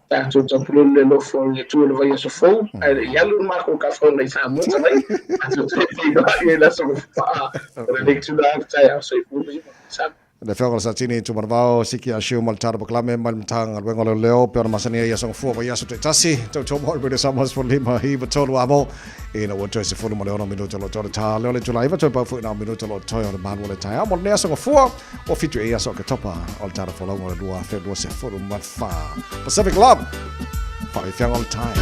Tatou tapulolu le alofa o le Atua i le vaiaso fou, ae le i alu le matou kafaona i Samoa tavai, tatou toe feiloai ai le aso Gafaa o lenei itula o le taeao. Soifua ma ia manuia. Le Afioga i le Satini Tumanavao, Siki Ashiu ma le Tara Pakalame mai le Matagaluega o Leoleo, pe ona masani ai i aso gafua vaiaso taitasi, tautua mo le Radio Samoa 15 i 3 amo, ina ua toe 16 minuta o lo toe tā leo le itula 9 toe pau foi na minuta o lo toe o le malu o le taeao mo lenei aso gafua, ua 7 e aso Oketopa o le tara folauga o le 2024. Pacific Love, whaifeanga o le taeao.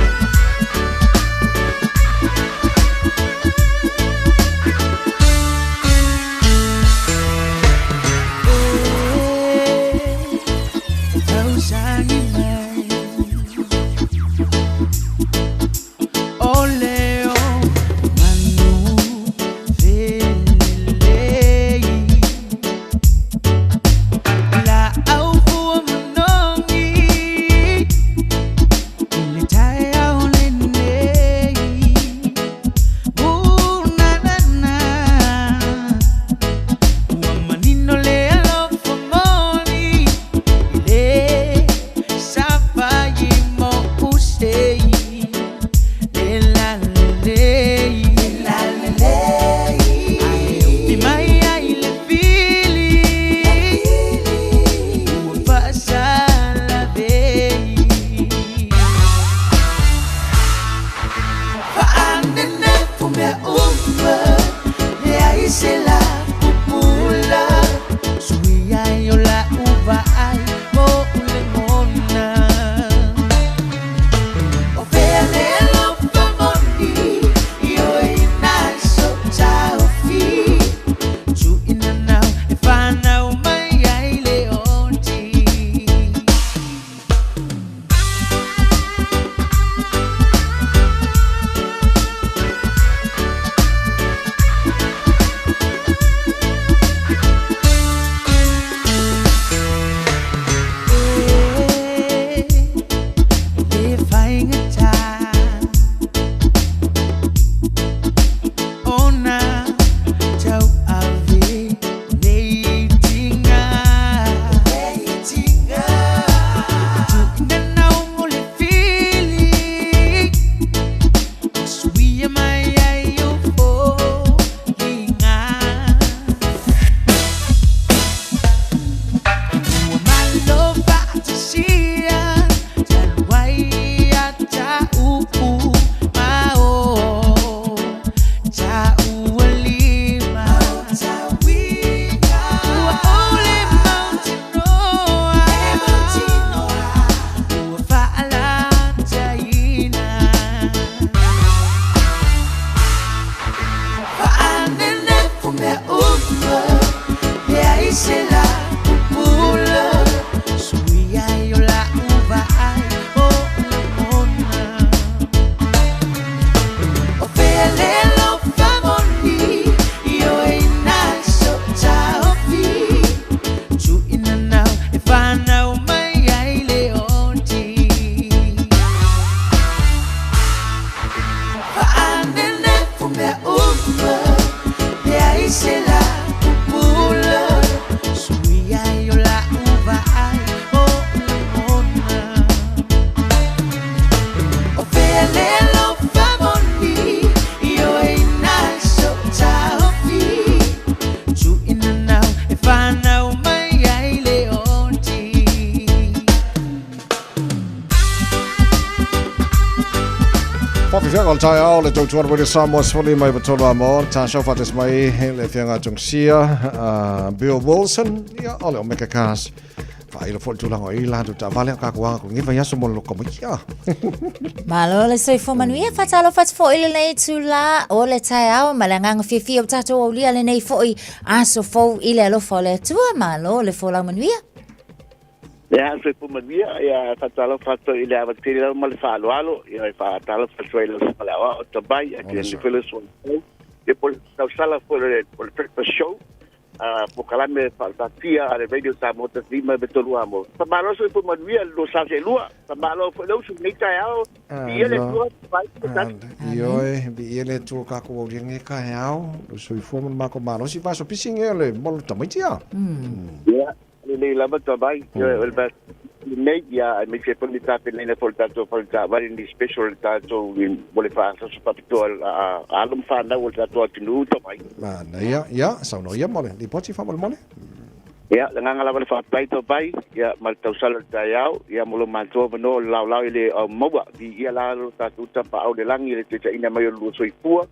Whawhiwhianga o le taeao le tautuana Radio Samoa sefuli mai patolo a mo tā show whates mai le whianga tungsia Bill Wilson ia o le Omega Cars whailo fo le tulaga i la tu taavale o kakuanga ko ngiva iaso mo le loko mai ia. Malo le soifua manuia, faatalofa atu foi i lenei itulā o le taeao ma le agaga fiafia o tatou aulia lenei foi aso fou i le alofa o le Atua. Malo le folau manuia. Ia, soifua manuia, ia faatalofa atu i le ava tele lava ma le faaaloalo, ia e faatalofa atu ai i lau Susuga i le Aoao Tamai, ia te foi le soifua. Ia po o le tausala foi o le breakfast show, polokalame faautatia a le Radio Samoa 15 me 3 amo. Faamalo soifua manuia i lua sa seelua. Faamalo foi le usu i lenei taeao. Viia le Atua, pai le tasi. Ioe, viia le Atua kākou aulia lenei taeao, le soifua ma le makou malosi, vaso pisi ngea le mo le tamaiti a. Ia, lelei lava tamai. Ioe, o le mea lenei, ia, aemaise ai foi le tapenaina foi o le tatou fale taavale lenei special le tatou mo le faasoso faapitoa a alo ma fanau o le tatou atunuu tamai. Manaia, ia, saunoa ia mo le lipoti faamolemole. Ia, le agaga lava le faafetai Taupai, ia, ma le tausala o le taeao, ia, mo lo matou avanoa o le laolao i le au maua. Viia la lo tatou Tapaau i le lagi i le taitaiina mai o le lua soifua,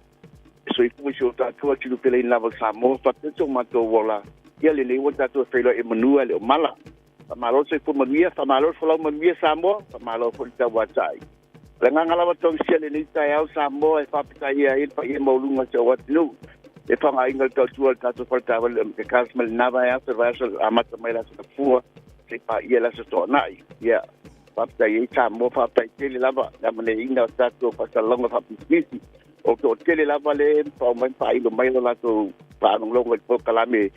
e soifua i si o tatou atunuu peleina lava o Samoa, faapea so matou ola, ia lenei ua tatou e feiloai i manua e le o mala. Faamalo le soifua manuia, faamalo le folau manuia Samoa, faamalo foi le tauatai. O le agaga lava tausia lenei taeao Samoa e faafetaia ai le paia maualuga o si ou atunuu. E faaaogaina le tautua o le tatou faletaavale o le Cars mai lena vaiaso, le vaiaso amata mai le Aso Gafua seia paia le Aso Toonai. Ia, faafetai ai Samoa, faafetai tele lava le amaneaiina o tatou faasalalauga faapisinisi. O toatele lava le faaoo mai ma faailo mai lo latou faalogologo i le polokalame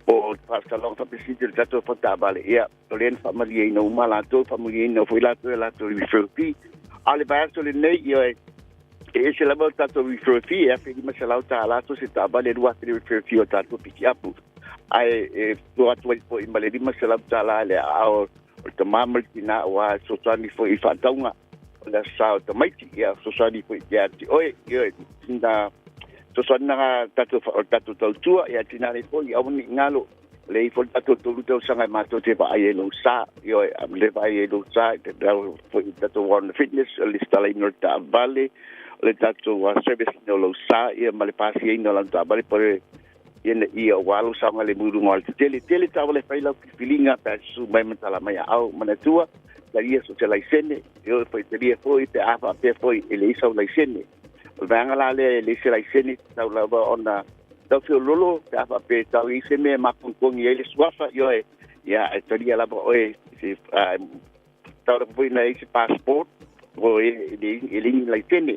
o faasalalauga faapisinisi o le tatou faletaavale. Ia, O lea na faamalieina uma latou, faamalieina foi latou e latou referral fee. A o le vaiaso lenei, ia, e ese lava o tatou referral fee, e $1,500 so se taavale, $2,000 le referral fee o tatou pikiapu. Ae e tua atu ai foi ma le $500 i le aao o le tama ma le tina aua e fesoasoani foi i faatauga o le Aso Sa o tamaiti, ia fesoasoani foi ia te oe, ia sina fesoasoani na tatou, o le tatou tautua, ia tina nei foi, aua ne i galo. Leai foi le tatou tolu tausaga e matou te vaai ai lou sa, ioe, a le vaai ai lou sa, e tatau foi i le tatou Warrant of Fitness, o le lesitalaina o le taavale, o le tatou service ina o lou sa, ia ma le pasiaina o lau taavale, po o le ina ia ua lou saogalemu i luga o alatetele. Tele taavale e fai lau filifiliga pe a susu mai ma tala mai a au, manatua, talia so o se laisene, ioe foi, talia foi pe a faapea foi e leai sau laisene. O le vaega la lea e leai se laisene, tatau lava ona Tau feololo pe a faapea e tau i ai se mea e makogikongi ai le suafa, ioe, ia, e talia lava oe, se, tau lava foi ona i ai se passport, o e, e leai, e leai ni laisene.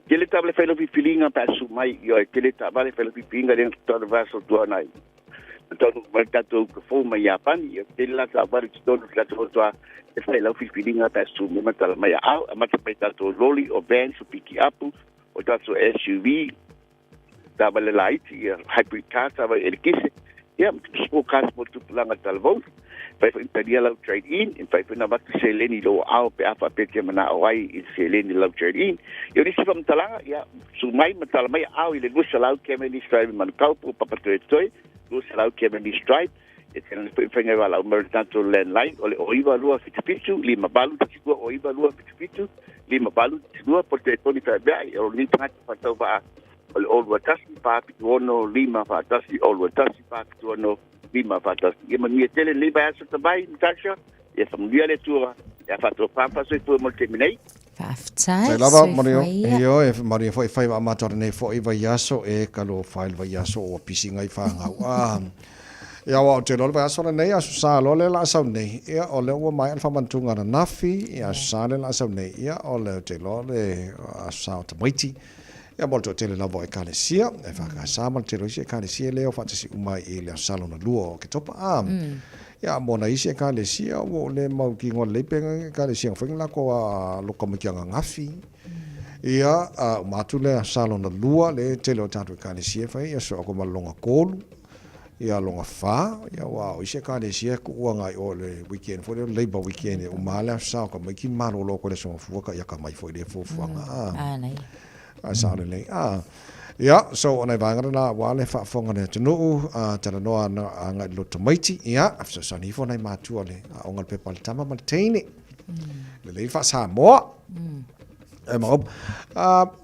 Tele taavale fai lau filifiliga pe a susu mai, ioe, tele taavale fai lau filifiliga lea na tau le vaiaso tuanai. Na taunuu mai le tatou uka fou mai Iapani, ia, tele la taavale i totonu o le tatou atoa e fai lau filifiliga pe a susu mai ma tala mai a au, amata mai tatou loli, o vans, o pikiapu, o tatou SUV, taavale laiti, ia hybrid car, taavale elekese, ia ma sport cars mo le tupulaga talavou. E mafai foi ona talia lau trade in, e mafai foi ona avatu seleni i lou aao pe a faapea e te manao ai i le seleni i lau trade in. Ia o nisi faamatalaga, ia susu mai ma tala mai aao i le 200 Cavendish Drive i Manukau po o Papatoetoe, 200 Cavendish Drive. E te lana foi faiga e valaau mai o le tatou landline o le 09277 5812 09277 5812 po o le telefoni faeaeae o lenei tagata faatauvaa o le 021 476 541 021 476 541. Ia manuia tele lenei vaiaso tamai Natasha, ia faamanuia le Atua ia faatofa ma faasoifua mo le taimi nei. Faafetai, Tai lava, soifua manuia, ia. ioe, manuia foi fai ma matou lenei foi vaiaso e ka lo fai le vaiaso ua pisi ngai whangau. Ah, ia aua ou te iloa le vaiaso lenei, aso sa loa lea la a sau nei, ia o lea ua maea le faamanatuga ananafi, ia aso sa lea la a sau nei, ia o lea ou te iloa le aso sa o tamaiti, ia mo le toatele lava o Ekalesia, e whakasa ma le tele o isi Ekalesia lea o faatasi uma ai i le aso sa lona lua o Oketopa. Ah, ia mo nai isi Ekalesia ua ou le mautinoa lelei pe Ekalesia na fai na latou a loka mai ki ananafi. Ia, a uma atu le aso sa lona lua, le tele o tatou Ekalesia e fai, ia so ako ma le lona tolu, ia lona fa, ia aua o isi Ekalesia e tuu agai i o i le weekend foi lea o le Labour weekend e uma lava le aso sa o tamaiti malolo atu i le aso Gafua ka ia ka mai foi i lea fuafuaga. A sao lelei. A. Ia, so o nai vaega lena aua le faafofoga a le atunuu, a talanoa ana agai i le loto tamaiti, ia, fesoasoani ifo nai matua le aoga o le pepa a le tama ma le teine. Lelei le faa-Samoa. E maopo.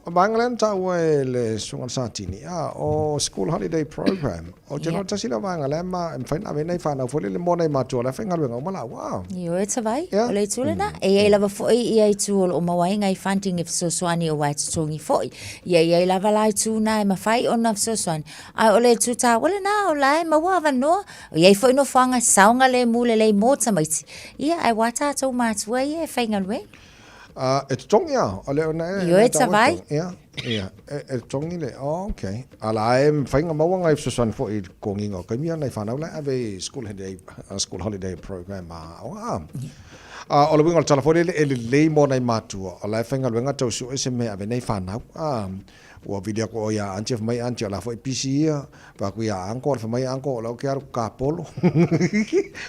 Vaega lea na taua e le Susuga i le Satini, o School Holiday Program. Ou te iloa tasi lea o vaega lea ma e mafai ona ave ai nai fanau foi lele mo nai matua o la e faigaluega uma laua. Ioe Tavai, o le itu lena. E i ai lava foi ia itu o lo o maua ai nai funding e fesoasoani aua e totogi foi. Ia e i ai lava la itu na e mafai ona fesoasoani. Ae o le itu taua lena o la e maua avanoa. E i ai foi nofoaga saogalemu lelei mo tamaiti, ia ae ua tatou matua ia e faigaluega. E totogi lava, o le ona e... Ioe Tavai. Ia, ia, e totogi le, oh, okay. A la e mafai ona maua nai fesoasoani foi i le totogiina o taimi ia nai fanau la e ave i school holiday, school holiday program a aoga. A o le uiga o le tala foi lele, e lelei mo nai matua, o la e faigaluega tau sue se mea e ave ai nai fanau. Ua vili atu ʻoe iā Aunty, fai mai Aunty o la foi e busy ia. Fai atu iā Uncle, fai mai Uncle o lea ou te alu kapolo.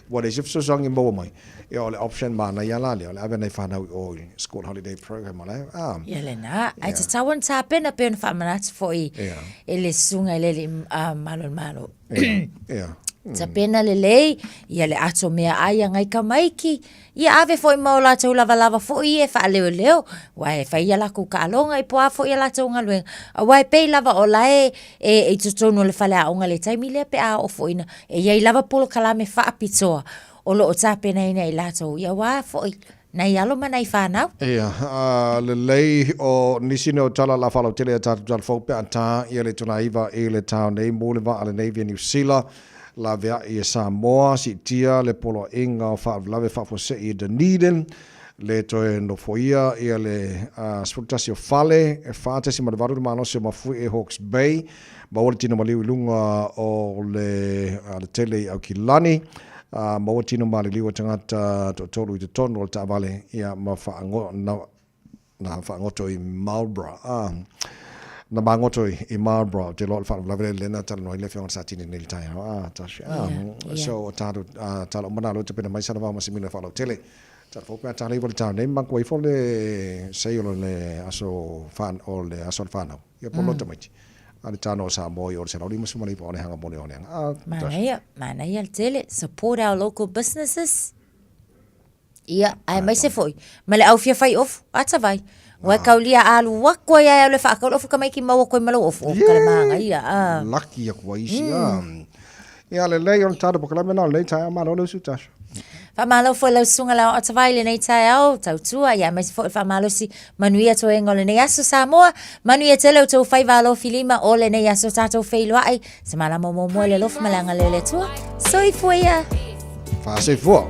Ua leai se fesoasoani e maua mai. Ia o le option manaia la lea, o le ave nai fanau i o i school holiday program o la e, ah. Ia lena, ae tatau ona tapena pei ona faamanatu foi e le susuga i le alii Malo o le Malo. Ia. Tapena lelei, ia le ato meaai a nai tamaiti, Ia ave foi ma o latou lavalava foi ia e faaleoleo, aua e fai ia latou taaloga i po o a foi a latou galuega, aua e pei lava o la e e i totonu o le faleaoga i le taimi lea pe a oo foi ina e i ai lava polokalame faapitoa o lo o tapenaina e i latou, ia aua foi nai alo ma nai fanau. Ia, a lelei o nisi nei o tala la faalautele ia tatou tala fou pe a ta ia le itula 9 i le taeao nei mo le vaa lenei via Niu Sila. Laveai e Samoa, siitia le poloaiga o faalavelave faafuasei i Dunedin, le toe nofoia ia le 11 o fale, e 4.8 le malosi o Mafuie i Hawke's Bay, maua le tino maliu i luga o le alatele i Aukilani, maua tino maliliu o tagata toatolu i totonu o le taavale ia ma na faagoto i Marlborough. Ah, na magoto i Marlborough, ou te iloa o le faalavelave lea na talanoa ai le Afioga i le Satini nei i le taeao. Ah, Tasha. Ah, yeah, so o tātou, ah, tala uma nā loa tapena mai sana vao ma se mila faalautele. Tala fou pe a tālei wale tāu nei, maku ai fo le sei o le aso whan, o le aso le whanau. Ia po lota maiti. A le tāno o Samoa i o le 159 o le hanga mo le o le anga. Ah, Tasha. Manaia, manaia le tele. Support our local businesses. Ia, aemaise foi, ma le au fia fai ofu, ata vai. Ua kaulia alu aku ai ai le whaakau ofu ka maiki maua koe malo ofu, ofu kare mahanga ia. Ah. Lucky aku ai isi. Ia, le lei o le tātou pokalame nā o lenei taeao, malo le usu Tasha. Whamalo foi lau susuga lau ata vai lenei taeao, tautua, ia aemaise foi le whamalosi manuia toega o lenei aso Samoa, manuia tele o tou faiva alofi lima o lenei aso tātou feiloai, se malama muamua i le alofa ma le agalelei o le Atua. Soifua ia! Faasoifua!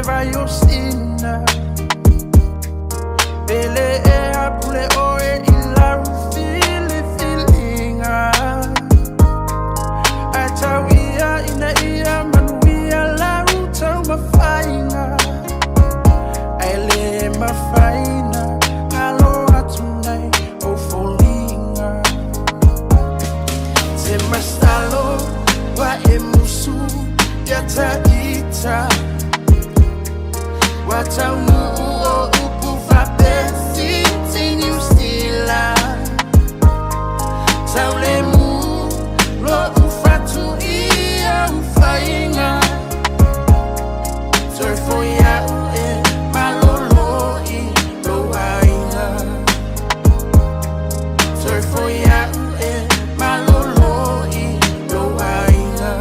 le vai o sina Pele e apule oe i lau filifiliga Ae tau ia ina ia manuia lau taumafaiga Ae le mafaina galo atu nei ou foliga Te masalo ua e musu ia taita Ua taunuu o upu faapefiti Niu Sila Tau le mu lo'u fatu i au faiga Toe foi a'u e malolo i lou aiga Toe foi a'u e malolo i lou aiga.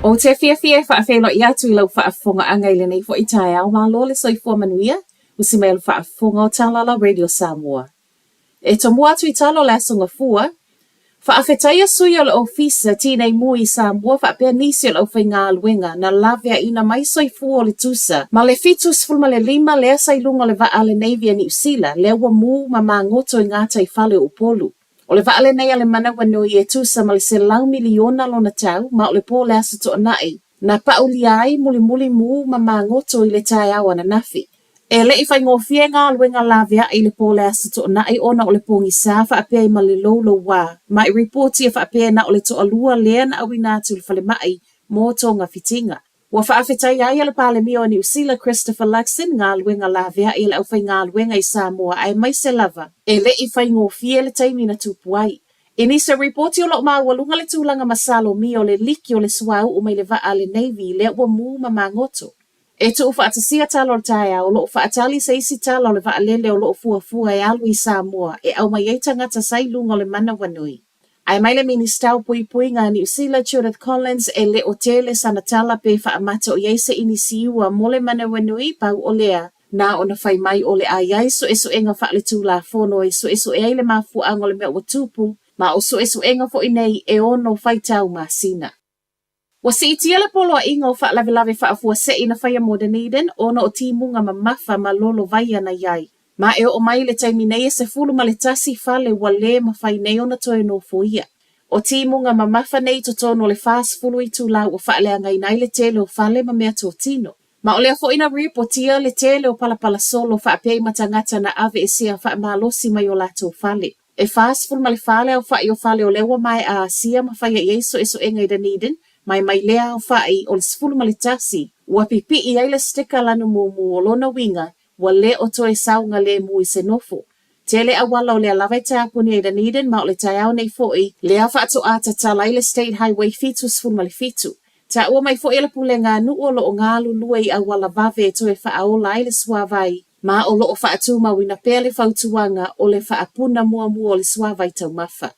Ou te fiafia e faafeiloai atu i lau faafofogaaga i lenei foi taeao malo le soifua manuia, usi mai o le faafofoga o Talala Radio Samoa. E tomua atu i tala o le Aso Gafua, faafetaia sui o le Ofisa Tinei Mu i Samoa faapea nisi o le aufaigaluega na laveaina mai soifua o le tusa ma le 75 lea sa i luga o le vaa a le Navy a Niu Sila lea ua mu ma magoto i gataifale o Upolu. O le vaa lenei a le Manawanui e tusa ma le 100 miliona lona tau ma o le po o le Aso Toonai na paulia ai mulimuli mu ma magoto i le taeao ananafi. E le i faigofie galuega laveai i le po o le Aso Toonai ona o le pogisa faapea ai ma le loulouā, ma i ripotia faapea na o le toalua lea na auina atu i le falemai mo togafitiga. Ua faafetaia ai e le Palemia o Niu Sila Christopher Luxon galuega laveai a le aufaigaluega i Samoa aemaise lava e le i faigofie le taimi na tupu ai. I nisi o ripoti o lo o maualuga le tulaga masalomia o le liki o le suauu mai le vaa a le Navy lea ua mu ma magoto. E tuufaatasia tala o le taeao, o lo o faatali se isi tala o le vaalele o lo o fuafua e alu i Samoa e aumai ai tagata sa i luga o le manawanui. Ae mai le Minisita o Puipuiga a Niu Sila Judith Collins e le o tele sana tala pe faamata o i ai se inisiua mo le manawanui, pau o lea, na ona fai mai o le a i ai suesuega faaletulafono e suesue ai le mafuaaga o le mea ua tupu, ma o suesuega foi nei e ono faitau masina. Ua siitia le poloaiga o faalavelave faafuasei na faia mo Dunedin ona o timuga mamafa ma lolovaia na i ai. Ma e oo mai i le taimi nei e 11 fale ua lē mafai nei ona toe nofoia. O timuga mamafa nei i totonu o le 40 itula ua faaleagaina ai le tele o fale ma meatotino. Ma o lea foi na ripotia le tele o palapala solo faapea i ma tagata na aveesea faamalosi mai o latou fale. E 44 le aofa'i o fale o lea ua maea asia ma faia i ai suesuega i Dunedin, ma e mai lea aofa'i o le 11 ua pipi'i ai le sticker lanu mumu o lona uiga ua le o toe saogalemu i se nofo. Tele auala o lea lava e taapuni ai Dunedin ma o le taeao nei foi lea faatoa tatala ai le State Highway 77. Taua mai foi e le pulega a nuu o lo o galulue i auala vave e toe faaola ai le suavai ma o lo o faatumauina pea le fautuaga o le faapuna muamua o le suavai taumafa.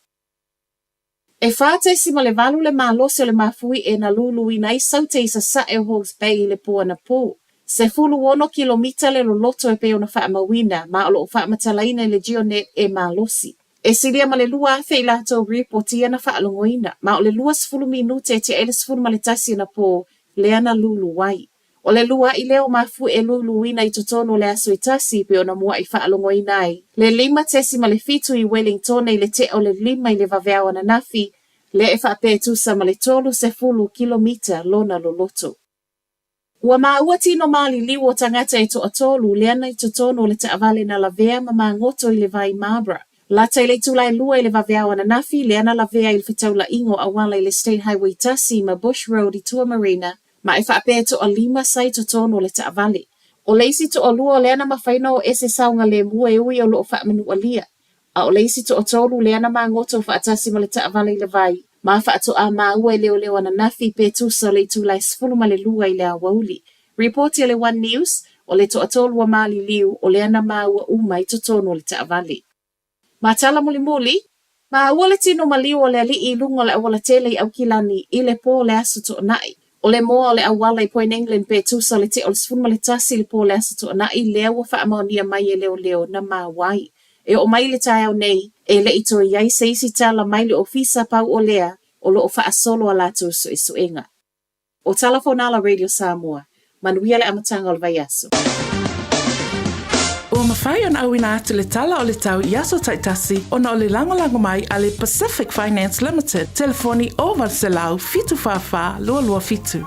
E 4.8 le malosi o le mafuie na luluina ai Saute i sasae o Hawke's Bay i le po anapō. 16 kilomita le loloto e pei ona faamauina, ma o lo o faamatalaina i le GeoNet e malosi. E silia ma le 2,000 i latou ripotia na faalogoina, ma o le 20 minute e tea ai le 11 anapō lea na lulu ai. O le luaʻi lea o mafuie luluina i totonu o le aso e tasi pei ona muaʻi faalogoina ai le 5.7 i Wellingtone i le tea o le 5 i le vaveao ananafi, lea e faapea e tusa ma le 30 kilomita lona loloto. Ua maua tino maliliu o tagata e toatolu lea na i totonu o le taavale na lavea ma magoto i le vai Marlborough. Lata i le itula e lua i le vaveao ananafi, lea na lavea i le fetaulaiga o auala i le State Highway 1 ma Bush Road i Tuamarina, Ma e faapea e toalima sa i totonu o le taavale. O le isi toalua o lea na mafai ona o ese saogalemu e ui o lo o faamanualia. A o le isi toatolu lea na magoto faatasi ma le taavale i le vai, ma faatoa maua e leoleo ananafi pe tusa o le itula e 12 i le aoauli. Ripoti a le One News, o le toatolu a maliliu o lea na maua uma i totonu o le taavale. Ma tala mulimuli. Maua le tino maliu o le alii i luga o le aualatele i Aukilani i le po o le Aso Toonai. O le moa o le auala i Point England pe tusa o le tea o le 11 i le po o le Aso Toonai lea ua faamaonia mai e leoleo na maua ai. E oo mai i le taeao nei, e le i toe i ai se isi tala mai le ofisa pau o lea o lo o faasolo a latou suesuega. O Tala Fonala Radio Samoa, manuia le amataga o le vaiaso. Ua mafai ona auina atu le tala o le tau i aso taitasi ona o le lagolago mai a le Pacific Finance Limited, telefoni 0800 744 227.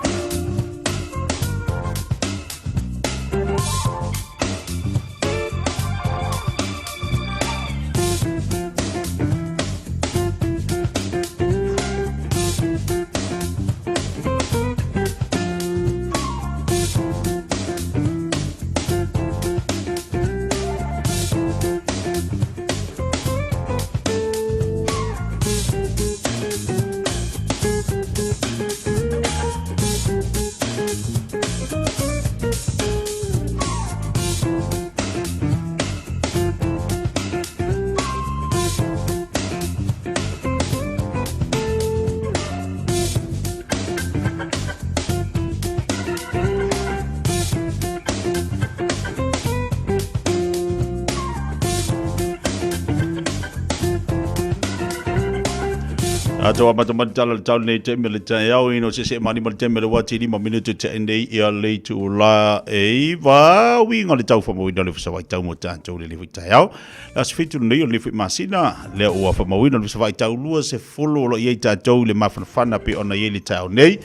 Ato amata mai tala le tau nei te me le taeao ino se se mani ma le teme le wati lima minutu te nei ia le tu la e iwa winga le tau whamawina le fusawai tau mo tātou le le fui taeao. Le aso 7 lenei o lenei foi masina, lea ua faamauina le faitau 20 o lo o i ai tatou i le mafanafana pei ona i ai le taeao nei.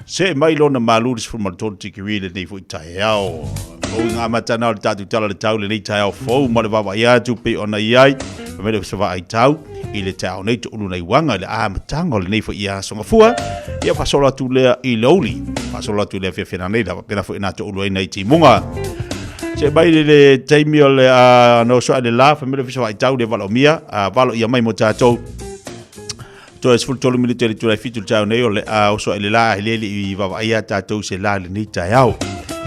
See mai lona malu le 13 tikiri lenei foi taeao. O uiga amata na o le tatou tala le tau lenei taeao fou ma le vaavaai atu pei ona i ai. Fai mai le faitau i le taeao nei toulu nai uaga i le amataga o lenei foi aso gafua. Ia faasolo atu lea i le aoauli. Faasolo atu i le afiafi nei lava pena foi na toulu ai nai timuga. Se mai le le taimi o le a no so le la fa mele fisa tau le valaomia a valo ia mai mo tatou. Toe 13 minute le tulai fitu le taeao nei o le a oso ai le la e le le i vaavaai ia tatou se la lenei taeao.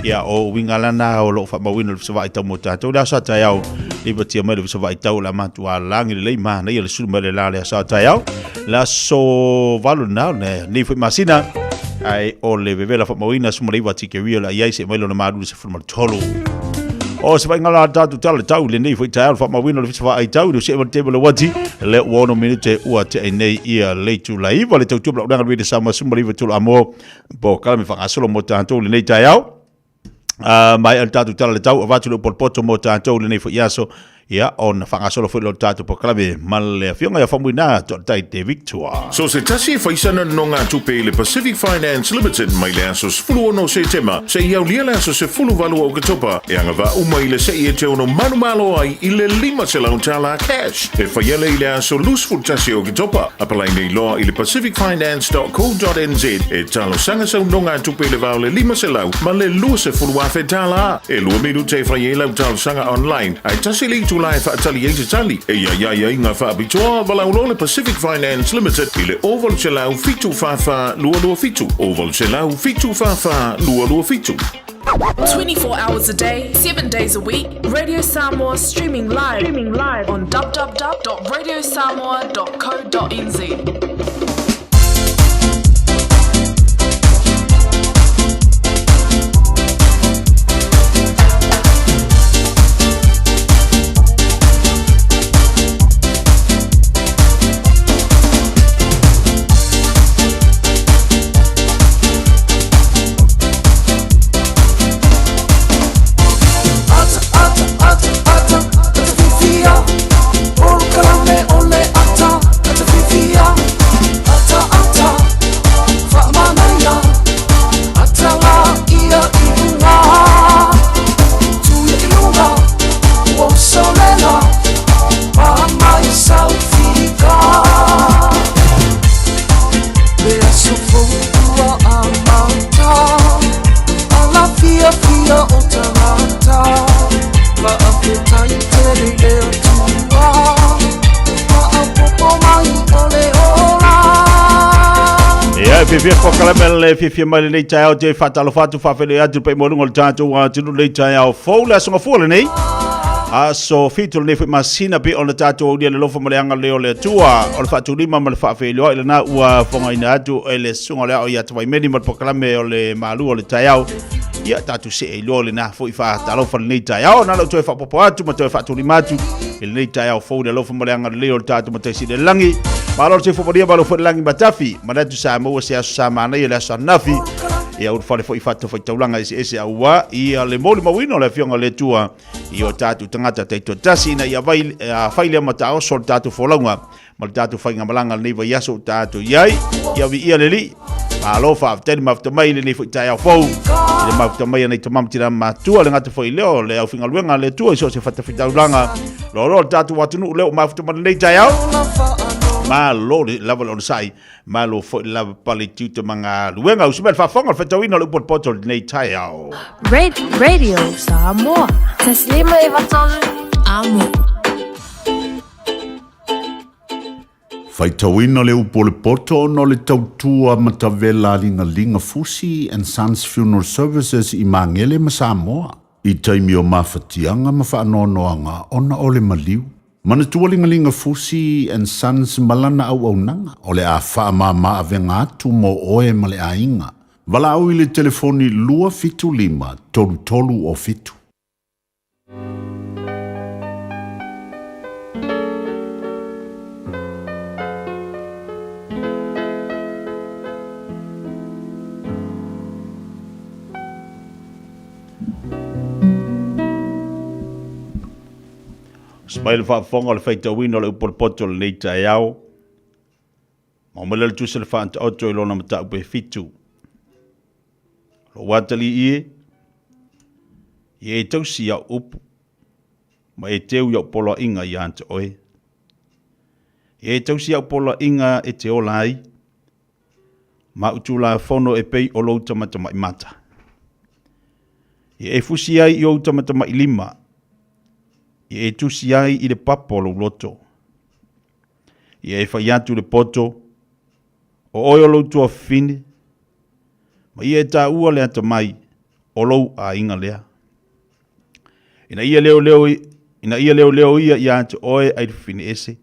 Ia o uiga lana o loo faamauina le fesavaai tau mo tatou le aso a taeao. Lipatia mai le fesavaai tau o le a matua lagi lelei manaia le sulu mai le la le aso a taeao. Le aso 8 lena o lenei foi masina. Ae o le vevela faamauina 19 tikeria o le a i ai se mai lona malu le 13. O se vaaiga la tatou tala le tau lenei foi taeao le faamauina o le fesavaai tau le see ma le table le wati le ua ono minute ua tea nei ia le itula iva le tautua ma lau le sama suma le iva tolu amo po kala me whangasolo mo tatou lenei taeao. Mai al tatou tala le tau avatu le upolopoto mo tatou lenei foi aso ia ona whangasolo foi lo tatou polokalame ma le afioga ia Faumuina Toatai te Victor. So se tasi e faisana nonogatupe i le Pacific Finance Limited mai le aso 16 o Setema seia aulia le aso 18 o Oketopa e agavaa uma i le se'i e te ono manumalo ai i le $500 cash e faia lea i le aso 21 o Oketopa. Apalai nei loa i le pacificfinance.co.nz e talosaga sau nonogatupe i le va o le 500 ma le $20,000. E lua minute e fai ai lau talosaga online, ae tasi le itula e faatali ai se tali. E i ai aiaiga faapitoa, valaau loa le Pacific Finance Limited i le 0800 744 227, 0800 744 227. 24 hours a day, 7 days a week, Radio Samoa streaming live, streaming live on www.radiosamoa.co.nz. Ia, e fiafia polokalame le fiafia mai lenei taeao te faatalofa atu faafeiloai atu le paia maualuga o le tatou atunuu lenei taeao fou le aso gafua lenei. Aso 7 lenei foi masina pe ona tatou aulia le alofa ma le agalelei o le Atua. O le faatulima ma le faafeiloai lena ua fogaina atu e le susuga o le Ao ia Tavaimeni ma le polokalame o le Malu o le Taeao. Ia tatou see iloa lena foi faatalofa lenei taeao. Na lau toe faapopo atu ma toe faatulima atu i lenei taeao fou le alofa ma le agalelei o le tatou Matai Sili i le Lagi. Malo le soifua manuia, malo foi le lagi matafi. Manatu sa maua se aso sa manaia le aso ananafi. Ia ulufale foi i fatafaitaulaga eseese auā ia le molimauina o le Afioga i le Atua i o tatou tagata taitoatasi ina ia vai, fai lea mataoso le tatou folauga ma le tatou faigamalaga lenei vaiaso ua tatou i ai. Ia viia le Alii. Malo faafetai le mafuta mai i lenei foi taeao fou. I le mafuta mai a nei tama ma tina matua le gata foi lea o le aufaigaluega a le Atua i so o se fatafaitaulaga. Loaloa le tatou atunuu lea ua mafuta mai lenei taeao. Malo le lava le onosai, malo foi le lava pale i tiute ma galuega. Usi mai le faafofoga o le faitauina o le upu o le poto i lenei taeao. Radio Samoa. Taslima e vatolu amo. Faitauina le upu o le poto ona o le tautua matavela a Ligaliga Fusi and Sons Funeral Services i Magele ma Samoa, i taimi o mafatiaga ma faanoanoaga ona o le maliu. Manatua Ligaliga Fusi and Sons ma lana auaunaga o le a faamama avega atu mo oe ma le aiga. Valaau i le telefoni 275 33 o 7. Usi mai le faafofoga o le faitauina o le upu o le poto o lenei taeao. Maua mai lea le tusi o le faantaoto i lona mataupu e 7. Lou atalii e, ia e tausi i au upu, ma e teu i au poloaiga ia te oe. Ia e tausi i au poloaiga e te ola ai, ma au tulafono e pei o lou tamatamai mata. Ia e fusi ai i ou tamatamai lima, ia e tusi ai i le papa o lou loto. Ia e fai atu le poto, o oe o lou tuafafine, ma ia e taua le atamai o lou aiga lea. Ina ia leoleo, ina ia leoleo ia ia te oe ai le fafine ese.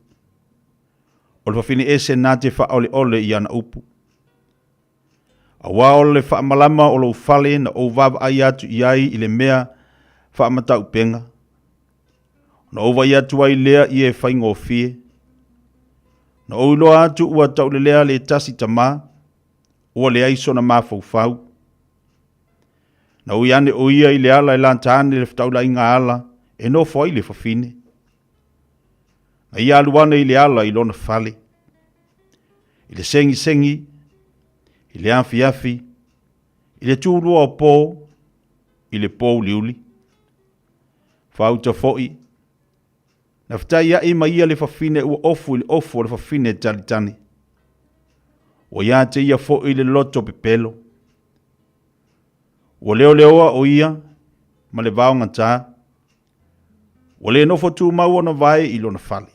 O le fafine ese na te faaoleole i ana upu. Auā o le faamalama o lou fale na ou vaavaai atu i ai i le mea faamatauupega, ona ou vaai atu ai lea i e faigofie. Na ou iloa atu ua taulelea le tasi tamā, ua leai sona mafaufau. Na ui ane o ia i le ala e lata ane le fetaulaiga ala e nofo ai le fafine. Na ia alu ane i le ala i lona fale, i le segisegi, i le afiafi, i le tulua o po, i le pouliuli. Faauta foi, na fetaiai ma ia le fafine ua ofu i le ofu o le fafine talitani. Ua ia te ia foi le loto pepelo. Ua leoleoa o ia ma le vaogatā. Ua le nofo tumau ona vae i lona fale.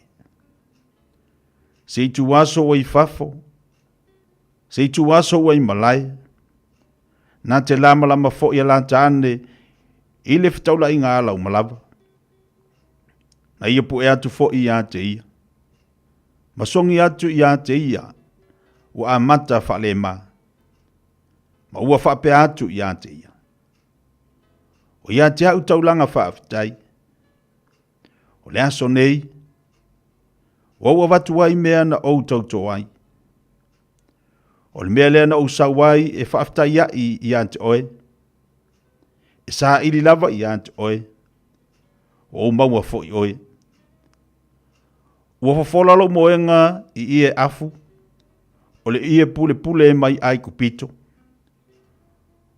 Se ituaso ua i fafo, se ituaso ua i malae, na te lamalama foi a lata ane i le fetaulaiga ala uma lava. Na ia pu'e atu foi ia te ia, ma sogi atu ia te ia, ua amata faalema, ma ua faapea atu ia te ia, O ia te a'u taulaga faafetai, o le aso nei, ua ou avatu ai mea na ou tautō ai. O le mea lea na ou sau ai e faafetai a'i ia te oe, e saili lava ia te oe, ua ou maua foi oe. Ua fofola lou moega i ie afu, o le ie pulepule mai Aikupito.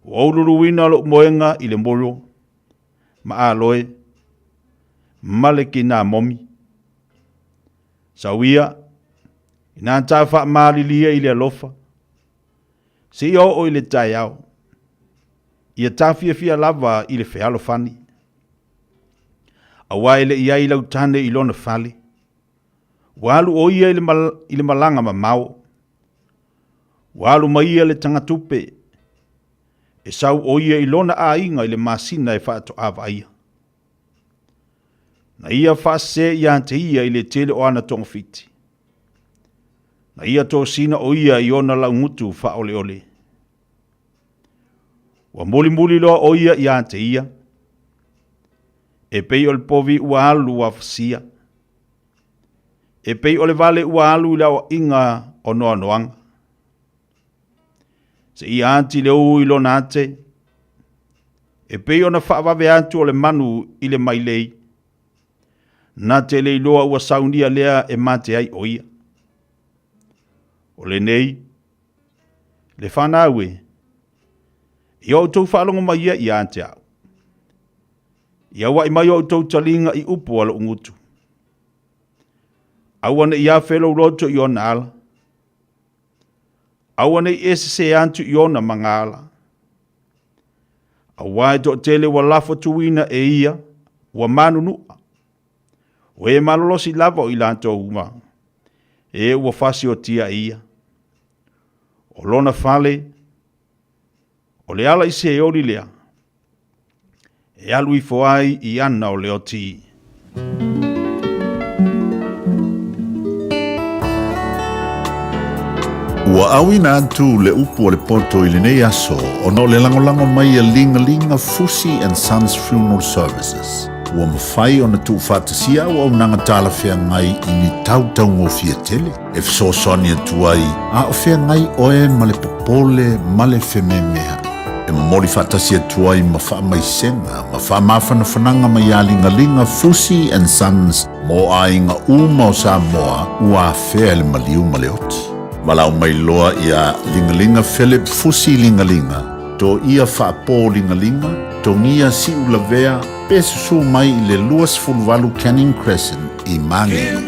Ua ou luluina lou moega i le molo, ma aloe, ma le kinamomi. Sau ia, inā tā faamalilie i le alofa, seia oo i le taeao, ia tafiafia lava i le fealofani. Auā e le i ai lau tane i lona fale, ua alu o ia i le, mal, i le malaga mamao. Ua alu mai ia le tagatupe, e sau o ia i lona aiga i le masina e faatoa vaaia. Na ia faasese ia te ia i le tele o ana togafiti. Na ia tosina o ia i ona laugutu faaoleole. Ua mulimuli loa o ia ia te ia, e pei o le povi ua alu afasia, e pei o le vale ua alu i le aoaiga o noanoaga. Seia ati le ū i lona ate, e pei ona faavave atu o le manu i le mailei, na te le iloa ua saunia lea e mate ai o ia. O lenei, le fanau e, ia outou faalogo mai ia ia te au. Ia aua'i mai o outou taliga i upu a lo'u gutu. Aua ne i afe lou loto i ona ala. Aua ne i e sesē atu i ona magala. Auā e toatele ua lafo tuuina e ia, ua manunu'a. O e malolosi lava o i latou uma, e ua fasiotia e ia. O lona fale, o le ala i Seoli lea, e alu ifo ai i ana o le oti. Ua auina atu le upu a le poto i lenei aso ona o le lagolago mai a Ligalinga Fusi and Sons Funeral Services. Ua mafai ona tuufaatasia auaunaga talafeagai i ni tau taugofie tele e fesoasoani atu ai a o feagai oe ma le popole ma le fememea'i. E momoli faatasi atu ai ma faamaisega ma faamafanafanaga mai ia Ligaliga Fusi and Sons mo aiga uma o Samoa ua afea e le maliu ma le oti. Valaau mai loa ia Ligaliga Philip Fusi Ligaliga, Toia Faapo Ligaliga, Togia Siulavea pe susu mai i le 28 Canning Crescent i Magele.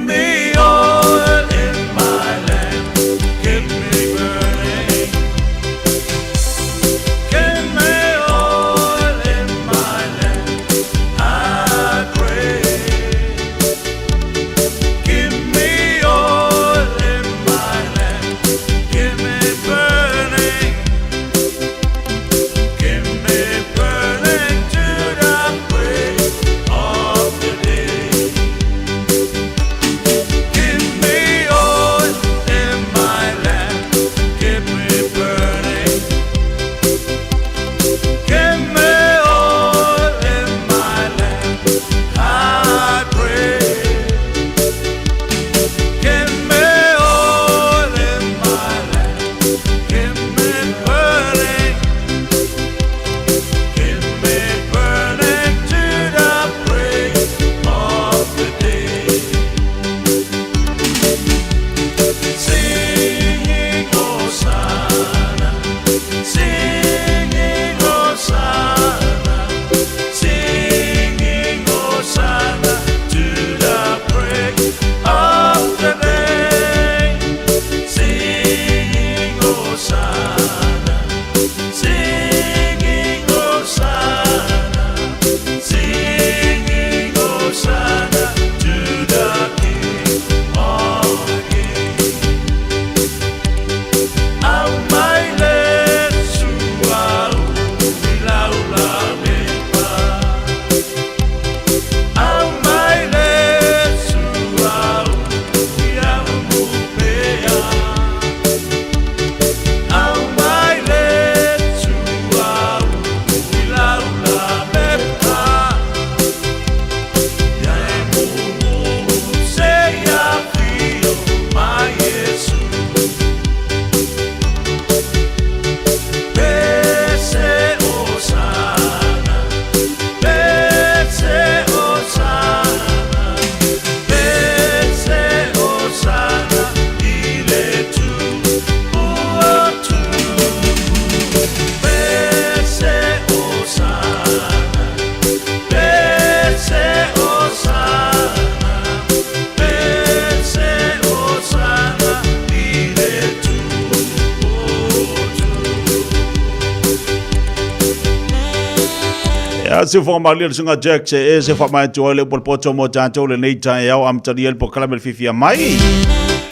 Ia se whakamalia le sunga Jack se e se whamaetu ai le upo le poto mo tātou le nei taeao amatalia le polokalame le fiafia mai.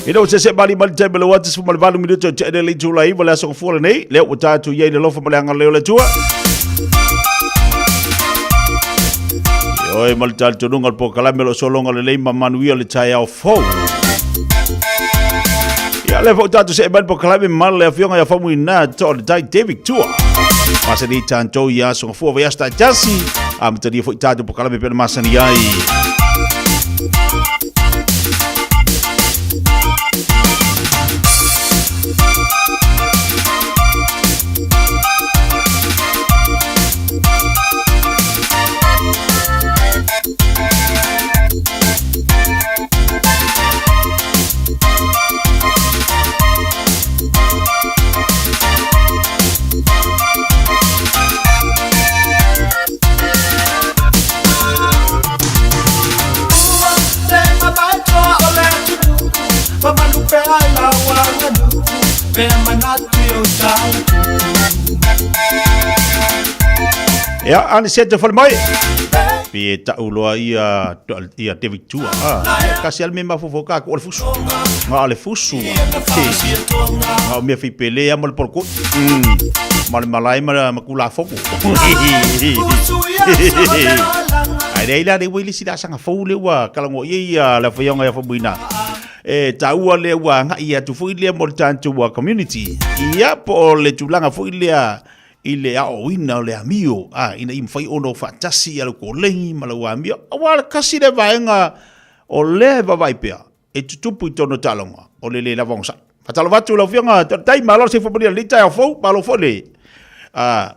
Ina ua sese mali mali taimi le wati sefuma le valu minuto te ene le itula iwa le aso gafua lenei, lea ua tātou iai le lofa ma le agalelei o le Atua. Ioe ma le talitonuga o le polokalame o lo o sologa lelei ma manuia le taeao fou. Ia lea foi tatou see mai le polokalame ma le afioga ia Faumuina to le tai David Tua. Masani tatou ia aso gafua vaiaso taitasi, amatalia foi tatou polokalame pei ona masani ai. Ia, ani se te whare mai. Pe e tau loa ia, ia David Tua. Ah, ia kasi ale me mafofo ka ko o le fusu. Nga o le fusu. Nga o mea whipele ia mo le polokoi. Ma le malae ma, ma kula foko. Ai rei la le wili sila sanga fou le ua kalango ia ia la whaionga ia whamuina. E taua lea ua agai atu foi lea mo le tatou community. Ia, po o le tulaga foi lea i le aoaoina o le amio, a, ina ia mafai ona o faatasi ia lau kolegi ma lau amio, aua le kasi lea vaega o lea e vaavaai pea, e tutupu i totonu o taaloga, o le le lava onosai. Faatalofa atu lau Afioga Tautai, malo le soifua manuia i lenei taeao fou, malo foi le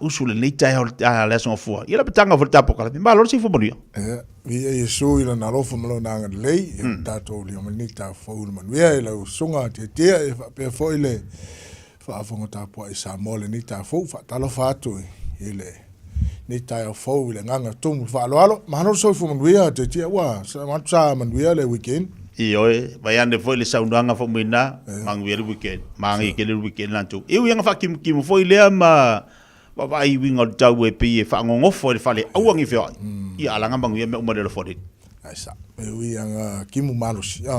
usu i lenei taeao le Aso Gafua. Ia le amataga foi o le tatou polokalame, malo le soifua manuia. Ia, viia Iesu i lana alofa ma lona agalelei, ia mm. tatou lia mai lenei taeao fou i le manuia i lau susuga Tiatia, ia faapea foi le faafofoga tapuai Samoa i lenei taeao fou, faatalofa atu i le nei taeao fou i le agaga tumu faaaloalo. Malo le soifua manuia Tiatia, ua manatu sa manuia le weekend. Ioe, vai ane foi le saunoaga faumuina, manuia le weekend, magai tele le weekend latou. E ui anga faakimukimU foi lea ma vaavaai i uiga o le tau e pei e faagogofo ai le fale, aua ne i feoai. Ia alaga manuia mea uma i le alofa o le Alii. Ai sa, e ui anga kimu malosi. Ia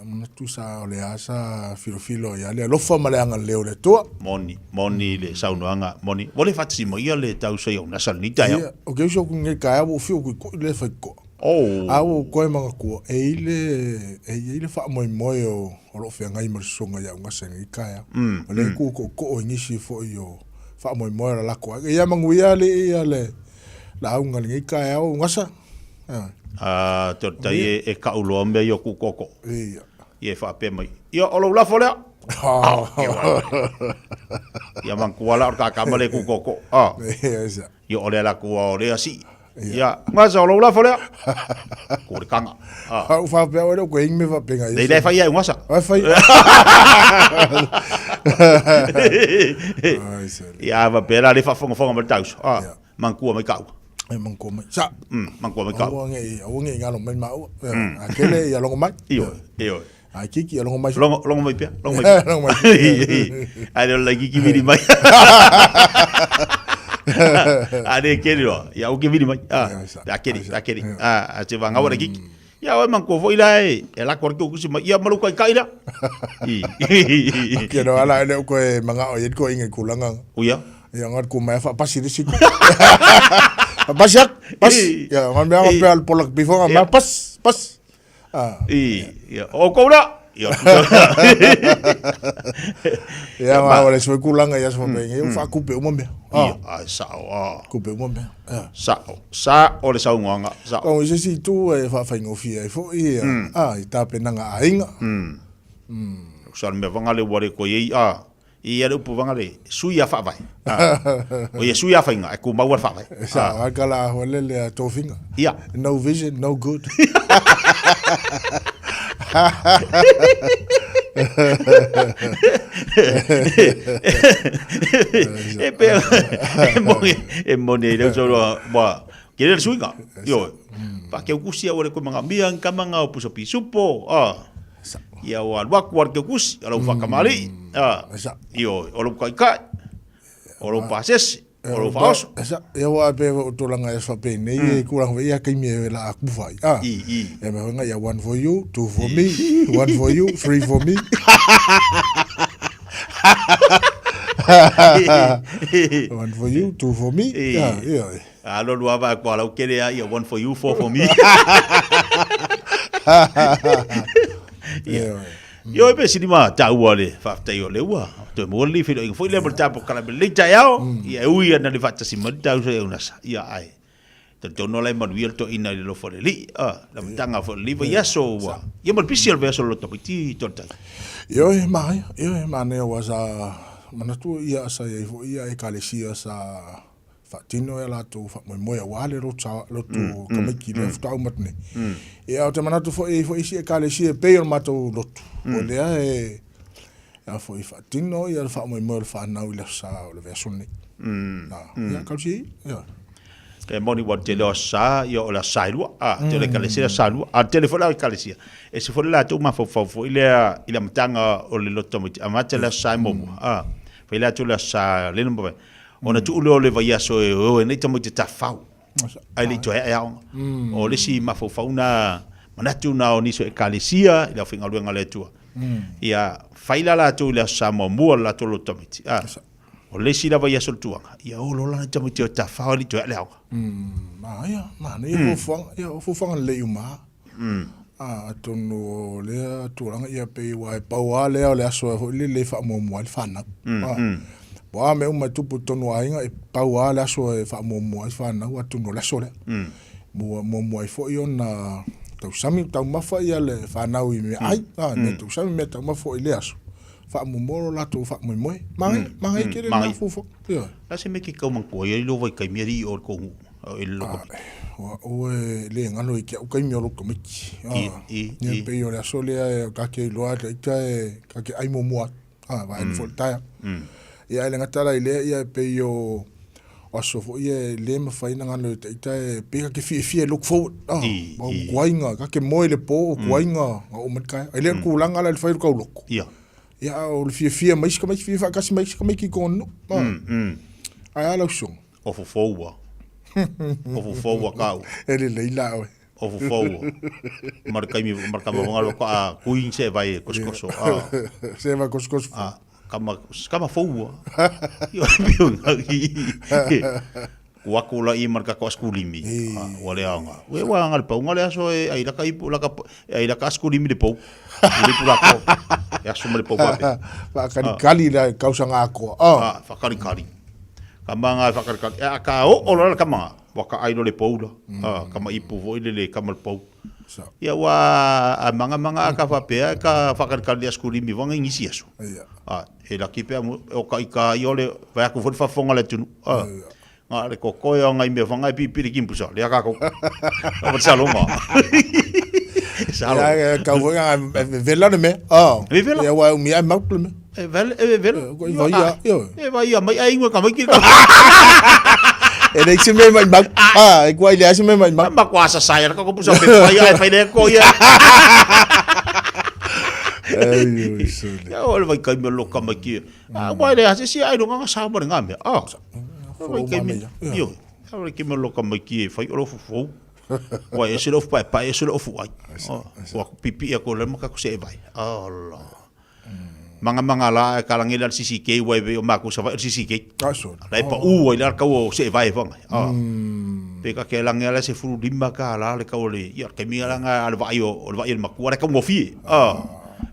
manatu sa o le a sa filofilo ia le alofa ma le agalelei o le Atua. Moni, moni le saunoaga, moni. Ua le faatasi mai ia le tau sai au nasa lenei taeao. Ia, o ke uso ku ngai taeao ua fiu kui kui le whaikoa. Oh. A ua koe mangatua, e i le, e i le faamoemoe o, o loo feagai ma le susuga ia Ugasa i lenei taeao. O lea ku kookoo i nisi foi o faamoemoe o la lako ai. Ia manuia le ia le lauga i lenei taeao Ugasa. A, te tai e, e kau loa mea i o ku kookoo. Ia. Ia e faapea mai. Ia, o lou lafo lea. Ah, Ia mangkua la o le kakama le ku kookoo. Ah. Ia, Ia o lea la kua o lea si. Ia, ngasa o lou lafo lea. Ko le kanga. Ah. Au faapea oe leo koe ingi me faapea ia. Nei le fai ai ngasa. Ai fai. Ia va pera le faafogafoga ma le tauso. Ah, mangkua mai kau. E mangkua mai. Sa. Mangkua mai kau. Aua nge aua nge ngalo mai maua. A kele ia longo mai. Io, io. Ai kiki ia longo mai. Longo longo mai pea, longo mai. Longo mai. Ai le la kiki vili mai. A le keri roa, ia o ke vili mai. Ah, a keri, a keri. Ah, a te wanga ora kiki. Ia oe man ko foi la e, e la kore kusi mai. Ia malu kai kai la. I. Ke no ala le ko e manga o ye ko inge kulanga. Uia. Ia ngat ku mai fa pasi risi. Pasi ak, pas. Ia ngat mea pe al polak before ma pas, pas. Ah. I, ia, o kou la. Ia, Ia ma o le sui kulanga ia sui pe ngi fa kupe uma mea. Ia, ai sao a. Kupe uma mea. Ia. Sao, sa o le saunoaga, sao. Kau i se si tu e whaawhaingofie ai fo i a i tapenaga aiga. Sa le mea vanga le ua le koe ei a. I ia le upu vanga le sui a faavae. O ia sui a whainga, e ku maua le faavae. Sa, a kala ahua le le a tofinga. Ia. No vision, no good. E pea, e moni, e moni e leo solo, wa, ke le suiga. Io, pa ke ukusi a ua le koe manga mia nkamanga o pusa pisupo, a. Ia ua alu atu a le keukusi, o lau faakamalii, a, ioe, o lou kaikai, o lou pasese, o lou faaoso. Ia ua ape o tulaga e faapenei e kulaga foi ia kaimi e la aku fai. Ah. I. Ia mea foi ia one for you, two for me, one for you, three for me. One for you, two for me. Ia, ia. Alo lua va ko lau kele a ia one for you, four for me. Ia. Io e pe sini ma taua le whaftai o le ua. Toe mo le whiro inga foi le mo tapo kala me le tai ao. Ia e ui ana le whatasi mani tau se unasa. Ia ai. Te tono lai manuia le toina i le lofo le li. La matanga fo le liva ia so ua. Ia mo le pisi o le vea so loto mai ti tō tai. Io e mai, io e mane o sa manatu ia sa ia ifo ia e kalesia sa faatino e latou faamoemoe auā le lotu tamaiti lea faatoa uma atu nei. Ia, ou te manatu foi e i ai foi isi Ekalesia e pei o le matou lotu, o lea e a foi faatino ia le faamoemoe o le fanau i le aso Sa o le vaiaso lenei. Ia, talosia ia. Ia. E moni ua tele o aso Sa, ia o le aso Sa e lua, a, tele Ekalesia le aso Sa e lua, a tele foi la Ekalesia. E se foi le latou mafaufau foi lea i le amataga o le lotu tamaiti, amata le aso Sa e muamua, a, fai latou le aso Sa le na Ona tuu lea o le vaiaso e oe nei tamaiti tafau. Ai le i toe ae aoga. O le isi mafaufau na manatu na o nisi o ekalesia i le aufaigaluega a le Atua. Ia fai la latou i le aso Sa muamua o le latou lotu tamaiti. A, o le isi la vaiaso o le tuaga, ia o lola nai tamaiti o tafau ai le i toe ae le aoga. Ia, manaia fuafuaga, ia o fuafuaga lelei uma lava. Atonu o lea tulaga ia pei aua e pau lava lea o le aso foi lele e faamuamua ai le fanau. Po o a mea uma e tupu i totonu o aiga, e pau lava le aso e faamuamua ai fanau atonu o le aso lea. Muamua ai foi ona tausami taumafa ia le fanau i meaai, mea tausami mea taumafa foi i lea aso. Faamuamua lo latou faamoemoe. Manaia, manaia tele lena fuafuaga. Ioe. La se mea ke kau manatua ai lo vaitaimi alii o le kou nuu. I le loko. Ua oe le galo i ke au kaimi o lou tamaiti. Ia pei o le aso lea e ka ke iloa ta ita e ka ke ai muamua atu. Vaai atu foi i le taeao. Ia ae le gata la i lea ia e pei o aso foi ia e le mafai ona galo i ta ita e pei ka ke fiafia e look forward. O kuaiga, ka ke moe i le po o kuaiga na oo mai le taeao. E le o le tulaga la i le fai o le tauloko. Ia a o le fiafia mai isi tamaiti, fia faatasi mai isi tamaiti i totonu nuu. Ae a lau susuga? O fofoua. O fofoua kau. E lelei la oe. O fofoua. Ma le taimi, ma le tama wangalo ka a kui se vai e kosokoso. A. Se vai kosokoso. A, kama, kama foua. Io pio ngā. Ku aku la i mar ka ko askulimi. Ua le anga. Ue wa anga le pau ngale aso e ai laka ipu laka ai laka askulimi le pau. I le pula ko. E aso ma le pau pape. Whakalikali la kausa ngā koa. Ah, whakalikali. Ka manga e whakalikali. E a ka o o la ka manga. Wa ka ai lo le poula. Ah, ka ma ipu fo i le le ka ma le pou. Ia wa a manga manga a ka whapea ka whakalikali askulimi wanga ingisi aso. Ah, e laki pea mo o ka i ka i ole vai aku fo le whafonga le tunu. Ah. Nga le kokoe o ngai mea whangai pipiri kimpusa, lea kako. O pa salonga. Salonga. Ia, kau foi nga e vela le mea. Ah. E vela. Ia wa umi ai mau le mea. E vela, e vela. Ko i vai ia. Ia. E vai ia mai ai ngua ka mai ki ka. E nei se mea mai mau. Ah, e kua i le ai se mea mai mau. Ma kua sa sai ka ko pusa pe pai ai fai le ko ia. Ai, oi, sole. Ia o le vai kai me lo ka mai ki. Ah, wai le ase si ai lo nga sa mo le nga mea. Ah. Wai kai me. Io. Wai kai me lo ka mai ki e fai o lo fofou. Wai e se lo pai pai e se lo fu ai. Wa pipi e ko le maka ko se e vai. Allah. Manga manga la e kalangi la CCK wai ve o maku sa vai CCK. La e pa u wai la kau o se vai wanga. Ah. Pe ka ke langi ala se furu lima ka la le kau le ia ke mi ala nga le vai o le vai le makua le kau ngofie. Ah.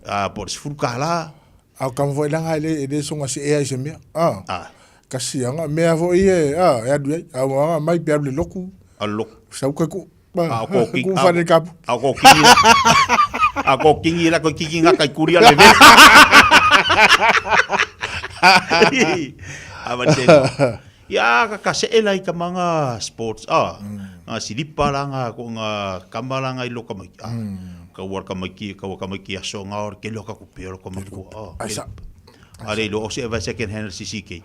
Ah po se furu ka la. A o kama foi langa e le e le songa se ea i se mea. Ah. Ah. Kasi anga mea foi e ah e alu ai. A o anga mai pe alu le loku. A loku. Sau kai ku. A o ko ki. Ku whare kapu. A o ko kingi. A ko kingi la ko kingi nga kai kuri a le ve. A va te. Ia ka ka se ela i ka manga sports a. Nga silipa la nga ko nga kama la nga i loka mai. A. Ka ua ka mai ki ka ua ka mai ki aso nga ora ke loka ku pe ora ko maku a. Ai sa. A re lo o se va second hand CCK.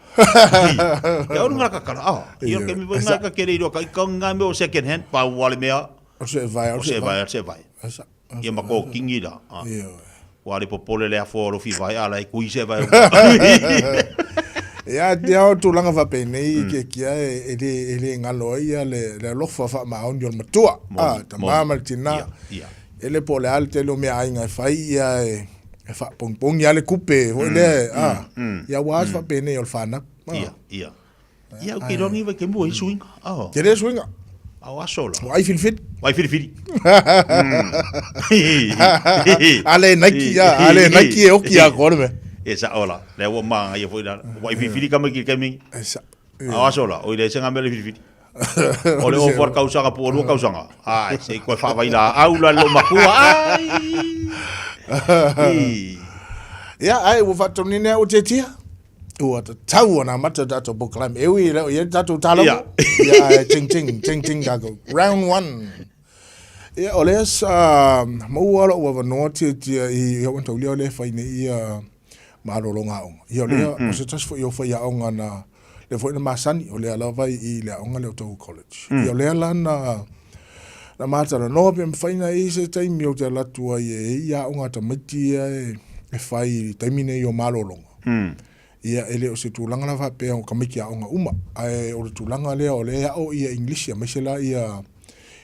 Ia ora nga ka kala a. Ia ke mi nga ka kere i ka i ka nga me o second hand pa ua le mea. O se vai o se vai o se vai. Ia ma ko kingi la. Ia. Ua le popole le afo o lo fi vai ala e kui se vai. Ia, te ao tulaga faapenei mm. ke kia e, e le, e le galo ai ia le, le alofa faamaoni o le matua. Ah, tamā ma le tinā. Ia, E le po o le a le tele o meaaiga e fai ia e, E faapogipogi lava le tupe foi lea, a, ia aua se faapenei o le fanau. Ia, ia. Ia, ou te iloa lenei vaitaimi ua i ai suiga. Oh. Tele suiga. A o aso la. Ua ai filifili. Ua ai filifili. A le Nike, ia, a le Nike e oki a koa le mea. E sa ola, lea ua māngaia foi la. Ua ai filifili ka mai ki le taimi. E sa. A o aso la, o i le senga mea le filifili. O le ofu a le kausaga po o lua kausaga. Ai, se i koe faavai la au la le makua. Ai. Ia, ai, ua faataunuina au tiatia. Ua tatau ona amata le tatou polokalame. E ui e le o i ai le tatou talogo. Ia. Ia, ae ting ting, ting ting tatou. Round one. Ia, o lea sa maua lou avanoa tiatia i au taulia o lea e fai nei ia malologa aoga. Ia, o lea, o se tasi foi o faiaoga na, lea foi na masani, o lea lava i le aoga lea o Otahuhu College. Ia, o lea la na, na matalanoa pe mafai ona i ai se taimi ou te alu atu ai e i ai aoga a tamaiti ia e fai i le taimi nei o malologa. Ia, e le o se tulaga la faapea o tamaiti aoga uma, ae o le tulaga lea o lea e ao ia Igilisi aemaise la ia,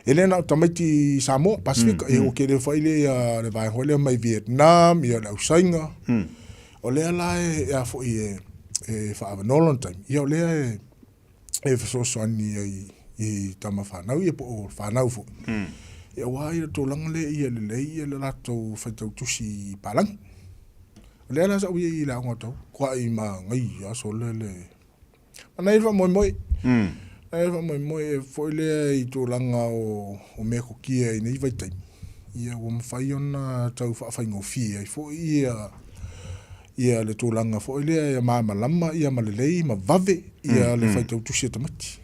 e le na o tamaiti Samoa, Pasefika, ia ua tele foi lea ia le vaega foi lea mai Vietnam, ia le Ausaiga. O lea la e a foi e, e faaavanoa lona taimi, ia o lea e, e fesoasoani ai i tama fanau ia po o fanau foi. Ia aua ia le tulaga lea ia lelei ia le latou faitau tusi palagi. O lea la sa ou i ai i le aoga tau, kuai ma ngai aso le le. Mana i le faamoemoe. Na i le faamoemoe e foi lea i tulaga o, o mea kokia i nei vaitaimi. Ia ua mafai ona tau faafaigofie ai foi ia ia le tulaga foi lea ia malamalama ia ma lelei ma vave ia le faitau tusi a tamaiti.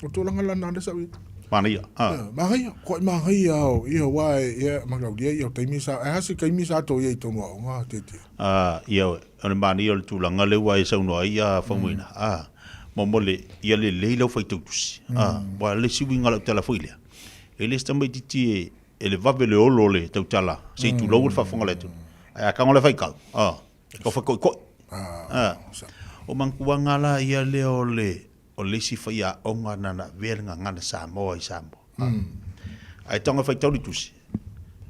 O tulaga la na lea sa ou i ai. Manaia. Ah. Manaia, koe manaia o ia wa ia mataulia ia o taimi sa e hasi taimi sa to ia i tonu aoga tete. Ah, ia o le manaia o le tulaga lea ua e saunoa ai ia Faumuina. Ah, mo le ia lelei lau faitau tusi. Ah, aua o le isi uiga o lau tala foi lea, e le se tamaitiiti e e le vave le olo o le tautala se i tulou le faafofoga a le atunuu. Ae a tago le faitau, ah, e tau faikoikoi. Ah, o manatuaga la ia lea o le o le isi faiaoga na na avea le gagana Samoa i Samoa. Mm. Ae tago e faitau le tusi,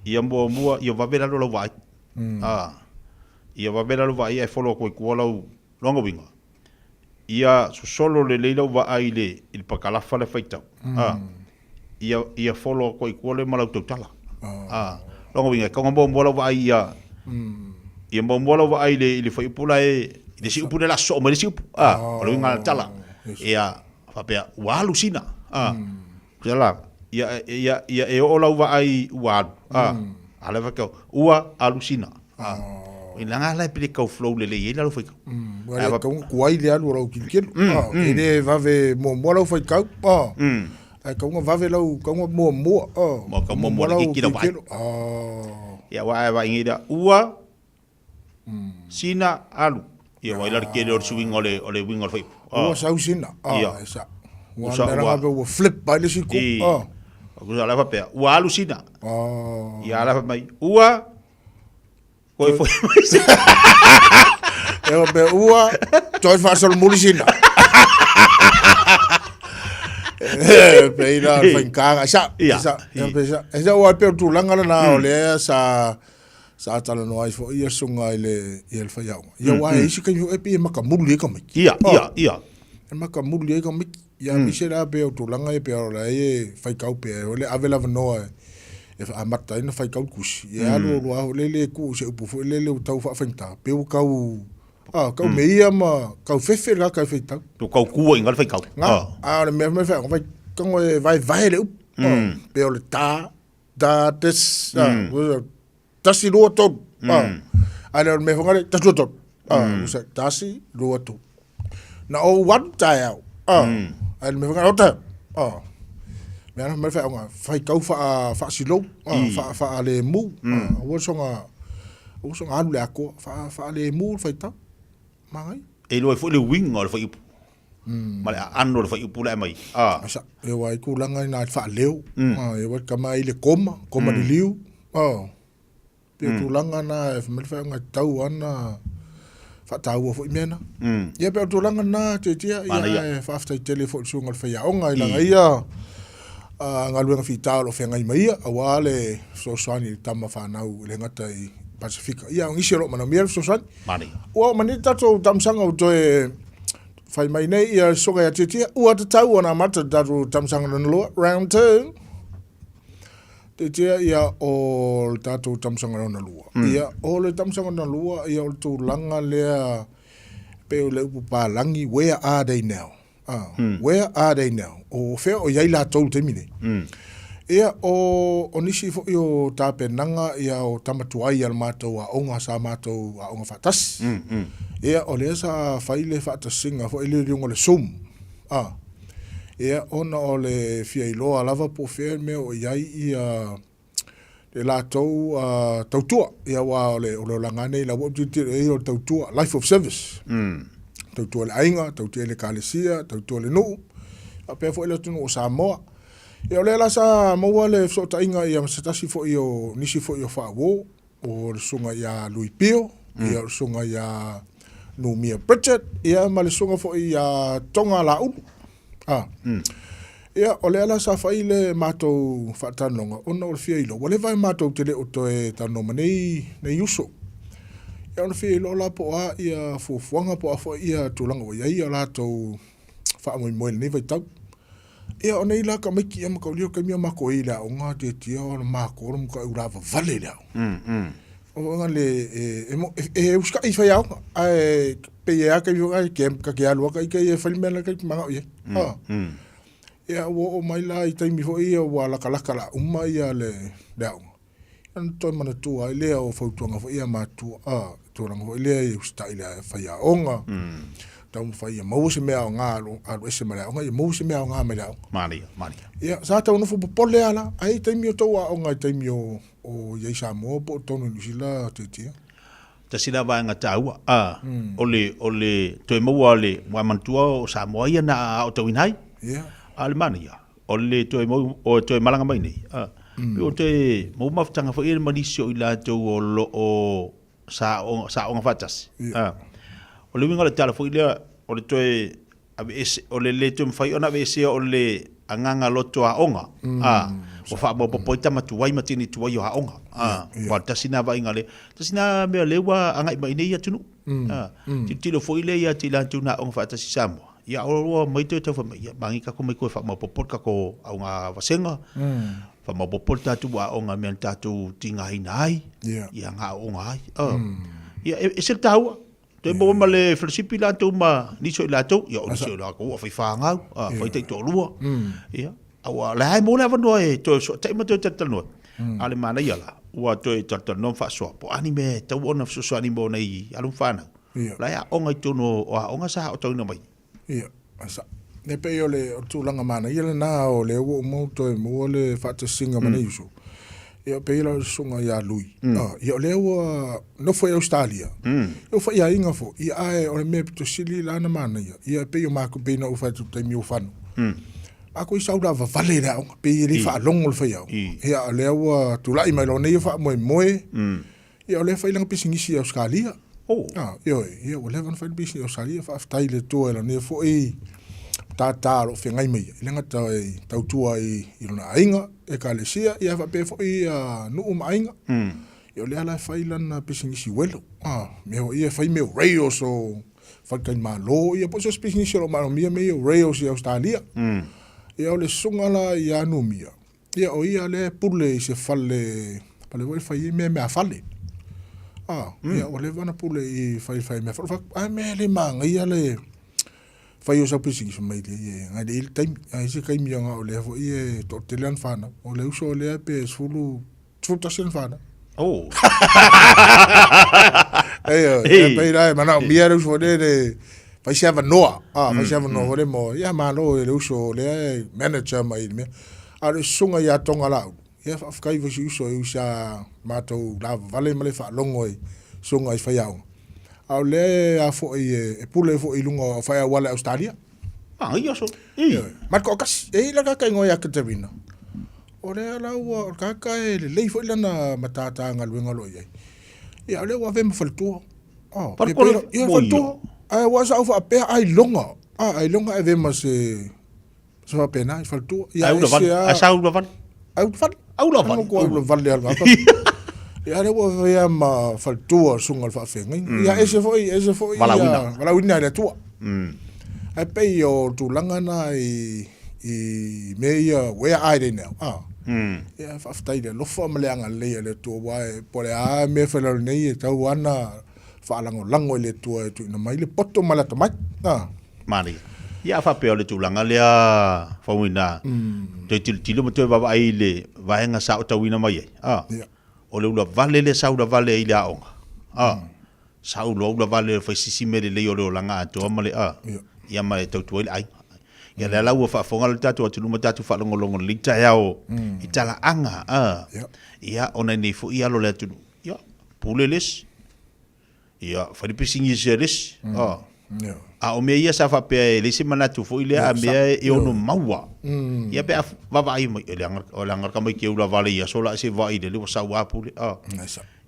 ia muamua, ia vave lalo lau vaai. Mm. Ah, ia vave lalo vaai ae follow atu ai tua lau lona uiga. Ia sosolo lelei lau vaai i le, i le pakalafa le faitau. Mm. Ah, ia, ia follow atu ai tua le ma lau tautala. Oh. Ah, lona uiga, e tago muamua lau vaai ia, ia muamua lau vaai i le, i le fuaiupu la e, i le isi upu lea o le a sosoo mai le isi upu. Ah, o le uiga o le tala. Ia, faapea, ua alu sina. Ah, mm. la, ia, ia, ia e oo lau vaai ua alu. Ah, mm. a lea faapea, ua alu sina. Ah. Oh. Ina la e pili kau flow lelei ai lau faitau. Mm. Ua le kau kuai le alu o lau kilokilo. Mm. Ah, mm. E le vave muamua lau faitau. Ah. Mm. Ae kauga vave lau kauga muamua. Ah. Mo kau muamua le kiki lau vaai. Ah. Ia wa ai vai ngi ua sina alu. Ia wa ila le kele o le suiga o le o le uiga o le fuaiupu. Ua sau sina. Ah, Ia. e sa. Ua Ua mea ua ua ua flip ai le siku. I. Ah. Ku sa la faapea, ua alu sina. Ah. Ia ala fai mai, ua Koe foi mai sina. E faapea, ua toe faasolomuli sina. E pei la le faigata. Sa, Ia. sa, e pei sa. E sa ua pei o le tulaga lena o lea sa sa talanoa ai foi ia susuga i le i le faiaoga. Ia aua e isi taimi foi e pei e makamuli ai tamaiti. Ia, ia, ia. E makamuli ai tamaiti. Ia aemaise la pei o tulaga ia pei o la e faitau pea o le ave le avanoa e amata ai ona faitau le tusi. Ia alu alu lava foi lele e tuu i se upu foi lele ua tau faafaigata pei ua tau a tau meia ma tau fefe le tagata e faitau. Ua tau tua i ina le faitau. Nga, a o le mea foi fai fai tago e vaevae le upu. Pei o le ta, ta, tes, a, tasi, lua, tolu. A le o le mea foi lea, tasi, lua, tolu. A, usa, tasi, lua, tolu. Na ou alu taeao. A, a le mea foi lea, o taeao. A, mea la mai whaonga, whai kau wha, whaasilou, a, wha, wha le mu, a, ua songa, ua songa alu le akoa, wha, wha le mu, whai tau. Mangai. E iloa ai foi le uiga o le fuaiupu ma le aano o le fuaiupu la e aumai. A. Sa, e wai tulaga ina i faaleo, a, e wai tama i le koma, koma liliu, a, pei o tulaga na e fai mai le faaiuga e tatau lava ona faataua foi mea na. Ia pei o tulaga na Tiatia, ia e faafetai tele foi i le susuga i le faiaoga i lana ia galuega fita o lo o feagai ma ia, aua le fesoasoani i tama fanau e le gata i Pasifika. Ia, o nisi o lo o manaomia le fesoasoani. Manaia. Ua oo mai nei le tatou taamisaga ua toe fai mai nei ia soga ia Tiatia, ua tatau ona amata le tatou taamisaga lona lua, round 2. Tiatia ia o le tatou taamisaga lona lua. Ia o le taamisaga lona lua, ia o le tulaga lea pei o le upu palagi, where are they now? Ah, Where are they now? O fea o i ai latou i le taimi nei? Ia, o, o nisi foi o tapenaga ia o tama tuai a le matou aoga sa matou aoga faatasi. Ia, o lea sa fai le faatasiga foi lea i luga o le Zoom. Ah. Ia, ona o le fia iloa lava po o fea le mea o i ai ia le latou uh, tautua. Ia, aua o le, o le olaga nei, la ua ou tilotilo i ai o le tautua, life of service. Tautua i le aiga, tautua i le ekalesia, tautua i le nuu, faapea foi le atunuu o Samoa. Ia o lea la sa maua le fesootaiga ia ma se tasi foi o nisi foi o faauo, o le susuga ia Lui Pio, ia o le susuga ia Numia Bridget, ia ma le susuga foi ia Toga Laulu. Ah. Ia, o lea la sa fai le matou faatalanoaga ona o le fia iloa, ua leva matou te le o toe talanoa ma nei, nei uso. Ia ona fia iloa la po o a ia fuafuaga po o a foi ia tulaga ua i ai o latou faamoemoe i lenei vaitau. Ia o nei la tamaiti ia mataulia o taimi a matou i le aoga tiatia o le matou o le matuai ulavavale i le aoga. O le e, e, e, e usitai i faiaoga ae pei e a taimi foi e ke ka ke alu aka ika e fai le mea la ka manao i ai. Ah. Ia ua oo mai la i taimi foi ia ua lakalaka la uma ia le le aoga. Ona toe manatua ai lea o fautuaga foi ia a matua, a, tulaga foi lea e usitai i le faiaoga, taumafai ia maua se mea aoga alu, alu ese ma le aoga, ia maua se mea aoga mai le aoga. Malia, malia. Ia, sa tau nofo popole lava la, ae i ai taimi o tou aoga i taimi o, o i ai Samoa po o totonu i Niu Sila Tiatia? Tasi la vaega taua, a, o le, o le toe maua o le, ua manatua o Samoa ia na aotauina ai. Ia. A o le manaia, o le toe mau, o toe malaga mai nei, a, mm. o toe mau mafutaga foi ia ma nisi o i latou o lo o sa aoga faatasi. Yeah. A, o le uiga o le tala foi lea, o le toe aveese, o le le toe mafai ona aveesea o le agaga loto aoga, a, ua faamaopoopo ai tama tuai ma teine tuai o aoga. A, yeah. Ua tasi nā vaaiga lea, tasi nā mea lea ua agai mai nei atunuu. A, tilotilo foi lea ia te i latou na aoga faatasi i Samoa. Ia o ua mai toe tau fai mai, ia magia tatou mai koe faamaopoopo le tatou auga vasega, faamaopoopo le tatou aoga i mea na tatou tigaina ai, ia nga aoga ai. Ia e ese le taua. Toe maua ma le fellowship latou ma nisi o i latou, ia o nisi o i latou ua fai fanau, fai taitoalua. Ia, a ua la e maua le avanoa e toe fesootai ma toe talatalanoa. A o le manaia la, ua toe talatalanoa ma faasoa, po o a ni mea e tatau ona fesoasoani mo nai alo ma fanau. Ia. La e aoga i totonu o aoga sa aotauina mai. Ia, asa. E pei o le o tulaga manaia lena o lea ua uma ona toe maua le faatasiga ma nei uso. Ia, pei la o le susuga ia Lui. Ah, ia o lea ua nofo i Ausetalia. Ia ua faiaiga foi. Ia, ae o le mea pito sili la ona manaia. Ia, e pei o matou, pei na ou fai atu i le taimi o Fano. Matou i sau lavavale i le aoga, pei e le i faalogo le faiaoga. Ia, o lea ua tulai mai loa nei ia faamoemoe. Ia o lea e fai lana pisinisi i Ausetalia. Oh. Ah, ioe, ia ua leva ona fai le pisinisi i Ausetalia, faafetai i le Atua i lana foi matata o lo o feagai ma ia, e le gata e tautua i, i lona aiga, ekalesia, ia faapea foi ia nuu ma aiga. Ia o lea la e fai lana pisinisi uelo. Ah, mea foi ia e fai mea o rails o faletalimalo, ia po o so o se pisinisi o lo o manaomia mea ia o rails i Ausetalia. Ia o le susuga la ia Numia, Ia, o ia lea e pule i se fale, fale foi e fai ai mea meafale. Ah, mm. Ia, ua leva ona pule i fai fai mea fale. Ai mea le māngaia le fai o sau pisinisi mai le ia, ngai le i le taimi. Ai se taimi anga o lea foi e toatele ana whanau. O le uso o lea pe 11 ana whanau. Oh. Ei, e pei la e manao mia le uso le le fai se avanoa. Ah, fai se avanoa mm. le mo. Ia malo le uso le manager mai le mea. A le susuga ia Tonga Laulu. Ia faafetai foi si uso e usa matou lavavale ma le faalogo i susuga i faiaoga. A o lea a foi e pule foi i luga o faiauala i Australia. Ah, ia so. I. Ma le toatasi. E i la kaka ingoa ia Katerina. O lea la ua, o le kaka e lelei foi lana matata galuega o lo o i ai. Ia, o lea ua ave ma faletua. Oh, Faletua? Ia, faletua. Ae ua sa ou faapea ailoga. Ah, ailoga e ave ma se se faapena i faletua. Ia, ai ula vale. Ai sa ula vale. Ai ula vale. Ai ula vale. Ai ula vale. Ia lea ua faia ma faletua o le susuga i le faafeagaiga. Ia ese foi, ese foi ia Valaauina. valaauina e le Atua. Ae pei o tulaga na i i mea ia where are they now? Ah. Ia faafetai i le alofa ma le agalelei a le Atua aua e po o le a mea e fai lalo nei e tatau lava ona faalagolago i le Atua e tuuina mai le poto ma le atamai. Ah. Manaia. Ia a faapea o le tulaga lea Faumuina, toe tilotilo ma toe vaavaai i le vaega sa aotauina mai ai, a, o le ulavale lea sa ulavale ai i le aoga, a, sa uloa ulavale e fai sisi mea lelei o le olaga atoa ma le, a, ia ma e tautua ai le aiga. Ia lea la ua faafofoga le tatou atunuu ma tatou faalogologo i lenei taeao i talaaga, a, ia ona nei foi alo o le atunuu, ia, pule le isi, Ia, fai le pisinisi a le isi. Mm. Yeah. A o mea ia sa faapea e leai se manatu foi lea, a mea e ono maua. Ia pe a vaavaai mai, o le aga, o le aga tamaiti e ula vale i aso la se vaai le ua sau a pule. Ah.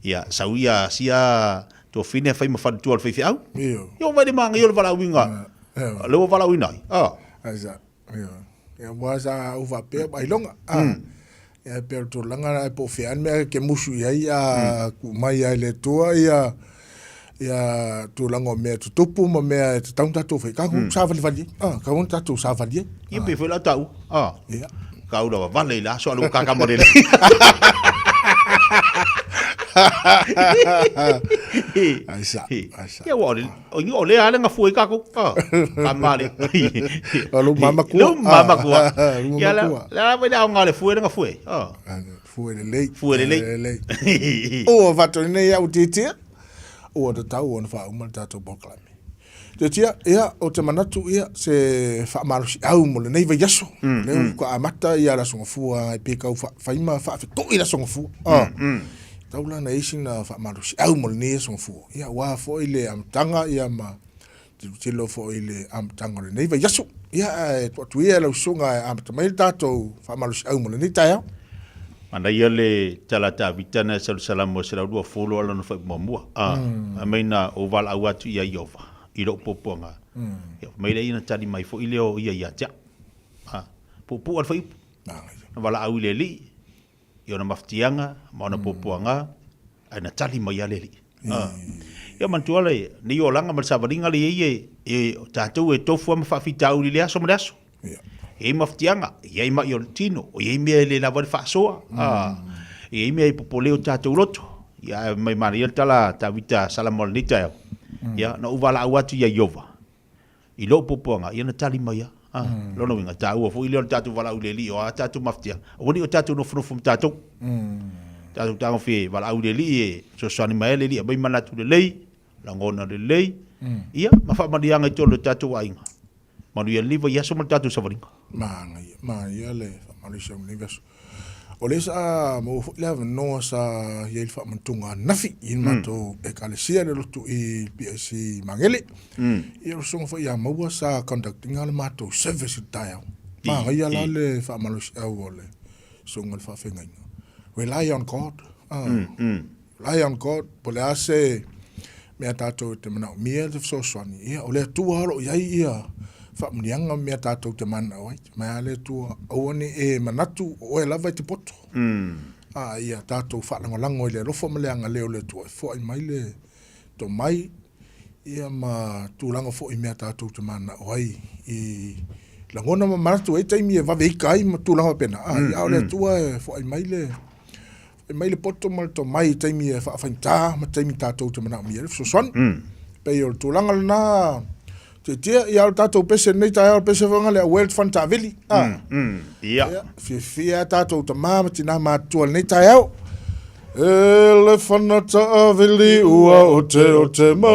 Ia, sau ia sia tuafine fai ma faletua o le faifeau. Ia, o vai le manaia o le valaauina. Le ua valaauina ai. Ah. Asa. Ia, ia ua sa ou faapea ailoga. Ah. Ia pei o le tulaga lena po o fea le mea e te musu i ai a tuu mai ai le Atua ia ia tulaga o mea tutupu ma mea e tatau ona tatou fai. Tatou savalivali ai. Ah, tatau ona tatou savali ai. Ia pei foi la tau. Ah. Ia. Ka ula vale i le aso a le ua kaka ma le Ai sa, ai sa. Ia ua o le O ni o lea ale nga fue kako. Ah, ka male. O lo mama kua. Lo mama kua. Ia la la vai la nga le fue nga fue. Ah. Fue le lei. Fue le lei. O vato nei au titia. Ua tatau ona faauma le tatou polokalame. Titia, ia, o te manatu ia, se faamalosiau mo lenei vaiaso. Lea ua amata ia le Aso Gafua e pe kau fai ma faafeto'i le Aso Gafua. Ah. Tau la na i ai sina faamalosiau mo lenei Aso Gafua. Ia, aua foi le amataga ia ma tilotilo foi i le amataga o lenei vaiaso. Ia, ae tuu atu ia i lau susuga e amata mai le tatou faamalosiau mo lenei taeao. Manaia le tala a Tavita na e salusalamo e 120 a lona fai muamua. A, fai mai na ou valaau atu ia Ieova i lou puapuaga. Ia, fai mai lea ia na tali mai foi lea o ia ia te au. A, puupuu a le fuaiupu. Na valaau i le Alii. i ona mafatiaga ma ona puapuaga, ae na tali mai lava le Alii. Ia manatua le nei olaga ma le savaliga lea i ai e o tatou e tofu lava ma faafitauli i le aso ma le aso. E i ai mafatiaga, e i ai mai o le tino, e i ai mea e le lava ai le faasoa, e i ai mea e popole o tatou loto. Ia ae mai manaia le tala a Tavita Salamo i lenei taeao, ia na ou valaau atu ia Ieova, I lou puapuaga, ia na tali mai lava. A, lona uiga, e taua foi lea o le tatou valaau i le Alii, o a tatou mafatiaga, aua ne i o tatou nofonofo ma tatou. Tatou tagofia e valaau i le Alii e fesoasoani mai ai le Alii, aumai manatu lelei, lagona lelei, ia, ma faamanuiaga i totonu o tatou aiga. Manuia lenei vaiaso ma le tatou savaliga. Manaia, manaia le faamalosia o lenei vaiaso. O lea sa maua foi le avanoa sa i ai le faamanatuga ananafi i le matou ekalesia le lotu i PIC Magele. Ia o le susuga foi ia Maua sa conduct ina le matou service i le taeao. Manaia la le faamalosiau o le susuga i le faafeagaiga. Rely on God. Rely on God. Po o le a se mea tatou te manaomia le fesoasoani, ia o le Atua o lo o i ai ia faamanuiaga ma mea tatou te mananao ai. Mai a le Atua, aua ne i e manatu o oe lava e te poto. A ia tatou faalagolago i le alofa ma le agalelei o le Atua e foai mai le tomai ia ma tulaga foi i mea tatou te mananao ai i lagona ma manatu ai taimi e vave ika ai ma tulaga faapena. A o le Atua e foai mai le E mai le poto ma le tomai i taimi e faafaigata ma taimi tatou te manaomia ai le fesoasoani. Pei o le tulaga lena Tiatia, ia o le tatou pese lenei taeao, o le pese foi lea World Fund Taavili. Ah. Ia. Ia, fiafia tatou tama ma tina matutua lenei taeao. E le fana taavili ua ote ote mai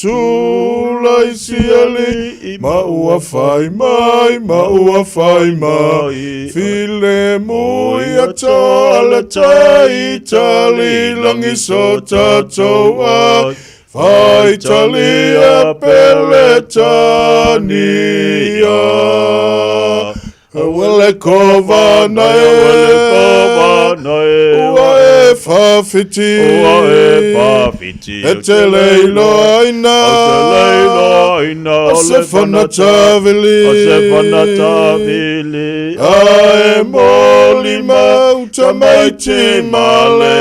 Tula i siali ma ua fai mai ma ua fai mai Filemu ia tala tai tali langi so tatou ai Fai talia Peletania Awele kova nae, awele kova nae, ua e fawhiti, ua e fawhiti, e te leilo aina, o te leilo aina, o se whana tawili, o se whana tawili, a e moli mau. tamaiti ma le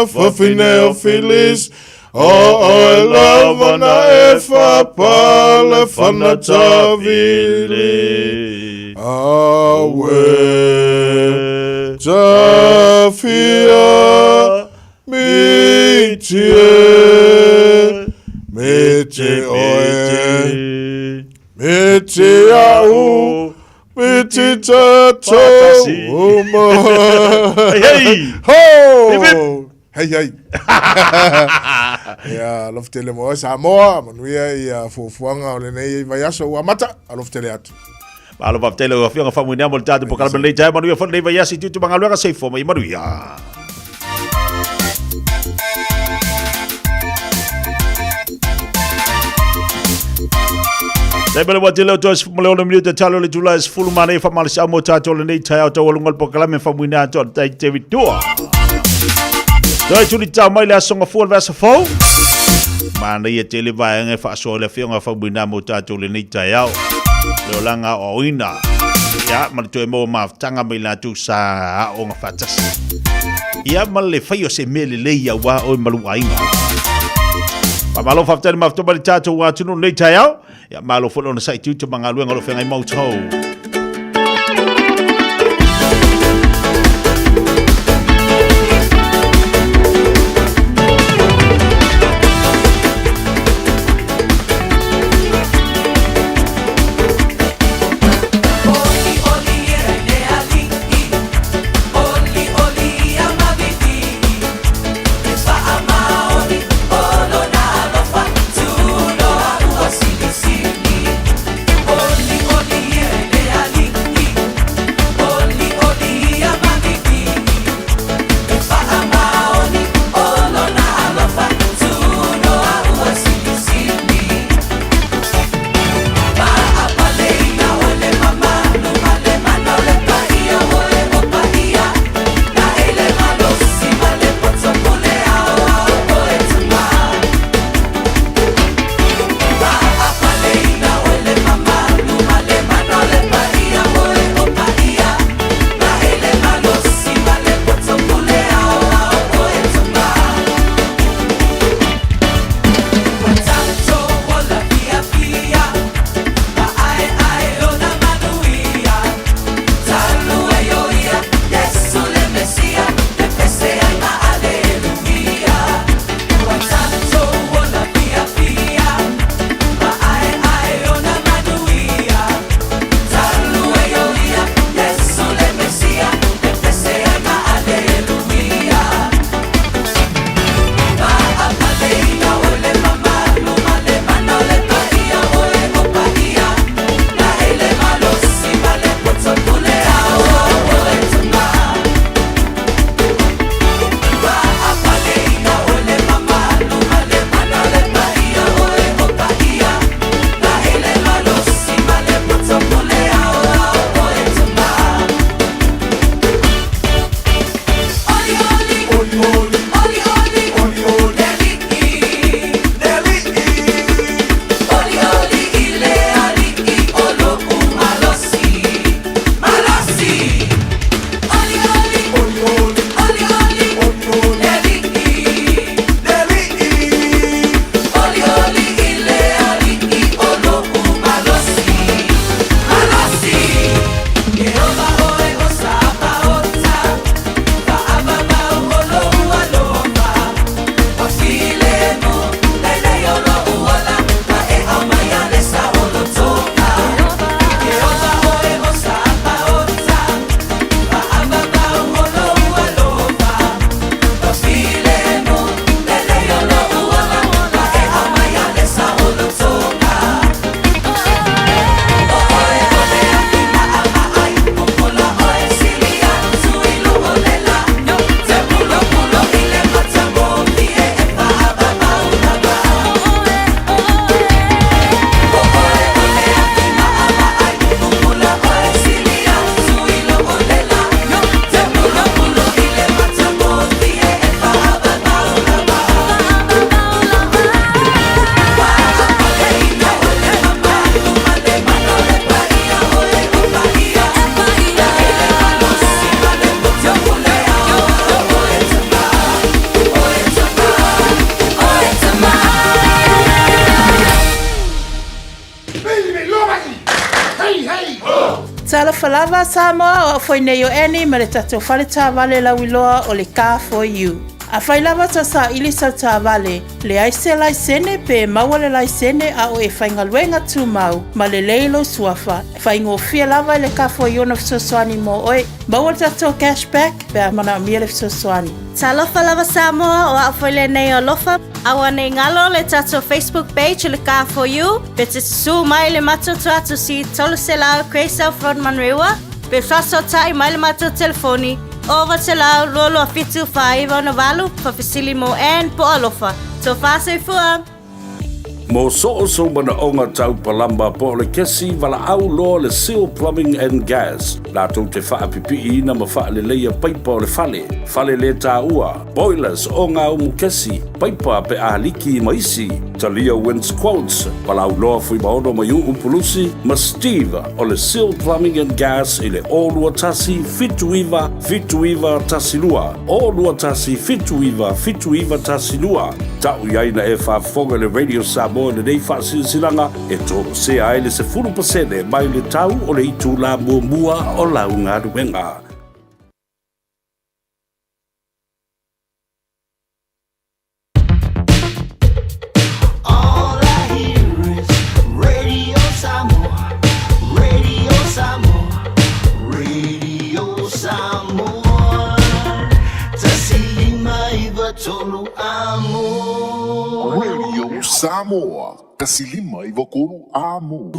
afafine o Filis, o oe lava na e fapale fana tavili. Awe tafia miti e, miti oe, miti au, miti tatou uma. Hey, hey! Ho! Hei, hei. Ia, alofa tele mo oe Samoa, manuia ia fuafuaga o lenei vaiaso ua amata, alofa tele atu. Malo faafetai lau afioga Faumuina mo le tatou polokalame lenei taeao. Manuia foi lenei vaiaso i tiute ma galuega. Soifua ma ia manuia. Taimi le wati leo toe ma le ono minuta talo le tula e sefulu ma nei whamalisi au mo tātou lenei taeao taualuga le polokalame Faumuina atu a le tai David Dua. Toe tuli tau mai le aso gafua le vaiaso fou. Manaia tele vaega e faasoa i le afioga Faumuina mo tātou lenei taeao. Le olaga aoaoina. Ia, ma le toe maua mafutaga mai latou sa aoga faatasi. Ia, ma le fai o se mea lelei auā oe ma lou aiga. Faamalo faafetai le mafuta mai le tatou atunuu lenei taeao. Ia, malo foi le onosai tiute ma galuega o lo o feagai ma outou. Talofa lava Samoa, o au foi nei o Annie ma le tatou fale taavale lauiloa o le Car For You. Afai lava tau saili sau taavale, leai se laisene pe maua le laisene a o e faigaluega tumau ma lelei lou suafa, faigofie lava i le Car For You ona fesoasoani mo oe. Maua le tatou cash back pe a manaomia le fesoasoani. Talofa lava Samoa, o au foi lenei o Alofa. Aua nei galo le tatou Facebook page o le Car For You, pe te susū mai i le matou tuatusi 300 Grey South Road Manurewa, pe faasootai mai le matou telefoni 0800 227 4968, faafesili mo Ann po o Alofa. Tofa soifua! Mo so o sou manaʻoga tau palama po o le kesi, valaau loa le Seal Plumbing and Gas latou te faapipiiina ma faaleleia paipa o le fale, fale le taua, boilers, ogaumu kesi, paipa pe a liki ma isi. Talia Wins Quotes, valaau loa Fuimaono Maiuʻu Pulusi ma Steve o le Seal Plumbing and Gas i le 021 79 79 12, 021 79 79 12. Ta'u i ai na e faafofoga i le Radio Samoa i lenei faasilasilaga e toesea ai le 10% mai le tau o le itulā muamua o lau galuega. All I hear is Radio Samoa, Radio Samoa, Radio Samoa. 159 amo. Radio Samoa, 159 amo.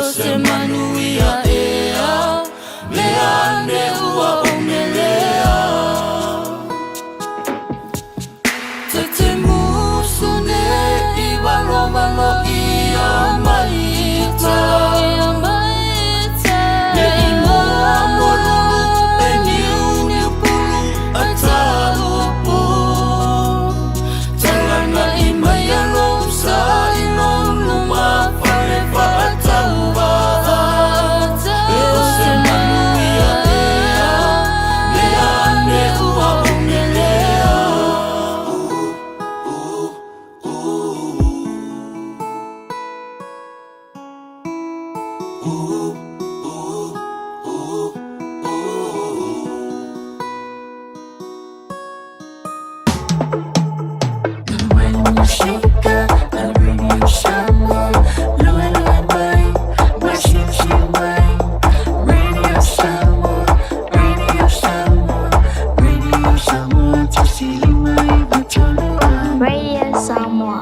o se manuia ea Mea ane ua ou melea Te te musu nei valovalo ia mai ta Le i moa molulu e niuniu pulu a taupu Talana i mai a lou sa i lou luma fale faatauvaa E o se manuia ea Mea ane ua ou melea Radio Samoa.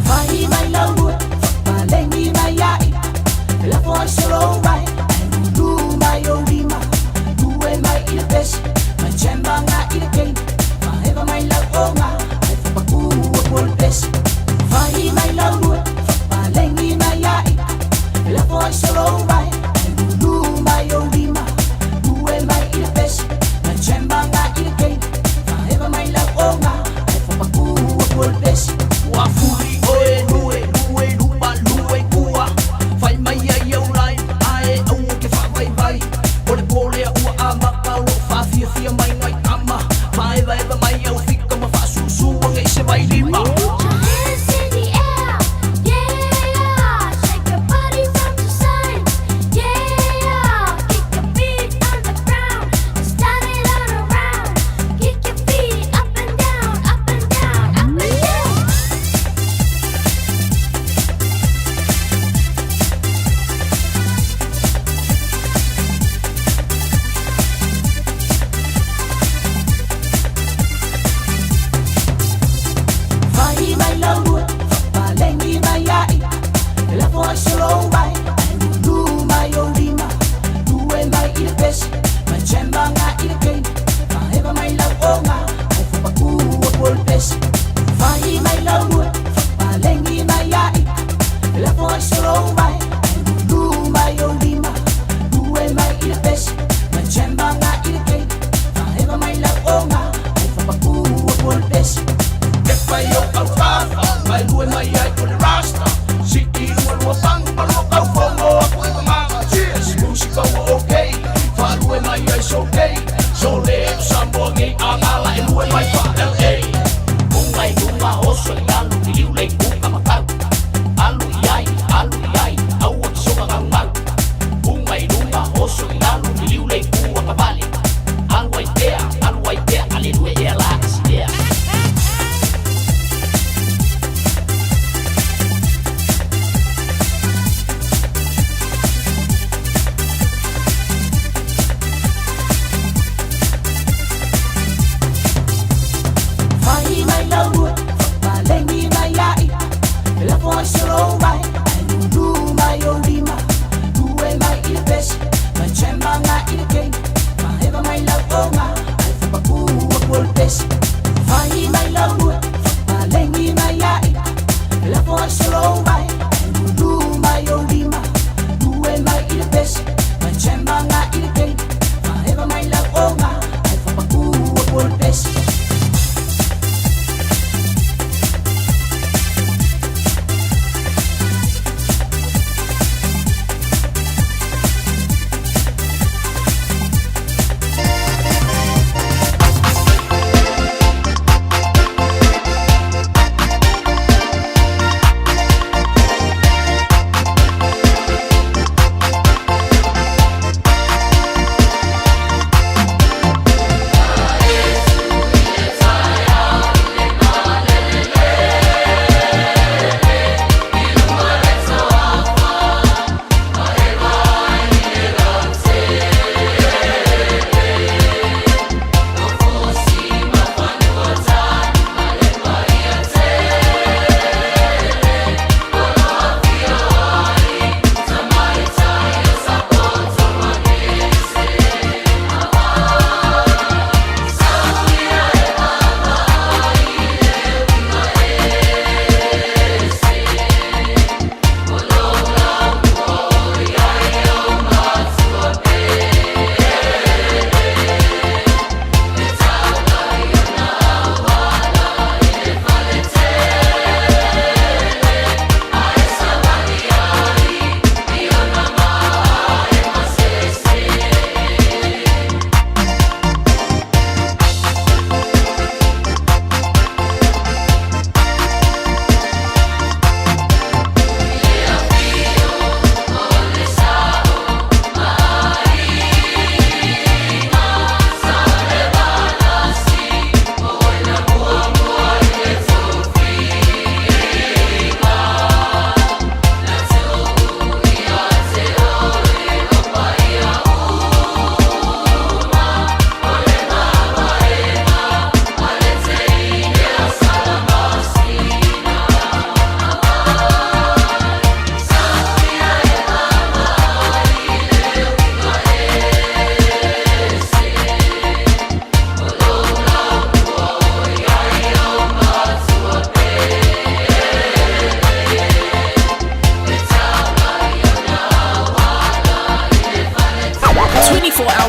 Fai mai lau fapalengi mai ai La foi solo mai Lu mai o lima Lue mai i le pesi Mai chemba nga i le keina Faeva mai lau onga Ai fapaku a le pesi Fai mai lau fapalengi mai ai La foi solo mai Lu mai o lima Lue mai i le pesi Mai chemba nga i le keina Faeva mai lau onga Ai fapaku a le pesi Ua fuli oe lue lue lupa lue kua Fai mai ai au lai ae au ke whaavaivai O le pole ua amaka o loo whaafiafia mai ngai ama Whaevaeva mai au fika ma whaasusua ngei se vai lima Hands in the air, yeah. Shake your body from to side.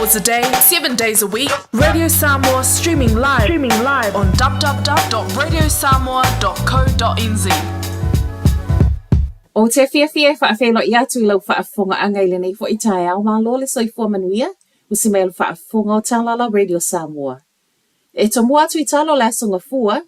hours a day, 7 days a week. Radio Samoa streaming live, streaming live on www.radiosamoa.co.nz. Ou te fiafia e faafeiloai atu i lau faafofogaaga i lenei foi taeao, malo le soifua manuia, usi mai o le faafofoga o Talala Radio Samoa. E tomua atu i talo le Aso Gafua,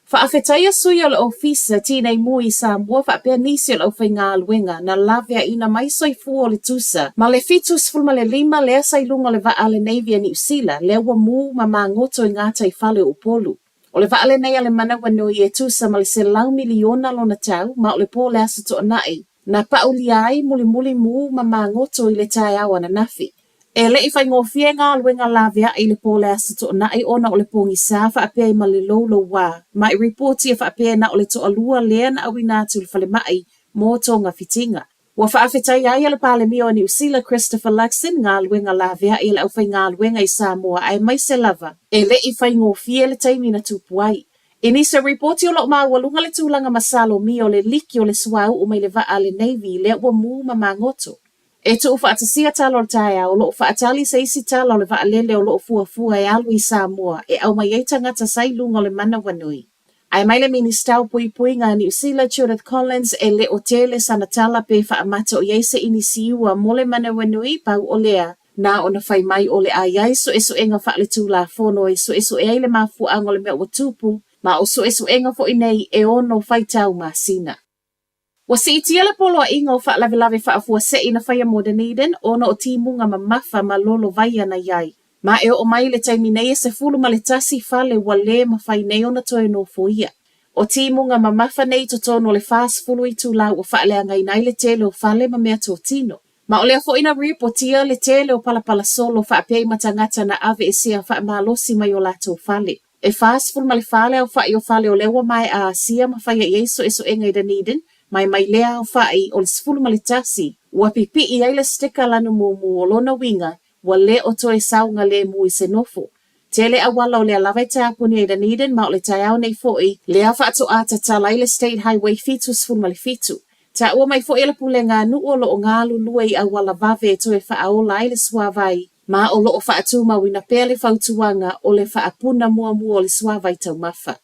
faafetaia sui o le Ofisa Tinei Mu i Samoa faapea nisi o le aufaigaluega na laveaina mai soifua o le tusa ma le 75 lea sa i luga o le vaa a le Navy a Niu Sila lea ua mu ma magoto i gataifale o Upolu. O le vaa lenei a le Manawanui e tusa ma le 100 miliona lona tau ma o le po o le Aso Toonai na paulia ai mulimuli mu ma magoto i le taeao ananafi. E le i faigofie galuega laveai i le po o le Aso Toonai ona o le pogisa faapea ai ma le loulouā, ma i ripotia faapea na o le toalua lea na auina atu i le falemai mo togafitiga. Ua faafetaia ai e le Palemia o Niu Sila Christopher Luxon galuega laveai a le aufaigaluega i Samoa aemaise lava e le i faigofie le taimi na tupu ai. I nisi o ripoti o lo o maualuga le tulaga masalomia o le liki o le suauu mai le vaa a le Navy lea ua mu ma magoto. E tuufaatasia tala o le taeao, o lo o faatali se isi tala o le vaalele o lo o fuafua e alu i Samoa e aumai ai tagata sa i luga o le manawanui. Ae mai le Minista o Puipuiga a Niu Sila Judith Collins e le o tele sana tala pe faamata o i ai se inisiua mo le manawanui, pau o lea, na ona fai mai o le a i ai suesuega faaletulafono e suesue ai le mafuaaga o le mea ua tupu, ma o suesuega foi nei e ono faitau masina. Ua siitia le poloaiga o faalavelave faafuasei na faia mo Dunedin ona o timuga mamafa ma lolovaia na i ai. Ma e oo mai i le taimi nei e 11 fale ua lē mafai nei ona toe nofoia. O timuga mamafa nei i totonu o le 40 itula ua faaleagaina ai le tele o fale ma meatotino. Ma o lea foi na ripotia le tele o palapala solo faapea i ma tagata na aveesea faamalosi mai o latou fale. E 44 le aofa'i o fale o lea ua maea asia ma faia i ai suesuega i Dunedin, ma e mai lea aofa'i o le 11 ua pipi'i ai le sticker lanu mumu o lona uiga ua le o toe saogalemu i se nofo. Tele auala o lea lava e taapuni ai Dunedin ma o le taeao nei foi lea faatoa tatala ai le State Highway 77. Taua mai foi e le pulega a nuu o lo o galulue i auala vave e toe faaola ai le suavai ma o lo o faatumauina pea le fautuaga o le faapuna muamua o le suavai taumafa.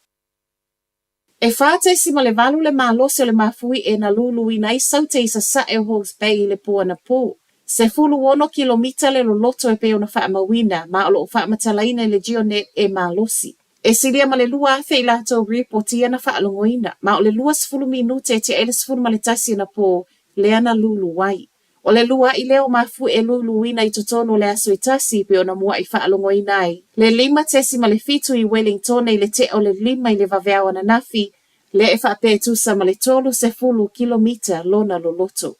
E 4.8 le malosi o le mafuie na luluina ai Saute i sasae o Hawke's Bay i le po anapō. 16 kilomita le loloto e pei ona faamauina, ma o lo o faamatalaina i le GeoNet e malosi. E silia ma le 2,000 i latou ripotia na faalogoina, ma o le 20 minute e tea ai le 11 anapō lea na lulu ai. O le luaʻi lea o mafuie luluina i totonu o le aso e tasi pei ona muaʻi faalogoina ai le 5.7 i Wellingtone i le tea o le 5 i le vaveao ananafi, lea e faapea e tusa ma le 30 kilomita lona loloto.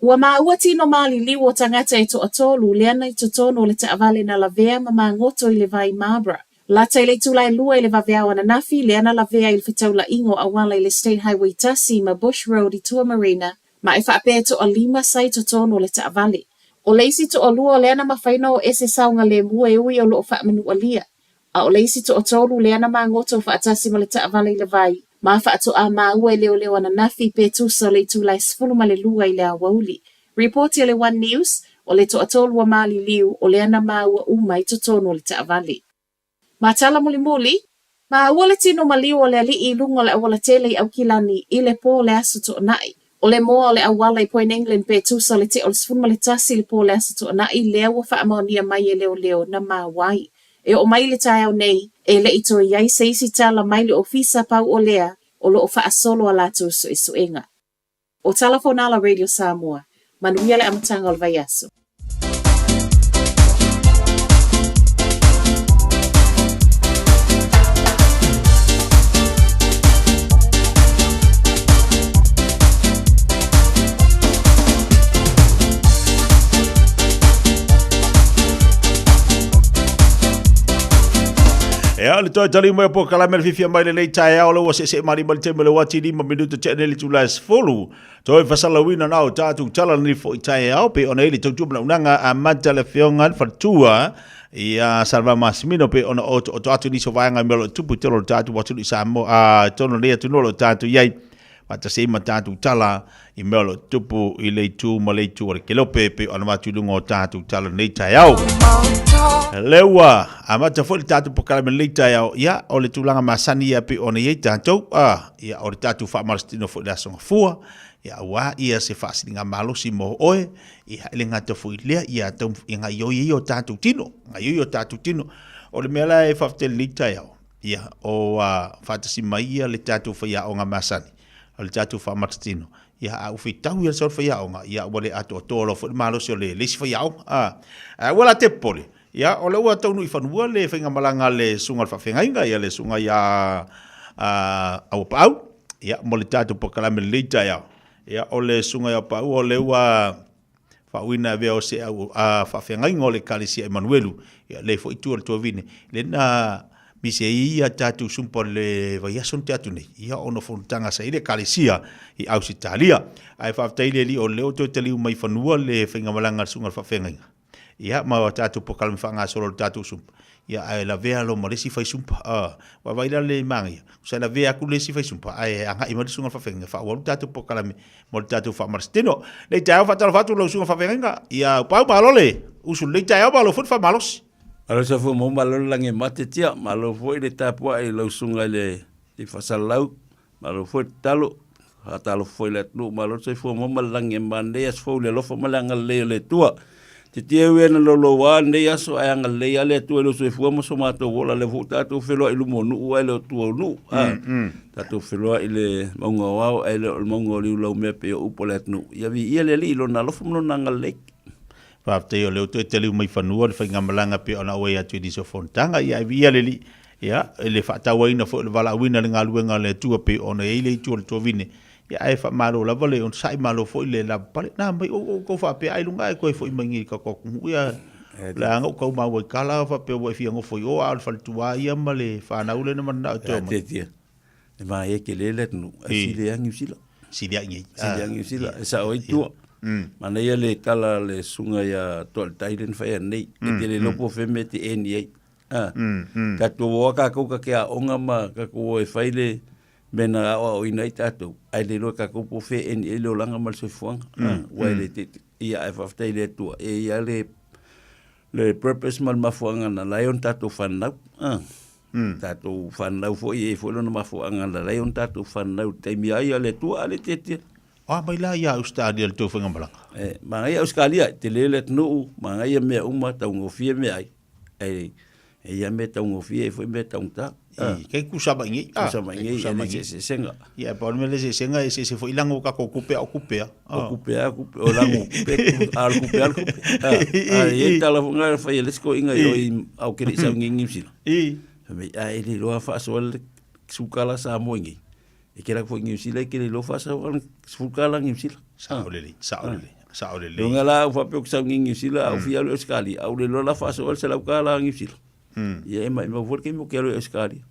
Ua maua tino maliliu o tagata e toatolu lea na i totonu o le taavale na lavea ma magoto i le vai Marlborough. Lata i le itula e lua i le vaveao ananafi, lea na lavea i le fetaulaiga o auala i le State Highway 1 ma Bush Road i Tuamarina, Ma e faapea e toalima sa i totonu o le taavale. O le isi toalua o lea na mafai ona o ese saogalemu e ui o lo o faamanualia. A o le isi toatolu lea na magoto faatasi ma le taavale i le vai, ma faatoa maua e leoleo ananafi pe tusa o le itula e 12 i le aoauli. Ripoti a le One News, o le toatolu a maliliu o lea na maua uma i totonu o le taavale. Ma tala mulimuli, maua le tino maliu o le aliʻi i luga o le aualatele i Aukilani i le po o le Aso Toonai. O le moa o le auala i Point England pe tusa o le tea o le 11 i le po o le Aso Toonai lea ua faamaonia mai e leoleo na maua ai. E oo mai i le taeao nei, e le i toe i ai se isi tala mai le ofisa pau o lea o lo o faasolo a latou suesuega. O Tala Fonala Radio Samoa. Manuia le amataga o le vaiaso. Ea le toe tali mai po kalame le fifia mai le lei taeao le ua seese mari mai le teme le wati lima minuta te ane le tula e sefulu. Toe fasalauina na o tātou tala ni fo i taeao pe ona ili tautua mana unanga a mata le fionga le whatua i a Salva Masimino pe ona o to atu ni so vaenga me lo tupu te lo tātou watu i Samoa a tono le atu no lo tātou iai. Faatasi ai ma tatou tala i mea o lo o tutupu i le itu ma le itu o le kelope e pei ona avatu i luga o tatou tala i lenei taeao. Lea ua amata foi le tatou polokalame i lenei taeao, ia, o le tulaga masani ia e pei ona i ai tatou, a, ia, o le tatou faamalositino foi i le Aso Gafua, ia, aua ia se faasiligamalosi mo oe, ia, e le gata foi i lea, ia, tau, ia gaoioi ai o tatou tino, gaoioi o tatou tino. O le mea la e faafetai i lenei taeao, Ia, o a faatasi mai ia le tatou faiaoga masani, o le tatou faamatatino, ia, a ua fetau ia le sau faiaoga, ia, ua le atoatoa loa foi le malosi o le isi faiaoga. A, ae aua la te popole, ia, o lea ua taunuu i fanua le faigamalaga a le susuga i le faafeagaiga, ia, le susuga ia a, Auapaau, ia, mo le tatou polokalame i lenei taeao. Ia, o le susuga ia Auapaau, o lea ua faauuina e avea o se au a faafeagaiga o le Ekalesia Emanuelu, ia le foi itu o le tuavine, le na misi ai ia tatou sumpa o le vaiaso na tea atu nei, ia ona o fonotaga sa i le Ekalesia i Ausetalia. Ae faafetai i le Alii o lea ua toe taliu mai i fanua le faigamalaga a le susuga i le faafeagaiga, ia ma tatou polokalame faagasolo o le tatou sumpa, Ia, ae lavea loa ma le isi faisumpa. A, vaavaai la le manaia, sa lavea atu le isi faisumpa, ae agai mai le susuga i le faafeagaiga, faaauau le tatou polokalame mo le tatou faamalositino. Nei taeao faatalofa atu lau susuga faafeagaiga, ia Pau malo le usu lenei taeao, malo foi le faamalosi. Malo sa fua mo malo le lagi e mate tia, malo foi le tapuai i lau susuga i le i Faasalalau, malo foi le tatalo, faatalofa foi i le atunuu, malo le soifua maua ma le lagi e mama lenei aso fou i le alofa ma le agalelei o le Atua. Tietie ui ana louloua lenei aso ae agalelei lava le Atua i lou soifua ma so matou ola, lea foi ua tatou feloai i luma o nuu ae le o tua o nuu. Tatou feloai i le mauga o ao ae le o le mauga o Liulaumea pei o upu a le atunuu. Ia viia le Alii i Lona alofa ma Lona agalelei. Faafetai o lea ua toe taliu mai fanua le faigamalaga pei ona auai atu i nisi o fonotaga. Ia e viia le Alii, ia, i le faatauaina foi o le valaauina i le galuega a le Atua pei ona i ai le itu o le tuavine. Ia ae faamalo lava le onosai, malo foi le lavapapale. Na mai ou outou faapea ai luga ae toe foi mai nei i le tatou atunuu ia leaga ua tau maua i tala faapea ua e fia nofo i o a o le faletua ia ma le fanau lea na mananao e toe omai. Tietie, e manaia tele le atunuu, ae sili lava Niu Sila. Sili lava i inei. Sili lava Niu Sila, e sao ai tua. Manaia le tala a le susuga ia Toaletai lea na fai ananei, e te le iloa po o fea mea e te earn i ai. Tatou o lava tatou ta te aoga ma tatou o e fai le mea na aoaoina ai tatou, ae le iloa e tatou po o fea e earn i ai le olaga ma le soifuaga. Aua e le te, ia ae faafetai i le Atua, e i ai lava le purpose ma le mafuaaga na ala ai ona tatou fanau. Tatou fanau foi, e i ai foi lona mafuaaga na ala ai ona tatou fanau i le taimi a ia le Atua a le tietie. O a mai la ia Ausetalia i le tou faigamalaga? E manaia Ausetalia, e tele le atunuu, manaia mea uma, taugofie meaai. E e ia mea taugofie, e foi mea taugata. I, kei kusa mai nei. Kusa mai nei, e le eseesega. Ia, pa o le mea le eseesega, e eseese foi lago o tatou tupe a o tupe a. O tupe a, o lago tupe, a o le tupe a le tupe. A e i tala foi nga fai e le isi toeaiina i o i a o ke le i sau i Niu Sila. Fai mai, a e le iloa faasoa le sukala Samoa i nei. E ke la foi Niu Sila e ke le iloa faasoa le sukala Niu Sila. Sao lelei, sao lelei. Sao lelei. Luga la au faapea ou te sau i Niu Sila, a ou fia alu i Ausetalia, a ou le iloa la faasoa le $100 Niu Sila. Ia e maimau foi le taimi ou te alu ai i Ausetalia.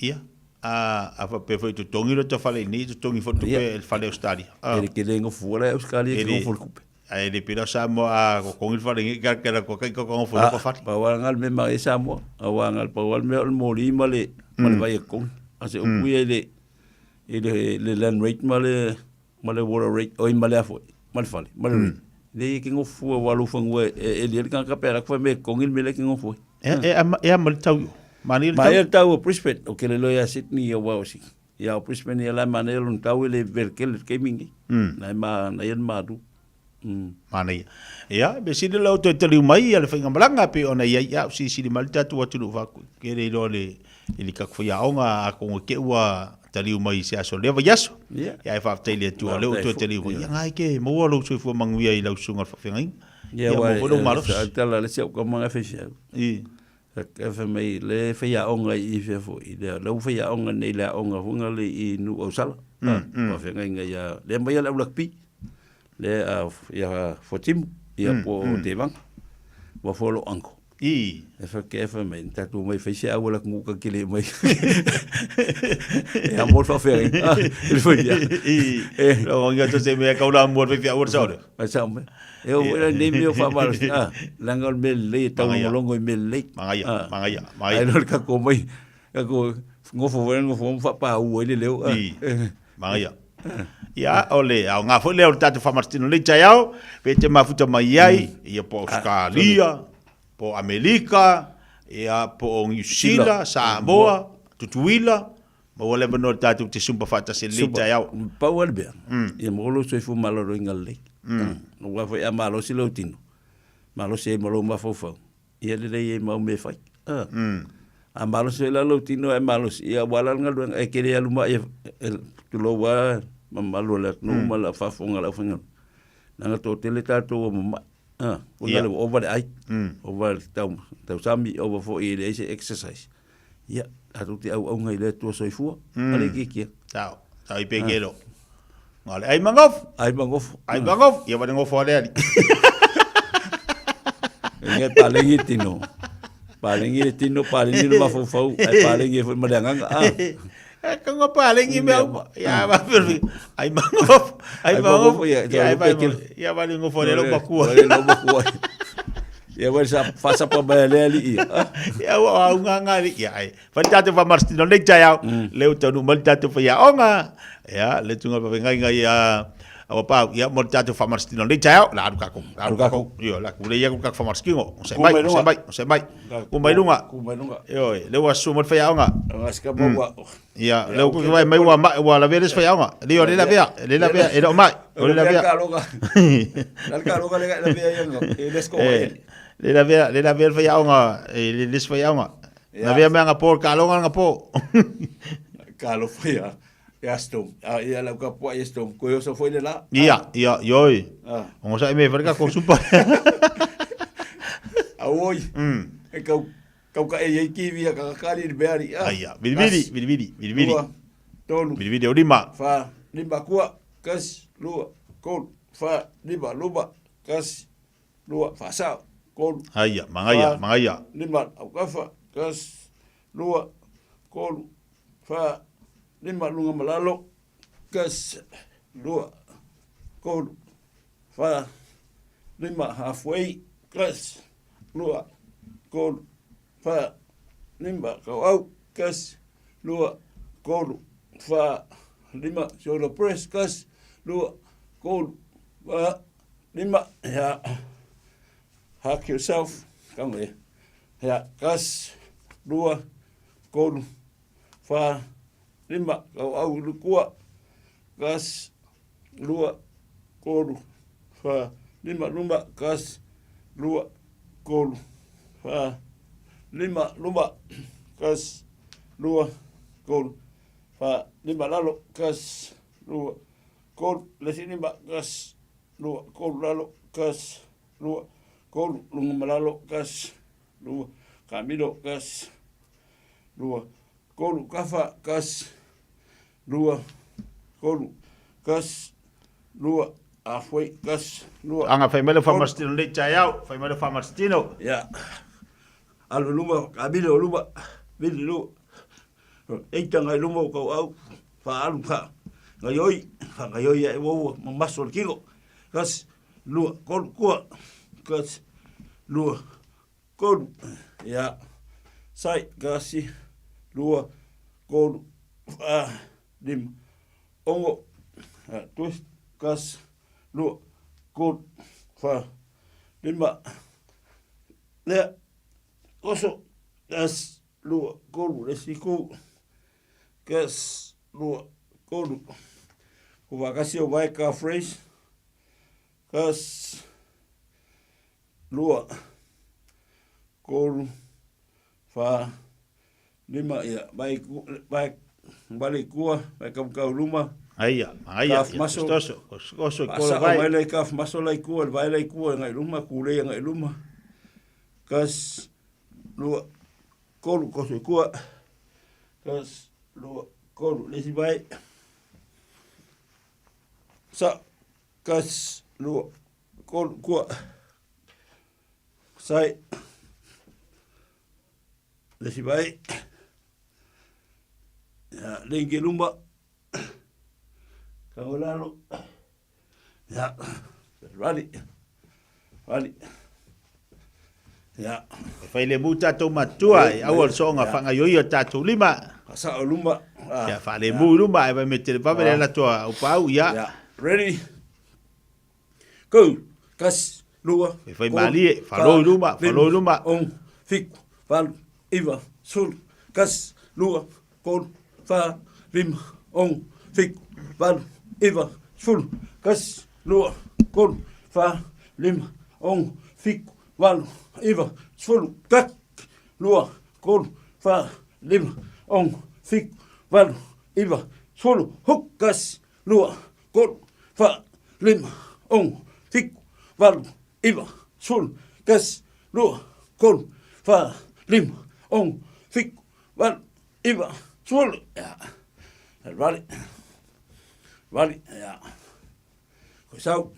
Ia, a faapea foi e totogi lota fale i inei, totogi foi le tupe i le fale Ausetalia. E le tele nofo la i Ausetalia e te nofo i le tupe. Ae le pei la o Samoa a totogi le fale i inei, kela kela kua kai kua nofo i loko fale. Pau lava lena le mea manaia Samoa, aua na o le pau lava le mea o le moli ma le vai e totogi. A o se upu ia i le land rate ma le ma le water rate, oi ma le a foi, ma le fale, ma le rate. Leai e te nofo fua aua lou fanua e eli ai le tagata pe alu atu fai mai e totogi le mea lea e te nofo ai. E, e, e a ma le tau i o? Manaia le tau? Manaia le tau o Brisbane, ou te le iloa ia Sydney aua o Sydney. Ia o Brisbane ia la e manaia lona tau e le vele tele i le taimi lenei. La e manaia le malu. Manaia. Ia, mea sili o lea ua toe taliu mai ia le faigamalaga pei ona i ai, ia, silisili mai le tatou atunuu faaku, ke le iloa le, i le tatou faiaoga, atonu e te i ua taliu mai i se aso o lea vaiaso. Ia. Ia, ae faafetai i le Atua o lea ua toe taliu mai. Ia, na e ke maua lou soifua manuia i lau susuga i le faafeagaiga. Ia, Ia, ua maua foi lou malosi. E tala le isi au tama na faifeau. I. E fai mai, le faiaoga i fea foi, lea, lea ua faiaoga nei i le aoga foi lea i Nuuausala. Faafeagaiga ia, lea mai ia le au rugby. Le a ia Fuatimu, ia po o Tevaga. Ua fua lou uncle. I. E fa ke fa mai, tatou mai fai se au la ku ka kele mai. E a mo fa fe. Ah, e foi ia. I. Lo ngi to se me ka ula mo fe au sa ole. A sa me. E o la nei me fa ma. Ah, langa o me le tau longo i me le. Mangaia, mangaia, mangaia. Ai lo ka ko mai. Ka ko ngofo ngofo fa pa u le leo. I. Mangaia. Ia, o le aoga foi lea o le tatou faamasitino nei taeao, pe te mafuta mai ai, ia po o Australia, po o Amerika, ia po o Niu Sila, Samoa, Tutuila, maua le avanoa tatou te sumpa faatasi i lenei taeao. Pau lava le mea, ia maua lou soifua maloloina lelei. Aua foi a malosi lou tino, malosi ai ma lou mafaufau, ia lelei ai ma au mea e fai. A malosi foi la lou tino ae malosi, ia aua la le galuega, e te le alu mai, tulou lava le mamalu o le atunuu ma le faafofoga a le aufaigaluega, leaga toatele tatou ua mamai. Ona lea ua ova le ai, ova le tausami, ova foi e leai se exercise. Ia, tatou te auauna i le Atua soifua, a le itiitia. Sao, sao i pekelo. Nga le ai mangofu. Ai mangofu. Ai mangofu. Ia wale ngofu ale ali. Nge palengi tino. Palengi le tino, palengi le mafaufau, ai palengi foi ma le agaga. Ah. E ka ngā palengi mea uma. Ia ma ai mangofu. Ai mangofu. Ia, Ia ai ia wale ngofu ale lo makua. Wale lo makua. Ia wale sa fasapa mai ale ali ia. Ia ua au ngā ngā li. Ia ai. Fai tātou whamarstino nei tai au. Le u taunu mai tātou whai aonga. Ia, le tunga pa ngai ngai a awa pau. Ia, mo tātou whamarstino nei tai au. La aru kako. La aru kako. Ia, la kule ia ku kako whamarstino. O se mai, o se mai, o se mai. Ku mai lunga. Ku mai lunga. Io, le ua su mo whai aonga. Nga sika mo ua. Ia, le ku vai mai ua mai ua la veles whai aonga. Le o le la vea, le la vea e lo mai. O le la vea. La kaloga le la vea ia. E les ko. Le la vea, le la vea whai aonga, e le les whai aonga. Na vea mea nga po, ka longa nga po. Ka lo foi a ia stom. A ia lau ka pua ia stom. Ko yo so foi le la. Ia, ia, ioi. Ongo sa me farka ko supa. A oi. E kau kau ka e ei kiwi a ka kali le beari. Ai ia, vili vili, vili vili, vili. Lua, tolu. Vili vili o lima. Fa, lima kua, kasi, lua, kolu, fa, lima, luma, kasi, lua, faasao, kolu. Aia, magaia, magaia. Lima, aukafa, kasi, lua, kolu, fa, lima, luga ma lalo, kasi, lua, kolu, fa, lima, halfway, kasi, lua, kolu, fa, lima, kauau, kasi, lua, kolu, fa, lima, shoulder press, kasi, lua, kolu, fa, lima, ia, hug yourself, kau e, ia, kasi, lua, kolu, fa, lima, kau au lukua, kasi, lua, kolu, fa, lima, luma, kasi, lua, kolu, fa, lima, luma, kasi, lua, kolu, fa, lima, lalo, kasi, lua, kolu, lesi lima, kasi, lua, kolu, lalo, kasi, lua, kolu, luga ma lalo, kasi, lua, kamilo, kasi, lua, kolu, kafa, kasi, lua, kolu, kasi, lua, halfway, kasi, lua. Anga fai mai le whamarstino nei taeao, fai mai le whamarstino. Ia, alu luma, kamilo luma, vili lua, eita ngai luma o kau au, whaalu wha, ngai oi, wha ngai oi e waua, mamaso le kiko, kasi, lua, kolu, kua, kasi, lua, kolu, ia, sai, kasi, lua, kolu, wha, lima, ongo, twist, kasi, lua, kolu, wha, lima, lea, oso, kasi, lua, kolu, lesi kou, kasi, lua, kolu, ko wakasi o vai ka phrase, kasi, lua, kolu, wha, lima, ia, vai, vai, vale kua, vai kamukau luma. Aia, aia, Calf muscle. Kostoso, kostoso, Pasa kola o vai. mai lai calf muscle lai kua, vai lai kua, ngai luma, kulei ngai luma. Kas, lua, kolu, koso kua. Kas, lua, kolu, lesi vai. Sa, kas, lua, kolu, kua. Sai, lesi vai. Ia, lenge luma. Kangolalo. Ia, rali. Rali. Ia. E fai le mu tātou matua, e aua le soonga whangaioi o tātou lima. Faasa'o i luma. Ia, faalemu i luma ae vai me televave le ala atu a Aupaau, ia. Ia, ready? Go! Tasi, lua, Fai malie, falo i luma, falo i luma. Ono, fitu, valu, iva, sefulu, tasi, lua, tolu, fa, lima, ono, fitu, valu, iva, sefulu, tasi, lua, tolu, fa, lima, ono, fitu, valu, iva, sefulu, tasi, lua, tolu, fa, lima, ono, fitu, valu, iva, sefulu, hu, tasi, lua, tolu, fa, lima, ono, fitu, valu, iva, sefulu, tasi, lua, tolu, fa, lima, ono, fitu, valu, iva, sefulu. Ia. Vale. Vale. Ia. Koe sau.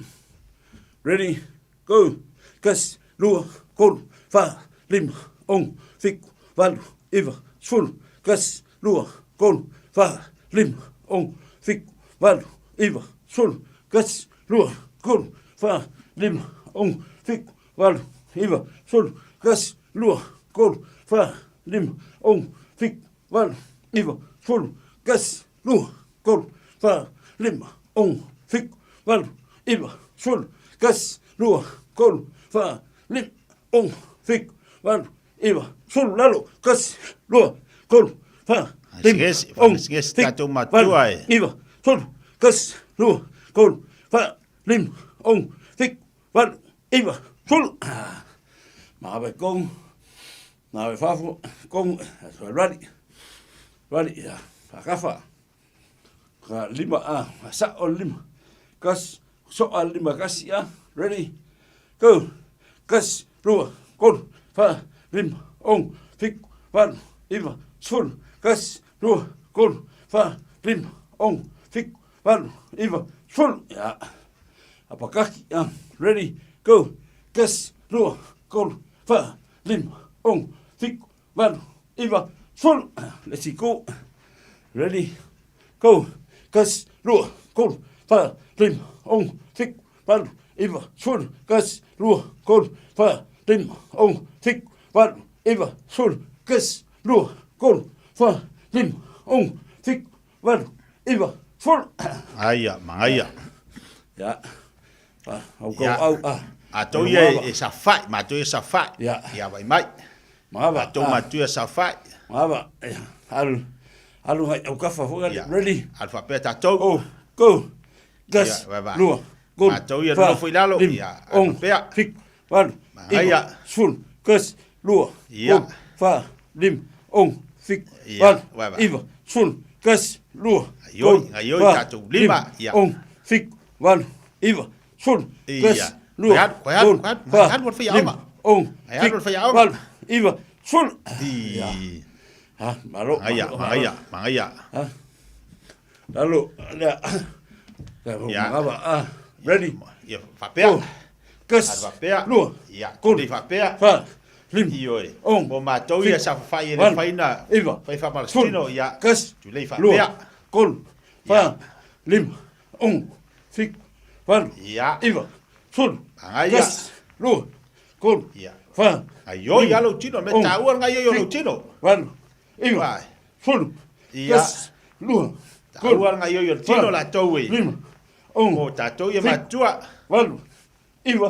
Ready, go. Tasi, lua, tolu, fa, lima, ono, fitu, valu, iva, sefulu. Tasi, lua, tolu, fa, lima, ono, fitu, valu, iva, sefulu. Tasi, lua, tolu, fa, lima, ono, fitu, valu, iva, sefulu. Tasi, lua, tolu, fa, lima, ono, fitu, valu, iva, sefulu. Tasi, lua, tolu, fa, lima, ono, fitu, valu, iva, sefulu. Tasi, lua, tolu, fa, lima, ono, fitu, valu, iva, sefulu. Lalo, tasi, lua, tolu, fa, lima, ono, fitu, valu, iva, sefulu. Tasi, lua, tolu, fa, lima, ono, fitu, valu, iva, sefulu. Maave kong, maave fafo, kong, ready, ready, ia, whakafa. Ka lima a, sa'o lima, kas, so'a lima kasi a, ready, go, kasi, lua, tolu, fa, lima, ono, fitu, valu, iva, sefulu, kasi, lua, tolu, fa, lima, ono, fitu, valu, iva, sefulu. Ia. Apakaki a, ready, go, kasi, lua, tolu, fa, lima, ono, fitu, valu, iva, sefulu. Let's go. Ready, go. Kasi, lua, tolu, fa, lima, ono, fitu, valu, iva, sefulu. Kasi, lua, tolu, fa, lima, ono, fitu, valu, iva, sefulu. Kasi, lua, tolu, fa, lima, ono, fitu, valu, iva, sefulu. Aia, magaia. Ia. Au kau au a. Matou ia e safa'i, matou ia safa'i. Ia. Ia vai mai. Magava. Matou matou ia safa'i. Magava. Alu. Alu ngai au kafa foi Ia. Ready. Alu faapea tatou. Oh, go. Tasi, lua, tolu, Matou ia fa, nonofo i lalo. lima, Ia, alu ono, faapea. fitu, valu, Magaia. iva, sefulu, tasi, lua, Ia. tolu, fa, lima, ono, fitu, Ia, valu, vai vai. iva, sefulu, tasi, lua, Gaioi, tolu, gaioi fa, tatou lima. lima, Ia. ono, fitu, valu, iva, sefulu, Ia. tasi, lua, Koe alu, koe alu, tolu, koe alu, fa, koe alu o le faiaoga. lima, ono, Koe alu o le fitu, faiaoga. valu, iva, sefulu. I. Ha, malo, Magaia, malo, magaia, malo. magaia. Ha. Lalo, lea. Ia. Magava, ah, ready. Ia, faapea. Go. Tasi, Alu faapea. lua, Ia, tolu, tulei faapea. fa, lima, Ioe. ono, Mo matou ia fitu, safafai e le valu, faina. iva, Fai faamalositino, sefulu, ia. tasi, Tulei lua, faapea. tolu, fa, lima, ono, fitu, valu, Ia. iva, sefulu, Magaia. tasi, lua, tolu, Ia. fa, Gaioi lima, a lou tino, me ono, taua le gaioi o lou fitu, tino. valu, iva, Vai. sefulu, Ia. tasi, lua, tolu, Taua le gaioi o le tino fa, latou e. lima, ono, Mo tatou ia fitu, matua. valu, iva,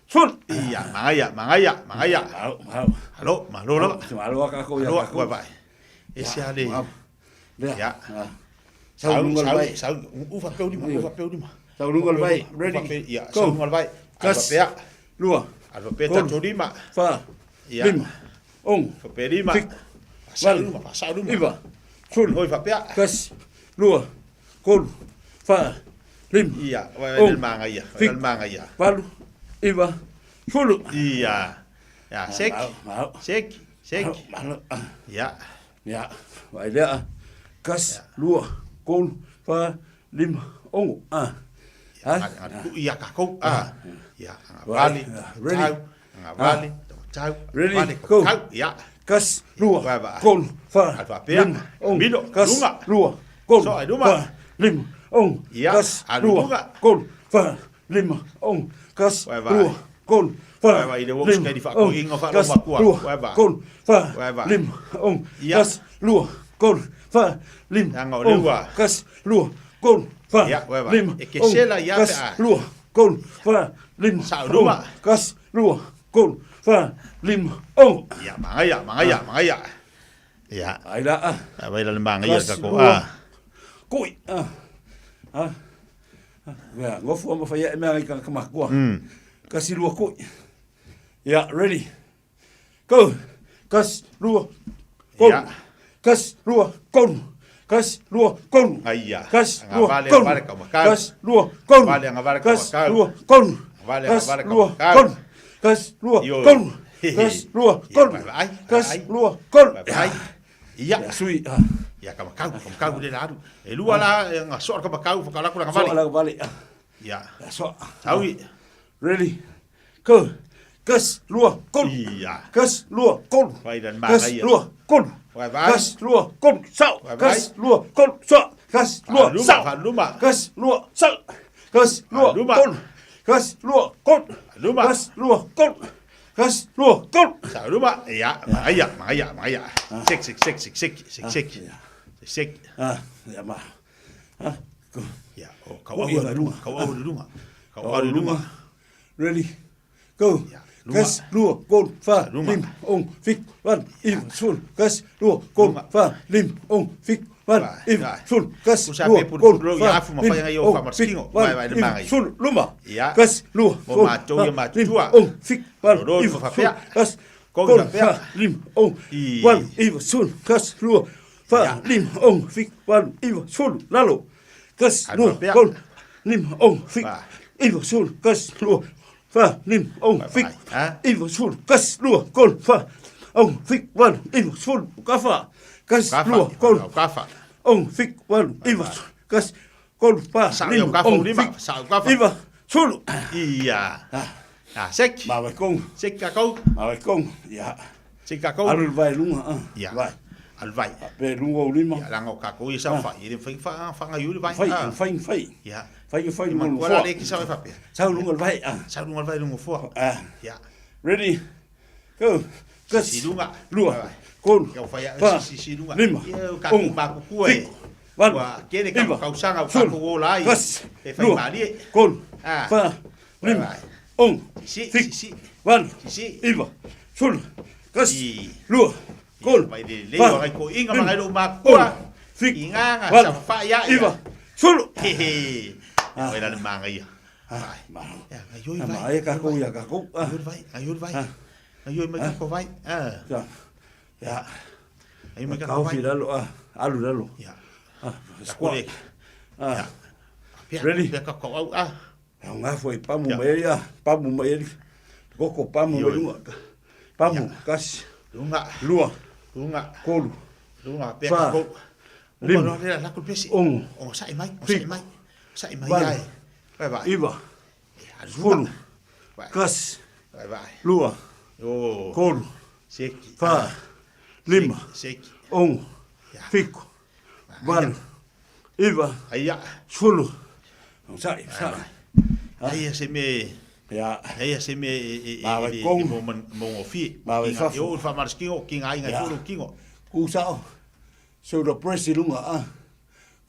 sefulu. Ia, magaia, magaia, magaia. Malo, malo. Malo, malo lava. Malo a kākou ia Malo, kākou. vai, vai. Ese a le. Malo. Lea. Ia. Ah. Sau, Sau lunga le sau, vai. sau, ufa peu lima, ufa peu lima. Sau lunga le vai. Ufa Ready. peu- Ia, Go. sau lunga le vai. Alu Tasi, faapea. lua, Alu faapea tolu, tatou lima. fa, Ia. lima, ono, Faapea lima. fitu, Faasau valu, luma, faasau luma. iva, sefulu, Hoi faapea. tasi, lua, tolu, fa, lima, Ia, vai, vai, ono, le magaia, vai, fitu, le magaia. valu, iva, sefulu. Ia. Ia, sek. Malo, malo. Sek, sek. Malo, malo. Ah. Ia. Ia, vai lea. Tasi, lua, tolu, fa, lima, ono. Ah. Ah. Ia kākou. Ah. Ia, Vai, agavali, ah, ready. tau, agavali, tau, Ready, agavali, go. tau. Ia. Tasi, lua, Vai, vai. tolu, fa, Alu faapea. lima, ono, Milo, tasi, luga. lua, tolu, Soa i luma. fa, lima, ono, Ia, tasi, alu lua, luga. tolu, fa, lima, ono, tasi, Vai, vai. lua, tolu, fa, Vai, vai, i le uo lima, skai di ono, whakoinga wha tasi, makua. lua, Vai, vai. tolu, fa, Vai, vai. lima, ono, Ia. tasi, lua, kolu, fa, lima, ono, kasi, lua, kolu, fa, lima, ono, kasi, lua, kolu, fa, lima, ono, kasi, lua, kolu, fa, lima, ono. Ia, magaia, magaia, magaia. Ia. Ai la a. A vai la le magaia Kasi, ka ko lua, a. Kui. A. A. Mea, ngofu ama whai e mea ngai ka makua. Kasi lua kui. Ia, ready. Go. Kasi lua kolu. Ia. Kasi lua kolu. Kasi lua kolu. Aia. Kasi Anga lua vale, kolu. vale ka makau. Kasi lua kolu. Vale, anga vale ka Kasi makau. lua kolu. Vale, anga Kasi vale ka lua makau. kolu. Kasi lua Io. kolu. Kasi lua kolu. Ia, vai, Kasi vai. lua kolu. Vai. Ia. Ia, sui. Ah. Ia ka makau, ka makau le la aru. E lua la e nga soa ka makau whakalaku la Soa vale. la vale. Ia. Ia, soa. Saui. Ready. Go. Kasi lua kolu. Ia. Kasi lua kolu. Vai la Kasi magaia. lua kolu. Vai, vai. Kasi lua kolu. Sao. Vai, vai. Kasi lua kolu. Sao. Kasi lua Luma, sao. luma. Kasi lua sao. Kasi lua Luma. kolu. Kasi lua kolu. Luma. Kasi lua kolu. Kasi lua kolu. Sa luma. Ia, magaia, magaia, magaia. Sek, sek, sek, sek, sek, sek, sek. Sek. Ah, ia ma. Ah, go. Ia, o kau au le lunga, kau au le lunga. Kau au le lunga. Ready. Go. luma. Kasi lua kolu fa Luma. lim ong fik wan iv sul. Kasi lua kolu fa lim ong fik wan iv sul. Kasi Kusa lua pe pulu kolu pulu fa ia afu lim mawhai ngai o ong whamaraskingo. fik wan Vai, vai, le iv mangai. sul. Luma. Ia. Kasi lua Mo kolu mātou fa ia lim mātua. ong fik wan Roro iv ma sul. whapea. Kasi Kolu kolu whapea. fa lim ong I. wan iv sul. Kasi lua fa lim ong fik wan iv sul. Lalo. Kasi Alu lua whapea. kolu lim ong fik Vai. iv sul. Kasi lua fa lim ong fik Ha? iv sul. Kasi lua kolu fa ong fik wan iv sul. Kafa. Kasi Kafa. lua kolu Kafa. ong fik wan iv sul. Kasi kolu fa Sa lim o kafa ong lima. fik Sa o kafa. iv sul. Ia. Ah, sek. Ma vai kong. Sek ka kau. Ma vai kong. Ya. Sek ka kau. Alu vai lunga. ah. Ia. Vai. Alu vai. Pe lunga o lima. Ia langa o ka kau ia sa whai. Ia whai whai whanga iuli vai. Fai, Ah. fai, fai. Ia. Fai, fai E lunga matua fua. la le ki sa whai whapea. Sau lunga vai. Ah. Sa lunga vai lunga fua. Ah. Ia. Ready. Go. Kasi. Si lunga. Lua. Vai, vai. Kolu. Ia whai a Fa. si si lunga. Lima. Ia o ka Ong. maku kua e. Fik. Valu. Ua kene ka Iva. kausanga o ka Sulu. ko o lai. Kasi. E whai Lua. malie. Kolu. Ah. Fa. Vai, Lima. vai. Ong. Si, Fik. si, si. Valu. Si. Iva. Sulu. Kasi. I. Lua. Kolu. Vai le le Fa. o ngai ko inga Lima. mangai lo makua. Ong. Fik. Inga nga Valu. sa whai ia. Iva. Sulu. He he. Vai la le manga ia. Ah. Vai. Ia ngai oi Ah, vai. ma ai ka kou ia ka kou. Ah. Ngai oi vai, ngai oi vai. Ah. Ngai oi mai ka ko vai. Ah. Ya. Ya. Ngai mai ka ko Kau vai. fi lalo. Ah. Alu lalo. Ia. Ah. Ka Squat. kore. Ah. Pia. Ready? Pia ka ko au ah. Au ngā foi pamu mai ai, ah, pamu mai ai. Koko pamu mai Ioi. lunga. Pamu, kasi, Lunga. lua, Lunga. kolu, Lunga pia Fa. ka ko. Lima. Lima. Le la ku pesi. Ongo. Ongo sai mai, ongo Fik. sai mai. Sai mai Valu. ai. Vai vai. iva, Alu sefulu, Vai. kasi, Vai vai. lua, O. kolu, Seki. fa, lima, Seki. ongo, fiku, valu, iva, Aia. sefulu. Sai, sai. Aia se me Ya. Aia se me e e Ma vai e kong. mo man mo ngofi. Ma vai fafo. Yo fa marskingo ki ngai ngai Ya. fulu kingo. Ku sao. So the press i lunga, ah.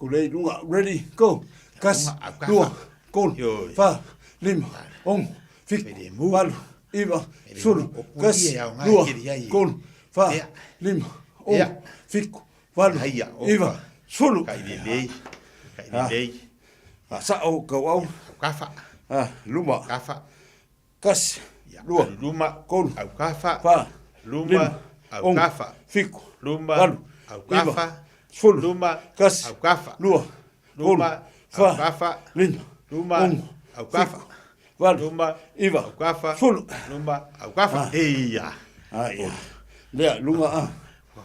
Ku lei lunga, ready, go. Kasi, Lunga, au kafa. lua, kolu, Yoi. fa, lima, ongo, fiku, valu, iva, sulu, kasi, ia, o ngai lua, kiri ai. kolu, fa, Ia. lima, ongo, Ia. fiku, valu, Aia, oka. iva, sulu. Kai le lei. Kai le Ah. lei. Ah, sao kau au. Kafa. Ah, luma. Kafa. Kasi, lua, Luma. kolu, Au kafa. fa, Luma. lima, Au ongo, kafa. fiku, Luma. valu, Au iva, kafa. sulu, Luma. kasi, Au kafa. lua, kolu, Luma. Au fa, kafa. lima, Luma. ongo, Au kafa. fiku, valu, Luma. iva, Au kafa. sulu. Luma. Au kafa. Ah. Eia. Ah, ia. Lea, lunga, ah.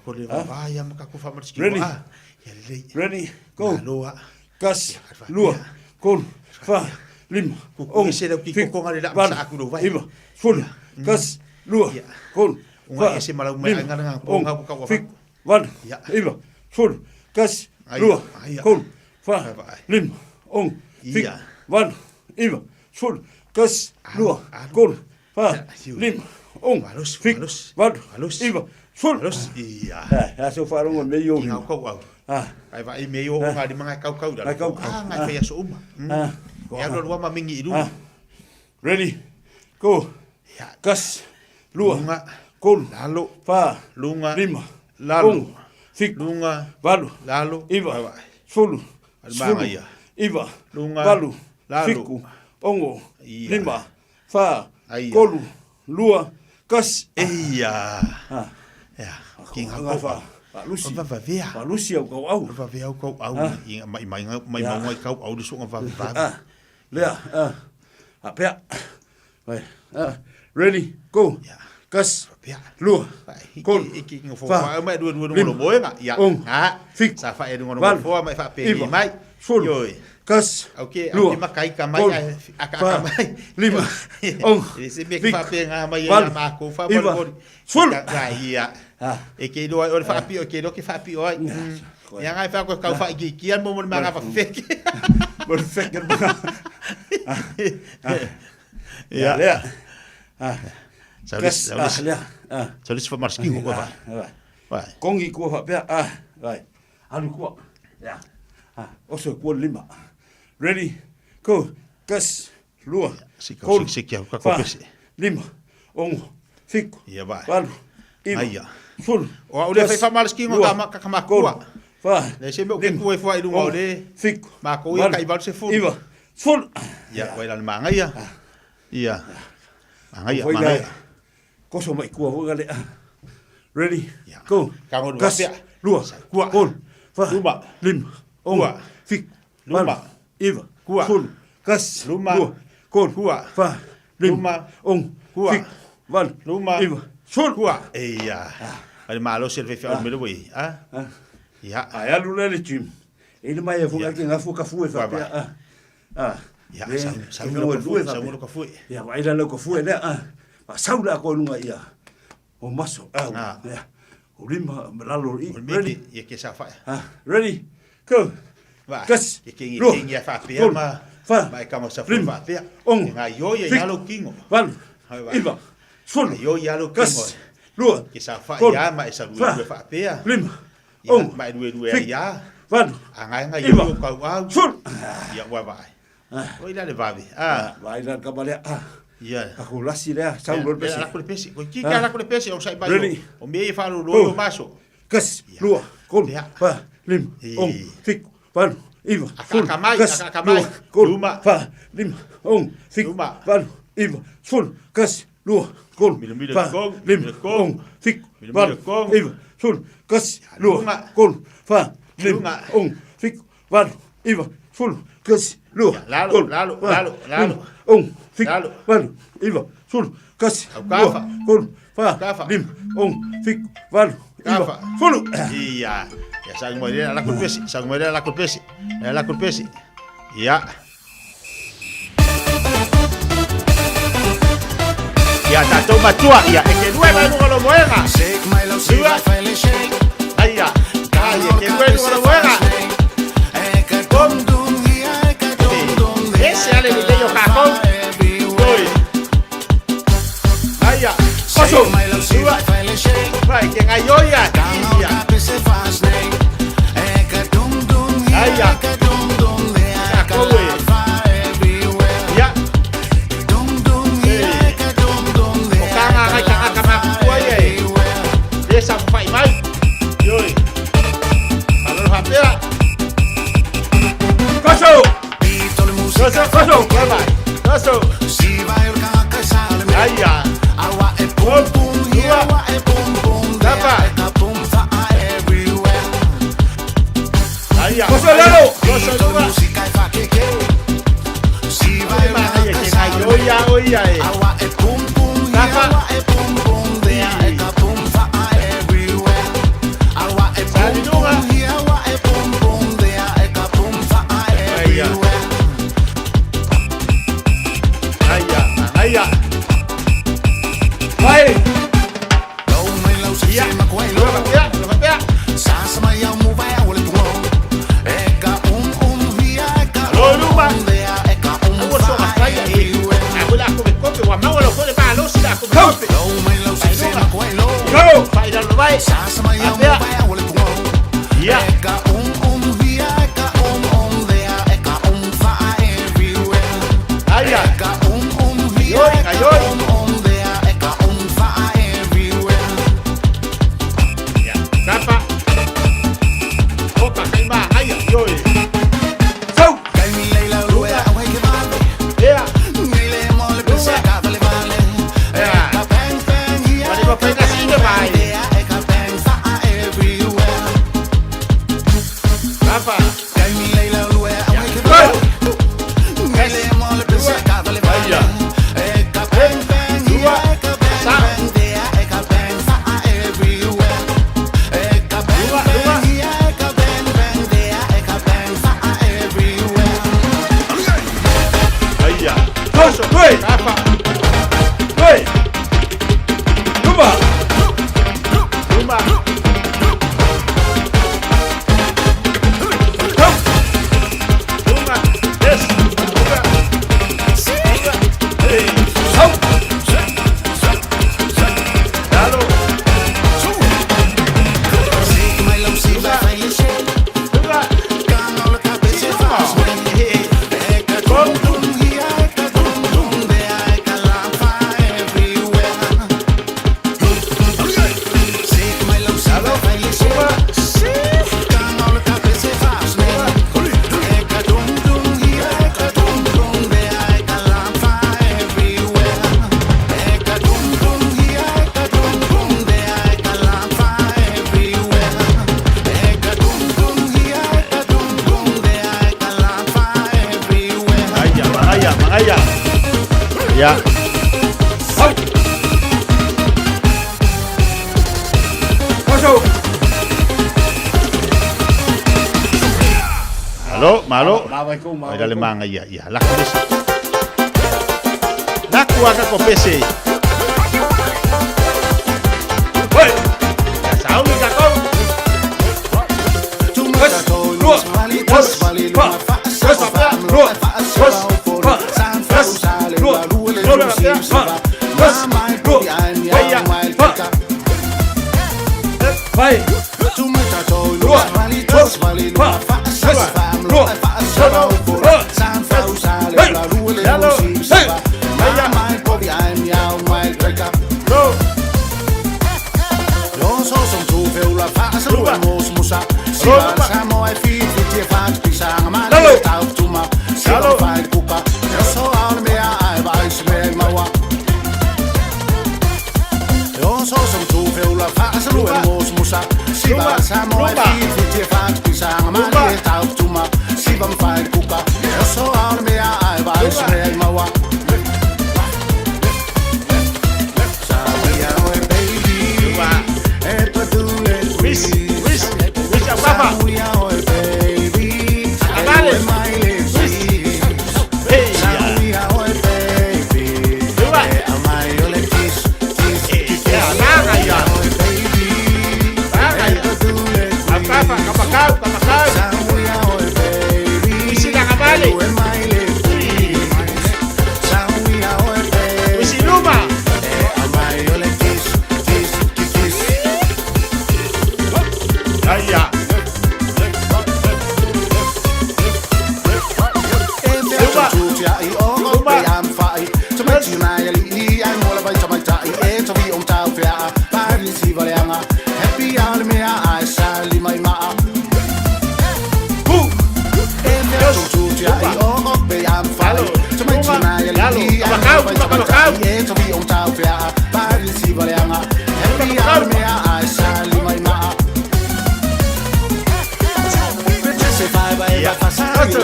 Ko le Ah. vai ia maka ku fa marskingo. Ready? Ah. Ia le lei. Ready, go. Loa. Kasi, lua, kolu, fa, lima, ongo, ese lau ki fiku, kokonga le la valu, masa aku lo vai. iva, sulu, kasi, lua, kolu, Unga fa, ese malau mai lima, anga nga ongo, ponga ku ka fiku, valu, Ya. iva, sulu, kasi, Aia, lua, aia. kolu, fa, Vai, vai. lima, ongo, fiku, Ia. valu, iva, sulu, kasi, lua, kolu, fa, lima, ongo, fiku, valu, iva, Sefulu. Malosi. Ia. A se o faalogo i mea i ou lima. Ki kau au. Ah. Ai vaai mea i o ngā lima ngai kaukau i lalo. Ngai kaukau. Ah, ngai whai aso uma. Ah. E alu alu ama mingi i luma. Ah. Ready. Go. Kas. Lua. Lunga. Kolu. Lalo. Fa. Lunga. Lima. Lalo. Ogo. Fiku. Lunga. Valu. Lalo. Iva. Sefulu. Al manga ia. Iva. Lunga. Valu. Lalo. Fiku. Ogo. Ia. Lima. Fa. Aia. Kolu. Lua. Kas. Ia. Ah. Ia. Ki ngā Ngā kau fa. au. Faalusi. O vavavea. Faalusi au kau au. O vavavea au kau au. Ah. I mai mai mai Ia. maunga i kau au le suanga vavavea. Ah. Lea. Ah. Apea. Vai. Ah. Ready. Go. Kas. Lua. Kolu. Fa. Mai lua lua Lima. lo moenga. Ia. Ogo. Ha. Fiku. Sa fa e lunga Valu. no foa mai fa pe Iva. mai. Sefulu. Ioi. Kas. Au ke Lua. au ke makai ka mai Kolu. ai aka Fa. aka mai. Lima. Ogo. E se me Fiku. fa pe ngā mai e Valu. ma ko fa Iva. boli. Sefulu. Ka ia. Ah. E ke lo o le fa pi o ke lo ke fa pi o ai. Ia ngai fa ko kau fa ki ki an mo mo manga fa feke. Mo le feke manga. Ia. Lea. Ah. Sa Kas. sa Ah, lea. Ah. Sa le fa marskingo ko fa. Vai. Vai. Kongi kua faapea. Ah. Vai. Alu kua. Ia. Ah. Oso kua lima. Ready. Go. Kas. Lua. Si Kolu. si si kia ka Fa. ko pese. Lima. Ogo. Fiku. Ia vai. Valu. Iva. Aia. Sefulu. O au le Kas. fai fa marskingo Lua. ka ma ka ma kua. Kolu. Fa. Le se me o ke kua e fua i lunga o le. Fiku. Ma ko ia ka i valu se fulu. Iva. Sefulu. Ia, wai la manga ia. Ia. Manga ia, Foi manga lai. ia. Koso mai kua foi gale. Ready. Go. Ka ngolu Kas. wapea. Lua. Kua. Kolu. Fa. Luma. Lima. Ogo. Kua. Fiku. Luma. Valu. Iva. Kua. Sefulu. Kas. Luma. Lua. Kolu. Kua. Fa. Lima. Luma. Ogo. Kua. Fiku. Valu. Luma. Iva. Sefulu. Kua. Ia. Ale malo se le fai o mele wei. Ah. Ia. Ai alu le le gym. E le mai e funga ke ngafu ka fu e Vai, faapea. Ah. Ah. Ia, Le- sa sa ke lo ngafu ka e fu, sa faapea. lo ka fu. Ia, vai la lau ka fue lea. Ah. Ma sau la ko lunga ia. O maso. Ah. Ah. Ia. O lima ma lalo i. O Ready. me ia ke sa fa. Ah. Ready. Go. Va. Kas. Ke ke Lua. ke ia fa pea Kolu. ma. Fa. Ma e ka mo sa fu Lima. fa pea. Ogo. Nga yo ia Fiku. ia lo kingo. Valu. Hai vai. Iva. Sefulu. Yo ia lo kingo. Kas. Lua. Ke sa fa Kolu. ia ma e sa lu Fa. lu fa pea. Lima. Ia Ogo. ma e lu lu Fiku. ia. Valu. A ngai ngai Iva. yo kau au. Sefulu. Ia wa vai. Oi la le vavi. Ah. Vai la ka balea. Ah. Ia. Ako lasi lea. Sau lo le pesi. La ko le pesi. Ko ki ka la ko le pesi o sai bai. Ready. O me e fa lo Go. lo maso. Kas. Lua. Kolu. Fa. Lima. Ogo. Fiku. Valu. Iva. Sefulu. Aka mai, Kas. aka mai. Lua. Kolu. Luma. Fa. Lima. Ogo. Fiku. Luma. Valu. Iva. Sefulu. Kas. Lua. Kolu. Mile, mile, Fa. kong, Lima. mile, kong. Ogo. Fiku. Mile, Valu. mile, kong. Iva. Sefulu. Kas. Lua. Lunga. Kolu. Fa. Lima. Lunga. Ogo. Fiku. Valu. Iva. Sefulu. Kas. Lua. Lalo, Kolu. lalo, Fa. lalo, lalo. Lima. Ogo. Fiku. Lalo. Valu. Iva. Sefulu. Kas. Au Lua. kafa. Kolu. Fa. Kafa. Lima. Ogo. Fiku. Valu. Iva. Kafa. Sefulu. Ia. Ia sa mo le la ko le pesi, sa mo le la ko le pesi. La ko le pesi. Ia. Ia tatou matua, ia e ke lue mai lunga lo moega. Lua. Aia. Ai, e ke lue lunga lo moega. Bom. Ese ale le leio kakou. Oi. Aia. Oso. Lua. Vai, ke ngai oia. Ia. Aia. Kakou e. Ia. Ei. O kanga ngai kanga kama kua ia e. Le sa fai mai. Ioi. Falolo hapea. Koso! Koso, koso! Vai, vai. Koso! Aia. Pum, lua. Tapa. Aia. Koso, lalo. Koso, lua. Ai, ke ngai oia, oia e. Tapa. Sali lunga. Aia. Aia, aia. Vai. Ia. Lua papea, lua papea. Lo luma. Aua so ma fai e. A la come kope wa maua lo kole ba lo si la come kope. Go. Fai la lo vai. Vai. Apea. Ia. Aia. Ioi, aioi. Ia. Tapa. Oka, kaima, aia, ioi. Sau. Lua. Ea. Lua. Ea. Mani ma whaina sine mai. Tapa. Ia. Oi. Es. Lua. Aia. Lua. Sa. Lua, lua. Aia. Toso, toi. Tapa. Toi. Luma. Luma. Tau. Luma. Yes. Luma. Luma. Hey. Sau. Lalo. Luma. Luma. Aia, magaia, magaia. Ia. Hau. Oso. Malo, malo. Ai le manga ia, ia. La pese. La kuaka ko pese. Oi. Ya sauli ka ko. Es, lua, es, pa, es, lua, es, pa, es, lua, lua, pa, es, lua, Aia. pa, vai, lua, es, pa, es, lua, lua, hey, Lalo. hey, Aia. Go. Luma. Luma. Lalo. Lalo. Luma. Luma. Wis, wis, wis apapa. Avale. Wis. Hey. Luma. Ya, langa ya. Langa ya. Apapa, kapakau, kapakau. Wisi langa vale. Wisi luma. Aia. Luma. Luma. Lalo. Luma. Lalo. Kapakau, kapakau. Ia. Ocho.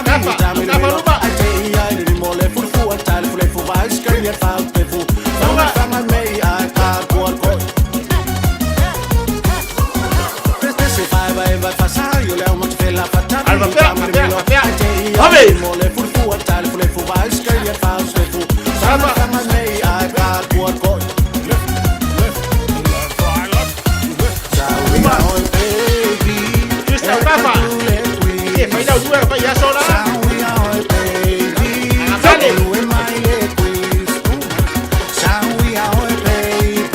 Tapa, tapa luma. Luma. Alba, pea, pea, pea. Ave. Tapa. Luma. Justa, tapa. Eh, fai lau dua, fai ya sola. Agafale.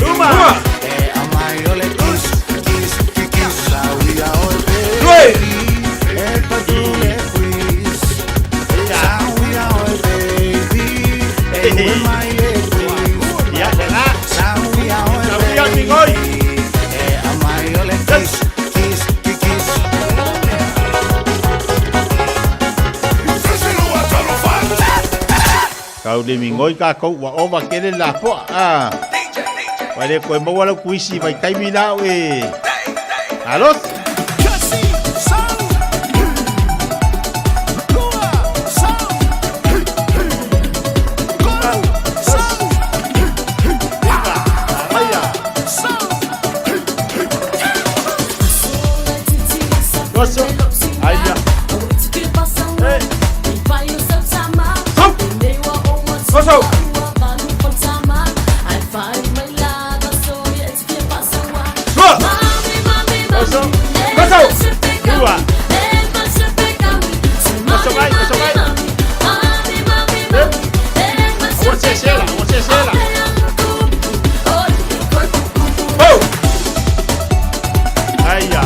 Luma. Tau le migoi kākou ua ova tele le lafoa. Ah. Ua le koe maua lau kuisi vai taimi la au e. Alosi. Oso. Aia. Hey. Oso. Oso. Oso. Lua. Oso mai, oso mai. Aua se sela, aua se sela. Oh. Aia.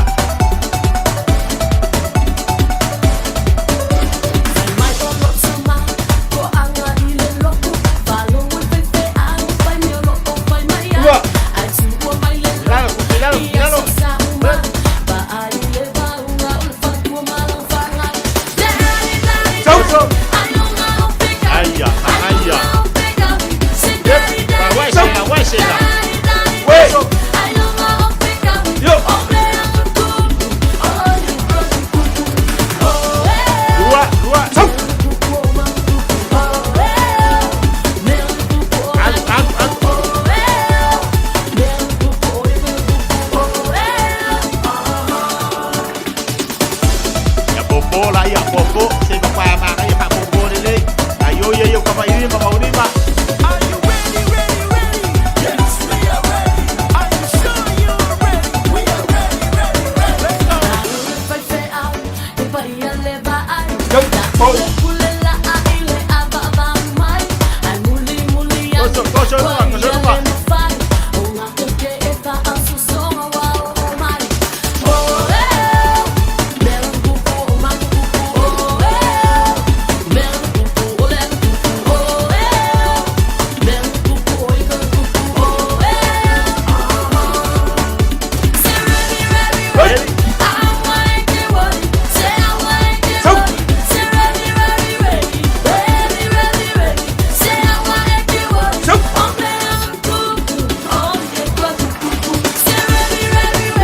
Lua. Lalo, lalo, lalo. Sau. Aia, aia. Yep. Uai sela, uai sela. Uai. Yo. Lua, lua. Sau. Alu, alu, alu. Ia popo la ia popo se pa pa ma ia pa popo le le. Ayo ia yo ka pa ili ma mauri ma. Koso, koso lua, koso lua.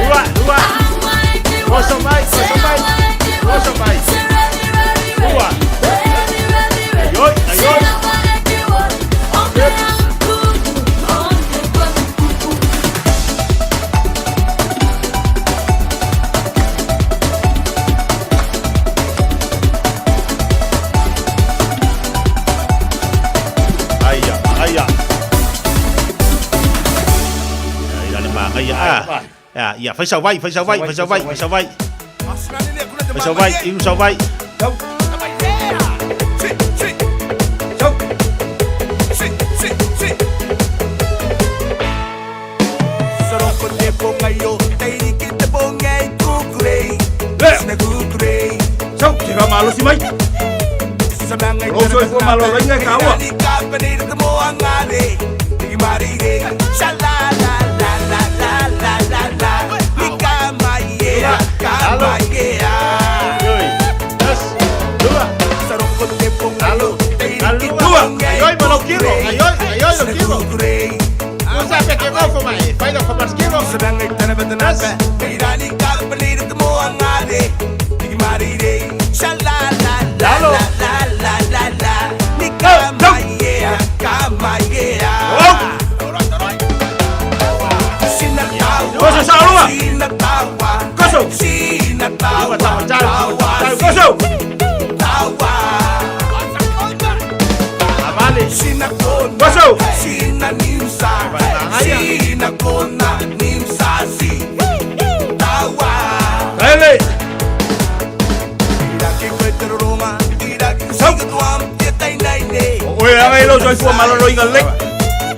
Lua, lua. Koso mai, koso mai. Koso mai. Lua. Ayoi, ayoi. Aia, aia. Ai la ma ai a. Ya, ya, fai sau vai, fai sau vai, fai sau vai, fai sau vai. Fai sau vai, inu sau vai. Sau, te ka malo si mai. Lo soifua maloloina e kaua. Lua, ayoi ma lau kilo, ayoi, ayoi lau kilo. Usa pe ke gofo mai, fai lau famas kilo. Yes. Lalo. Koso sa lua. Koso. Lua tawa tau, tau. Koso. Avale. Koso. Lele. Sau. Oe aga i lau soifua maloloina lelei.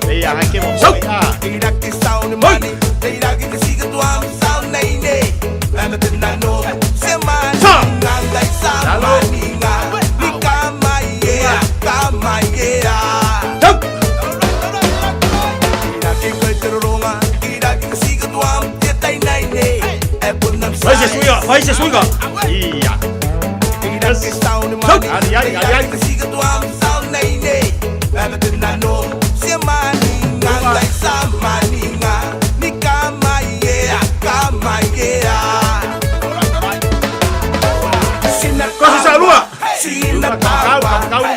Ia, ai ke mo. Sau. Ah. Hoi. Sa. Lalo. Sau. Fai se suiga, fai se suiga. Ia. Yes. Sau. Ai ai ai ai.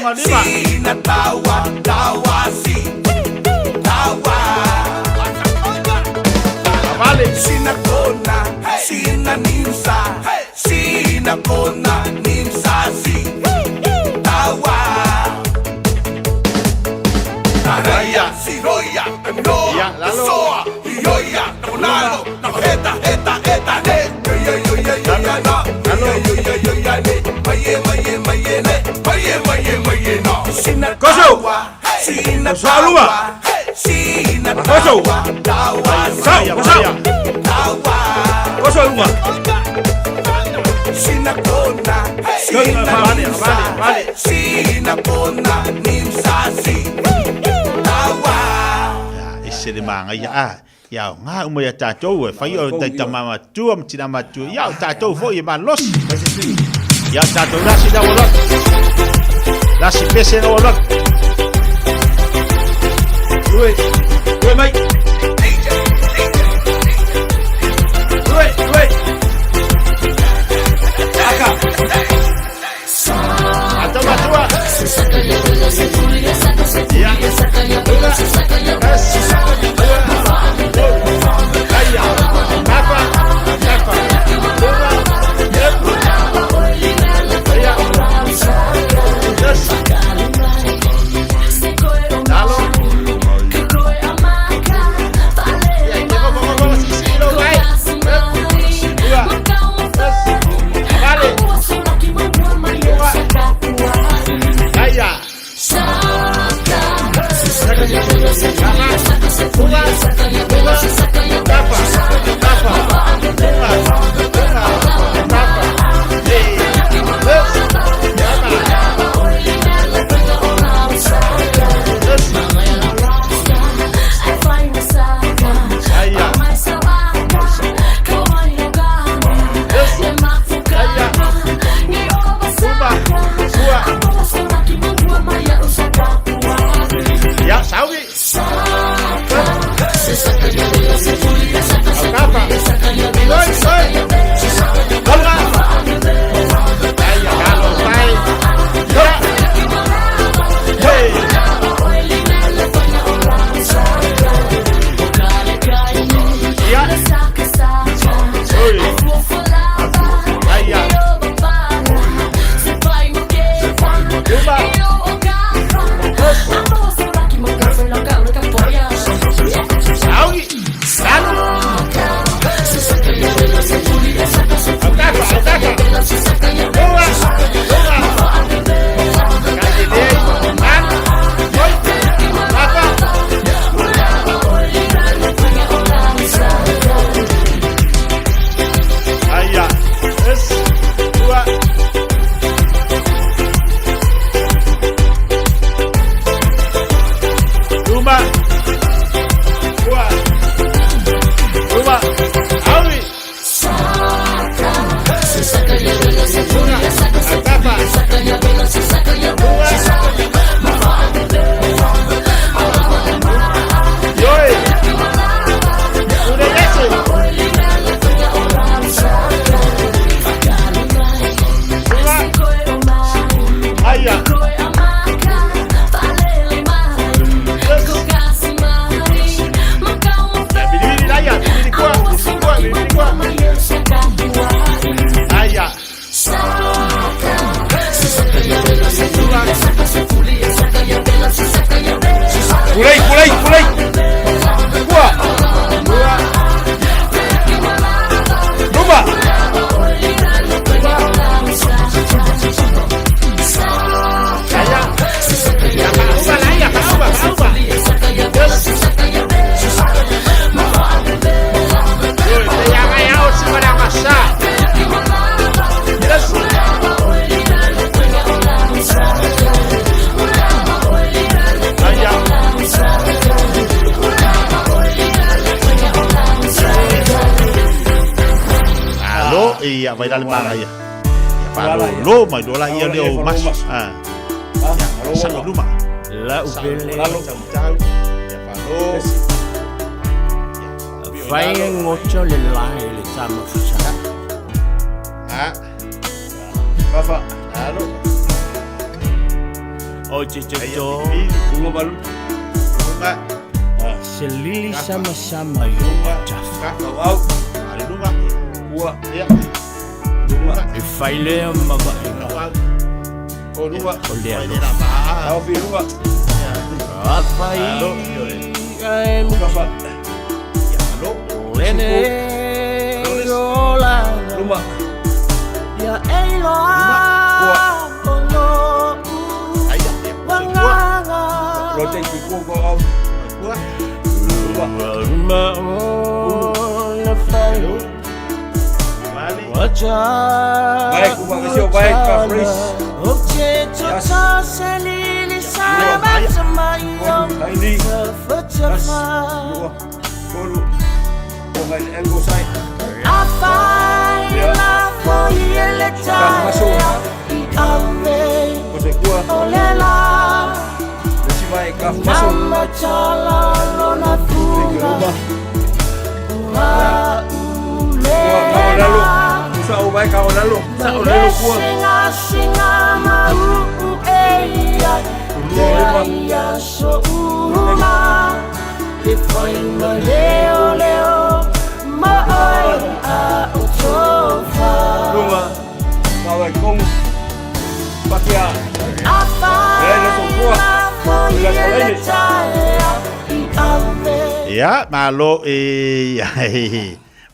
Sina taua, taua, si, taua. Sina kona, sina nimsa, sina kona, nimsa, si, taua. Araya, siroya, noa, soa, ioia, nakonalo, nakoheta, heta, heta, he. Yo, yo, yo, yo, yo, na, yo, yo, yo, yo, yo, ne, maye, maye, maye, ne, maye, maye, maye, na. Sina taua, sina taua, sina taua, taua, Sau, taua. Koso luma. Sina kona, sina nimsa, sina kona, nimsa, si, taua. E se le maga ia a ia o ngā uma ia tātou e whai o taita mama tua ma tina matua ia o tātou foi e malosi. Ia o tātou lasi na o lotu. Lasi pese na o lotu. Ue, ue mai. Ue, ue. Aka. Ata matua. Ia. Ua. Es. Ua. Aia. Tapa. Tapa. Ua. Yep. Aia. Yes. Lalo. Ia, ia, go, go, go, go, si, si, lo, vai. Ua. Yes. Vale. Ua. Aia. Ia, saui. Aukapa. Oi, oi. Ua. Aia, galo, vai. Ia. Hey. Ia. Oi. Aia. Uma. Saui. Lalo. Aukapa, aukapa. Ua. Ua. Galilei. An. Oi. Tapa. Aia. Es. Ua. Uma. Ua. Uma. Aui. Atapa. Ua. Yoi. Urelese. Ua. Aia. Ia, bilibili laia, bilibili kua, bilibili kua, bilibili kua. Aia. Pulei, pulei, pulei. Kua. Ua. Luma. Aia. Ia, fa'auva laia, fa'auva, fa'auva. Yes. Oi, te ia gai ao si mara sa. Yes. Aia. Alo, ia vai dale maga ia. Ia pa lo mai do la ia le o maso. Ah. Ia sa luma. La upele. Lalo. Ia pa lo. Fai ngocho le lai le tama fusa. Ah. Fafa. Alo. O te toto. Unga malu. Unga. Se lili samasama i o tafa. Au. Ale lunga. Ua. Ia. Lunga. E fai lea ma vaega. O lunga. O le alofa. Au fi lunga. A fai ae Kafa. Lene ola. Luma. Ia e iloa o lo'u agaga. Lo te ki ku ko au. Ua. Luma. Uma ona fai. Wacha. Vai ku ba vesio vai ka freeze. O te toto se lili sa mai o Ai ni. Tafa. Lua. Tolu. O ngai le elbow side. Afai la foi ele taea i ave O se kua. o le la Le si vai ka maso. Namatala lona fuga Luma. Ua Kua ka o lalo. Usa o vai ka o lalo. Sa o lalo kua. Singa singa mau e ia Lua luma. Ia so uma E fai ma leo leo Ma oi a o tofa Luma. Ka vai kong. Pakia. Afai Le le so kua. la foi Le so ele lele. taea i ave Ia, malo e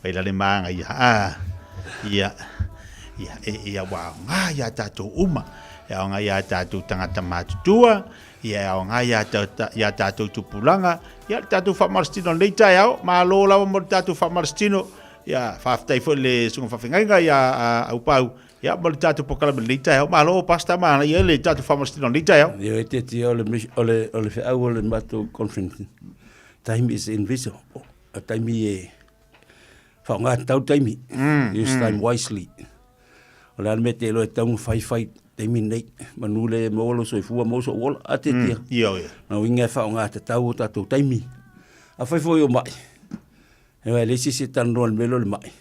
vai la le manga ia. Ah. Ia. Ia e ia wa ngā ia tātou uma. Ia o ngā ia tātou tangata matutua. Ia o ngā ia tātou ia tātou tupulanga. Ia le tātou whamarastino nei taeao. Malo lava mo le tātou whamarastino. Ia whawhitai foi le sunga whawhingainga ia a, au pau. Ia mo le tātou pokala me nei taeao. Malo pasta mana ia le tātou whamarastino nei taeao. Ia e te tia o le o le o le feau o le matou conference. Taimi is invisible. A taimi e whaonga tau taimi. Use time wisely. O le anme te loe taunga whai whai taimi nei. Manu le maolo soifua mau so ola. A te tia. Ia, ia. Na winga e whaonga te tau o tātou taimi. A whai foi o mai. E wai le sisi tanoa le melo le mai.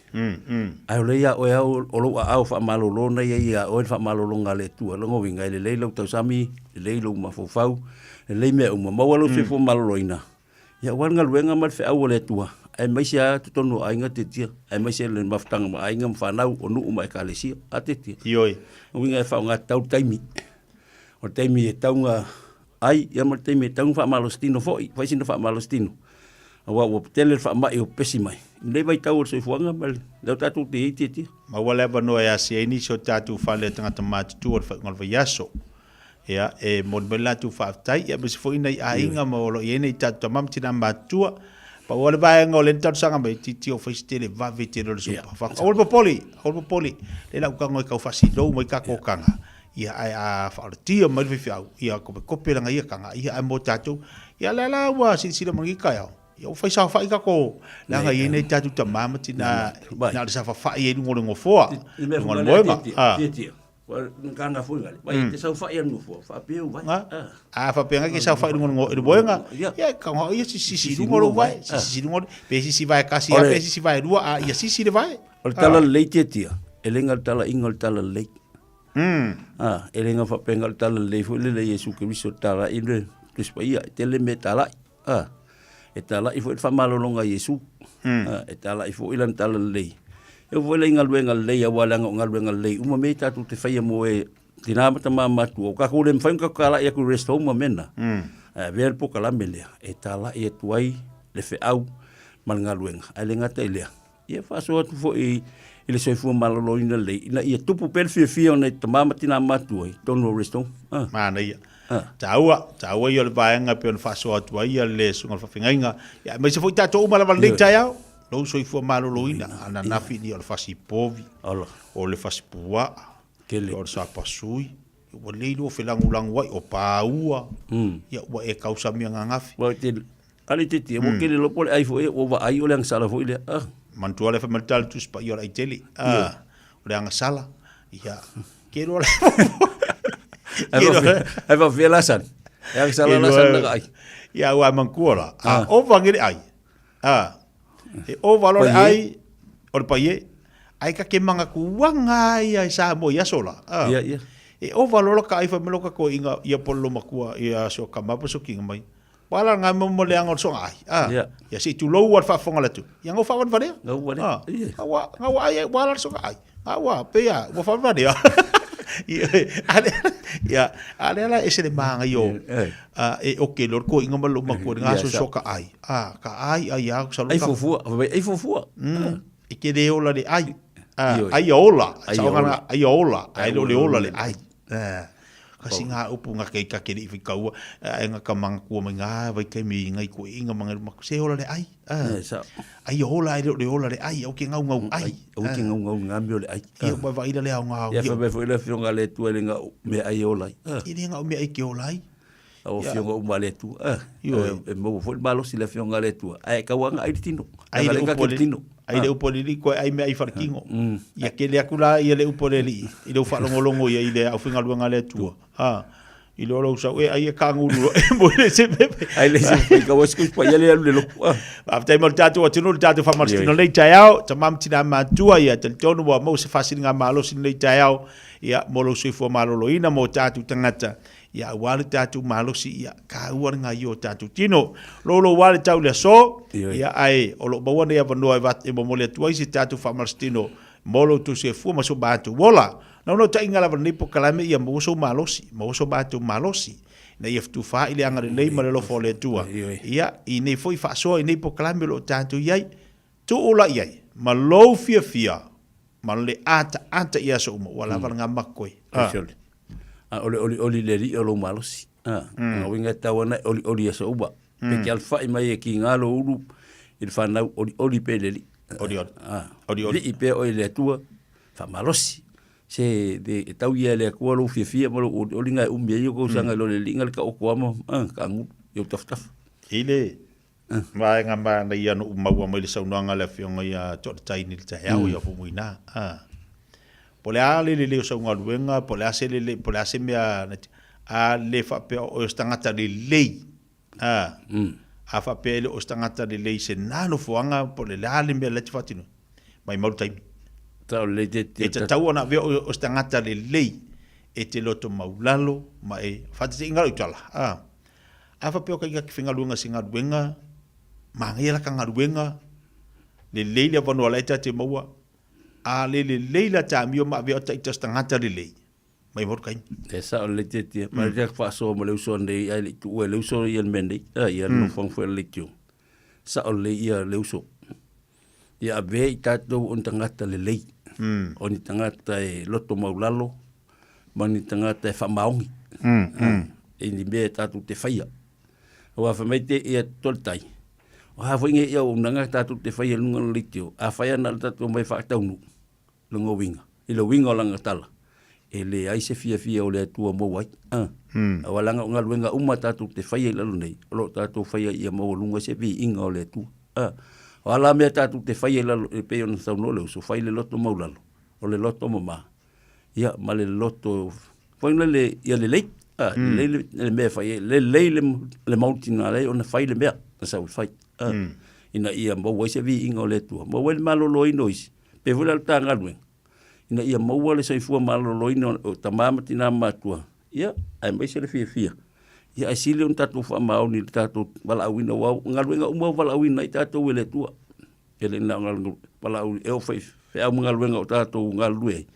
Ai o le ia oe au o lou aao faamalōlō na ia ia oe le faamalōlōga a le Atua. Logo uiga e lelei lau tausami, lelei lou mafaufau, lelei mea uma. Maua lou soifua malōlōina. Ia aua le galuega ma le feau a le Atua. Aemaise lava totonu o aiga tetia, aemaise le mafutaga ma aiga ma fanau o nuu ma ekalesia. A tetia. Ioe. Uiga e faaaoga tatau le taimi. O le taimi e tauga ai, ia ma le taimi e tauga faamalositino foi, fai sina faamalositino. Auā ua tele le faama'i o pesi mai. I lenei vaitau o le soifuaga ma le lea ua tatou te i ai tietia. Maua le avanoa e asi ai nisi o tatou fale a tagata matutua o le faaiuga o le vaiaso. Ia, e momoli mai le latou faafetai, ia aemaise foi nai aiga ma o lo o i ai nai tatou tama ma tinā matutua. Pau lava le vaega o lea na talosaga mai, titi o fai se tele vave tele o le sopa. Faa, aua le popoli, aua le popoli. Lea la ukaga e tau faasilou mai tatou kaga, ia ae a faaolatia mai le faifeau, ia kopekope lana ia kaga, ia ae mo tatou. Ia lea la ua silasila mai lenei taeao, ia ua fai saofai tatou, leaga e i ai nai tatou tama ma tinā na o le saofafai ai i luga o le nofoa, luga o le moega. A faapea ngai ke saofai i luga o le moega, ia e kagoa ia sisi i luga o lou vae, sisi i luga o le, pe sisi vae tasi lava pe sisi vae lua, a ia sisi le vae. O le talalelei tiatia, e le gata le talaiga o le talalelei. A, e le gata faapea o le talalelei foi lele Iesu Keriso e talai le Tusi Paia, e tele mea e talai. A, e talai foi le faamalologa a Iesu. A, e talai foi lana talalelei. E oo foi la i galuega lelei aua leaga o galuega lelei uma mea tatou te faia mo e tinā ma tamā matua. O kākou le mafai ona tatou talai atu i rest home ma mea na. Ae avea le polokalame lea e talai atu ai le feau ma le galuega. Ae le gata i lea, ia faasoa atu foi i le soifua maloloina lelei ina ia tupu pea le fiafia o nai tamā ma tinā matua i totonu o rest home. Manaia. Taua, taua ia o le vaega e pei ona faasoa atu ai ia le Susuga i le Faafeagaiga, ia aemaise foi tatou uma lava i lenei taeao, lou soifua maloloina, ananafi ia o le fasi povi, o le fasi puaa, o le sapasui, ua lelei lua felagulagu ai, o paua, ia ua e tausami ananafi. Ale te tia, ua kele loa po o le ai foi, ua vaai o le agasala foi lea. Manatua le fai mai le tala Tusi Paia o le aitele, o le agasala, ia, ke loa le Ae faapefea la sani? E agasala la sani na ka ai. Ia, ua manatua la, a ova nge le ai, e ova loa le ai, o le paie, ai ka ke manga kuanga ia i Samoa i aso la. Ia, ia. E ova loa la ka ai fai mai lo ka koeina ia po le lomatua ia so ka ma po so kinga mai. Wa la nga mo mo le anga o so ai. Ah. Ia se tulou wa faafofoga le atu. Ia ngau faavalevale. Ngau vale. Ah. Nga wa nga wa ai wa la so ai. Nga wa pe ia ua faavalevale. Ia ale ia ale ala e se le manga io. E oke lo ko inga ma lo matua nga so so ka ai. Ah ka ai ai ia sa lo Ai fuafua, ai fuafua. E ke le ola le ai. Ai ia ola. Ai ola. Ai ia ola. Ai lo le ola le ai. Kasi ngā upu ngā kei ka kere i whikaua, ai ngā ka manga kua mai ngā vai kei mi ngai ko inga manga maku se ola le ai. Ai ia ola ai le ola le ai, au ke ngau ngau ai. Au ke ngau ngau ngā mea o le ai. Ia mai vai le au ngā. Ia whai mai foi le whionga le tua le ngau mea ai ola ai. I le ngau mea ai ke ola ai. Au afioga uma a le Atua. E maua foi le malosi i le afioga a le Atua, ae tau aga ai le tino. Ai le upu le tino. Ai le upu a le alii, koe ai mea ai falekino. Ia kele atu la ia le upu a le alii, i lou faalogologo ia i le aufaigaluega a le Atua. A, i loa lou sau, e ai e kagulu loa e moe le se pepe. Ai le se pepe, kau ai se kusi paia le alu le lotu. Faafetai mo le tatou atunuu, le tatou faamalositino lenei taeao, tama ma tina matua, ia talitonu ua maua se faasiliga malosi lenei taeao, ia mo lou soifua maloloina mo tatou tagata. Ia aua le tatou malosi, ia kāua le gaio o tatou tino. Lou lava le tau i le aso, ia ae o lo o maua nei avanoa e e momoli atu ai se tatou faamalositino mo lo outou soifua ma so matou ola. Naunautaiga lava lenei polokalame ia maua sou malosi, maua so matou malosi, ina ia fetufaai le agalelei ma le alofa o le Atua. Ia, i nei foi faasoa i nei polokalame o lo o tatou i ai, tuu la i ai ma lou fiafia ma le ataata i aso uma, ua lava le gamakoe. A o le olioli i le Alii o lou malosi. A, mm. uiga e tatau ana e olioli i aso uma. Mm. Pe te alafai mai e kiga lou ulu i le fanau olioli pea i le Alii. Olioli. A, olioli. Lii pea oe i le Atua, faamalosi. Se le, e tau ia e le Atua lou fiafia ma lou olioli nga e umi ai o tausaga mm. i lo le Alii nga le taoto ama, a, kaagulu i ou tafatafa. I le vaega manaia na ou maua mai le saunoaga a le Afioga ia To'ataini i le taeao ia Fumuina, a. Po o le a le lelei o sau galuega, po o le a se lelei, po o le a se mea, a le faapea o oe o se tagata lelei, a. A faapea e le o se tagata lelei i se na nofoaga po o le a le mea la e te faatinoina, maimau le taimi. E tatau ona avea oe o se tagata lelei e te loto maulalo ma e faataitaiga lau tala, a. A faapea o ka ika ke galuega se galuega, manaia la ka galuega, lelei le avanoa la e ta te maua, a le lelei la ta amio ma avea o ta ita o se tagata lelei, mai mau le taimi. E sao lelei tiatia. Ma le faasoa ma le uso nei ae le i tuua e le uso ia le mea nei, a ia le nofoaga foi a le leitio. Sao lelei ia le uso. Ia avea i tatou o ni tagata lelei, o ni tagata e loto maulalo, ma ni tagata e faamaoni i ni mea e tatou te faia. Aua fai mai te ia Tolitai, o a foi nei auaunaga tatou te faia i luga o le leitio, afai ana le tatou omai e faataunuu lona uiga, i le uiga o lana tala, e leai se fiafia o le Atua maua ai. Aua leaga o galuega uma tatou te faia i lalo nei, o lo o tatou faia ia maualuga se viiga o le Atua. O a la mea tatou te faia i lalo, e pei ona saunoa le uso, fai le loto maulalo, o le loto mama, ia ma le loto foi lele ia lelei, a, lelei le, le mea e fai ai, lelei le, le mautinoa ai ona fai le mea na sau e fai, a, ina ia maua ai se viiga o le Atua, maua ai le maloloina o isi, pei foi la o le ta galuega, ina ia maua le soifua maloloina o tama ma tina ma matua, ia, aemaise le fiafia. Ia, ae sili ona tatou faamaoni i le tatou valaauina, aua o galuega uma ua valaauina ai tatou e le Atua. E le na o valaau e oo foi feau ma galuega o tatou galulue ai,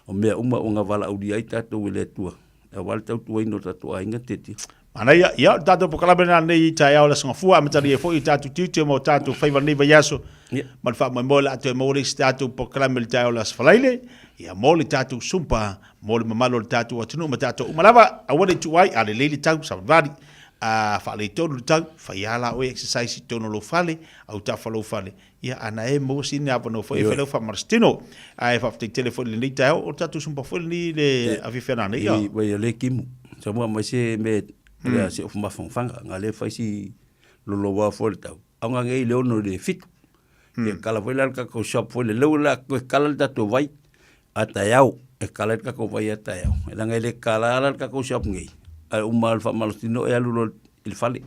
o mea uma ua valaaulia ai tatou e le Atua, aua le tautuaina o tatou aiga tiatia. Manaia, ia, o le tatou polokalame lena nei i taeao o le Aso Gafua, amatalia ai foi o tatou tiute ma o tatou faiva lenei vaiaso, ma le faamoemoe o le a toe maua le isi tatou polokalame i le taeao o le Aso Faraile, ia, mo le tatou Sumpa, mo le mamalu o le tatou atunuu ma tatou uma lava, aua ne i tuu ai, a lelei le tau, savalivali, a faaletonu le tau, fai lava la oe exercise i totonu o lou fale, autafa o lou fale, ia a na e maua sina avanoa foi e fai lau faamalositino. Ae faafetai tele foi i lenei taeao, o le tatou Sumpa foi lenei i le afiafi ana nei. I, wai o le kimu. Sa mua mai se me lea se ofu mafangafaga, nga le fai si loloa foi le tau. Au nga ngei le ono le fitu. Ia kala foi la le kakou shop foi le leu la koe kala le tatou vai a taeao. E kala le kakou vai a taeao. E langa i le kala ala le kakou shop ngei. Ae uma le faamalositino e alu loa i le fale.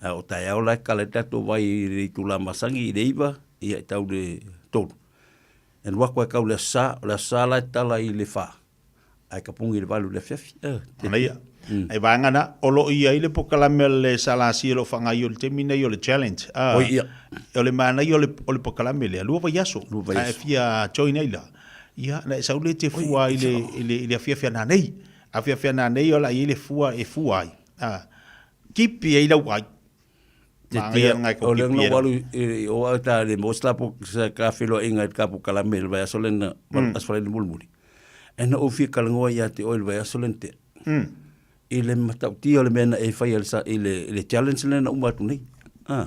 Ae o taeao la e kala ai le tatou vai i le itula masani i le 9 ia e tau le 3. E alu atu ai kau le aso Sa, o le aso Sa la e tala i le 4. Ae ka pugi i le 8 i le afiafi. Manaia. Ai vaega na, o lo o i ai le polokalame a le SLC o lo o faagaoioi i le taimi nei o le challenge. Oi, ia. O le manaia o le, o le polokalame lea, 2 vaiaso. 2 vaiaso. A e fia join ai la, ia, na e sau lea e te fua i le, i le, i le afiafi a nanei. Afiafi a nanei o le a i ai le fua e fua ai. Tipi ai lau ai. Manaia ngai ko O le na walu o au ta le mo sla po sa ka filo inga ka po kala me le vaiaso le na aso le mulimuli. E na o fia kalangoa ia te oi le vaiaso le te. I le matautia o le mea na e fai sa i le le challenge le na uma atu nei. Ah.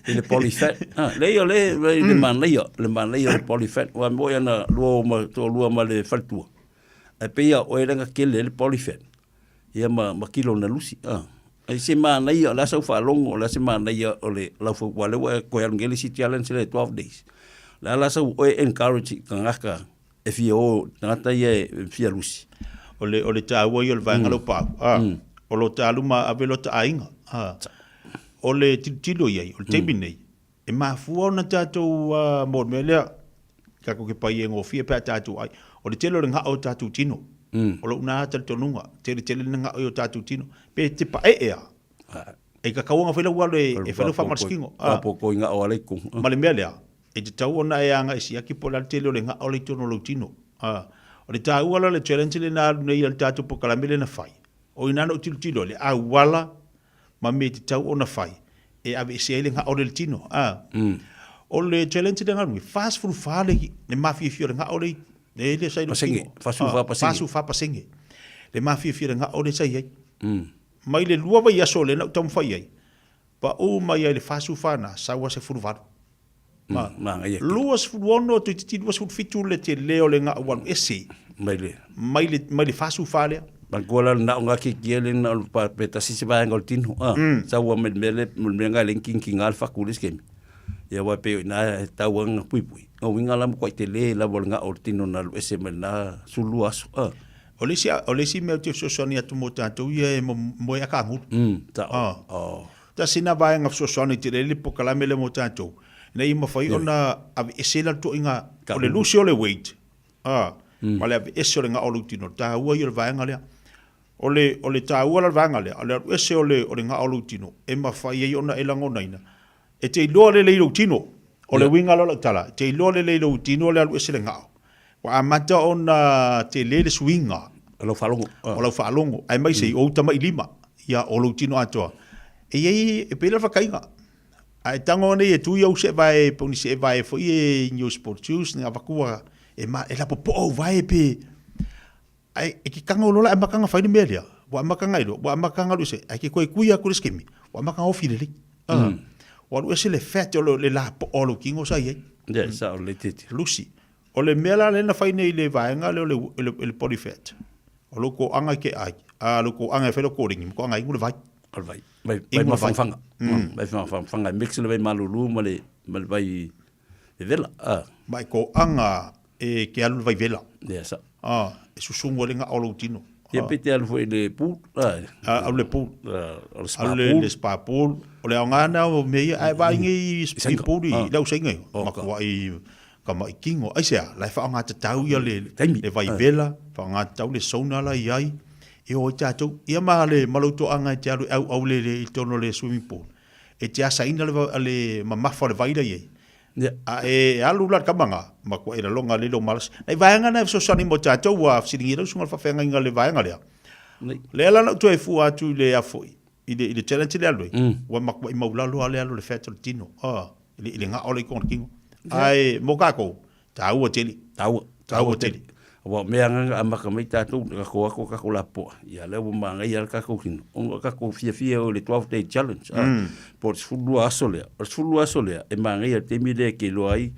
I le polyfat. Ah, le ia le le manaia, le manaia le polyfat. Wa mo ia na lua ma to lua ma le faletua. Ai pe ia o e lenga kele le polyfat. Ia ma, ma kilo na lusi. Ah. Ai se manaia, o le a sau faalogo, o le a se manaia o le laufau, ua lea ua e koe alu nei le isi challenge lea 12 days. O le a la sau oe encourage i tagata e fia o, tagata ia e fia lusi. O le, o le taua ia o le vaega lea o paau, ah, o lo ta luma ave lo ta aiga, ah. O le tilotilo i ai, o le taimi lenei, E mafua ona tatou mo le mea lea, tatou te pai e gofie pe a tatou ai. O le tele o le gao o tatou tino. O lou na talitonuga, tele tele le gao i o tatou tino. Pe te paee a, e tatau ona fai lau alo e fai lau faamalasitino. Papo i gao a le Ma le mea lea, e tatau ona e agai siaki po o le a le tele o le gao la i totonu o lou tino. O le taua la o le challenge lena alu nei a le tatou polokalame lea na fai, o i ina na ou tilotilo ai, le auala ma mea e tatau ona fai e aveesea ai le gao lea i le tino. A. O le challenge lea na alu nei, 44 le, le mafiafia o le gao lea i, lea sa i lou tino. Pasenge, 44 pasenge. 44 pasenge le mafiafia o le gao lea sa i ai. Mai le lua vaiaso lea na ou taumafai ai, pau mai ai le 44 na, sau a 18. Ma, 26 toeitiiti 27 le tele o le gao alu ese mai le mai le mai le 44 lea. Manatua la na o ngā keiki e le na o pa pe tasi se vaega o le tino. Ah, sau a me le mea le me le mea ngai le kinkinga le faku le skemi. Ia wa pe na e tau anga puipui. O winga la mo koi te le la le ngā o le tino na lu ese me na sulu aso. Ah. O le isi o le isi mea ou te fesoasoani atu mo tatou ia e moe a kanguru. Ta o. Oh. Tasi na vaega fesoasoani tele ai le polokalame lea mo tatou, ina ia mafai ona aveese la le toaiga o le lusi o le weight, a, ma le aveese o le gao o lou tino. O le taua ia o le vaega lea. O le, o le taua la o le vaega lea, o le alu ese o le, o le gao o lou tino, e mafai ai ona e lagonaina, e te iloa lelei lou tino. O le uiga la o lau tala, e te iloa lelei lou tino le alu ese le gao. Ua amata ona tele le suiga. O lau faalogo. O lau faalogo, aemaise i ou tama'i lima, ia, o lou tino atoa. E i ai, e pei la le fakaiga. A e tago nei e tui ou se'evae, po o ni se'evae foi e i ni ou sport shoes, ni avatua, e ma, e lapopoa ou vae pe, ae e ke tago loa la amataga fai le mea lea, ua amataga iloa, ua amataga alu ese, ae ke toe kui atu le isi taimi, ua amataga ofi lelei. Ua alu ese le fat o le lapoa o lou tino sa i ai. Ia, sao lelei tete. Lusi. O le mea la lea na fai nei i le vaega lea o le, le, le body fat, o lou toaga i ke ai, a lou toaga e fai lou kōlegi, ma toaga inu le vai. O le vai. Vai, vai mafangafaga. Vai mafangafaga, e mix le vai malulu ma le, ma le vai vevela. Ah. Ma e toaga e ke alu le vai vela. Ia, sa. Ah, e susugu ai le gao o lou tino. Ia pe te alu foi i le pool. Ah, alu le pool. O le spa pool. Le spa pool. O le aoga na o mea ia, ae vaai nei i pool i lau saiga i, matuai kama'i kino. Aisea, la e faaaoga tatau ia le, le vai vela, faaaoga tatau le sauna la i ai, e o ai tatou. Ia ma le, ma lou toaga e te alu e auau le, le, i totonu o le swimming pool, e te asaina le, le mamafa o le vai la i ai. A e alu la le tama na, matuai laloga lelei lou malosi. Nai vaega na e fesoasoani mo tatou ua fesiligia lau susuga i le faafeagaiga i le vaega lea. Lea la na ou toe fua atu i le afoi, i le, i le challenge lea alu ai, ua matuai maulalo lava le alu o le fat o le tino, a, i le, i le gao lea i totonu o le tino. Ae mo tatou, taua tele. Taua. Taua tele. Aua o mea agaga amata mai tatou, tatou ato tatou lapoa, ia lea ua manaia lava le tatou tino, ona o tatou fiafia o le 12 day challenge, a, po o le 12 aso lea. O le 12 aso lea, e manaia i le taimi lea e te iloa ai,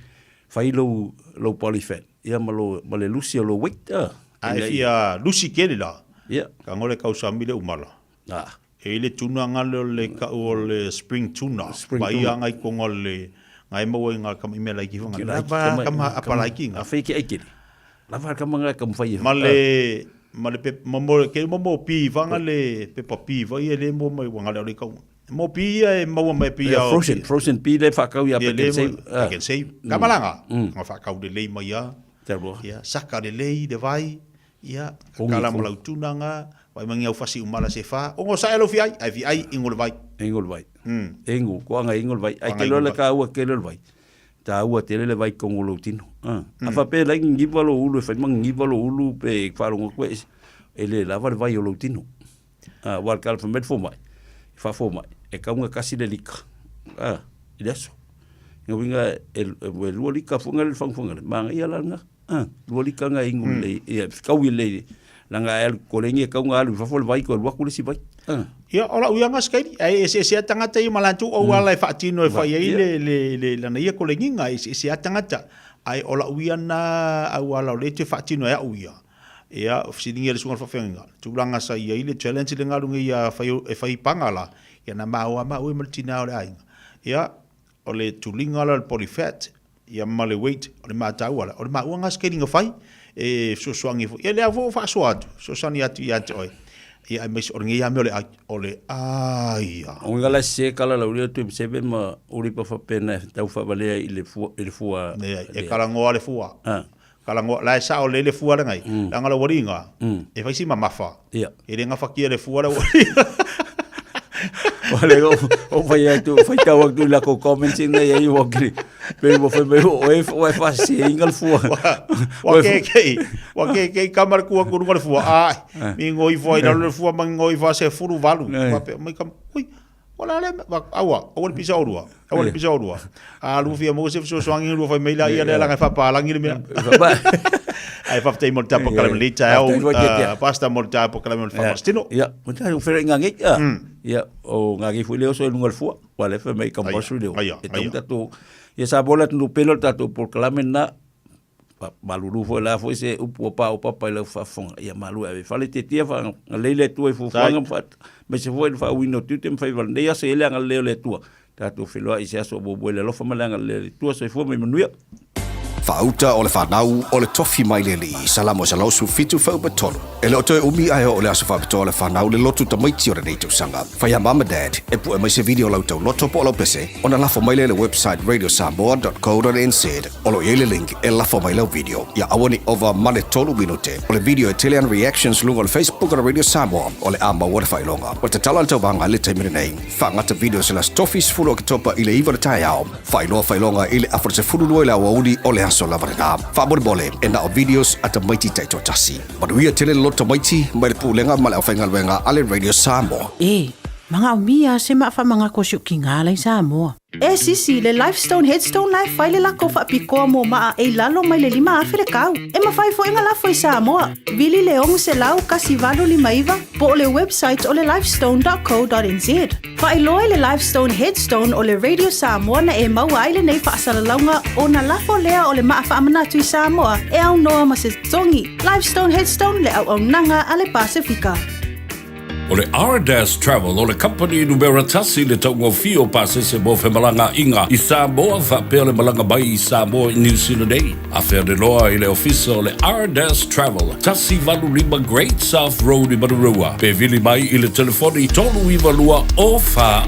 fai lou, lou body fat, ia ma lou, ma le lusi o lou weight, a. A e fia lusi tele la, Ia. tago le kausami le umala. A. E i le tuna ngale o le kau o le spring tuna. Spring tuna. Paia ngai konga o le ngai maua i nga kama i mea laiki fo nga. Lava kama apa laiki nga. A fei ke ai kele. Lava kama nga kama fai e. Ma le ma le pe ma mo ke mo mo pi vanga le pepa pi va ia le mo mai wanga le o le kau. Mo pi ia e maua mai pi ia. Frozen frozen pi le whakau ia pack and save. Pack and save. Kamalanga. Nga whakau le lei mai ia. Ia saka le lei le vai. Ia, kala ma lau tunaga, vai mai au fasi umala se fa. Ongo sa elo fi ai, ai fi ai ingo le vai. Ingo le vai. Ingo, ko anga ingo le vai. Ai ke le ka ua ke le vai. Ta ua tele le vai kongo lo tino. Ah. A fa pe lai ngiva lo ulu, fa mang ngiva lo ulu pe fa lo ko e le lava le vai o lo tino. Ah, wa kala fa met fo mai. Fa fo mai. E ka unga kasi le lika. Ah, i le aso. Nga winga e lua lika funga le fang funga le. Manga ia la nga. Ah, lua lika nga ingu le ia kau i le langa e kolengi e kau nga alu fafo le vai ko lua kule si vai. Ah. Ia, o lau ianga skairi, ai e se se tangata i malantu o ala e whaatino e whai ai le le le lana ia kolenginga e se se tangata. Ai o lau ia na au ala o le te whaatino e au ia. Ia, silingia le sunga whawhenga. Tūranga sa ia i le challenge le ngalunga ia whai, e whai panga la. Ia na maua ma ue maltina o le ainga. Ia, o le tulinga la le polyfat, ia ma le weight, o le mātau ala. O le maua ngā skaringa whai, e sosoangi fo. Ia le au whaasoa atu, sosani atu ia te oe. Ia ai mais o le ngeia me o le ai, o le aia. O ngala se kala la ulia tu sebe ma uri pa fa pena tau fa valea i le fua i le fua. Ne, e kala ngoa le fua. Ah. Kala ngoa la e sa o le le fua le ngai. La ngala waringa. E fai si mamafa. Ia. E le ngafakia le fua le waringa. O le o fai atu fai tau atu la ko comments ina ia i wakiri. Pe mo fai mai o e o e fa se ingal fua. Wa ke ke wa ke ke kamar ku ku le fua. Ai mi ngoi fo ina le fua ma ngoi fa se furu valu. Wa pe mai kam ui Wala le aua aua le pisa orua. Aua le pisa orua. A lu fia mo se so swangi lu fai mai la ia le la ngai fa pa langi le mea. Ai fa te mo tapa kala le ta au pasta mo tapa kala mo fa stino. Ia, mo ta o fere ngangi. Ia, o ngangi fu le o so lunga fua. Wala fa mai kam bosu le. E tau tatu. Ia sa bola tu pelo tatu por kala na malulu foi la foi se upu o pa o papa i lau faafofoga ia malu e fale tietia faagalei le Atua i fuafuaga ma ma se foi le faauiina o tiute ma faiva lenei aso e i ai le agalelei o le Atua tatou feloai i se aso o muamua i le alofa ma le agalelei o le Atua. Soifua ma ia manuia. Faauta o le fanau o le tofi mai le alii, Salamo 117 fuaiupu 3. E le o toe umi ae oo le aso faapitoa o le fanau le lotu tamaiti o lenei tausaga. Fai a mum and dad e pue mai se video o lau tauloto po o lau pese ona lafo mai lea i le website radiosamoa.co.nz o lo o i ai le link e lafo mai lau video. Ia aua ne i ova ma le 3 minute o le video e tele ana reactions luga o le Facebook o le Radio Samoa o le a maua le faailoga. O le tatalo a le tauvaga i le taimi lenei, faagata video se las tofi 10 Oketopa i le 9 o le taeao. Faailoa faailoga i le afa 12 i le aoauli o le aso lava lena. Faamolemole, e na o videos a tamaiti taitoatasi. Manuia tele le loto tamaiti mai le Pulega ma le Aufaigaluega a le Radio Samoa. E, magaomia se maa faamagako si o kiga lai Samoa. E sisi, le Lifestone Headstone la e fai le lako faapikoa mo maa e i lalo mai le 5,000 le kau. E mafai foi nga lafo i Samoa. Vili le 600 1859 po o le website o le lifestone.co.nz. Faailoa i le Lifestone Headstone o le Radio Samoa na e maua ai lenei faasalalauga ona lafo lea o le maa faamanatu i Samoa e aunoa ma se totogi. Lifestone Headstone le auaunaga a le Pasefika. O le Ardas Travel o le kamupani numera tasi i le taugofie o pasese mo femalagaaiga i Samoa faapea le malaga mai i Samoa i New Zealand nei. Afe ane loa i le ofisa o le Ardas Travel, 185 Great South Road i Manurewa, pe vili mai i le telefoni 392 0400,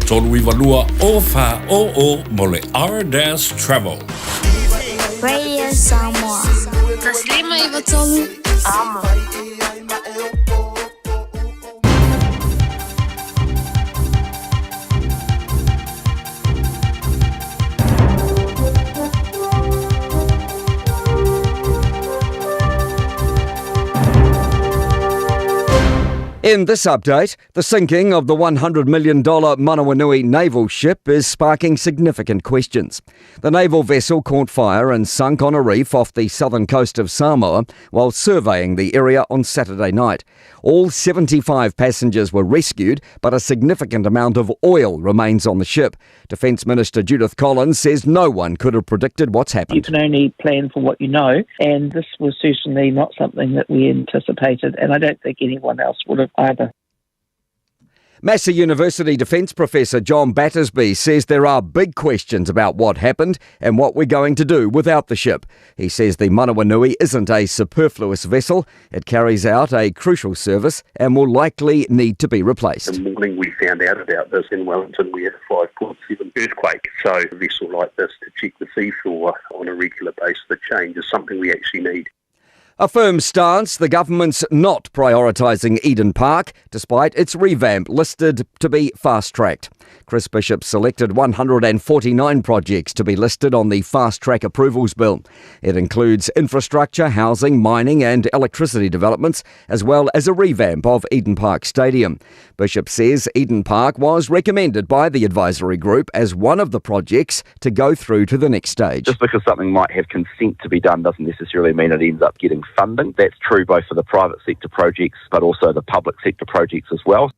392 0400 mo le Ardas Travel. Radio Samoa. 153 Amo. In this update, the sinking of the $100 million Manawanui naval ship is sparking significant questions. The naval vessel caught fire and sunk on a reef off the southern coast of Samoa while surveying the area on Saturday night. All 75 passengers were rescued, but a significant amount of oil remains on the ship. Defence Minister Judith Collins says no one could have predicted what's happened. You can only plan for what you know, and this was certainly not something that we anticipated, and I don't think anyone else would have either. Massey University Defence Professor John Battersby says there are big questions about what happened and what we're going to do without the ship. He says the Manawanui isn't a superfluous vessel. It carries out a crucial service and will likely need to be replaced. The morning we found out about this in Wellington, we had a 5.7 earthquake. So a vessel like this to check the seafloor on a regular basis, the change is something we actually need. A firm stance, the government's not prioritising Eden Park, despite its revamp listed to be fast tracked. Chris Bishop selected 149 projects to be listed on the Fast Track Approvals Bill. It includes infrastructure, housing, mining, and electricity developments, as well as a revamp of Eden Park Stadium. Bishop says Eden Park was recommended by the advisory group as one of the projects to go through to the next stage. Just because something might have consent to be done doesn't necessarily mean it ends up getting funding. That's true both for the private sector projects but also the public sector projects as well.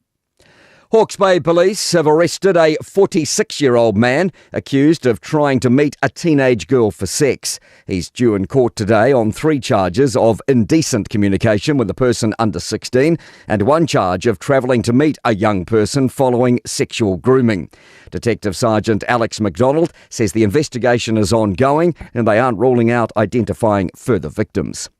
Hawke's Bay Police have arrested a 46 year old man accused of trying to meet a teenage girl for sex. He's due in court today on three charges of indecent communication with a person under 16 and one charge of travelling to meet a young person following sexual grooming. Detective Sergeant Alex McDonald says the investigation is ongoing and they aren't ruling out identifying further victims.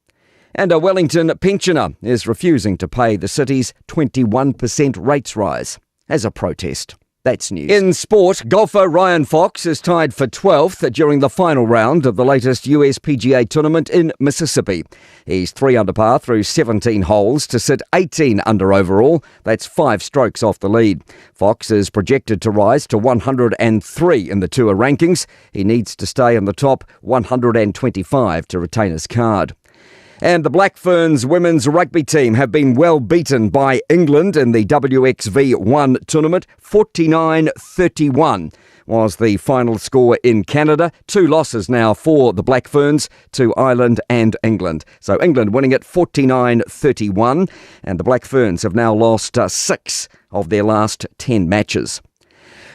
And a Wellington pensioner is refusing to pay the city's 21% rates rise as a protest. That's news. In sport, golfer Ryan Fox is tied for 12th during the final round of the latest US PGA tournament in Mississippi. He's three under par through 17 holes to sit 18 under overall. That's five strokes off the lead. Fox is projected to rise to 103 in the tour rankings. He needs to stay in the top 125 to retain his card. And the Black Ferns women's rugby team have been well beaten by England in the WXV1 tournament, 49 31 was the final score in Canada. Two losses now for the Black Ferns to Ireland and England. So England winning it 49 31, and the Black Ferns have now lost six of their last 10 matches.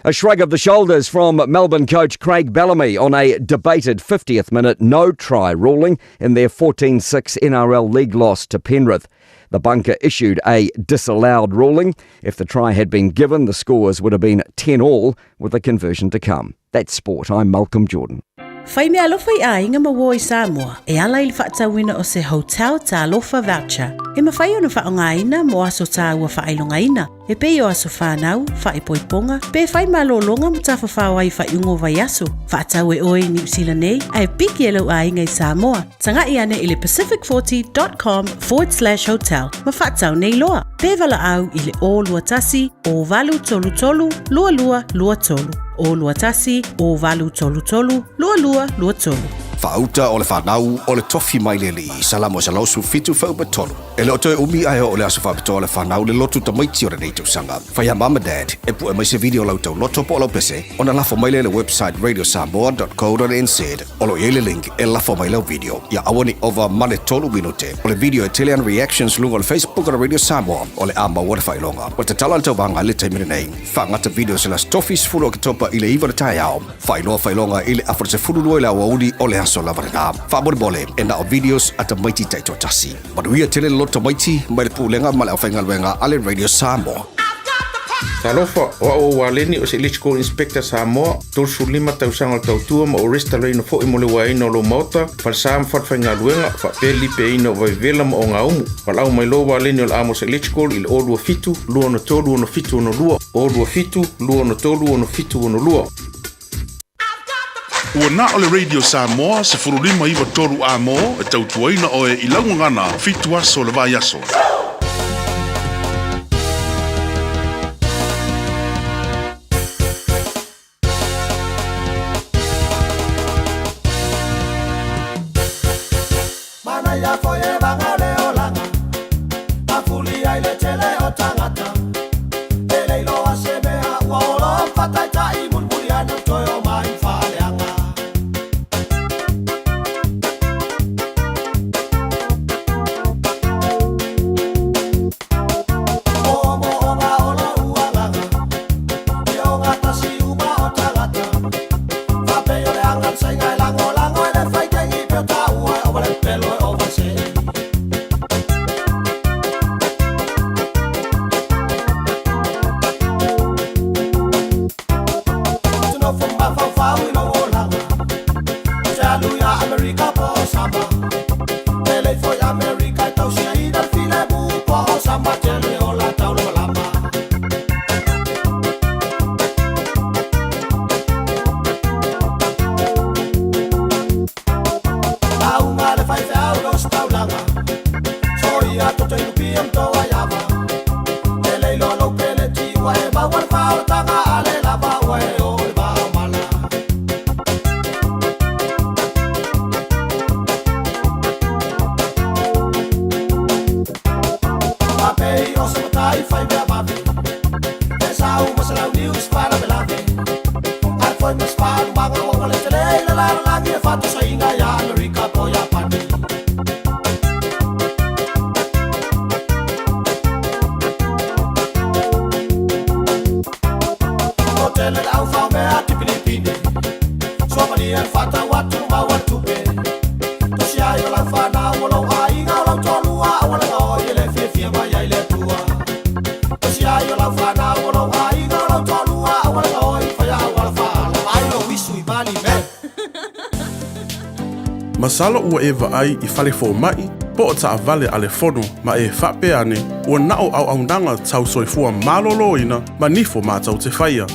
A shrug of the shoulders from Melbourne coach Craig Bellamy on a debated 50th minute no try ruling in their 14 6 NRL League loss to Penrith. The bunker issued a disallowed ruling. If the try had been given, the scores would have been 10 all with a conversion to come. That's sport. I'm Malcolm Jordan. Fai mea alofa i aiga ma uō i Samoa e ala i le faatauina o se Hotel Talofa Voucher e mafai ona faaaogaina mo aso tāua faailogaina e pei o aso whānau, faaipoipoga, pe fai malōlōga ma tafafao ai i faaiuga o vaiaso. Faatau e oe i Niu Sila nei ae piki e lou aiga i Samoa. Taga'i ane i le pacific40.com forward slash hotel ma faatau nei loa. Pe valaau i le 021 0833 2223. 021 0833 2223. Faauta o le fanau o le tofi mai le alii, Salamo 117 faupa tolu. E le o toe umi ae oo le aso faapitoa o le fanau le lotu tamaiti o lenei tausaga. Fai a Mum and Dad e pue mai se video o la outou loto po o lau pese ona lafo mai lea i le website radiosamoa.co.nz o lo o i ai le link e lafo mai lau video. Ia aua ne i ova ma le tolu minute o le video e tele ana reactions luga o le Facebook o le Radio Samoa o le a maua le faailoga. Ua tatala le tauvaga i le taimi lenei. Faagata video se las tofi 10 Oketopa i le 9 o le taeao. Faailoa faailoga i le afa o le 12 i le aoauli o le aso lava lena. Faamolemole, e na o videos a tamaiti taitoatasi. Manuia tele le loto tamaiti mai le Pulega ma le Aufaigaluega a le Radio Samoa. Talofa, o au o Waleni o se Electrical Inspector Samoa, 35 tausaga o le tautua ma o restalaina foi mo le uaeina o lou maota, falesa ma falefaigaluega, faapea le lipeaina o vaivela ma ogaumu. Valaau mai loa Waleni o le Amos Electrical i le 027 263 6762, 027 263 6762. Ua na o le Radio Samoa 1593 A-mo e tautuaina oe i lau gagana fitu aso o le vaiaso. Manaia foi e vaga le olaga, Mafuli ai le tele o tagata, E le iloa se mea ua olo Fataitai mulimuli ai na toe o mai faaleaga. Moomooga o lou agaga, E ogatasi uma o tagata, Faapei o le aga le saiga e lagolago e le faitaigi pe o taua e ova le pelo e ova le se'i. Ou te nofo mafaufau i lou olaga, Ou te alu ia Amerika po o Sama, E le ifo i Amerika e tausiaina le filemu po o Sama tele ola taulamalama. Lauga le faifeau i ositaulaga, foi ma se faalumaga ua ua le tele i le lalolagi e faatosaiga iā Amerika po o Iapani. O tele le au faomea tipinipini, suamalie le faatau atu ma maua le tupe. Tosi ai o lau fanau o lou aiga o lau toalua aua le gaoi e le fiafia mai ai le Atua. Tosi ai o lau fanau o lou aiga o lau toalua aua le gaoi faia auala faala mai lou isu i Malime. Masalo ua e vaai i fale fomai po o taavale a le fono ma e faapea ane ua na o auaunaga tau soifua maloloina ma nifo matou te faia.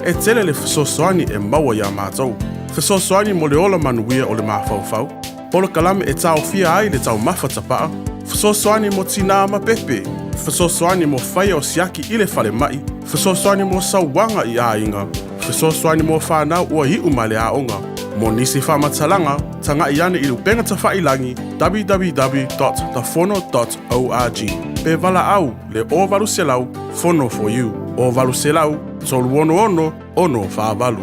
E tele le fesoasoani e maua iā matou. Fesoasoani mo le ola manuia o le mafaufau, polokalame e taofia ai le taumafa tapaa, fesoasoani mo tinā ma pepe, fesoasoani mo faia o siaki i le falemai, fesoasoani mo sauaga i aiga, fesoasoani mo fanau ua iu mai le aoga. Mo nisi faamatalaga, tagai ane i le upega tafailagi www.thefono.org pe valaau le 0800 Fono for you, 0800 366 648.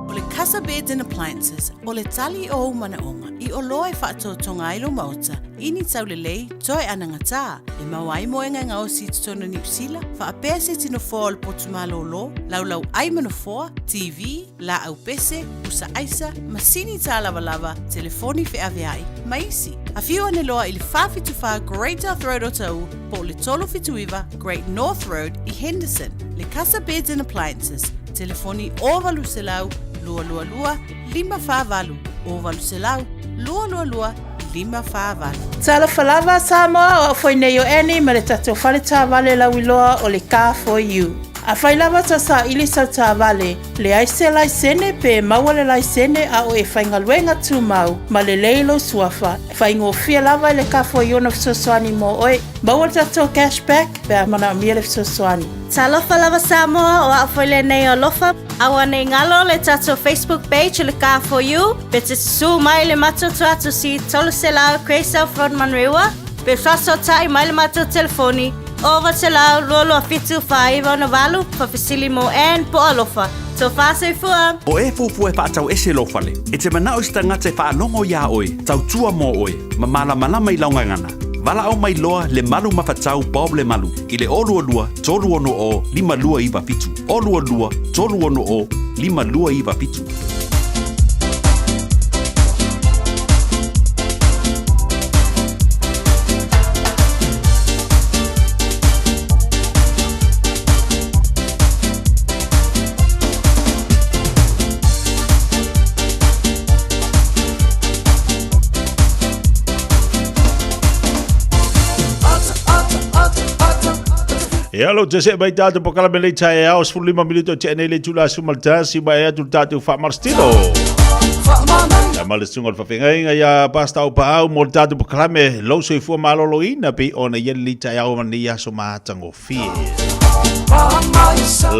O le Casa Beds and Appliances, o le tali o ou manaoga i oloa e faatotoga ai lou maota i ni taulelei toe anagatā e maua ai moega e gaosi i totonu o Niu Sila, faapea se tino foa o le potu malōlō, laulau ai ma nofoa, TV, laau pese, pusa aisa, masini tālavalava, telefoni feaveai, ma isi. Afio ane loa i le 474 Great South Road Otahuhu po o le 379 Great North Road i Henderson. Le Casa Beds and Appliances, telefoni 0800 222 548, 0800 222 548. Talofa lava Samoa, o au foi nei o Annie ma le tatou fale taavale lauiloa o le Car For You. Afai lava ta saili sau taavale, leai se laisene pe maua le laisene a o e faigaluega tumau ma lelei lou suafa, faigofie lava i le Car For You ona fesoasoani mo oe. Maua le tatou cash back pe a manaomia le fesoasoani. Talofa lava Samoa, o au foi lenei o Alofa. Aua nei galo le tatou Facebook page o le Car For You, pe te susu mai le matou tuatusi 300 Grey South Road Manurewa, pe faasootai mai le matou telefoni 0800 227 4968, faafesili mo Ann po o Alofa. Tofa soifua! O e fuafua e faatau ese lou fale, e te manao i se tagata e faalogo iā oe, tautua mo oe, ma malamalama i lau gagana. Valaau mai loa le Malu Mafatau Bob Lemalu i le 022 360 5297, 022 360 5297. Ia lo te se mai tātou po kalame lei tae ao 15 minuto te nei le tula suma le tasi mai atu le tātou whaamarstino. Ia ma le sunga o le whawhengainga ia pasta o paau mo le tātou po kalame lou soifua malolo ina pe ona ia le tae ao ma nei aso maatangofie.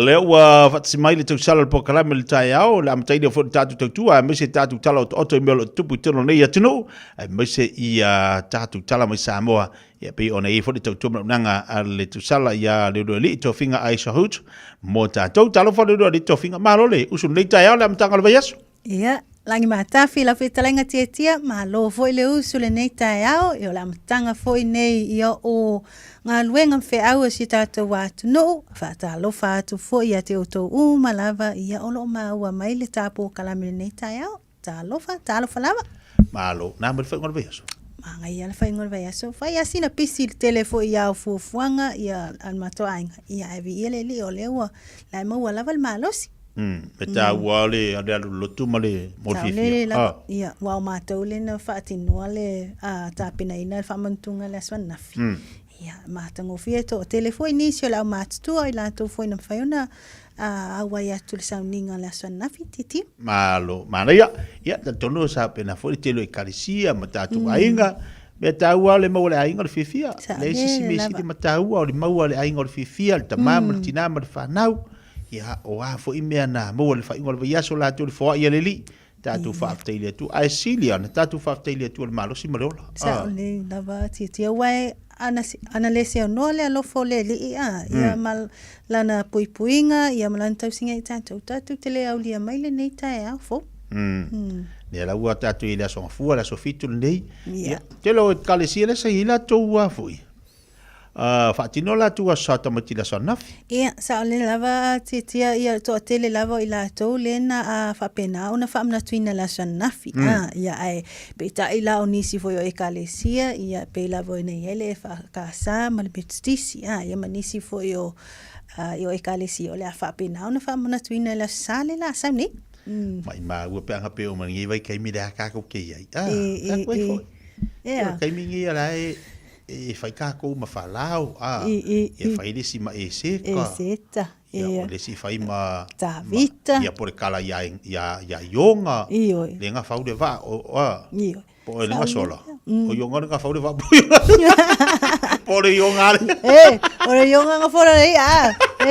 Lea ua faatasi mai le tausala o le polokalame i le taeao, le amataina foi o le tatou tautua, aemaise tatou tala otooto i mea o lo o tutupu i totonu o lenei atunuu, aemaise ia tatou tala mai Samoa, ia pei ona i ai foi le tautua manaonaga a le tausala ia Leulualii Tofiga Aisha Hoot mo tatou. Talofa Leulualii Tofiga, malo le usu i lenei taeao le amataga o le vaiaso. Ia, Lagi Matafi, lau fetalaiga Tiatia, malo foi le usu lenei taeao, ia o le amataga foi nei ia o galuega ma feau a si tatou atunuu, faatalofa atu foi ia te outou uma lava, ia o lo o maua mai le tapu o kalame lenei taeao. Talofa, talofa lava. Malo, na ma le faaiuga o le vaiaso. Manaia le faaiuga o le vaiaso. Fai lava sina pisi le tele foi i au fuafuaga ia a le matou aiga, ia ae viia le Alii o lea ua la e maua lava le malosi. E taua le alu i le lotu ma le mo le fiafia. Ah. Ia, aua o matou lea na faatinoa le tapenaina le faamanatuga i le aso ananafi. Ia, matagofie toatele foi nisi o le aumatutua o i latou foi na mafai ona auai atu i le sauniga o le aso ananafi, Titi. Malo, manaia. Ia, talitonu sa faapena foi le tele o ekalesia ma tatou aiga. Mea taua le maua o le aiga o le fiafia. Leai se isi mea sili ma taua o le maua o le aiga o le fiafia, le tama ma le tina ma le fanau. Ia, o a foi mea na maua i le faaiuga o le vaiaso latou le foai a le Alii, tatou faafetai i le Atua. Ae sili ona tatou faafetai i le Atua i le malosi ma le ola. Sao lelei lava Tiatia, aua ana, ana le seonoa le alofa o le Alii, a, ia ma Lana puipuiga, ia ma Lana tausiga i tatou, tatou te le aulia mai lenei taeao fou. Lea la ua tatou i le aso Gafua, le aso 7 lenei. Ia. Tele o ekalesia lea sa i ai latou a foi. Faatino latou aso sa tamaiti i le aso ananafi. Ia, sa o le lava tiatia ia toatele lava o i latou lea na faapena ona faamanatuina i le aso ananafi. Ia, ae peitai la o nisi foi o ekalesia, ia, pei lava ona i ai le EFKS ma le Metotisi, ia ma nisi foi o, o ekalesia o le a faapena ona faamanatuina i le aso Sa le la sau nei. Maimau pe ana pe o mai vaitaimi le a kākou ke iai. Ah, e, e, e. Ia. Taimi nei ala e e fai kākou ma whalau, a, e fai le isi ma e seta. E seta. Ia, o le isi fai ma... Tavita. Ia, po le kala ia, ia, ia ionga. Ioe. Le nga faule va, o, a. Ioe. Po o le nga sola. O ionga le nga faule va, po ionga. Po le ionga le. E, o le ionga nga fola le ia.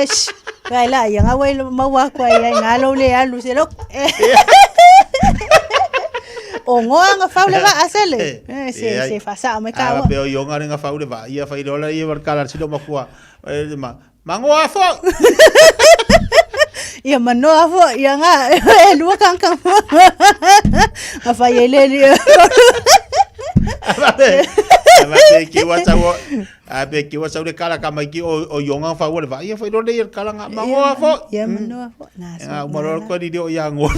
E, sh. Vai la, ia nga wai maua aku ai ai nga lo le alu se lo. O ngoa nga faule va asele. E, se se fasa mai ka. A pe o ionga le nga faule va, ia fai lola ia war kala silo makua. E ma mangoa fo. Ia manoa fo ia nga e lua kangkang. Ma fai ele le. A pe ki wa tau A pe ki wa sau le kala ka mai ki o o ionga fa wa va ia fa ro le ia kala nga mangoa fo. Ia manoa fo. Na so. Nga uma ro ko ni o ia ngo.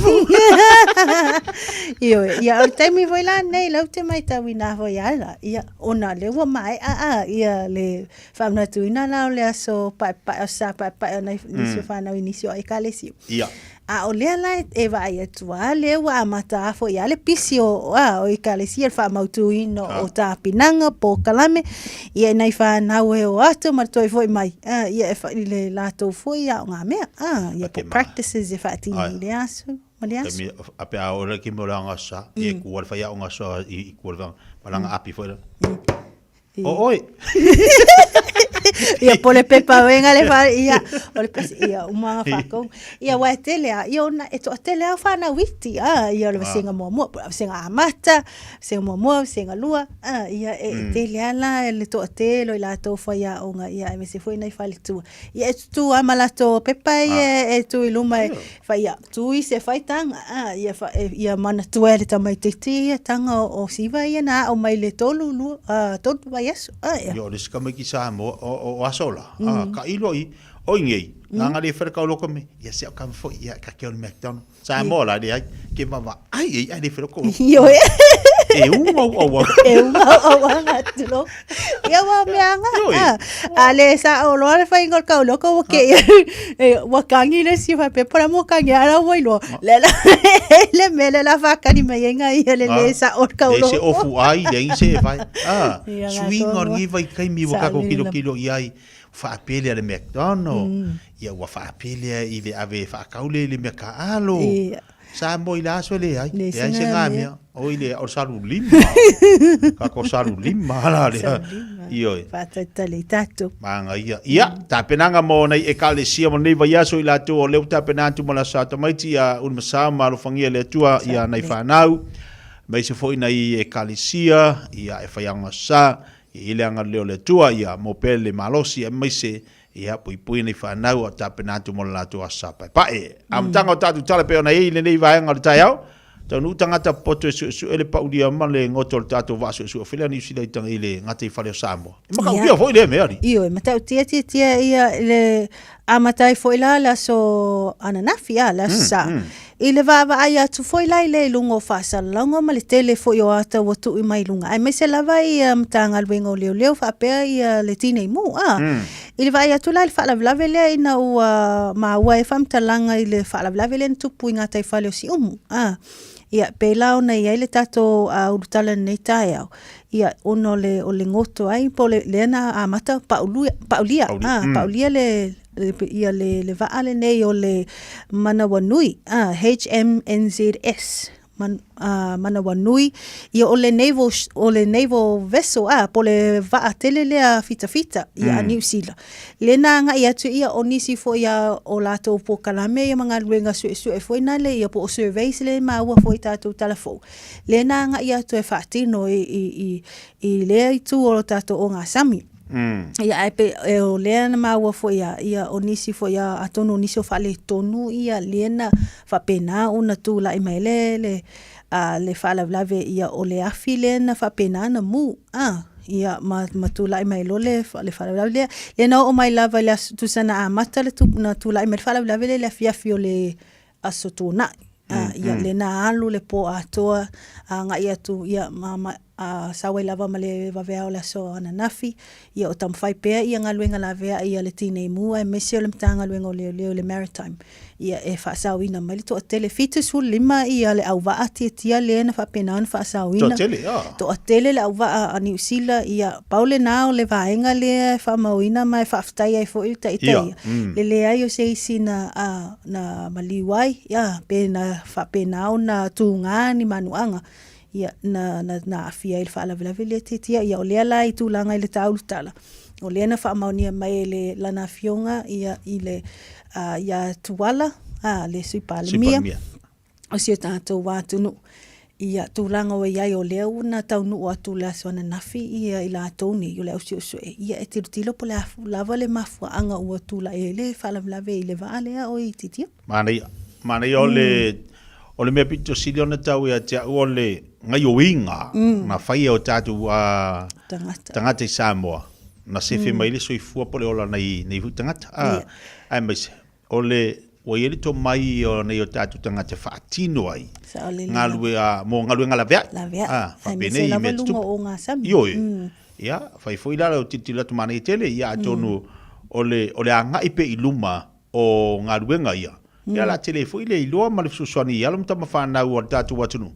Io ia o taimi foi la nei lau te mai tau ina foi ala. Ia ona le ua mai a a ia le whamanatuina la o le aso pae pae o sa pae pae o nai nisi o whanau i nisi o ekalesia. Ia. A o lea la e vaai atu a lea ua amata a foi a le pisi o a o ekalesia le faamautuina o tapenaga polokalame ia i nai whanau e o atu ma le toe foi mai a ia e wha, i le latou foi aoga mea a ia po practices e faatino i le aso ma le aso. Taimi a pe a ora ki mo le anga sa e ku wale whai aoga sa i ku wale whai api foi la. O oi. Ia po le pepa wenga le fa ia o le pesi ia umanga fa ko. Ia wa tele a ia ona e to tele a fa na witi a ia le vasenga mua mua vasenga amata vasenga mua mua vasenga lua a ia e tele a la le to tele o i latou fai aoga ia e mese foi nai faletua. Ia e tutu a ma latou pepa ia e tu i luma e fai ia tu i se fai tanga a ia fa e, ia manatua e le tamaititi ia tanga o, o siva ia na ao mai le tolu lua a tolu vaiaso a ia. Ia o le sika mai ki Samoa o o, o aso la. A ka ilo i o i ngei. Nga nga le whare kau loko me. Ia se o kam fo ia ka ke o le McDonald. Samoa la le ai ke vava ai ai ai le whare kau loko. Io e. E unga au au. E unga au au nga tulo. Ia wa mea nga. A, a le sa o loa le whainga o le kauloko ua ke ia. E, ua kangi le si whape pora mo kangi ara ua iloa. Le la, le mele la whakani mai e nga ia le le sa o le kauloko. Le se ofu ai, le ingi se e whai. A, suinga o ngi vai kai mi waka ko kilo kilo i ai. Whaapele a le McDonald. Ia ua whaapele a i le ave whaakaule i le mea ka alo. Samoa i le aso e leai, leai se ngā mea. O i le, o le salu lima. Ka ko salu lima la lea. Ioe. Whātautale i tātou. Mānga ia. Ia, tapenaga mō nei ekalesia mo nei vaiaso i latou o leo tapena atu mo la sa tamaiti ia Ulumasao ma alofangia le Atua ia nei whanau. Aemaise foi nei ekalesia ia e whai sa ia i le anga leo le Atua ia mō pele le malosi aemaise Ia, puipui nei whanau a tapena atu mo le latou aso sa paepae. Amataga o tatou tala pei ona i ai i lenei vaega o le taeao, taunuu tagata popoto e suesue le paulia ma le goto o le tatou vaa suesue o Filiani Usila i i le gataifale o Samoa. E matautia foi lea mea, alii. Ioe, matautia tiatia ia le amata ai foi la le aso ananafi, a, le aso Sa. I le vaavaai atu foi la i le i luga o faasalalauga ma le tele foi o ata ua tuu mai i luga, aemaise lava ia Matagaluega o Leoleo faapea ia le Tinei Mu, a. I le vaai atu la i le faalavelave lea ina ua maua ai faamatalaga i le faalavelave lea na tupu i gataifale o Siumu, a. Ia, pēlā ona i ai le tatou ulutala i lenei taeao, ia, ona o le, o le goto ai po o le, lea na amata pauluia, paulia, a, paulia le, ia le, le vaa lenei o le Manawanui, a, HMNZS. man, Manawanui, ia o le naval, o le naval vessel, a, po le vaa tele lea fitafita, ia a Niu Sila. Le na agai atu ia o nisi foi a o latou polokalame ia ma galuega suesue foi na le ia po o surveys le maua foi i tatou tala fou. Le na agai atu e faatino i, i, i, i lea itu o lo tatou ogasami. Ia ae pe e o lea na maua foi ia, ia o nisi foi a atonu o nisi o faaletonu ia lea na faapena ona tulai mai le le a le faalavelave ia o le afi lea na faapena ona mu a ia ma ma tulai mai loa le le faalavelave lea. Lea na oo mai lava i le aso tusa na amata le na tulai mai le faalavelave lea i le afiafi o le Aso Toonai. Ia lea na alu le po atoa agai atu ia ma ma a sau ai lava ma le vaveao o le aso ananafi, ia o taumafai pea ia galuega laveai a le Tinei Mu aemaise o le Matagaluega o Leoleo i le Maritime ia e faasaoina mai le toatele. 75 ia le auvaa tiatia lea na faapena ona faasaoina. Toatele, ah. Toatele le auvaa a Niu Sila, ia pau lena o le vaega lea e faamauina ma e faafetai ai foi i le Taitai, Ia, mm. le leai o se isi na, a, na maliu ai, ia, pe na faapena ona tuga ni manuaga. Ia, na, na, na aafia ai le faalavelave lea tiatia. Ia, o lea la i tulaga i le tāulutala, o lea na faamaonia mai e le, lana afioga ia, i le, uh, ia Tuala, a, le Sui Palemia, o si o tatou atunuu. Ia, tulaga ua i ai, o lea ua na taunuu atu le aso ananafi ia i latou nei, o le au suesue, ia e tilotilo po o le a lava le mafuaaga ua tulai ai le faalavelave i le vaa lea o i Titia. Manaia. Manaia o le, o le mea pito sili ona tau ia te au o le gaioiga na fai e o tatou Tagata. tagata i Samoa, na sefe mai le soifua po o le ola nai, nei foi tagata. A, aemaise, o le, ua i ai le tomai o nei o tatou tagata e faatino ai Sao lelei. galue, a, mo galuega laveai. Laveai. A, Aemaise faapenei i lava mea luga tutupu. o ogasami. Ioe. Ia, fai foi la lau tilotilo atu manaia tele, ia atonu o le, o le agai pea i luma o galuega ia, ia la tele foi le iloa ma le fesoasoani i alo ma tama fanau a le tatou atunuu.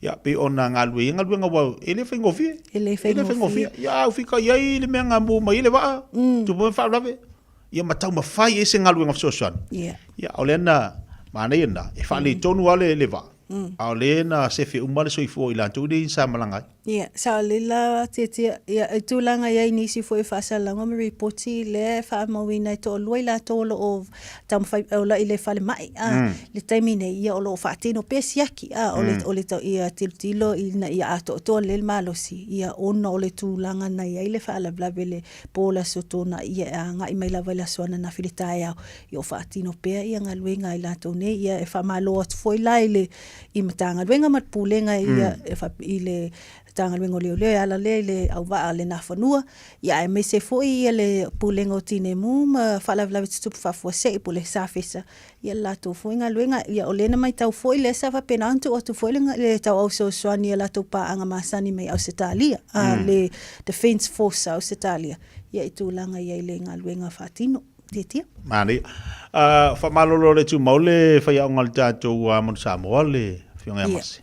Ia pei ona galue ia galuega ua e le faigofie. E le faigofie. Ia au fika i ai le mea ngamu mai le vaa, tupu mai faalavelave. Ia ma taumafai ai se galuega fesoasoani. Ia o lea na manaia na e faaletonu lava le vaa. A o lea na sefe uma le soifua o i latou nei sa malaga ai. Ia, sao lelei la Tiatia, ia, i tulaga i ai nisi foi o faasalalauga ma ripoti lea e faamauina e toalua i latou o lo o taumafai, o lo o i le falemai, a, le taimi nei, ia o lo o faatino pea siaki, a, o le, o le, ia tilotilo ina ia atoatoa lelei le malosi, ia, ona o le tulaga na i ai le faalavelave i le po o le Aso Toonai, ia e agai mai lava i le aso ananafi i le taeao, ia o faatino pea ia galuega a i latou nei, ia e faamalo atu foi la i le i Matagaluega ma le Pulega ia i le Matagaluega o Leoleo e ala lea i le auvaa a le Nafanua, ia aemaise foi ia le Pulega o Tineimu ma Faalavelave Tutupu Faafuasei po o le SAFESA, ia le latou foi galuega. Ia o lea na matau foi lea sa faapena ona tuu atu foi le tauau fesoasoani i a latou paaga masani mai Ausetalia, le Defence Force a Ausetalia, ia i tulaga i ai le galuega faatino. Tiatia. Manaia. Uh, faamalolo le tumau le faiaoga o le tatou uh, Manu Samoa le Afioga ia Mase.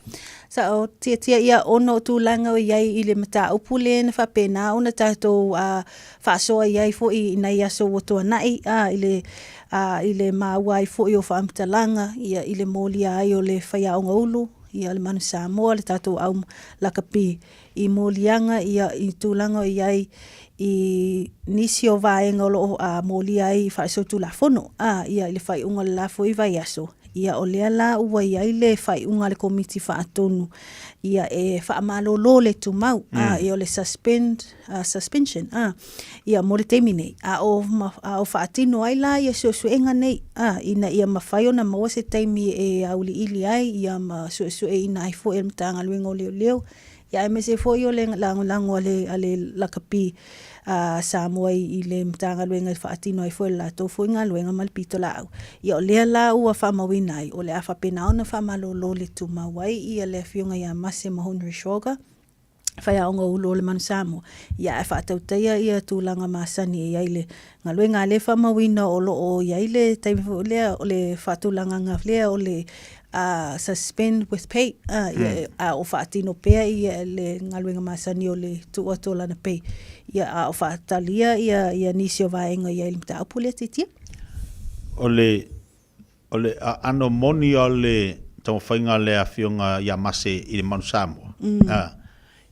Sa o tiatia ia ona o tulaga o i ai i le mataupu lea na faapena ona tatou uh, faasoa i ai foi i nai aso ua tuanai uh, i le uh, i le maua ai foi o faamatalaga ia i le molia ai o le faiaoga ulu ia le Manu Samoa le tatou au lakapi i moliaga ia i tulaga o i ai i nisi o vaega o lo o molia ai i faasolitulafono a ia i le faaiuga o le la foi vaiaso ia o lea la ua i ai le faaiuga a le Komiti Faatonu ia e faamalolo le tumau a ia o le suspend suspension a ia mo le taimi nei a o a o faatino ai la ia suesuega nei a ina ia mafai ona maua se taimi e auiliili ai ia ma suesueina ai foi e le Matagaluega o Leoleo Ia aemaise foi o le lagolago a le, a le lakapi a Samoa i, i le Matagaluega e faatino ai foi le latou foi galuega ma le pitolaau. Ia o lea la ua faamauina ai, o le a faapena ona faamalolo le tumau ai ia le Afioga ia Mase Mahonri Shoga, faiaoga ulu o le Manu Samoa, ia ae faatautaia ia tulaga masani e i ai le galuega a lea e faamauina o lo o i ai le taimi foi lea o le faatulagaga lea o le suspend with pay, ia, a o faatino pea ia le galuega masani o le tuu atu o lana pay, ia, a o faatalia ia, ia nisi o vaega i ai le mataupu lea tiatia. O le, o le aano moni o le. taumafaiga a le Afioga ia Mase i le Manu Samoa,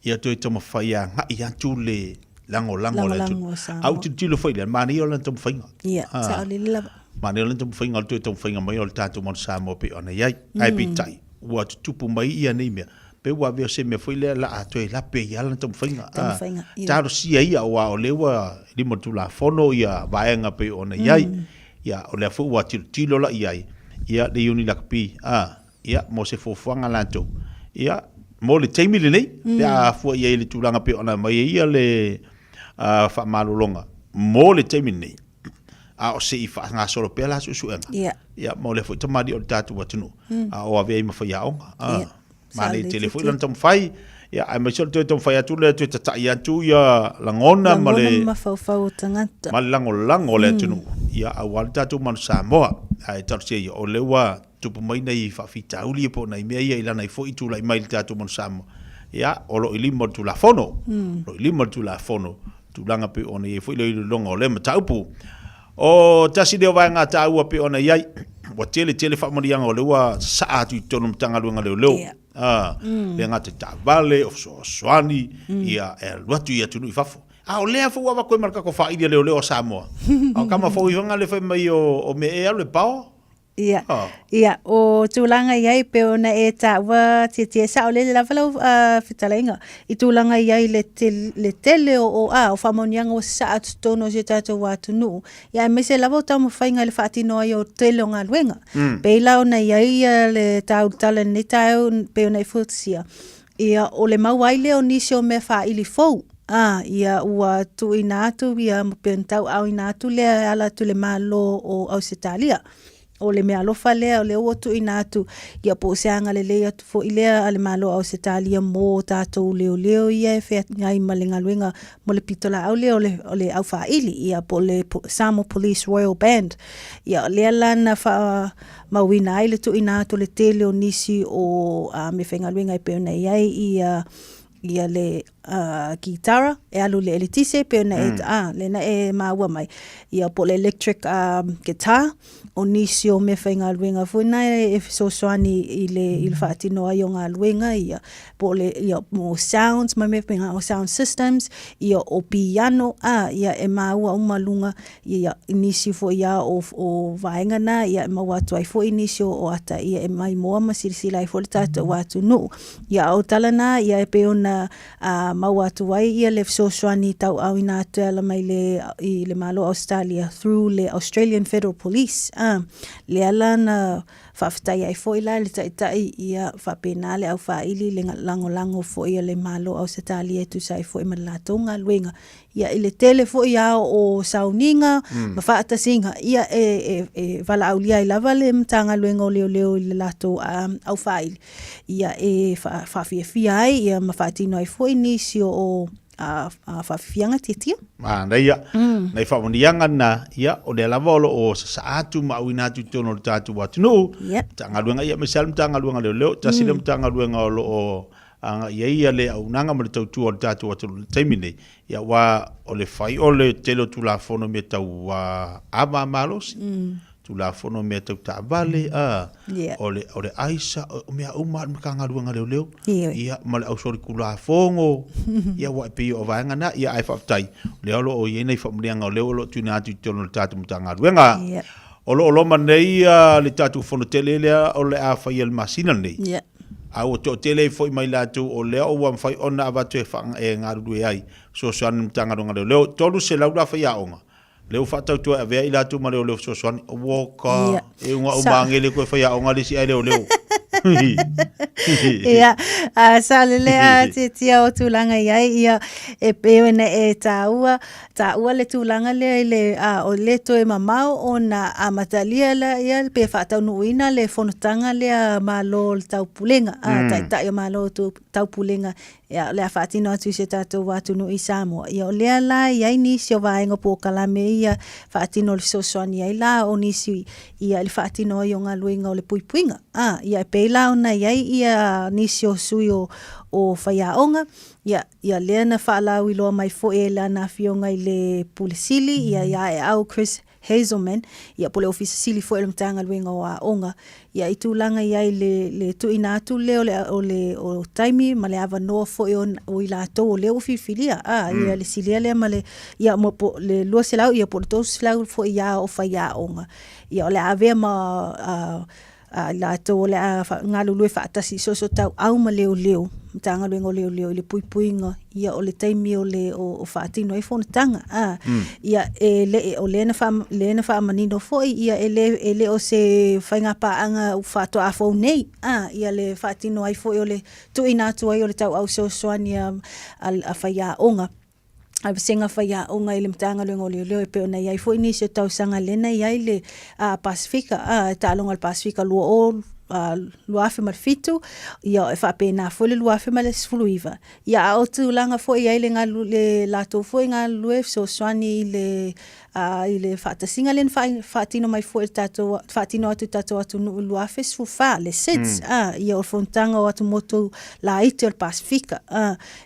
ia toe taumafai e agai atu le lagolago a le atunuu. A ou tilotilo foi i lea, manaia o lana taumafaiga. Ia, saolele lava. Manaia o lana taumafaiga o le toe taumafaiga mai o le tatou Manu Samoa pei ona i ai. Ae peitai, ua tutupu mai ia nei mea, pei ua avea o se mea foi lea la a toe lape ai lava lana taumafaiga. Taumafaiga, ioe. Talosia ia aua o lea ua i lima o le Tulafono ia vaega pei ona i ai. Ia, o lea foi ua tilotilo la i ai, ia, le Iuni Lakapi, a, ia, mo se fuafuaga latou, ia, mo le taimi lenei, pe a fua i ai i le tulaga pei ona aumai ai ia le faamalologa mo le taimi lenei, a o se i faagasolo pea la suesuega, ia, mo lea foi tamalii o le tatou atunuu, a o avea ai ma faiaoga. A. Manaia tele foi lana taumafai, ia, aemaise o le toe taumafai atu lea e toe tata'i atu ia lagona ma le Lagona ma mafaufau o tagata. ma le lagolago o le atunuu, ia, aua le tatou Manu Samoa. Ae talosia ia, o lea ua tupu mai nai faafitauli ia po o nai mea ia i lana ai foi tulai mai i le tatou Manu Samoa, ia, o lo o i lima o le Tulafono, o lo o i lima o le Tulafono tulaga pei ona i ai foi le iloiloga o lea mataupu. O tasi lea o vaega taua pei ona i ai, ua tele tele faamanuiaga o lea ua sasaa atu i totonu o Matagaluega Leoleo. Yeah. Le gata i taavale, o fesoasoani, ia e alu atu i atunuu i fafo. A o lea foi ua avatu ai ma le tatou faili a leoleo a Samoa. A o tama fou ihoga lea fai mai o mea e alu e pao. Ia, ia, o tulaga i ai pei ona e taua tietie saolele lava lau fetalaiga i tulaga i ai le le tele o o a o faamanuiaga ua sasaa atu totonu o si o tatou atunuu, ia aemaise lava o taumafaiga i le faatino ai o tele o galuega. Pei la ona i ai ia le taulutala i lenei taeao pei ona e fuatasia, ia o le maua ai lea o nisi o mea faili fou, a ia ua tuuina atu ia ma pei ona tauaaoina atu lea e ala atu i le Malo o Ausetalia. O le meaalofa lea o lea ua tuuina atu, ia po o se agalelei atu foi lea a le Malo o Ausetalia mo tatou leoleo ia e feagai ma le galuega mo le pitolaau lea o le, o le aufaili, ia po o le Samoa Police Royal Band. Ia o lea la na faamauina ai le tuuina atu o le tele o nisi o meafaigaluega e pei ona i ai ia ia le kitara e alu i le eletise e pei ona e, a, lea na e maua mai, ia po o le electric guitar, o nisi o meafaigaluega foi na e fesoasoani i le, i le faatino ai o galuega ia, po o le, ia, mo sounds ma mea faapena, o sound systems, ia o piano, a, ia e maua uma luga ia, i nisi foi lava o, o vaega na, ia e maua atu ai foi nisi o, o ata ia e maimoa ma silasila ai foi le tatou atunuu. Ia a o tala na, ia e pei ona a, maua atu ai ia le fesoasoani tauaaoina atu e ala mai le, i le Malo o Ausetalia through le Australian Federal Police, a, lea la na faafetai ai foi la le Taitai ia faapena le aufaili le lagolago foi a le Malo o Ausetalia e tusa ai foi ma le latou galuega. Ia i le tele foi lava o sauniga ma faatasiga, ia e, e, e valaaulia ai lava le Matagaluega o Leoleo i le latou aufaili, ia e faafiafia ai ia ma faatino ai foi nisi o faafiafiaga tietie. Manaia. Nai faamanuiaga na, ia, o lea lava o lo o sasaa atu ma auina atu i totonu o le tatou atunuu. Matagaluega, ia, aemaise lava le Matagaluega o Leoleo, tasi lea Matagaluega o lo o agai ai ia le auaunaga ma le tautua o le tatou atunuu i le taimi nei, ia aua o le fai o le tele o Tulafono i mea tau ava malosi, Tulafono i mea tau taavale, a, o le, o le aisa, o mea uma a le Matagaluega a Leoleo, ia, ma le ausolitulafono, ia aua e pei o vaega na, ia ae faafetai, o lea o lo o i ai nai faamanuiaga o lea o lo o tuuina atu i totonu o le tatou Matagaluega. O lo o loma nei le tatou fono tele lea o le a faia i le masina lenei. A ua toatele ai foi mai latou o lea ua mafai ona avatu e e galulue ai, fesoasoani i le Matagaluega o Leoleo. 300 la faiaoga lea ua faatautua e avea i latou ma leoleo fesoasoani. Ua ka, e uga uma agele koe faiaoga le isi ae leoleo. Ia, a sa lele a tiatia o tulaga i ai, ia, e pei ona e taua, taua le tulaga lea i le, a, o le toe mamao ona amatalia la ia pe faataunuuina le fonotaga lea a Malo o le Taupulega, a, Taitai o Malo o Taupulega, ia, o le a faatino atu i si o tatou atunuu i Samoa. Ia, o lea la e i ai nisi o vaega o polokalame ia faatino le fesoasoani ai la o nisi ia i le faatino ai o galuega o le puipuiga. A, ia, e pei la ona i ai ia nisi o sui o, o faiaoga, ia, Ia lea na faalauiloa mai foi e lana afioga i le Pule Sili, ia ia Aeau Chris Hazelman, ia po o le Ofisa Sili foi o le Matagaluega o Aoga, ia i tulaga i ai le, le tuuina atu lea o le, o le o taimi ma le avanoa foi o, o i latou o lea ua filifilia, a, ia le silia lea ma le, ia mo, po, le 200 ia po o le 300 foi ia o faiaoga. Ia o le a avea ma a, a i latou o le a galulue faatasi i soosootaua ma leoleo, Matagaluega o Leoleo i le puipuiga ia o le taimi o le o, o faatino ai fonotaga. A, ia e le o lea na wha, lea na whaamanino foi ia e le, e le o se whainga pāanga faatoa fou nei. A, ia le faatino ai foi o le tuuina atu ai o le tauau fesoasoani a, a, a faiaoga a vasega faiaoga i le Matagaluega o Leoleo e pei ona i ai foi nisi o tausaga lea na i ai le Pasefika, taaloga o le Pasefika 2007, ia e faapena foi le 2019. Ia a o tulaga foi i ai le galu, le latou foi galulue fesoasoani i le i le faatasiga lea na faatino mai foi e le tatou, faatino atu i le tatou atunuu i le 2014, le SIDS, ia o le fonotaga o atumotu laiti o le Pasefika.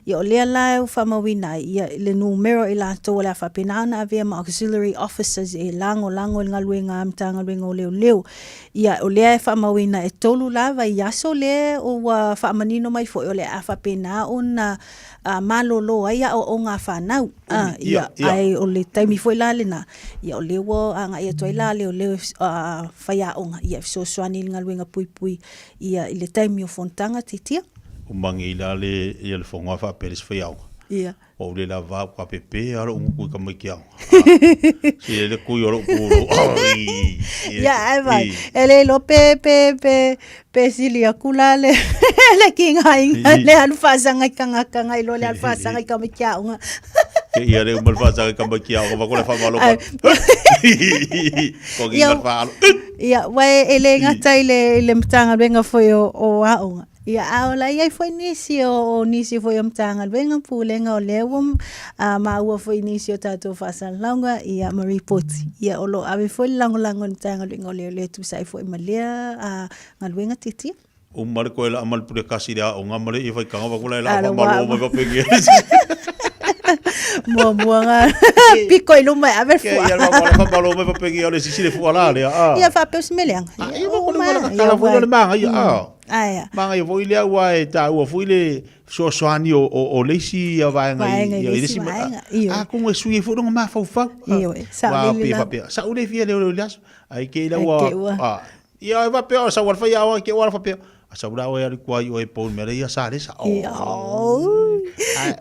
Ia o lea la e faamauina ai ia le numera o i latou o le a faapena ona avea ma auxiliary officers e lagolago i le galuega a Matagaluega o Leoleo. Ia o lea e faamauina e tolu la vaiaso lea ua faamanino mai foi o le a faapena ona malolo ai aoaoga a fanau. Ia, ae o le taimi foi la lena, ia o lea ua agai atu ai la leoleo faiaoga ia e fesoasoani i le galuega puipui ia i le taimi o fonotaga titia. Umangi la le ia le fonga faapea le se faiaoga. Ia. Ua ou le lava au ka pepe a lou gutu i tamaiti aoga. Se le kui o lou pulou. Ai. Ia ai vai. E le iloa pe pe pe pe sili aku la le le kingainga le alu faasaga i tagata nai lo le alu faasaga i tamaiti aoga. Ke ia le uma le faasaga i tamaiti aoga va ko le faamalo Ai. Ko ki Ia, nga whaalo. Ia, wa e le gata i le, i le Matagaluega foi o, o aoga. Ia, a o la i ai foi nisi o, o nisi foi o Matagaluega, Pulega o lea ua maua foi nisi o tatou faasalalauga, ia, ma ripoti. Ia, o lo o ave foi le lagolago i le Matagaluega o Leoleo e tusa ai foi ma lea a, galuega tiatia. Uma le koe laa ma le pule kasi le aoga ma le ia faitaga va kula e laa faamalo mai faapenge. Muamua nga piko i luma e ave le fua. Ia la faamalo mai faapenge o le sisi le fua la lea. Ah. Ia faapea o se mea leaga. Ah, ia ma kole wala kala foi le manga ia. Ah. Aia. Manga ia foi lea ua e taua foi le fesoasoani o, o, o le isi ia vaega i, ia, i le isi vaega. A kongo e sui ai foi longa mafaufau. Ioe, sao lele la. Faapea, sa ule fia leo leo le aso. Ai ke ila ua, Ia e faapea o sau al whai aoa ke oa faapea. A sau la oe ali kua i oe pou mele ia sa le sa. Ia.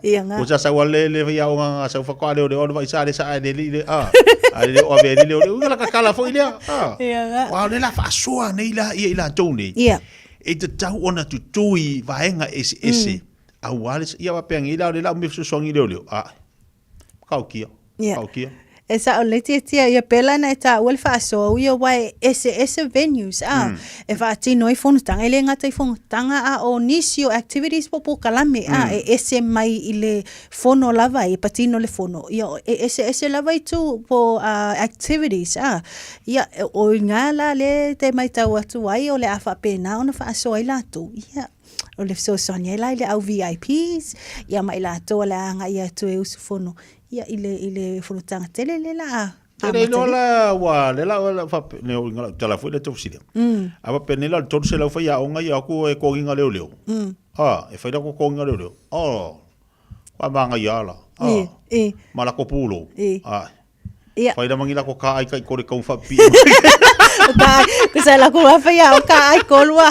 Ia nga. Ko sa sau le le whai aoa nga sau whakoa le ole ole sa le sa le le le a. A le o ave le le ole la kakala foi lea. A. Ia nga. Wa le la faasoa nei la ia i latou nei. Ia. E tatau ona tutū i vaega eseese. Aua le ia faapea nei la o le la o mea fesoasoani leoleo. A. Kaukia. Ia. Kaukia. E sao lelei tiatia ia pēlā na e tāua le faasoa ui aua e eseese venues a e faatino ai fonotaga e le gata i fonotaga a o nisi o activities po o polokalame a e ese mai i le fono lava e patino le fono ia e eseese lava itu po o activities a ia o i ina la lea e te matau atu ai o le a faapena ona faasoa ai latou ia O le fesoasoani ai la i le au VIPs, ia ma i latou o le a agai atu e usufono ia i le, i le fonotaga tele le la a Te le iloa la ua le la la fa ne o ngala tala foi le tofsili. A pa pene la tolu se lau fai aonga ia ku e koginga leo leo. A e fai la ko koginga leo leo. Oh. Kwa manga ia la. E, e. Ma la ko pulo. E. A. Ia. Whai rama ngi la ko ka ai kai kore kau wha pi. Ka ai, ko sa la ko wa whai au ka ai kolua.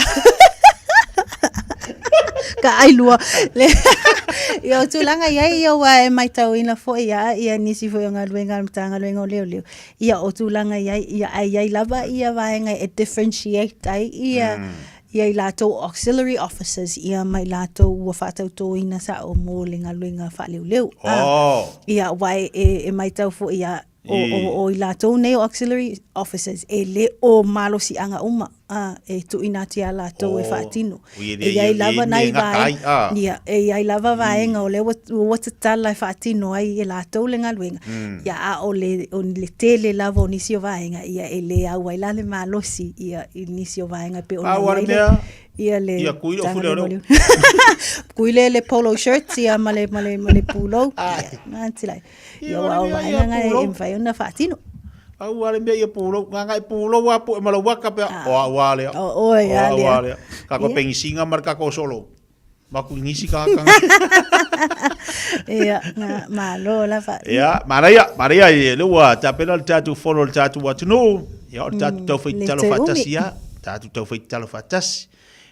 Ka ai lua. Le, ia o tūlanga ia ia ua e maitauina foi ia, ia nisi foi o galuega a le Matagaluega o Leoleo. Ia o tūlanga ia, ia ai ai lava ia vaega e differentiate ai ia, ia i latou auxiliary officers ia ma i latou ua faatautōina sa'o mo le galuega faaleoleo. Oh. Ia, aua e, e, e matau foi ia, o, o, o i latou nei o auxiliary officers, e le o malosiaga uma a, e tuuina atu iā latou e faatino. E i ai lava nai vaega, ia, e i ai lava vaega o lea ua, ua tatala e faatino ai e latou le galuega, ia, a o le, o le tele lava o nisi o vaega, ia, e le au ai la le malosi, ia, i nisi o vaega e pei ona i ai le, ia, le Ia, kui lou fule o leo. Kui le, le polo shirt, ia, ma le, ma le, ma le pulou, ia, na, tilai. Ia, aua o vaega na e mafai ona faatino. Au a le mea ia pulou, nganga e pulou a pu'e ma lau aka pea, o a'u a lea. O oe a O a'u lea. a lea. Kako Ia. pengisiga ma le kako solo. Maku ingisi ka kanga. Ia, nga, malo lava. Ia, manaia, manaia i le ua tapena le tatou fono le tatou atunuu. Ia, o le tatou tau Mm, le tatalo te umi. faatasi ia, tatou tau tatalo faatasi.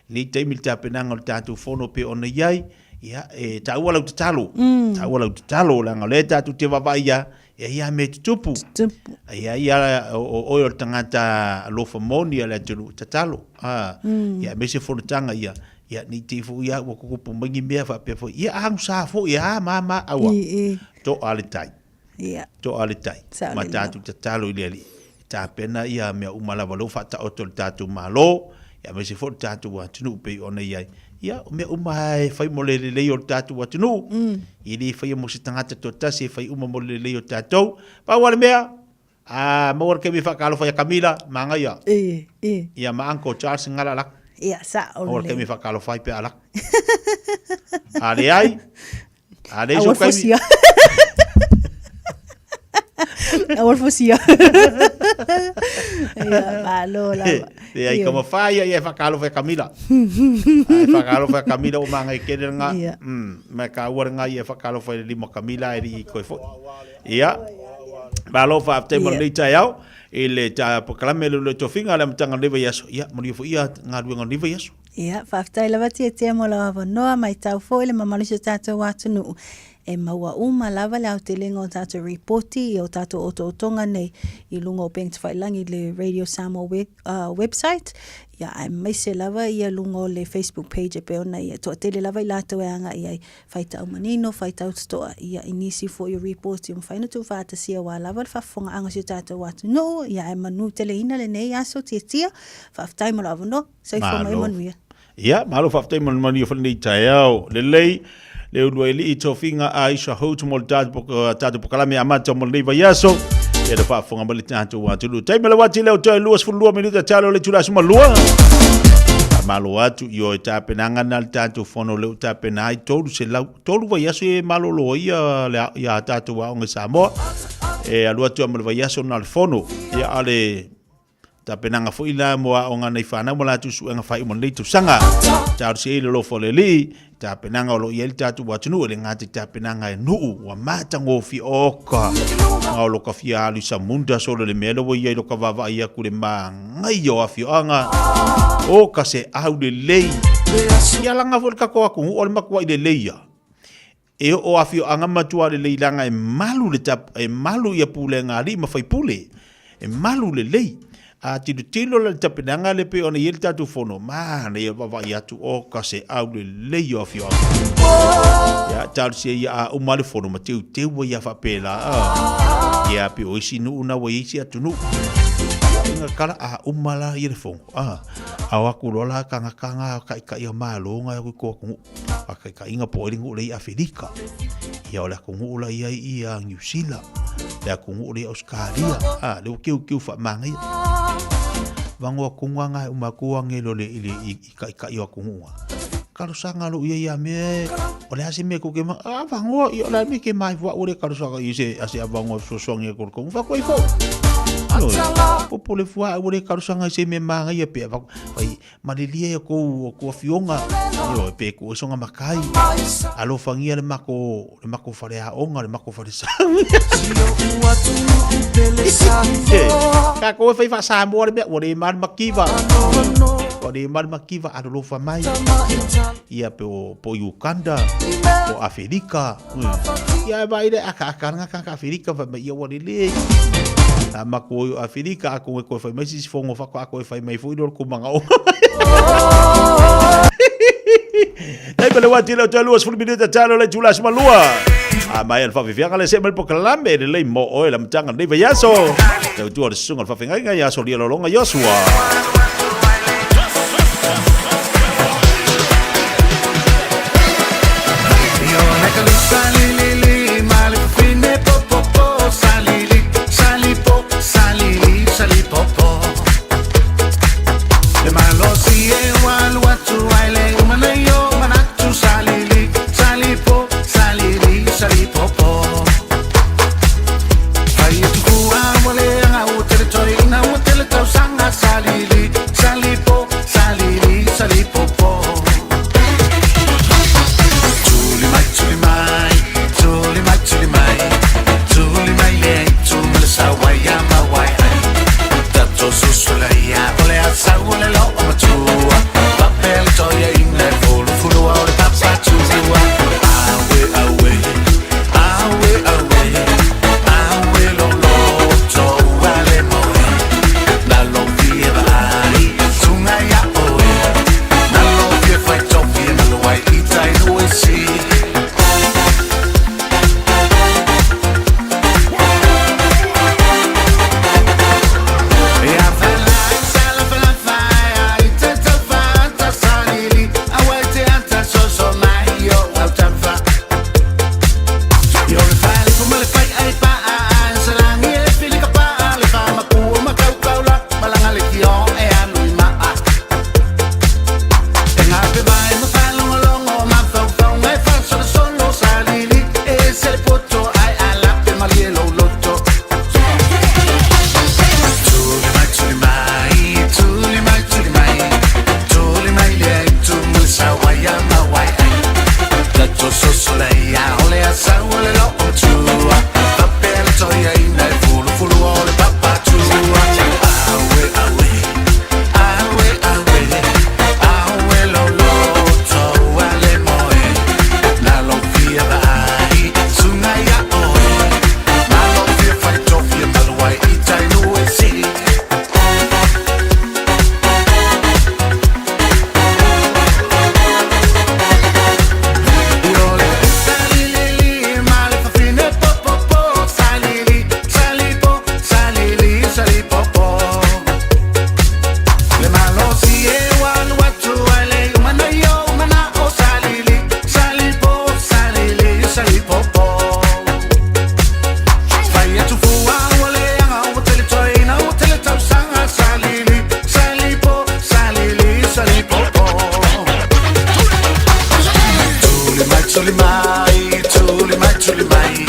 Nei taimi le tapenaga o le tatou fono pe ona i ai, ia, e taua lau tatalo. Taua lau tatalo, leaga o lea tatou te vaavaai ia, e ai a mea e tutupu. Tutupu. Ai ai a o oe o le tagata alofa moni a le atunuu, tatalo. A, ia, aemaise fonotaga ia, ia, nei te i foi ia ua tutupu mai ni mea faapea foi, ia, agusa foi, a, ma, ma, aua. I, i. To'a le tai. Ia. To'a le tai. Sao Ma lelei. tatou tatalo i le Alii, e tapena ia mea uma lava o lea ua faataoto e le tatou Malo, ia aemaise foi le tatou atunuu pei ona i ai. Ia, o mea uma lava e fai mo le lelei o le tatou atunuu, e le faia mo se tagata toatasi, e fai uma mo le lelei o tatou. Pau lava le mea, a maua le taimi e faatalofa ia Kamila, manaia. I, i. Ia ma Uncle Charles ngala laka. Ia, sao Maua le lelei. taimi e faatalofa ai pe a laka. A leai, a leai Aua sou le taimi. fusia. Aua le fusia. Ia, malo lava. Leai, Ia. ka mawhai ia e whakaalofa e Kamila. Ai whakaalofa e Kamila o maangai kere nga. Ia. Me ka ua nga ia e whakaalofa e lima Kamila e ri koe foi. Ia. Malo whaaftai mo Ia. lenei taeao i le ta pokalame le le tofiga le amataga o lenei vaiaso. Ia, manuia foi ia galuega o lenei vaiaso. Ia, faafetai lava Tietia mo lau avanoa, maitau foi le mamalu i si o tatou atunuu. E maua uma lava le aotelega o tatou ripoti i o tatou otootoga nei i luga o Upega Tafailagi i le Radio Samoa web, website, ia, aemaise lava ia luga o le Facebook page e pei ona ia toatele lava i latou e agai ai, faitau manino, faitau totoa, ia, i nisi foi o ripoti ua mafai ona tuufaatasia aua lava le faafofogaaga o si o tatou atunuu, ia, ae manuteleina lenei aso Tietia. Faafetai mo lou avanoa. Soifua ma ia Malo. manuia. Ia, malo faafetai mo le manuia foi lenei taeao. Lelei, le ulu alii tofiga a Aisha Holt mo le tatou pokalame amata mo lenei vaiaso. Ia le faafofoga mai le tatou atunuu. Taimi le wati leo toe 22 minuta talo le itula 12. Faamalo atu i o e tapenaga na le tatou fono lea ua tapena ai 300, tolu vaiaso e malolo ai ia le ia tatou aoga i Samoa. E alu atu ai ma le vaiaso na o le fono. Ia a o le Tapenaga foi la mo aoga nai fanau ma latou suega faaiu mo lenei tausaga. Talosia ai le alofa o le Alii, tapenaga o lo o i ai le tatou atunuu e le gata i tapenaga e nuu ua matagofie oka. Ma o lo ka fia alu i Samunda solo le mea lea ua i ai lo ka vaavaai aku le magaia o afioaga o ka se au lelei. Ia laga foi le tatou atunuu o le matuai lelei ia. E oo afioaga matua lelei leaga e malu le tap, e malu ia pulega alii ma faipule. E malu lelei. A tilotilo la i le tapenaga lea pei ona i ai le tatou fono, manaia le vaavaai atu, oka se au lelei o afioaga. Ia, talosia ia a uma le fono ma teuteu ai a faapela. A. Ia, pei o isi nuu na ua i ai isi atunuu. Ia, kala a uma la ia le fono. A, ao atu loa la tagata nga taitai o Malo nga e o i ko atunuu. Faataitaiga po o ai le nuu lea i Afelika, ia o le atunuu la i ai ia Niu Sila, le atunuu lea i Ausetalia, a, lea ua keukeu faamanaia. Vagoa tonu lava na e uma atu agelo i le, i le, i taitai o atunuu na. Talosaga loa i ai ia mea e, o le a se mea tou te ma, a vagoa, ia o le a le mea e te maifua ua le talosaga i se, a se avanoa fesoasoani atu i le tonu. Fai atu ai foi. Ioe, popole fua ua le talosaga i se mea manaia pe avatu, fai, Malilie e kou o kou afioga, ioe, pe kou e songa makai. Alofagia le mako, le mako fale aoga, le mako fale sa. Tatou e fai faa-Samoa le mea, ua le ma le makiva. Ua le ma le makiva, alolofa mai. Ia pe o, po o Uganda, po o Afelika. Ia e vaai le akaaka lena tagata Afelika fai mai ia ua lelei. A matou o Afelika atonu e toe fai mai se isi fono faatoa toe fai mai foi lea o le tou manaoga. Taimi le wati leo toe 20 minuta talo le itula 12. A mai al whawhiwhianga le se mai le pokalame le lei mo oe la mtanga nei vaiaso. Tautua le susunga le whawhengainga ia Solia Lolonga Joshua. tuli mai, tuli mai, tuli mai.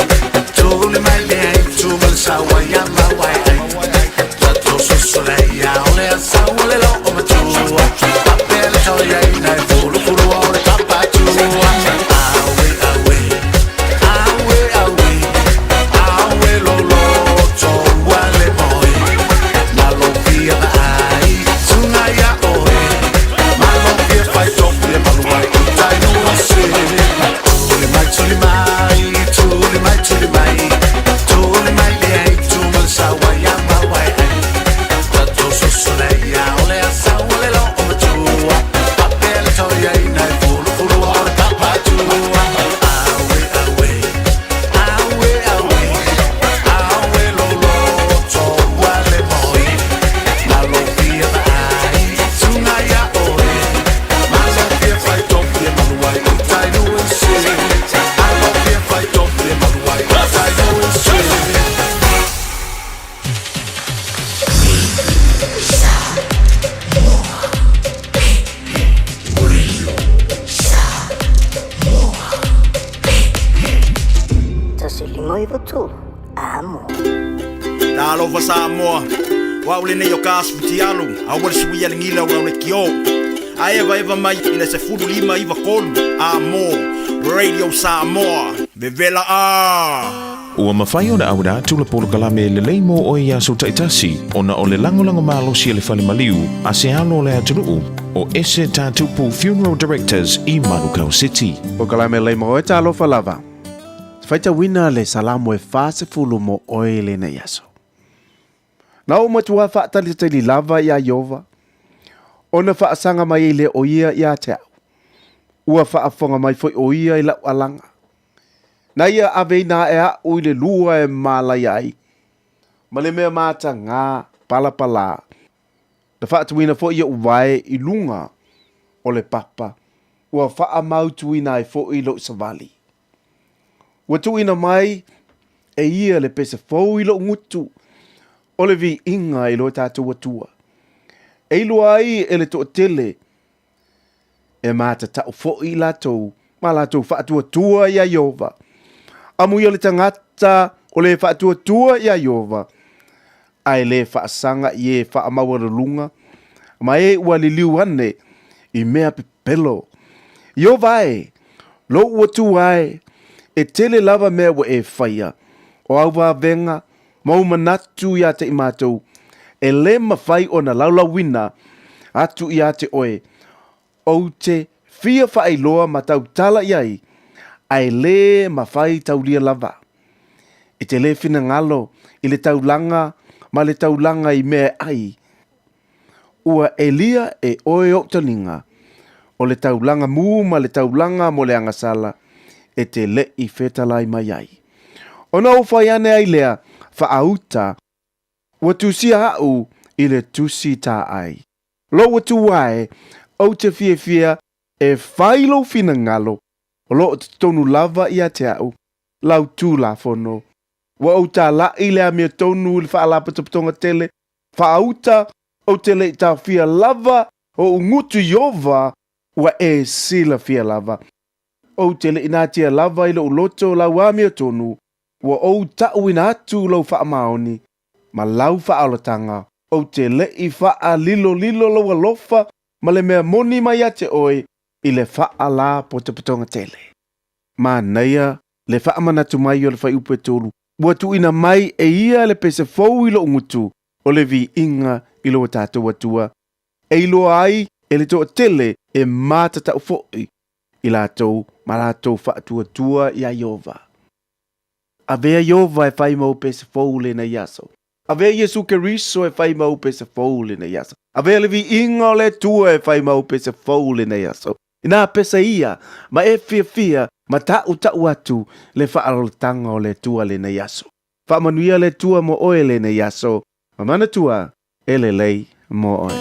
Tuli mai le ai, tu ma le saua ia mawai ai. Tatou soso lei ia o le asa o le lo o matua. Pape le tau ia ina e fulu fulu o le papatua. Awe, awe, awe, awe, awe lo lo to ua le moe. Malo fia vaai, tunga ia oe. Malo fia fai tofi e malu ai i tai nua se. Tuli mai, tuli mai, tuli mai, tuli mai. Tuli mai le ai, tu ma le saua ia mawai ai. Tatou soso lei ia o le asa o le lo o matua. Pape le tau ia ina e fulu fulu o le papatua. Awe, awe, awe, awe, awe lo lo to ua le moe. Malo fia vaai, tunga ia oe. Malo fia fai tofi e malu ai i tai nua se. Malo fia fai tofi e malu ai i tai nua se. Tasi lima iwa tolu. Amo. Talofa Samoa, wa ule nei o ka asu fitialu, a ua le sui a le gila o le kio. A eva eva mai i le 1593, a mo, Radio Samoa, vevela a. Ua mafai ona auina atu le polokalame lelei mo oe i aso taitasi, ona o le lagolago malosi a le fale maliu a se alo o le atunuu o Ese Tatupu Funeral Directors i Manukau City. Polokalame lelei mo oe talofa lava. Faitauina le Salamo e 40 mo oe i lenei aso. Na ou matua faatalitali lava iā Ieova, ona faasaga mai ai lea o ia iā te a'u. Ua faafofoga mai foi o ia i la'u alaga. Na ia aveina aʻe aʻu i le lua e malaia ai, ma le mea matagā palapalā. Na faatuina foi oʻu vae i luga o le papa, ua faamautuina ai foi loʻu savali. Ua tuuina mai e ia le pese fou i loʻu gutu, o le viiga i lo tatou Atua. E iloa ai e le toatele e matatau foi i latou ma latou faatuatua iā Ieova. Amuia le tagata o le faatuatua iā Ieova, ae lē faasaga i e faamaualuluga ma e ua liliu ane i mea pepelo. Ieova e, lou Atua e, e tele lava mea ua e faia, o au vavega ma ou manatu iā te i matou, e lē mafai ona laulauina atu iā te oe, ou te fia faailoa ma tautala i ai, ae lē mafai taulia lava. E te lē finagalo i le taulaga ma le taulaga i mea e ai. Ua elia e oe ou taliga, o le taulaga mū ma le taulaga mo le agasala e te leʻi fetalai mai ai. Ona ou fai ane ai lea, Faauta, ua tusia aʻu i le tusi taai. Lou Atua e, ou te fiafia e fai lou finagalo, o lo o totonu lava ia te au, lau Tulafono. Ua ou talaʻi le amiotonu i le Faalapotopotoga tele, faauta, ou te le i taofia lava oʻu gutu Ieova, ua e silafia lava. Ou te le i natia lava i loʻu loto lau amiotonu, ua ou taʻuina atu lou faamaoni ma lau faaolataga, ou te le i faalilolilo lou alofa ma le mea moni mai ia te oe i le Faalapotopotoga tele. Manaia le faamanatu mai o le fuaiupu e tolu, ua tuuina mai e ia le pese fou i loʻu gutu, o le viiga i lo tatou Atua, e iloa ai e le toatele e matatau foi i latou ma latou faatuatua iā Ieova. Avea Ieova e fai ma ou pese fou lenei aso. Avea Iesu Keriso e fai ma ou pese fou lenei aso. Avea le viiga o le Atua e fai ma ou pese fou lenei aso. Inā pese ia, ma e fiafia ma taʻutaʻu atu le faaolataga o le Atua lenei aso. Faamanuia le Atua mo oe lenei aso, ma manatua e lelei mo oe.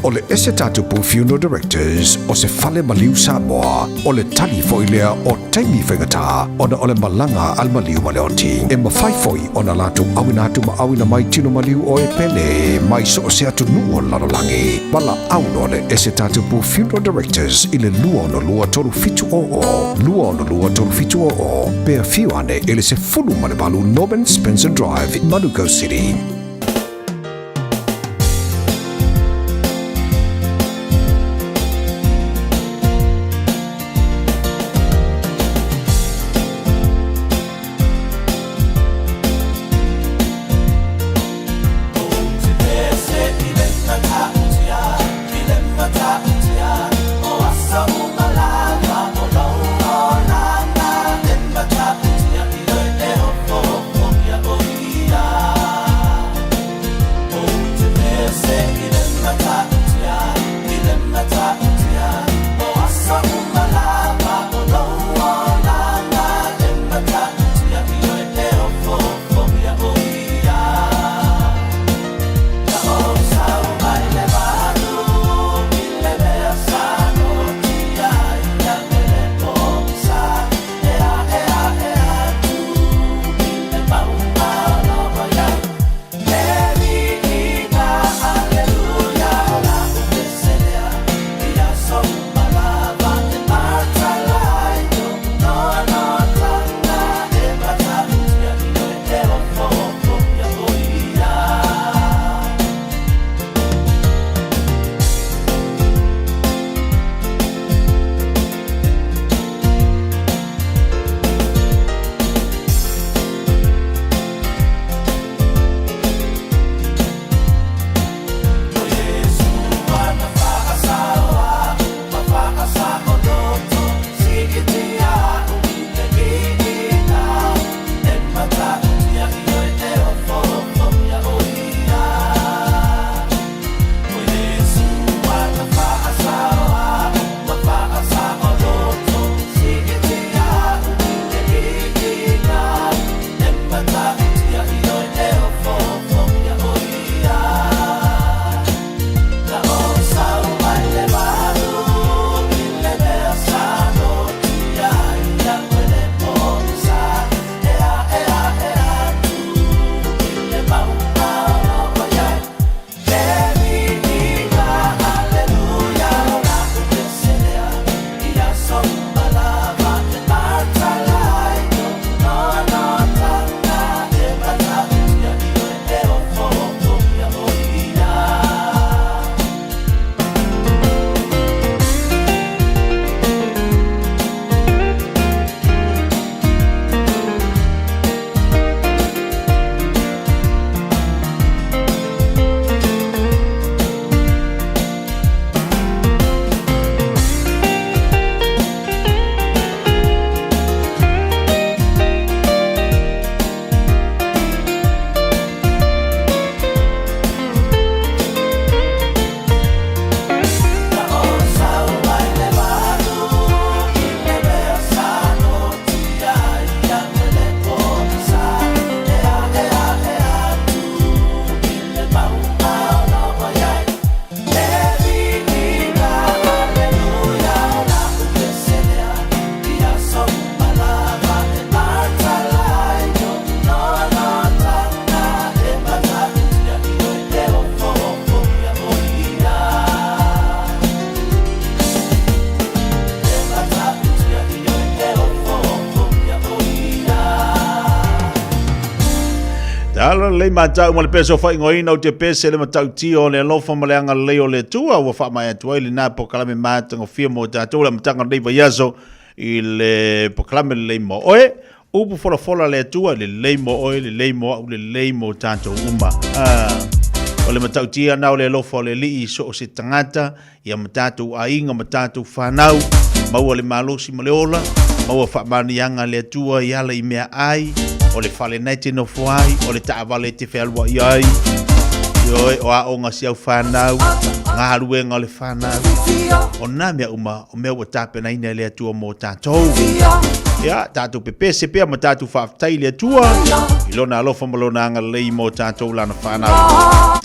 O le Ese Tatupu Funeral Directors o se fale maliu Samoa, o le tali foi lea o taimi faigata ona o le malaga a le maliu ma le oti. E mafai foi ona latou auina atu ma auina mai tino maliu o e pele mai so o se atunuu o le lalolagi. Valaau loa le Ese Tatupu Funeral Directors i le 262 3700, 262 3700, pe afio ane i le 18 Norman Spencer Drive, Manukau City. Tala lelei matau ma le peso faaigoaina o te pese le matautia o le alofa ma le agalelei o le Atua ua faamaea atu ai lena polokalame matagofie mo tatou le amataga o lenei vaiaso i le polokalame lelei mo oe. Upu folafola le Atua, lelei mo oe, lelei mo au, lelei mo tatou uma. Ah, o le matautia na o le alofa o le Alii i so o se tagata, ia ma tatou aiga ma tatou whanau, maua le malosi ma le ola, maua faamanuiaga a le Atua i ala i mea ai, o le fale nei te nofo ai, o le taavale te fealuai ai, ioe, o aoga si au whanau, galuega o le whanau, o nā mea uma, o mea ua tapenaina e le Atua mō tātou. Ia, tatou pepese pea ma tatou faafetai i le Atua i lona alofa ma lona agalelei mo tatou lana fanau.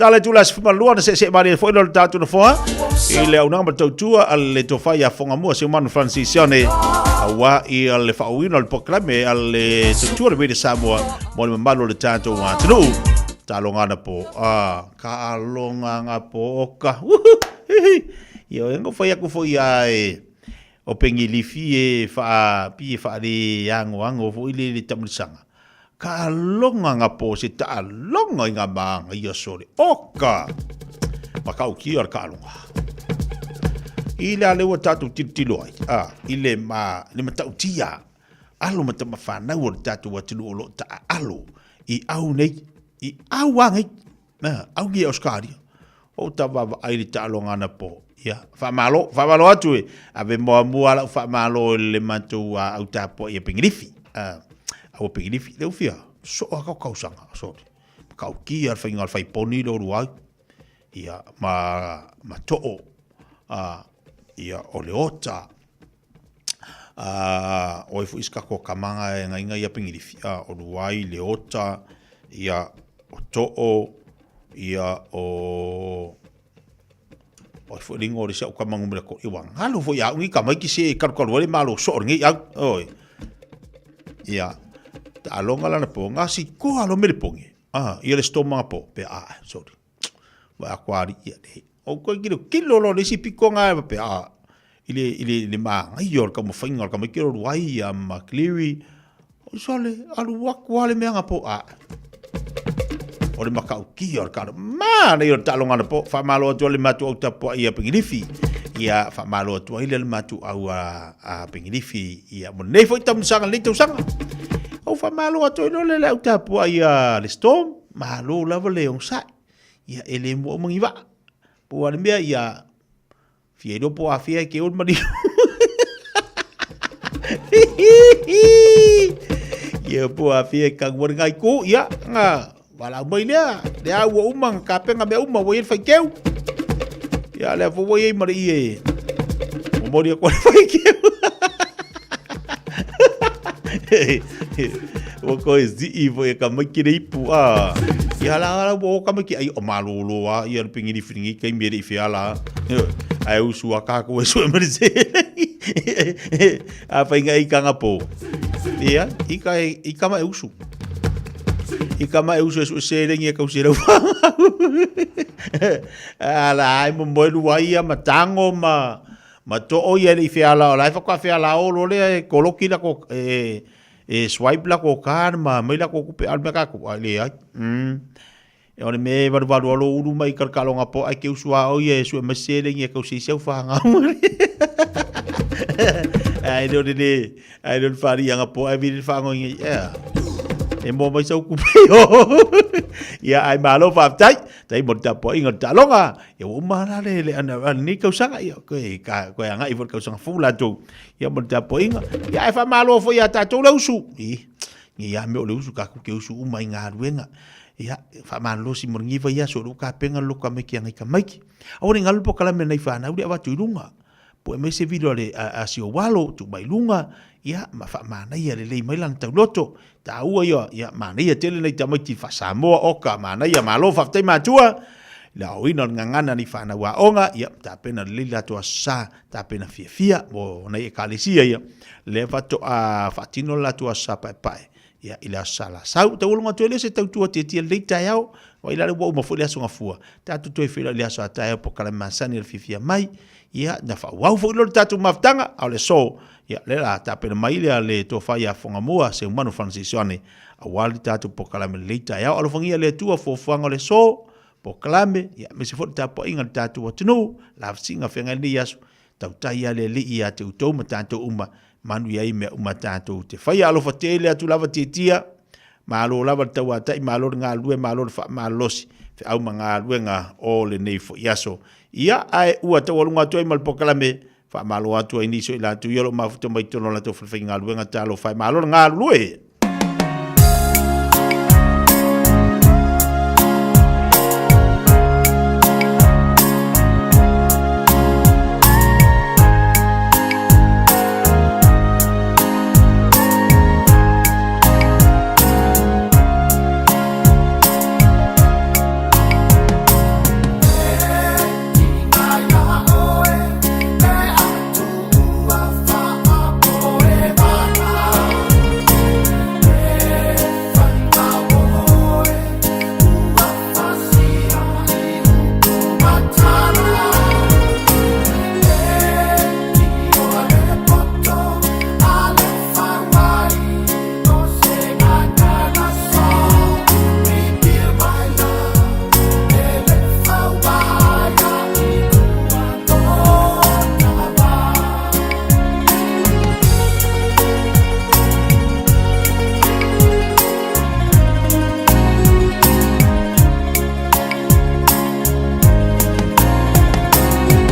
Tala atu la 12 na seesee malie foi lo le tatou nofoa i le auaunaga ma le tautua a le tofa ia Fogamua Seumanu Francis Sione aua i le faaauauina o le polokalame a le tautua le Radio Samoa mo le mamalu o le tatou atunuu. Taaloga anapo, ah, taaloga anapo oka. Uhu, hihi. Ia, e fai aku foi ia e o pengilifi e faa pi e faale agoago foi le le tamulisaga. Taaloga nga po se taaloga i nga maaga ia sole. Oka! Makaukia le taaloga. I le a le ua tatou tilotilo ai, a, i le ma, le matautia, alo ma tama fanau o le tatou atunuu o lo o taaalo i au nei, i au a nei, a, au nei Australia. O ta vaavaai i le taaloga anapo, ia, faamalo, faamalo atu e, ave muamua lau faamalo i le matou au tapuai e Pengilifi, a, au Pengilifi, le ufia, soo a kau kausaga, sorry, makaukia le faiga o le faiponi le olu ai, ia, ma, ma too, a, ia, o le ota, a, o ai foi se tatou tamaga e agaiga ia Pengilifi, a, o Luai, Leota, ia, o Too, ia, o, o ai foi le igoa o le isi au tama numera to, ia ua galo foi ia au nei tamaiti se e kalukalu ai le malo soo o lenei au, oi. Ia, taaloga lana po, gasikoa lo mele poge, a, ia le stoma po, pe a, sorry. Wa aku alii ia le. O koe kilo kilo lo le isi piko nga e pe a i le i le le māngai o le taumafaiga o le tamaiti o Ruai ia ma Cleary. O sole alu aku a le mea nga po a. O le makaukia o le kalo. Mānai o le taaloga anapo. Faamalo atu ai le matou au tapuai ia Pengilifi. Ia faamalo atu ai le matou au a, a Pengilifi. Ia mo lenei foi tausaga, lenei tausaga. Ou faamalo atu ai loa le au tapuai ia le Storm. Malo lava le onosai. Ia e le mua uma ni vaa. Po o le mea ia fia iloa po o afea e ke o le maliu. Ia po o afea e kau le ngai ku. Ia nga walau mai lea. Lea ua uma nga kapenga mea uma ua i ai le faikeu. Ia lea foi ua i ai ma le ie. Momoli aku le faikeu. Ua koe zii foi e ka maiki le ipu a. Ia la la ua o ka maiki ai o malolo a ia le pingili whiringi kei mere i whia la. Ai usu a kākou e sue mari se. A whainga i kanga po. Ia, i ka i kama e usu. I kama e usu e sue se rengi e kau se rau A la ai mo moe lua ia ma tango ma Ma too ia le i feala o la e whaka feala o lo lea e koloki la ko e e swipe la ko card ma mai la ko kupe al me ka ko le ai. E ole me valu valu alo ulu mai kal kalonga po ai ke usua o ia e sue masele ngi e kau se seu whanga. Ai le le ai le whari anga po ai vili whango ngi yeah. E mo mai sau kupe o. Ia ai malo whaftai. Tai mo te tapuaiga o le taaloga, ia ua uma la le, le ana, a lenei tausaga, ia koe, ka, koe agai foi le tausaga fou latou, ia mo le tapuaiga. Ia ae faamalo foi ia tatou le usu, i, nei lava mea o le usu, tatou te usu uma i galuega. Ia, faamalolosi mo lenei vaiaso, o lea ua tapena le loto tamaiti e agai tamaiti. Aua ne i galo le polokalame a nai fanau lea e avatu i luga. Pue mai se vilo a le a si ou alo, tuu mai luga, ia, ma faamanaia lelei mai lana tauloto. Taua ia, ia, manaia tele nai tamaiti faa-Samoa, oka, manaia, malo, faafetai matua, i le aoaoina o le gagana nei fanau aoga, ia, tapena lelei le latou aso sa, tapena fiafia mo nai ekalesia ia, lea faatoa faatino le latou aso sa paepae, ia, i le aso sa lasau. Taualoga atu ai lea se tautua tiatia lelei taeao, vaai la lea ua uma foi le aso gafua, tatou toe feiloai i le aso a taeao polokalame masani o le fiafia mai, Ia, na faaauau foi loa le tatou mafutaga, a o le aso, ia, lea la tapena mai lea le tofa ia Fogamua Seumanu Francis Ioane, aua le tatou polokalame lelei taeao. Alofagia le Atua fuafuaga o le aso, polokalame, ia, aemaise foi le tapuaiga a le tatou atunuu, lavasiga feagai lenei aso, tautai lava le Alii ia te outou ma tatou uma, manuia ai mea uma tatou te faia. Alofa tele atu lava Tietia, malo lava le tauatai, malo le galulue, malo le faamalolosi, feau ma galuega o lenei foi aso. Ia, ae ua taualuga atu ai ma le polokalame, faamalo atu ai nisi o i latou ia o lo o mafuta mai totonu o latou falefaigaluega. Talofa e, malo le galulue!